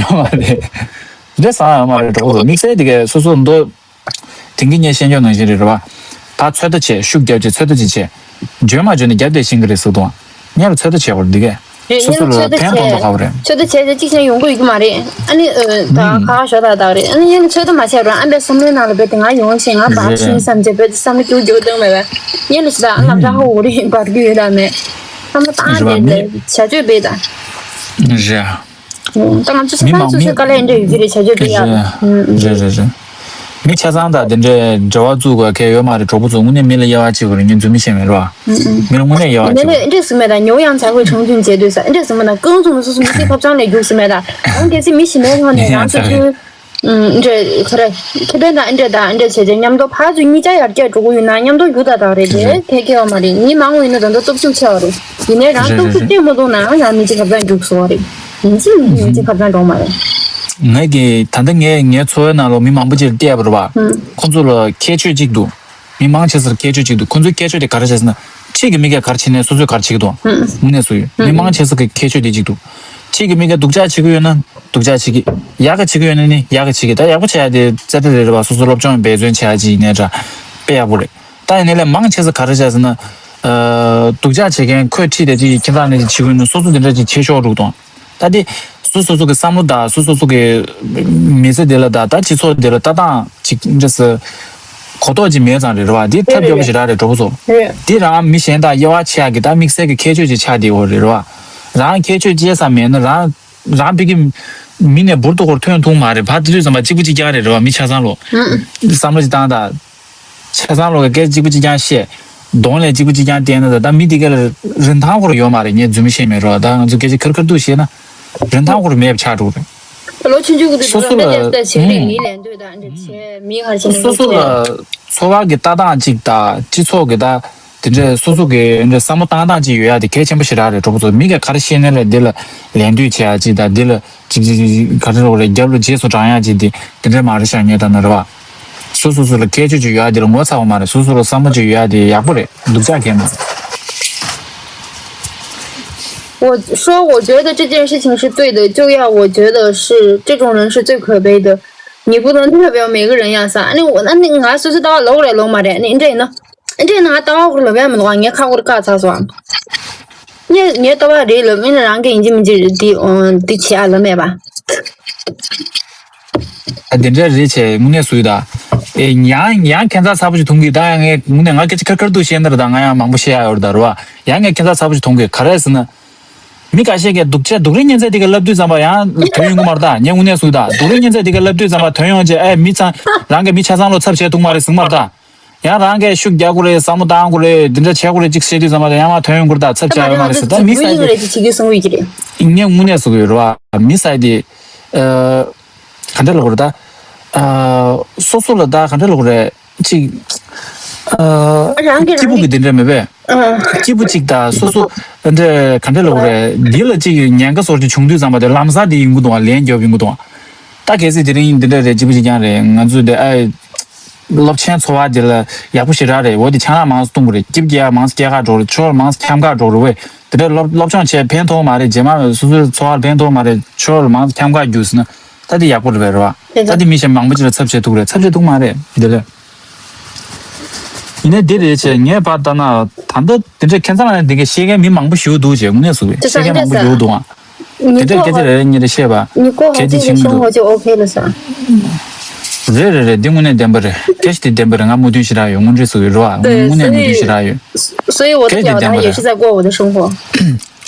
ཡོད་མ་རེད། འདི་བསམ་ཡོད་མ་རེད་གྲོགས་པོ་ཚོ། དམིགས་བསལ་དེ་གས་སོ་སོ་མདོ། དེང་གི་ངས་ཤེས་འཇོག་ནང་བཞིན་རེད་རེད་བ། ད་ཚོད་ལྟ་བྱས་ཤུགས་རྒྱབ་བྱས་ཚོད་ལྟ་ཅིག་བྱས། འཇོན་མ་འཇོན་ནས་རྒྱབ་བསྡད་ཤེས་ཀྱི་རེད་ཟེར་དང་། སྔོན་ལ་ཚོད་ལྟ་བྱས་པར་འདི་གས། རེད། སོ་སོ་ལ་ཕན་ཐོགས་མདོག་ཁ་པོ་རེད། ཚོད་ལྟ་བྱས་ཚེ་གཅིག་ཤེས་ཡོང་གི་ཡོད་ཀྱི་མ་རེད། ཨ་ནི་ད་ཁ་ཁ་ཞོ་ད་ད་རེད། ཨ་ནི་སྔོན་ལ་ཚོད་ལྟ་མ་བྱས་རུང་ཨ་མའི་བསམ་བློའི་ནང་ལ་རྦད་དེ་ང་ཡོང་ཞིང་ང་འབར་ཞིང་བསམ་བྱས་རྦད་དེ་བསམ་བློ་རྒྱུག་རྒྱུག་བཏང་མེད་པས། སྔོན་ལ་ཞིག་ད་ཨ་ལམ་ཁ་ཧོ་འོ་རེད་འབར་རྒྱུ་ཡོད་ད་མེད། བསམ་བློ་བཏང་རེད་བསྡད་བྱ་སྤྱོད་རྦད་ད། རེད། ད་ང་ཚོ་ཆ་མི་ཚང་མང་སོ་སོའི་མི་དཀའ་ལས་འདྲ་ཡོད་ཀྱི་རེད། བྱ་སྤྱོད་དེ་ཡག་རེད། རེད་རེད་རེད། མི་ཆ་ཚང་དང་དེ་འདྲའི་འབྲེལ་བ་བཙུགས་དགོས་གལ་ཡོད་མ་རེད། གྲོགས་པོ་ཚོ་དངོས་གནས་མི་ལ་དབྱེ་བ་ཕྱེ་དགོས་རེད། ངས་རྫུན་མ་བཤད་མེད་རོགས། མི་ལ་དངོས་གནས་དབྱེ་བ་ཕྱེ་དགོས། འདྲ་ཟེར་མེད་ད། ཉོ་ཡང་བྱ་དགོས། ཆུང་ཆུང་བྱས་དུས་ས་འདྲ་ཟེར་མེད་ད། རྐང་བཙུགས་ནས་སོ་སོ་མི་ཚེ་ཁ་བྱང་ལས་རྒྱུགས་ཟེར་མེད་ད། ཡང་གལ་སྲིད་མི་ཞིག་མེད་ཁང་ནས་ཡང་ཡང་ཚོ་ཚོའི་འདྲ་ཁ་རེད། ཁེ་ཕན་དང་འདྲ་དང་འདྲ་བྱས་ཏེ་མཉམ་དུ་ཕར་ཚུར་གཉིས་ཆ་ཡར་རྒྱས་འགྲོ་གི་ཡོད་ན་མཉམ་དུ་རྒྱུག་ད་ད་རེད་དེ། ཐད་ཀའི་བ་མ་རེད། མི་མང་བོ་ཡིན་ན་ད་ལྟ་སྟོབས་ཤུགས་ཆེ་བ་རེད། ཡིན་ནའི་རང་རེད་སྟོབས་ཤུགས་རེད་རེད། སྤྲད་མ་ཐུབ་ན་ཡང་མི་ཚེ་ཁ་བྱང་རྒྱུགས་སོང་བ་རེད། ཡིན་གཅིག་མི་ཚེ་ཁ་བྱང་འགྲོ་མ་རེད། ངས་ཀྱི་ད་ལྟ་ངས་ངའི་འཚོ་བའི་ནང་ལོགས་མི་མང་པོ་ཅིག་ལ་བལྟས་པ་རེད་བ། ཁོང་ཚོ་ལ་ཁྱད་ཆོས་གཅིག་འདུག་མི་མང་ཆེ་སར་ཁྱད་ཆོས་གཅིག་འདུག་ཁོང་ཚོའི་ཁྱད་ཆོས་དེ་ག་རེ་བྱས་ཟེར་ན། ཕྱིས་ཀྱི་མི་གས་ག་རེ་བྱེད་ནས་སོ་སོས་ག་རེ་བྱེད་ཀྱི་འདུག་དངོས་གནས་སུ་ཡོད། མི་མང་ཆེ་ས་གི་ཁྱད་ཆོས་དེ་གཅིག་འདུག་ཕྱིས་ཀྱི་མི་གས་སྡུག་ཅག་བྱེད་ཀྱི་ཡོད་ན་སྡུག་ཅག་བྱེད་ཀྱི། ཡག་ག་བྱེད་ཀྱི་ཡོད་ན་ནི་ཡག་ག་བྱེད་ཀྱི། ད་ཡག་པོ་བྱེད་ཡ་དེ་རྩེ་གྲ་རེད་རེད་བ། སོ་སོ་སློབ་སྦྱོང་འབད་བརྩོན་བྱེད་ཡ་ཅིག་ཡིན་ནའི་འདྲ། དཔེ་ཡག་པོ་རེད། ད་ཡིན་ནའི་ལས་མང་ཆེ་ས་ག་རེ་བྱས་ཟེར་ན། སྡུག་ཅག་བྱེད་མཁན་ཁོས་ཁྲིད་དེ་ཅིག་ཁྱིམ་ཚང་ནས་ཅིག་བྱེད་ཀྱི་ཡོད་ན་སོ་སོ་དེ་འདྲ་ཅིག་བྱེད་ཆོག་རུག་དང་། ད་དེ་སོ་སོ་སོ་གི་བསམ་བློ་དང་སོ་སོ་སོ་གི་མི་ཚེ་དེ་ལ་དང་ད་སྤྱི་ཚོགས་དེ་ལ་ལྟ་སྟངས་ཅིག་འདྲ་ཟེར། གོ་རྟོགས་ཅིག་མེད་ཙང་རེད་རེད་བ། འདི་ཐབས་སྐྱོ་པོ་ཞེ་དྲག་རེད་གྲོགས་པོ་ཚོ། རེད། འདི་རང་མི་གཞན་དང་དབྱེ་བ་ཕྱེ་ཡག་གི་ད་དམིགས་བསལ་གྱི་ཁྱད་ཆོས་ཅིག་ཆགས་བསྡད་ཡོད་རེད་རེད་བ། རང་ཁྱད་ཆོས་ཅི་ཙམ་མེད་ན་རང་རང་ཕ་གི་མི་ནས་འབུར་ཏོ་སྐོར་ཐོན་ཐུབ་མ་རེད། ཕ་དེ་དུས་ཙམ་པ་གཅིག་པུ་གཅིག་རྐྱང་རེད་རེད་བ། མི་ཆ་ཚང་ལོ། བསམ་བློ་ཅིག་བཏང་དང་། ཆ་ཚང་ལོ་ག་སྐད་གཅིག་པུ་གཅིག་རྐྱང་བཤད། གདོང་ལས་གཅིག་པུ་གཅིག་རྐྱང་བསྟན་ན་ད་ད་མི་དེ་ག་ལ་རིན་ཐང་སྐོར་ཡོད་མ་རེད། ངས་རྫུན་མ་བཤད་མེད་རོགས། ད་ང་ཚོ་སྐད་ཆ་ཁར་ཁར་འདུག་བཤད་ན། རིན་ཐང་སྐོར་མེད་པ་ཆགས་འགྲོ་རེད། ལོ་ཆུང་ཆུང་གི་དུས་སོ་སོ་ལ་ལ་ལས་ལས་འདོད་དང་འདྲ་བྱས་མི་ཁར་ཕྱིན་སོ་སོ་ལ་འཚོ་བ་གི་ལྟ་སྟངས་གཅིག་དང་སྤྱི་ཚོགས་ཀྱི་ད་དེ་འདྲའི་སོ་སོ་གི་འདྲ་བསམ་བློ་བཏང་སྟངས་གཅིག་ཡོད་ཡ་དེ་གལ་ཆེན་པོ་ཞེ་དྲག་རེད་གྲོགས་པོ་ཚོ། མི་ག་ག་རེ་བཤད་ན་ལས་འདི་ལ་ལད་ཟློས་བྱེད་ཡ་གཅིག་དང་འདི་ལ་གཅིག་གཅིག་གཅིག་ག་རེ་རོགས་རེད། རྒྱབ་ལ་རྗེས་སུ་འབྲང་ཡ་གཅིག་དེ་དེ་འདྲ་མ་རེད་ཤག་ངས་ལྟ་ན་རེད་བ། སོ་སོ་སོ་སོ་ལ་ཁྱད་ཆོས་ཅིག་ཡོད་ཡ་དེ་ལ་ངོ་ཚ་བ་མ་རེད། སོ་སོ་ལ་བསམ་བློ་ཅིག་ཡོད་ཡ་དེ་ཡག་པོ་རེད། སྡུག་ཅག་གལ་མ་རེད། 我说，我觉得这件事情是对的，就要我觉得是这种人是最可悲的。你不能代表每个人呀，啥？那我那那俺说是到老了老嘛的，那这呢？这那到了没没的话，你看我的干啥说？你你到了这了，没人给你这么这的，嗯，的钱了没吧？ ཨ་དེ་འདྲ་རེད་བྱས་དངོས་གནས་སུ་ཡོད་ད། ཨེ་ཡང་ཡང་ཁྱད་མཚར་ཚ་པོ་ཞིག་མཐོང་གི་ད། ཡང་ངས་དངོས་གནས་ང་སྐད་ཆ་ཁར་ཁར་དུ་བཤད་ན་ར་ད་ང་ཡང་མང་པོ་བཤད་ཡ་ཡོད་རེད་ད་རེད་བ། ཡང་ངས་ཁྱད་མཚར་ཚ་པོ་ཞིག་མཐོང་གི་ག་རེ་ཟེར་ན། མི་ཁ་ཤས་ཀྱིས་སྡུག་ཅག་སྡུག་རུས་གཉན་ཚད་དེ་ག་ལབ་དུས་ཙམ་པ་ཡང་དོན་ཡོང་གི་མ་རེད་ད། ངས་དངོས་གནས་སུ་ད་སྡུག་རུས་གཉན་ཚད་དེ་ག་ལབ་དུས་ཙམ་པ་དོན་ཡོང་བྱས་ཨེ་མི་ཚང་རང་གི་མི་ཆ་ཚང་ལོ་ཚབ་བྱས་ཐུབ་མ་རེད་ཟེར་མ་རེད་ད། ཡང་རང་གིས་ཤུགས་རྒྱག་དགོས་རེད། བསམ་བློ་བཏང་དགོས་རེད། འདི་འདྲ་བྱེད་དགོས་རེད་ཅིག་བཤད་དུས་ཙམ་པ་ཡང་མ་དོན་ཡོང་གི་རེད་ད། ཚབ་བྱས་ཡོད་མ་རེད་ཟེར་ད། མི་ས་དེ་ངས་དངོས་གནས་ཟེར་གི་རེད་བ། མི་ས་དེ་ཨ་ག་འདྲ་ལབ་དགོས་རེད་ད། ཨ་སོ་སོ་ལ་ད་ག་འདྲ་ལབ་དགོས་རེད་ཅིག་ཨ་རང་གི་སྐྱིད་པོ་གི་དེ་འདྲ་མེད་པས། སྐྱིད་པོ་ཅིག་ད་སོ་སོ་འདྲ་ག་འདྲ་ལབ་དགོས་རེད། འདི་ལ་ཅིག་ཉེན་ཁ་སོར་ཅིག་བྱུང་དུས་ཙམ་པ་དེ་ལམ་སང་དེ་ཡོང་གི་འདུག་བ། ལན་རྒྱོབ་ཡོང་གི་འདུག་བ། ད་གལ་སྲིད་དེ་རིང་འདི་འདྲ་རེད། སྐྱིད་པོ་ཅིག་ཀྱང་རེད། ང་ཚོ་དེ་ཨ་སློབ་ཆེན་འཚོ་བ་དེ་ལ་ཡག་པོ་ཞེ་དྲག་རེད། འོ་དེ་ཆང་རག་མང་ཙམ་བཏུང་དགོས་རེད། སྐྱིད་པོ་སྐྱེ་ཡག་མང་ཙམ་སྐྱེ་ག་འགྲོ་རེད། ཆོར་མང་ཙམ་འཁྱམ་ག་འགྲོ་རེད། ཝེ་དེ་འདྲ་སློབ་སློབ་སྦྱོང་བྱས་ཕན་ཐོགས་མ་རེད། རྗེས་མ་སོ་སོའི་འཚོ་བར་ཕན་ཐོགས་མ་རེད། ཆོར་མང་ཙམ་འཁྱམ་ག་རྒྱུགས་ཟེར་ན་ད་དེ་ཡག་པོ་རེད་པས་རེད་བ། ད་དེ་མི་གཞན་མང་པོ་ཅིག་ལ་ཚབ་བྱེད་ཐུབ་རེད། ཚབ་བྱེད་ཐུབ་མ་རེད་དེ་ལས། ཡིན་ནའི་འདི་རེད་བྱས་ངས་ཕར་ལྟ་ན་ད་ལྟ་དེ་འདྲའི་ཁྱད་མཚར་ལ་འདི་གའི་བཤད་མཁན་མི་མང་པོ་ཞིག་འདུག་བྱས་དངོས་གནས་སུ་བཤད་མཁན་མང་པོ་ཞིག་འདུག་ཨང་། དེ་འདྲ་སྐད་ཆ་རེ་རེ་གཉིས་རེ་བཤད་པ་གལ་ཆེ་ཆེན་པོ་འདུག་རེད་རེད་རེད། འདི་དངོས་གནས་བདེན་པ་རེད། སྐད་ཆ་འདི་བདེན་པ་རེད། ང་མོས་མཐུན་ཞེ་དྲག་ཡོད། དངོས་འབྲེལ་སུ་ཡོད་རེད་བ། དངོས་གནས་མོས་མཐུན་ཞེ་དྲག་ཡོད། 所以我的表达也是在过我的生活。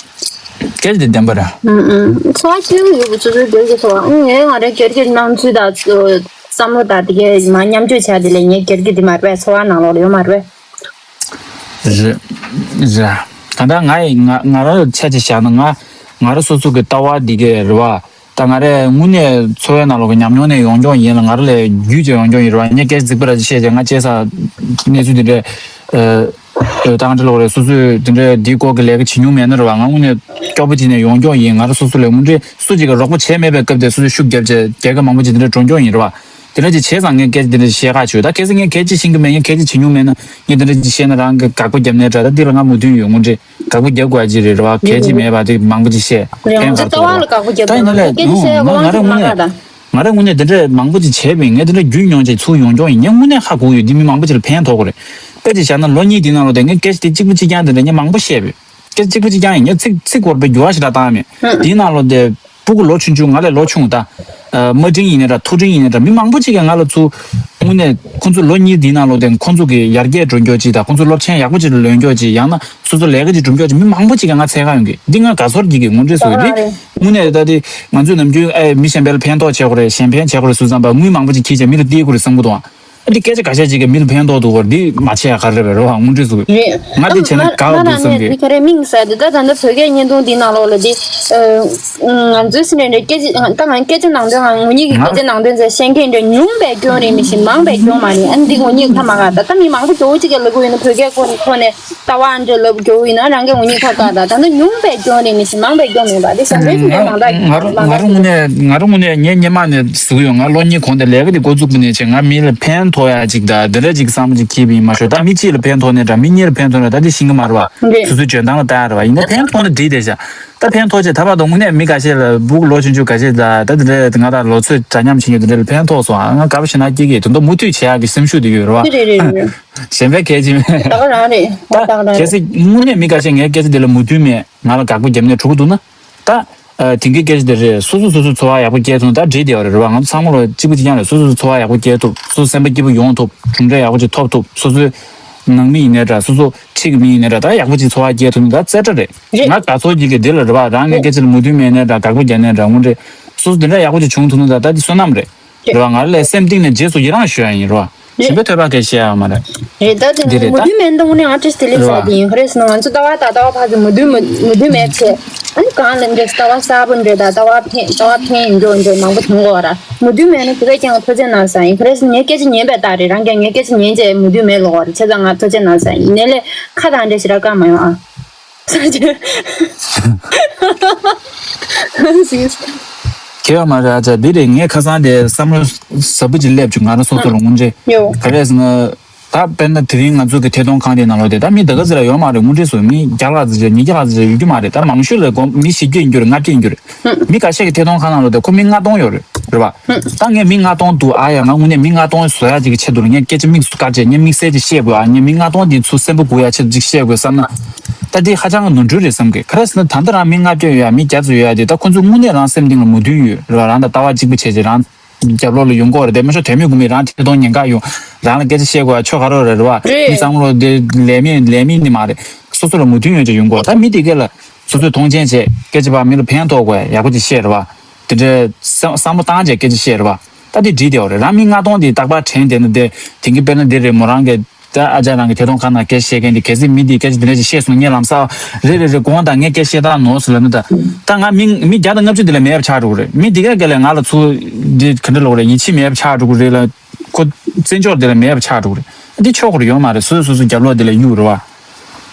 སྐད་ཆ་དེ་བདེན་པ་རེད། འཚོ་བ་སྐྱིད་པོ་ཡོད་པ་ཚོ་ཚོའི་སྒེར་གྱི་འཚོ་བ། ངས་ང་རའི་སྒེར་གྱི་སྣང་ཚུལ་དང་བསམ་བློ་དང་དེ་གའི་མ་མཉམ་སྤྱོད་བྱས་དེ་ལས་ངའི་སྒེར་གྱི་དེ་མ་རེད་པས། འཚོ་བ་ནང་ལོགས་ལ་ཡོད་མ་རེད་པས། རེད་རེད། ད་ལྟ་ང་ཡི་ང་ང་རང་ལ་ཆ་ཅིག་བཞག་ན་ང་ང་རང་སོ་སོ་གི་ལྟ་བ་འདི་གའི་རེད་བ། ད་ང་རའི་དངོས་གནས་འཚོ་བའི་ནང་ལོགས་ཀྱི་ཉམས་མྱོང་ནས་ཡོང་ཀྱོག་ཡིན་ལ། ང་རང་ལས་རྒྱུས་ཀྱི་ཡོང་ཀྱོག་ཡིན་རེད་བ། ངས་སྐད་རྫིག་པ་ར་ཅིག་བཤད་ཀྱང་ང་བྱས་ས་གནས་ཚུལ་འདི་འདྲའི་ཨ་ཨ་ད་ང་འདྲ་ལོག་རེད། སོ་སོས་འདི་འདྲའི་འདིའི་སྐོར་གྱི་ལས་ཀ་བྱེད་མྱོང་མེད་ན་རེད་བ། ང་དངོས་གནས་སྐྱོ་པོ་ཅིག་ནས་ཡོང་ཀྱོག་ཡིན། ང་རང་སོ་སོ་ལས་དངོས་འབྲེལ་སུ་གཅིག་གིས་རོགས་པ་བྱས་མེད་པའི་སྐབས་དེ་སོ་སོས་ཤུགས་རྒྱབ་བྱས་རྒྱལ་ཁ་མང་པོ་ཅིག་འདི་འདྲ་འགྲོ་ཀྱོག་ཡིན་རེད་བ། དེ་འདྲ་ཅིག་བྱས་ཙང་ངས་སྐད་ཆ་འདི་འདྲ་བཤད་ཁག་ཆེ། ད་གལ་སྲིད་ངས་གལ་ཅིག་ཤེས་ཀྱི་མེད། ངས་གལ་ཅིག་བྱེད་མྱོང་མེད་ན་ངས་འདི་འདྲ་ཅིག་བཤད་ན་རང་གི་དགག་པ་བརྒྱབ་ནའི་འདྲ། ད་འདི་ལ་ང་མོས་མཐུན་ཡོད། དངོས་འབྲེལ་དགག་པ་རྒྱབ་དགོས་ཅིག་རེད་རེད་བ། གལ་ཅིག་མེད་པ་དེ་མང་པོ་ཅིག་བཤད་ཕན་ག་ཏོ་བ་ལ་དགག་པ་རྒྱབ་ད་ཡིན་ན་ལས་ང་རང་དངོས་གནས་ང་རང་དངོས་གནས་འདི་འདྲ་མང་པོ་ཅིག་བྱས་པས་ངས་འདི་འདྲ་རྒྱུས་མྱོང་ཅིག་ཚུར་ཡོང་ཀྱོག་ཡིན། ངས་དངོས་གནས་ཧ་གོ་ཡོད། འདི་མི་མང་པོ་ཅིག་ལ་ཕན་ཐོགས་གི་རེད། དཔེ་ཅིག་བཞག་ན་ལོ་གཉིས་འདི་ནང་ལོགས་དེ་ངས་སྐད་ཆ་དེ་གཅིག་པུ་གཅིག་རྐྱང་དེ་འདྲ་ངས་མང་པོ་བཤད་པས། སྐད་ཆ་གཅིག་པུ་གཅིག་རྐྱང་ཡིན། ངས་ཚིག་ཚིག་སྐོར་པའི་འགྱུར་བ་ཞིག་ལ་བཏང་མེད། དེའི་ནང་ལོགས་དེ་སྤུ་གུ་ལོ་ཆུང་ཆུང་ང་ལས་ལོ་ཆུང་ད། ཨ་མ་འབྲིང་ཡིན་ནའི་འདྲ་མཐོ་འབྲིང་ཡིན་ནའི་འདྲ་མི་མང་པོ་ཅིག་གིས་ང་ལ་ཚུར་དངོས་གནས་ཁོང་ཚོ་ལོ་གཉིས་འདིའི་ནང་ལོགས་དེ་ཁོང་ཚོ་གི་ཡར་རྒྱས་འགྲོ་མགྱོགས་ཅིག་དང་ཁོང་ཚོ་སློབ་ཆེན་ཡག་པོ་ཅིག་ལ་ལོན་མགྱོགས་ཅིག་ཡང་ན་སོ་སོ་ལས་ཀ་ཅིག་སྒྲུབ་མགྱོགས་ཅིག་མི་མང་པོ་ཅིག་གིས་ང་འཚོལ་ག་ཡོང་གི། འདི་ང་དགའ་ཚོར་གྱི་གི་དངོས་འབྲེལ་བཟོ་གི་འདི། དངོས་གནས་ད་དེ་ང་ཚོས་ནམ་རྒྱུན་ཨེ་མི་གཞན་པ་ལ་ཕན་ཐོགས་བྱེད་དགོས་རེད། གཞན་ཕན་བྱེད་དགོས་རེད་ཟེར་ཙམ་པ་དངུལ་མང་པོ་ཅིག་འཁྱེར་བྱས་མི་ལ་སྟེར་དགོས་རེད་བསམ་གྱི་འདུག་ཨ། འདི་སྐད་ཆ་ཁ་ཤས་ཅིག་གིས་མི་ལ་ཕན་ཐོགས་འདུག་བར་འདི་མ་བྱས་ཡ་ག་རེ་རེད་པས་རེད་བ། དངོས་འབྲེལ་ཟུར་རེད། ང་འདི་བྱས་ན་དགའ་བ་འདུག་བསམ་གི། ཁ་རེ་མིང་ཟེར་དེ་ད་ད་ལྟ་བོད་སྐད་བརྙན་ཐུང་འདི་ནང་ལོགས་ལ་འདི་ང་ཚོའི་སེམས་ནས་འདྲ་སྐད་ཆ་ད་ང་སྐད་ཆ་ནང་དོན་ང་ངོ་ཉིད་ཀྱི་སྐད་ཆ་ནང་དོན་ཟེར་བཤད་མཁན་འདྲ་ཉུང་པའི་སྐྱོན་རེད་མི་ཤེས་མང་པའི་སྐྱོན་མ་རེད། ཨ་ནི་འདི་ངོ་ཉིད་ཁ་མ་ག་ད་ད་མི་མང་པོ་ཇོ་བོ་གཅིག་གི་ལབ་གི་ཡོད་ན་བོད་སྐད་ཁོ་ནས་ཁོ་ནས། ལྟ་བ་འདྲ་ལབ་རྒྱུ་ཡིན་ན་རང་གི་ངོ་ཉིད་ཁ་བཀག་ད་ད་ནི་ཉུང་པའི་སྐྱོན་རེད་མི་ཤེས་མང་པའི་སྐྱོན་མེད་པ་དེ་བྱང་ཆུབ་སེམས་ཅན་མང་དག་ང་རང་ང་རང་ངོས་ནས་ང་རང་ངོས་ནས་ངའི་སྔོན་མ་ནས་ཟུག་ཡོད། ང་ལོ་གཉིས་གོང་དེ་ལས་ཀ་དེ་འགོ་བཙུགས་པ་ནས་བྱས་ང་མི་ལ་ཕན་ཐོགས་ཡ་ཅིག་ད་འདི་འདྲ་ཅིག་བསམ་བློ་ཅིག་འཁྱེར་བ་ཡིན་མ་ཤོད། ད་མི་གཅིག་ལ་ཕན་ཐོགས་ནས་འདྲ་མི་གཉིས་ལ་ཕན་ཐོགས་ན་ད་དེ་ཤེས་ཀྱི་མ་རེད་བ། རེད། སོ་སོའི་འཇོན་ཐང་ལ་ལྟ་ཡ་རེད་བ། ཡིན་ན་ཕན་ཐོགས་ན་འགྲིག་བསྡད་ཤག་ད་ཕན་ཐོགས་བྱས་ད་བར་དུ་དངོས་གནས་མི་ཁ་ཤས་ལ་སྦུག་ལོ་ཆུང་ཆུང་ཁ་ཤས་ད་ད་འདི་འདྲ་ང་ད་ལོ་ཚོད་འདྲ་མཉམ་བྱེད་མཁན་འདི་འདྲ་ལ་ཕན་ཐོགས་སོང་ཨ། ང་དགའ་པོ་ཞེ་དྲག་སྐྱེ་གི་དོན་དུ་མུ་མཐུད་བྱེད་ཡག་གི་སེམས་ཤུགས་དེ་ཡོད་རེད་བ། རེད་རེད་རེད། གཞན་པའི་གལ་ཆེ་མེད། ད་ག་རང་རེད། ད་ད་ག་རང་གལ་རེད། སྲིད་དངོས་གནས་མི་འགའ་ཤས་ངའི་སྐད་ཆ་འདི་ལ་མོས་མཐུན་མེད། ང་ལ་དགག་པ་བརྒྱབ་ནས་འགྲོ་གི་འདུག་ན། ད་ཨ་དེང་གི་སྐད་ཆ་འདི་རེད། སོ་སོ་སོ་སོའི་འཚོ་བ་ཡག་པོ་སྐྱེལ་ཐུབ་ན་ད་འགྲིག་བསྡད་ཡོད་རེད་རེད་བ། ང་ཚོ་ཚང་མ་ལ་གཅིག་པ་གཅིག་རྐྱང་རེད། སོ་སོ་སོའི་འཚོ་བ་ཡག་པོ་སྐྱེལ་ཐུབ། སོ་སོ་སེམས་པ་སྐྱིད་པོ་ཡོང་ཐུབ། གྲུབ་འབྲས་ཡག་པོ་ཅིག་ཐོབ་ཐུབ། སོ་སོའི་ནང་མི་ཡིན་ནའི་འདྲ། སོ་སོ་འཁྲིས་ཀྱི་མི་ཡིན་ནའི་འདྲ། ད་ཡག་པོ་ཅིག་འཚོ་བ་སྐྱེལ་ཐུབ་ན་ད་རྩེ་གྲ་རེད། རེད། ང་དགའ་ཚོར་གྱི་གི་འདི་ལ་རེད་བ། རང་གི་རེད། སྐད་ཆ་ལ་མོས་མཐུན་མེད་ནའི་འདྲ། དགག་པ་རྒྱག་ནའི་འདྲ། དངོས་འབྲེལ་སོ་སོ་འདི་འདྲ་ཡག་པོ་ཅིག་བྱུང་ཐུབ་ན་ད་ད་འདི་བསོད་ནམས་རེད། རེད་བ། ང་ལ་སེམས་གཏིང་ནས་རྗེས་སུ་ཡི་རང་ཞུ་ཡ་ཡིན་རོ། རེད། གཞན་པའི་ཐོས་པ་སྐད་བཤད་ཡ་མ་རེད། རེད། ད་དེ་འདི་རེད་ད། མུ་མཐུད་མེད་འདུག་ནས་ང་ཏྲིས་དེ་ལས་རེད་བ། ཟ་དེ་ཡིན་ཁ་རེད་ཟེར་ན་ང་ཚོ་ལྟ་བ་ད་ལྟ་བ་ཕར་ཚུར་མུ་མཐུད་མུ་མཐུད་མེད་ཚེ། ཨ་ནི་གང་ལ་འདྲ་ལྟ་བ་གསར་པོ་འདྲ་ད་ལྟ་བ་ཕན་ལྟ་བ་ཕན་ཡིན་འགྲོ་འདྲ་མང་པོ་མཐོང་གི་ཡོད་ར། མུ་མཐུད་མེད་ན་དེ་གས་ཀྱང་ཐོས་ཚད་ན་ས་ཡིན་ཁ་རེད་ཟེར། ངའི་སྐད་ཆ་ཉན་པའི་རྟགས་རེད། རང་ཀྱང་ངའི་སྐད་ཆ་ཉན་བྱས་མུ་མཐུད་མེད་ལོག་གི་རེད། བྱས་ཙང་ང་ཐོས་ཚད་ན་ས་ཡིན་ནས་ལས་ཁ་དང་འདྲ་ཞིག་ར་བཀག་མ་ཡོང་ཨ། ཟེར་གྱི། ཟེར། གལ་ཡོད་མ་རེད། ཨ་ཅག་འདི་རེད། ངས་ཁ་སང་དེ་བསམ་བློ་ཟབ་པོ་ཅིག་སླེབས་བྱུང་། ང་རང་སོ་སོ་ལ་དངོས་འབྲེལ། ཡོ། ག་རེ་ཟེར་ན། ད་དཔེར་ན་དེ་རིང་ང་ཚོ་གི་ཐད་གཏོང་ཁང་དེའི་ནང་ལོགས་དེ་ད་མི་ད་ག་ཟེར་ཡོད་མ་རེད། དངོས་འབྲེལ་སོ་མི་བརྒྱ་ལྷག་ཙམ་ཅིག་ཉིས་བརྒྱ་ལྷག་ཙམ་ཅིག་ཡོད་རྒྱུ་མ་རེད། ད་མང་ཤོས་ལ་དགོན་མི་བཞི་བརྒྱ་ཡིན་རྒྱུ་རེད། ལྔ་བརྒྱ་ཡིན་རྒྱུ་རེད། མི་ཁ་ཤས་ཀྱི་ཐད་གཏོང་ཁང་ནང་ལོགས་དེ་ཁོ་མི་ལྔ་སྟོང་ཡོད་རེད། རེད་བ། ད་ངས་མི་ལྔ་སྟོང་འདུག་ཨ་ཡ། ང་དངོས་གནས་མི་ལྔ་སྟོང་བཟོ་ཡ་ཅིག་གི་ཆེད་དུ་ལ་ངས་སྐད་ཆ་དམིགས་སུ་བཀར་བྱས་ངས་དམིགས་བསལ་ཅིག་བཤད་དགོས་ཨ། ངས་མི་ལྔ་སྟོང་འདི་ཚོ་སེམས་པ་སྒུག་ཡ་ཆེད་དུ་ཅིག་བཤད་དགོས་བསམ་ན། ད་འདི་ཧ་ཅང་གི་ནོར་འཁྲུལ་རེད་བསམ་གི། ག་རེ་ཟེར་ན་ད་ལྟ་རང་མི་ལྔ་བརྒྱ་ཡོད་ཡ་མི་བརྒྱ་ཙམ་ཡོད་ཡ་དེ་ད་ཁོ་ཚོ་དངོས་གནས་རང་སེམས་གཏིང་ལ་མོས་མཐུན་ཡོད་རེད་བ། རང་དང་ལྟ་བ་གཅིག་པ་བྱས་བྱས་རང་རྒྱབ་ལོགས་ལ་ཡོང་གི་ཡོད་རེད་དེ། མི་ཤོ་དོན་མེད་དགོས་མེད་རང་ཐད་གཏོང་ཉེན་ཁ་ཡོང་རང་ལ་སྐད་ཆ་བཤད་དགོས་ཡ་ཆོ་ག་རོགས་རེད་རེད་བ། རེད། མི་བསམ་བློ་དེ་ལས་མེད་ལས་མེད་ནི་མ་རེད། སོ་སོ་ལ་མོས་མཐུན་ཡོད་ཅེས་ཡོང་གི་ཡོད། ད་མི་དེ་གས་ལ་སོ་སོས་མཐོང་ཆེན་བྱས་སྐད་ཆ་པ་མི་ལ་ཕན་ཐོགས་དགོས་ཡ་ཡག་པོ་ཅིག་བཤད་རེད་བ། དེ་འདྲའི་བསམ་བསམ་བློ་བཏང་བྱས་སྐད་ཆ་བཤད་རེད་བ། ད་དེ་འགྲིག་བསྡད་ཡོད་རེད། རང་མི་ལྔ་སྟོང་དེ་རྟག་པར་དྲན་བསྡད་ན་དེ་དེང་གི་དཔེར་ན་འདི་རེད་མོ་རང་གི་ད་ཨ་ཅག་རང་གི་ཐད་གཏོང་ཁང་ནང་སྐད་བཤད་མཁན་དེ་གལ་སྲིད་མི་དེ་སྐད་ཆ་དེ་འདྲ་ཅིག་བཤད་སོང་ངས་ལམ་སང་རེད་རེད་རེད་དགོངས་དག་ངས་སྐད་བཤད་སྟངས་ནོར་སོང་ལབ་ན་ད་ད་ང་མི་མི་བརྒྱ་དང་ལྔ་བཅུ་དེ་ལ་མེད་པ་ཆགས་འགྲོ་གི་རེད། མི་དེ་གས་གས་ལ་ང་ལ་ཚུར་འདི་ག་འདྲ་ལབ་དགོས་རེད། ཡིད་ཆེས་མེད་པ་ཆགས་འགྲོ་གི་རེད་ལ་ཁོ་བཙན་བྱོལ་དེ་ལ་མེད་པ་ཆགས་འགྲོ་གི་རེད། འདི་ཆོག་གི་རེད་ཡོད་མ་རེད། སོ་སོ་སོ་སོ་རྒྱབ་ལོགས་དེ་ལ་གཡུག་རེད་བ།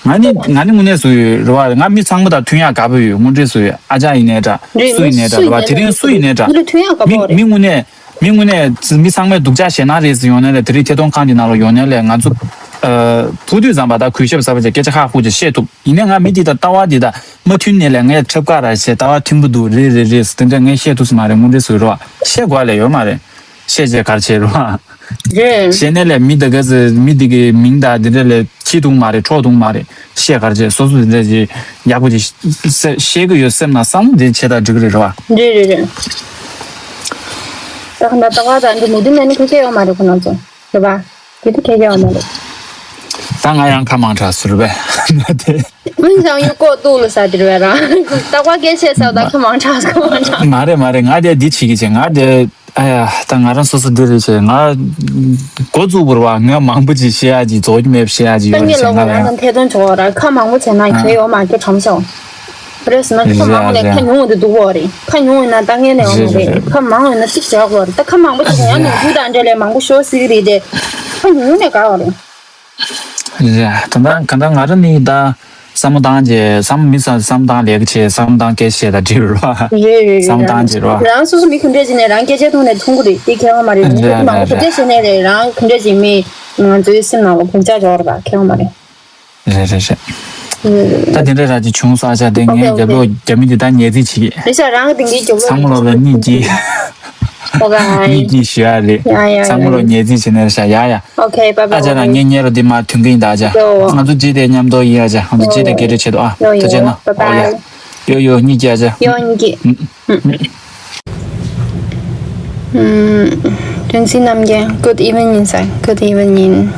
ང་ནི་ང་ནི་དངོས་གནས་སུ་ཡོད་རེད་བ། ང་མི་ཚང་མ་དང་མཐུན་ཡག་དགའ་པོ་ཡོད། དངོས་འབྲེལ་སུ་ཡོད། ཨ་ཅག་ཡིན་ནའི་འདྲ་རེད། སུ་ཡིན་ནའི་འདྲ་རེད་བ། དེ་རིང་སུ་ཡིན་ནའི་འདྲ་མི་ལ་མཐུན་ཡག་དགའ་མི་པོ་རེད། མི་དངོས་གནས་མི་དངོས་གནས་མི་ཚང་མས་སྡུག་ཅག་ཞེད་སྣང་རེད་ཟེར་ཡོང་ནའི་ལས་དེ་རིང་ཐད་གཏོང་ཁང་འདི་ནང་ལ་ཡོང་ནའི་ལས་ང་ཚོ་ཕུགས་དུས་ཙམ་པ་ད་གུས་ཞབས་ཟབ་པ་བྱས་སྐད་ཆ་ཁག་ཁུག་ཅིག་བཤད་ཐུབ། ཡིན་ནའི་ང་མི་འདི་དང་ལྟ་བ་འདི་དང་མ་མཐུན་ནའི་ལས་ངས་འཁྲབ་ཁག་ར་བྱས་ལྟ་བ་མཐུན་པོ་འདུག་རེད་རེད་རེད་ཟེར་དེ་འདྲ་ངས་བཤད་ཐུབ་ས་མ་རེད། དངོས་འབྲེལ་སུ་ཡོད་རེད་བ། བཤད་དགོས་ལས་ཡོད་མ་རེད། བཤད་བྱས་གར་བྱེད་རོགས། རེད། བཤད་ནས་ལས་མི་དེ་ག་ཚོད་མི་དེ་གའི་མིང་དང་དེ་འདྲ་ལས་ཁྱི་འདུག་མ་རེད་ཁྲོ་འདུག་མ་རེད། བཤད་གར་བྱེད་སོ་སོ་དེ་འདྲ་ཅིག་ཡག་པོ་ཅིག་བཤད་ཀྱི་ཡོད་སེམས་ནང་བསམ་བློ་དེ་བྱེད་དང་འགྲིག་གི་རེད་ར། རེད་རེད་རེད། ད་ཁ་ན་ད་ག་ད་འདི་མུ་མཐུད་མེད་ན་ཁ་སྐད་ཡོད་མ་རེད་ཁོ་ན་ཚོ་རེད་པ། དེ་དུ་ཁ་སྐད་ཡོད་མ་རེད། ད་ང་ཡང་ཁ་མང་དྲགས་ཟེར་བས་ང་དེ། མིན་ཀྱང་ཡུལ་ཀོ་ཏུ་ལ་ས་དེར་བས་ར། ད་ག་སྐད་བཤད་ས་ད་ཁ་མང་དྲགས་ཁ་མང་དྲགས། མ་རེད་མ་རེད། ང་དེ་འདི་བྱེད་ཀྱི་བྱེད་ང་དེ། ཨ་ཡ། ད་ང་རང་སོ་སོ་འདི་རེད་ཟེར་ང་འགོ་བཙུགས་པར་བ་ང་མང་པོ་ཅིག་བཤད་ཡ་ཅིག་རྫོགས་ཀྱི་མེད་བཤད་ཡ་ཅིག་ཡོད་རེད་ཟེར་ང་ལ་ཡང་། ད་ངས་ལོག་ང་ལ་ཡང་ཐད་གཏོང་བྱོས་ར་ཁ་མང་པོ་བྱས་ན་ཁྱོད་ཡོད་མ་ཁྱོད་གྲམ་ཤོག་རེད་ཟེར་ན་ཁ་མང་པོ་ལས་ཁ་ཉུང་བ་འདི་སྡུག་པོ་རེད། ཁ་ཉུང་བ་ན་ད་ངས་ལས་ཡོང་མ་རེད། ཁ་མང་བ་ན་གཅིག་བྱ་དགོས་རེད། ད་ཁ་མང་པོ་བྱས་ན་ཡང་ནོར་འཁྲུལ་དང་འདྲ་ལས་མང་པོ་ཤོར་སྲིད་ཀྱི་རེད་དེ། ཁ་ཉུང་ནས་དགའ་བ་རེད། ཡ། ད་ལྟ་ག་ད་ང་རང་ནི་ད་བསམ་བློ་བཏང་རྗེས་བསམ་མི་བསམ་བསམ་བཏང་ལས་ཀ་བྱས་བསམ་བློ་བཏང་སྐད་བཤད་ད་འགྲིག་རེད་བ། རེད་རེད་རེད། བསམ་བློ་བཏང་རྗེས་རེད་བ། རང་སོ་སོ་མི་ག་འདྲས་ཅིག་ནས་རང་སྐད་ཆ་ཐོག་ནས་མཐོང་གི་རེད་དེ་ཁྱད་པར་མ་རེད། རེད་རེད་རེད། ག་འདྲས་ཅིག་ནས་རེད་རང་ག་འདྲས་ཅིག་མི་ང་ཚོའི་སེམས་ནང་ལ་བུམ་ཆགས་འཇོག་རེད་པ་ཁྱད་པར་མ་རེད། རེད་རེད་རེད། ད་དེ་འདྲ་ར་ཅིག་བྱུང་སོང་ཨ་ཅག་དེ་ངའི་རྒྱབ་ལོགས་རྒྱབ་མི་དེ་ད་ཉལ་རྩིས་བྱེད་ཀྱི། རེད་ཤག་རང་དེང་གི་རྒྱབ་ལོགས་ཚང་མ་ལོག་ལ་གཉིད་ཀྱིས། Bye bye. གཉིད་ཀྱིས་ཞུ་ཡ་རེད། ཡ་ཡ་ཡ། ཚང་མ་ལོག་ཉལ་རྩིས་བྱེད་ནས་རེད་ཤག་ཡ་ཡ། Okay, bye bye. ཨ་ཅག་རང་ངའི་ཉལ་རོགས་དེ་མ་ཐོན་གི་ཡིན་ད་ཨ་ཅག་ཡོ། ང་ཚོ་རྗེས་དེ་མཉམ་དུ་ཡིན་ཨ་ཅག་ང་ཚོ་རྗེས་དེ་སྐད་འཕྲིན་བྱེད་དོ་ཨ། ཡོ་ཐུགས་རྗེ་ཡོ། གནང་། Bye bye. ཨོ་ཡ། ཡོ་ཡོ་གཉིད་ཀྱིས་ཨ་ཅག་ཡོ་གཉིད་ཀྱིས། ཨུམ། ཨུམ། བསྟན་འཛིན་རྣམ་རྒྱལ། Good evening sir. Good evening.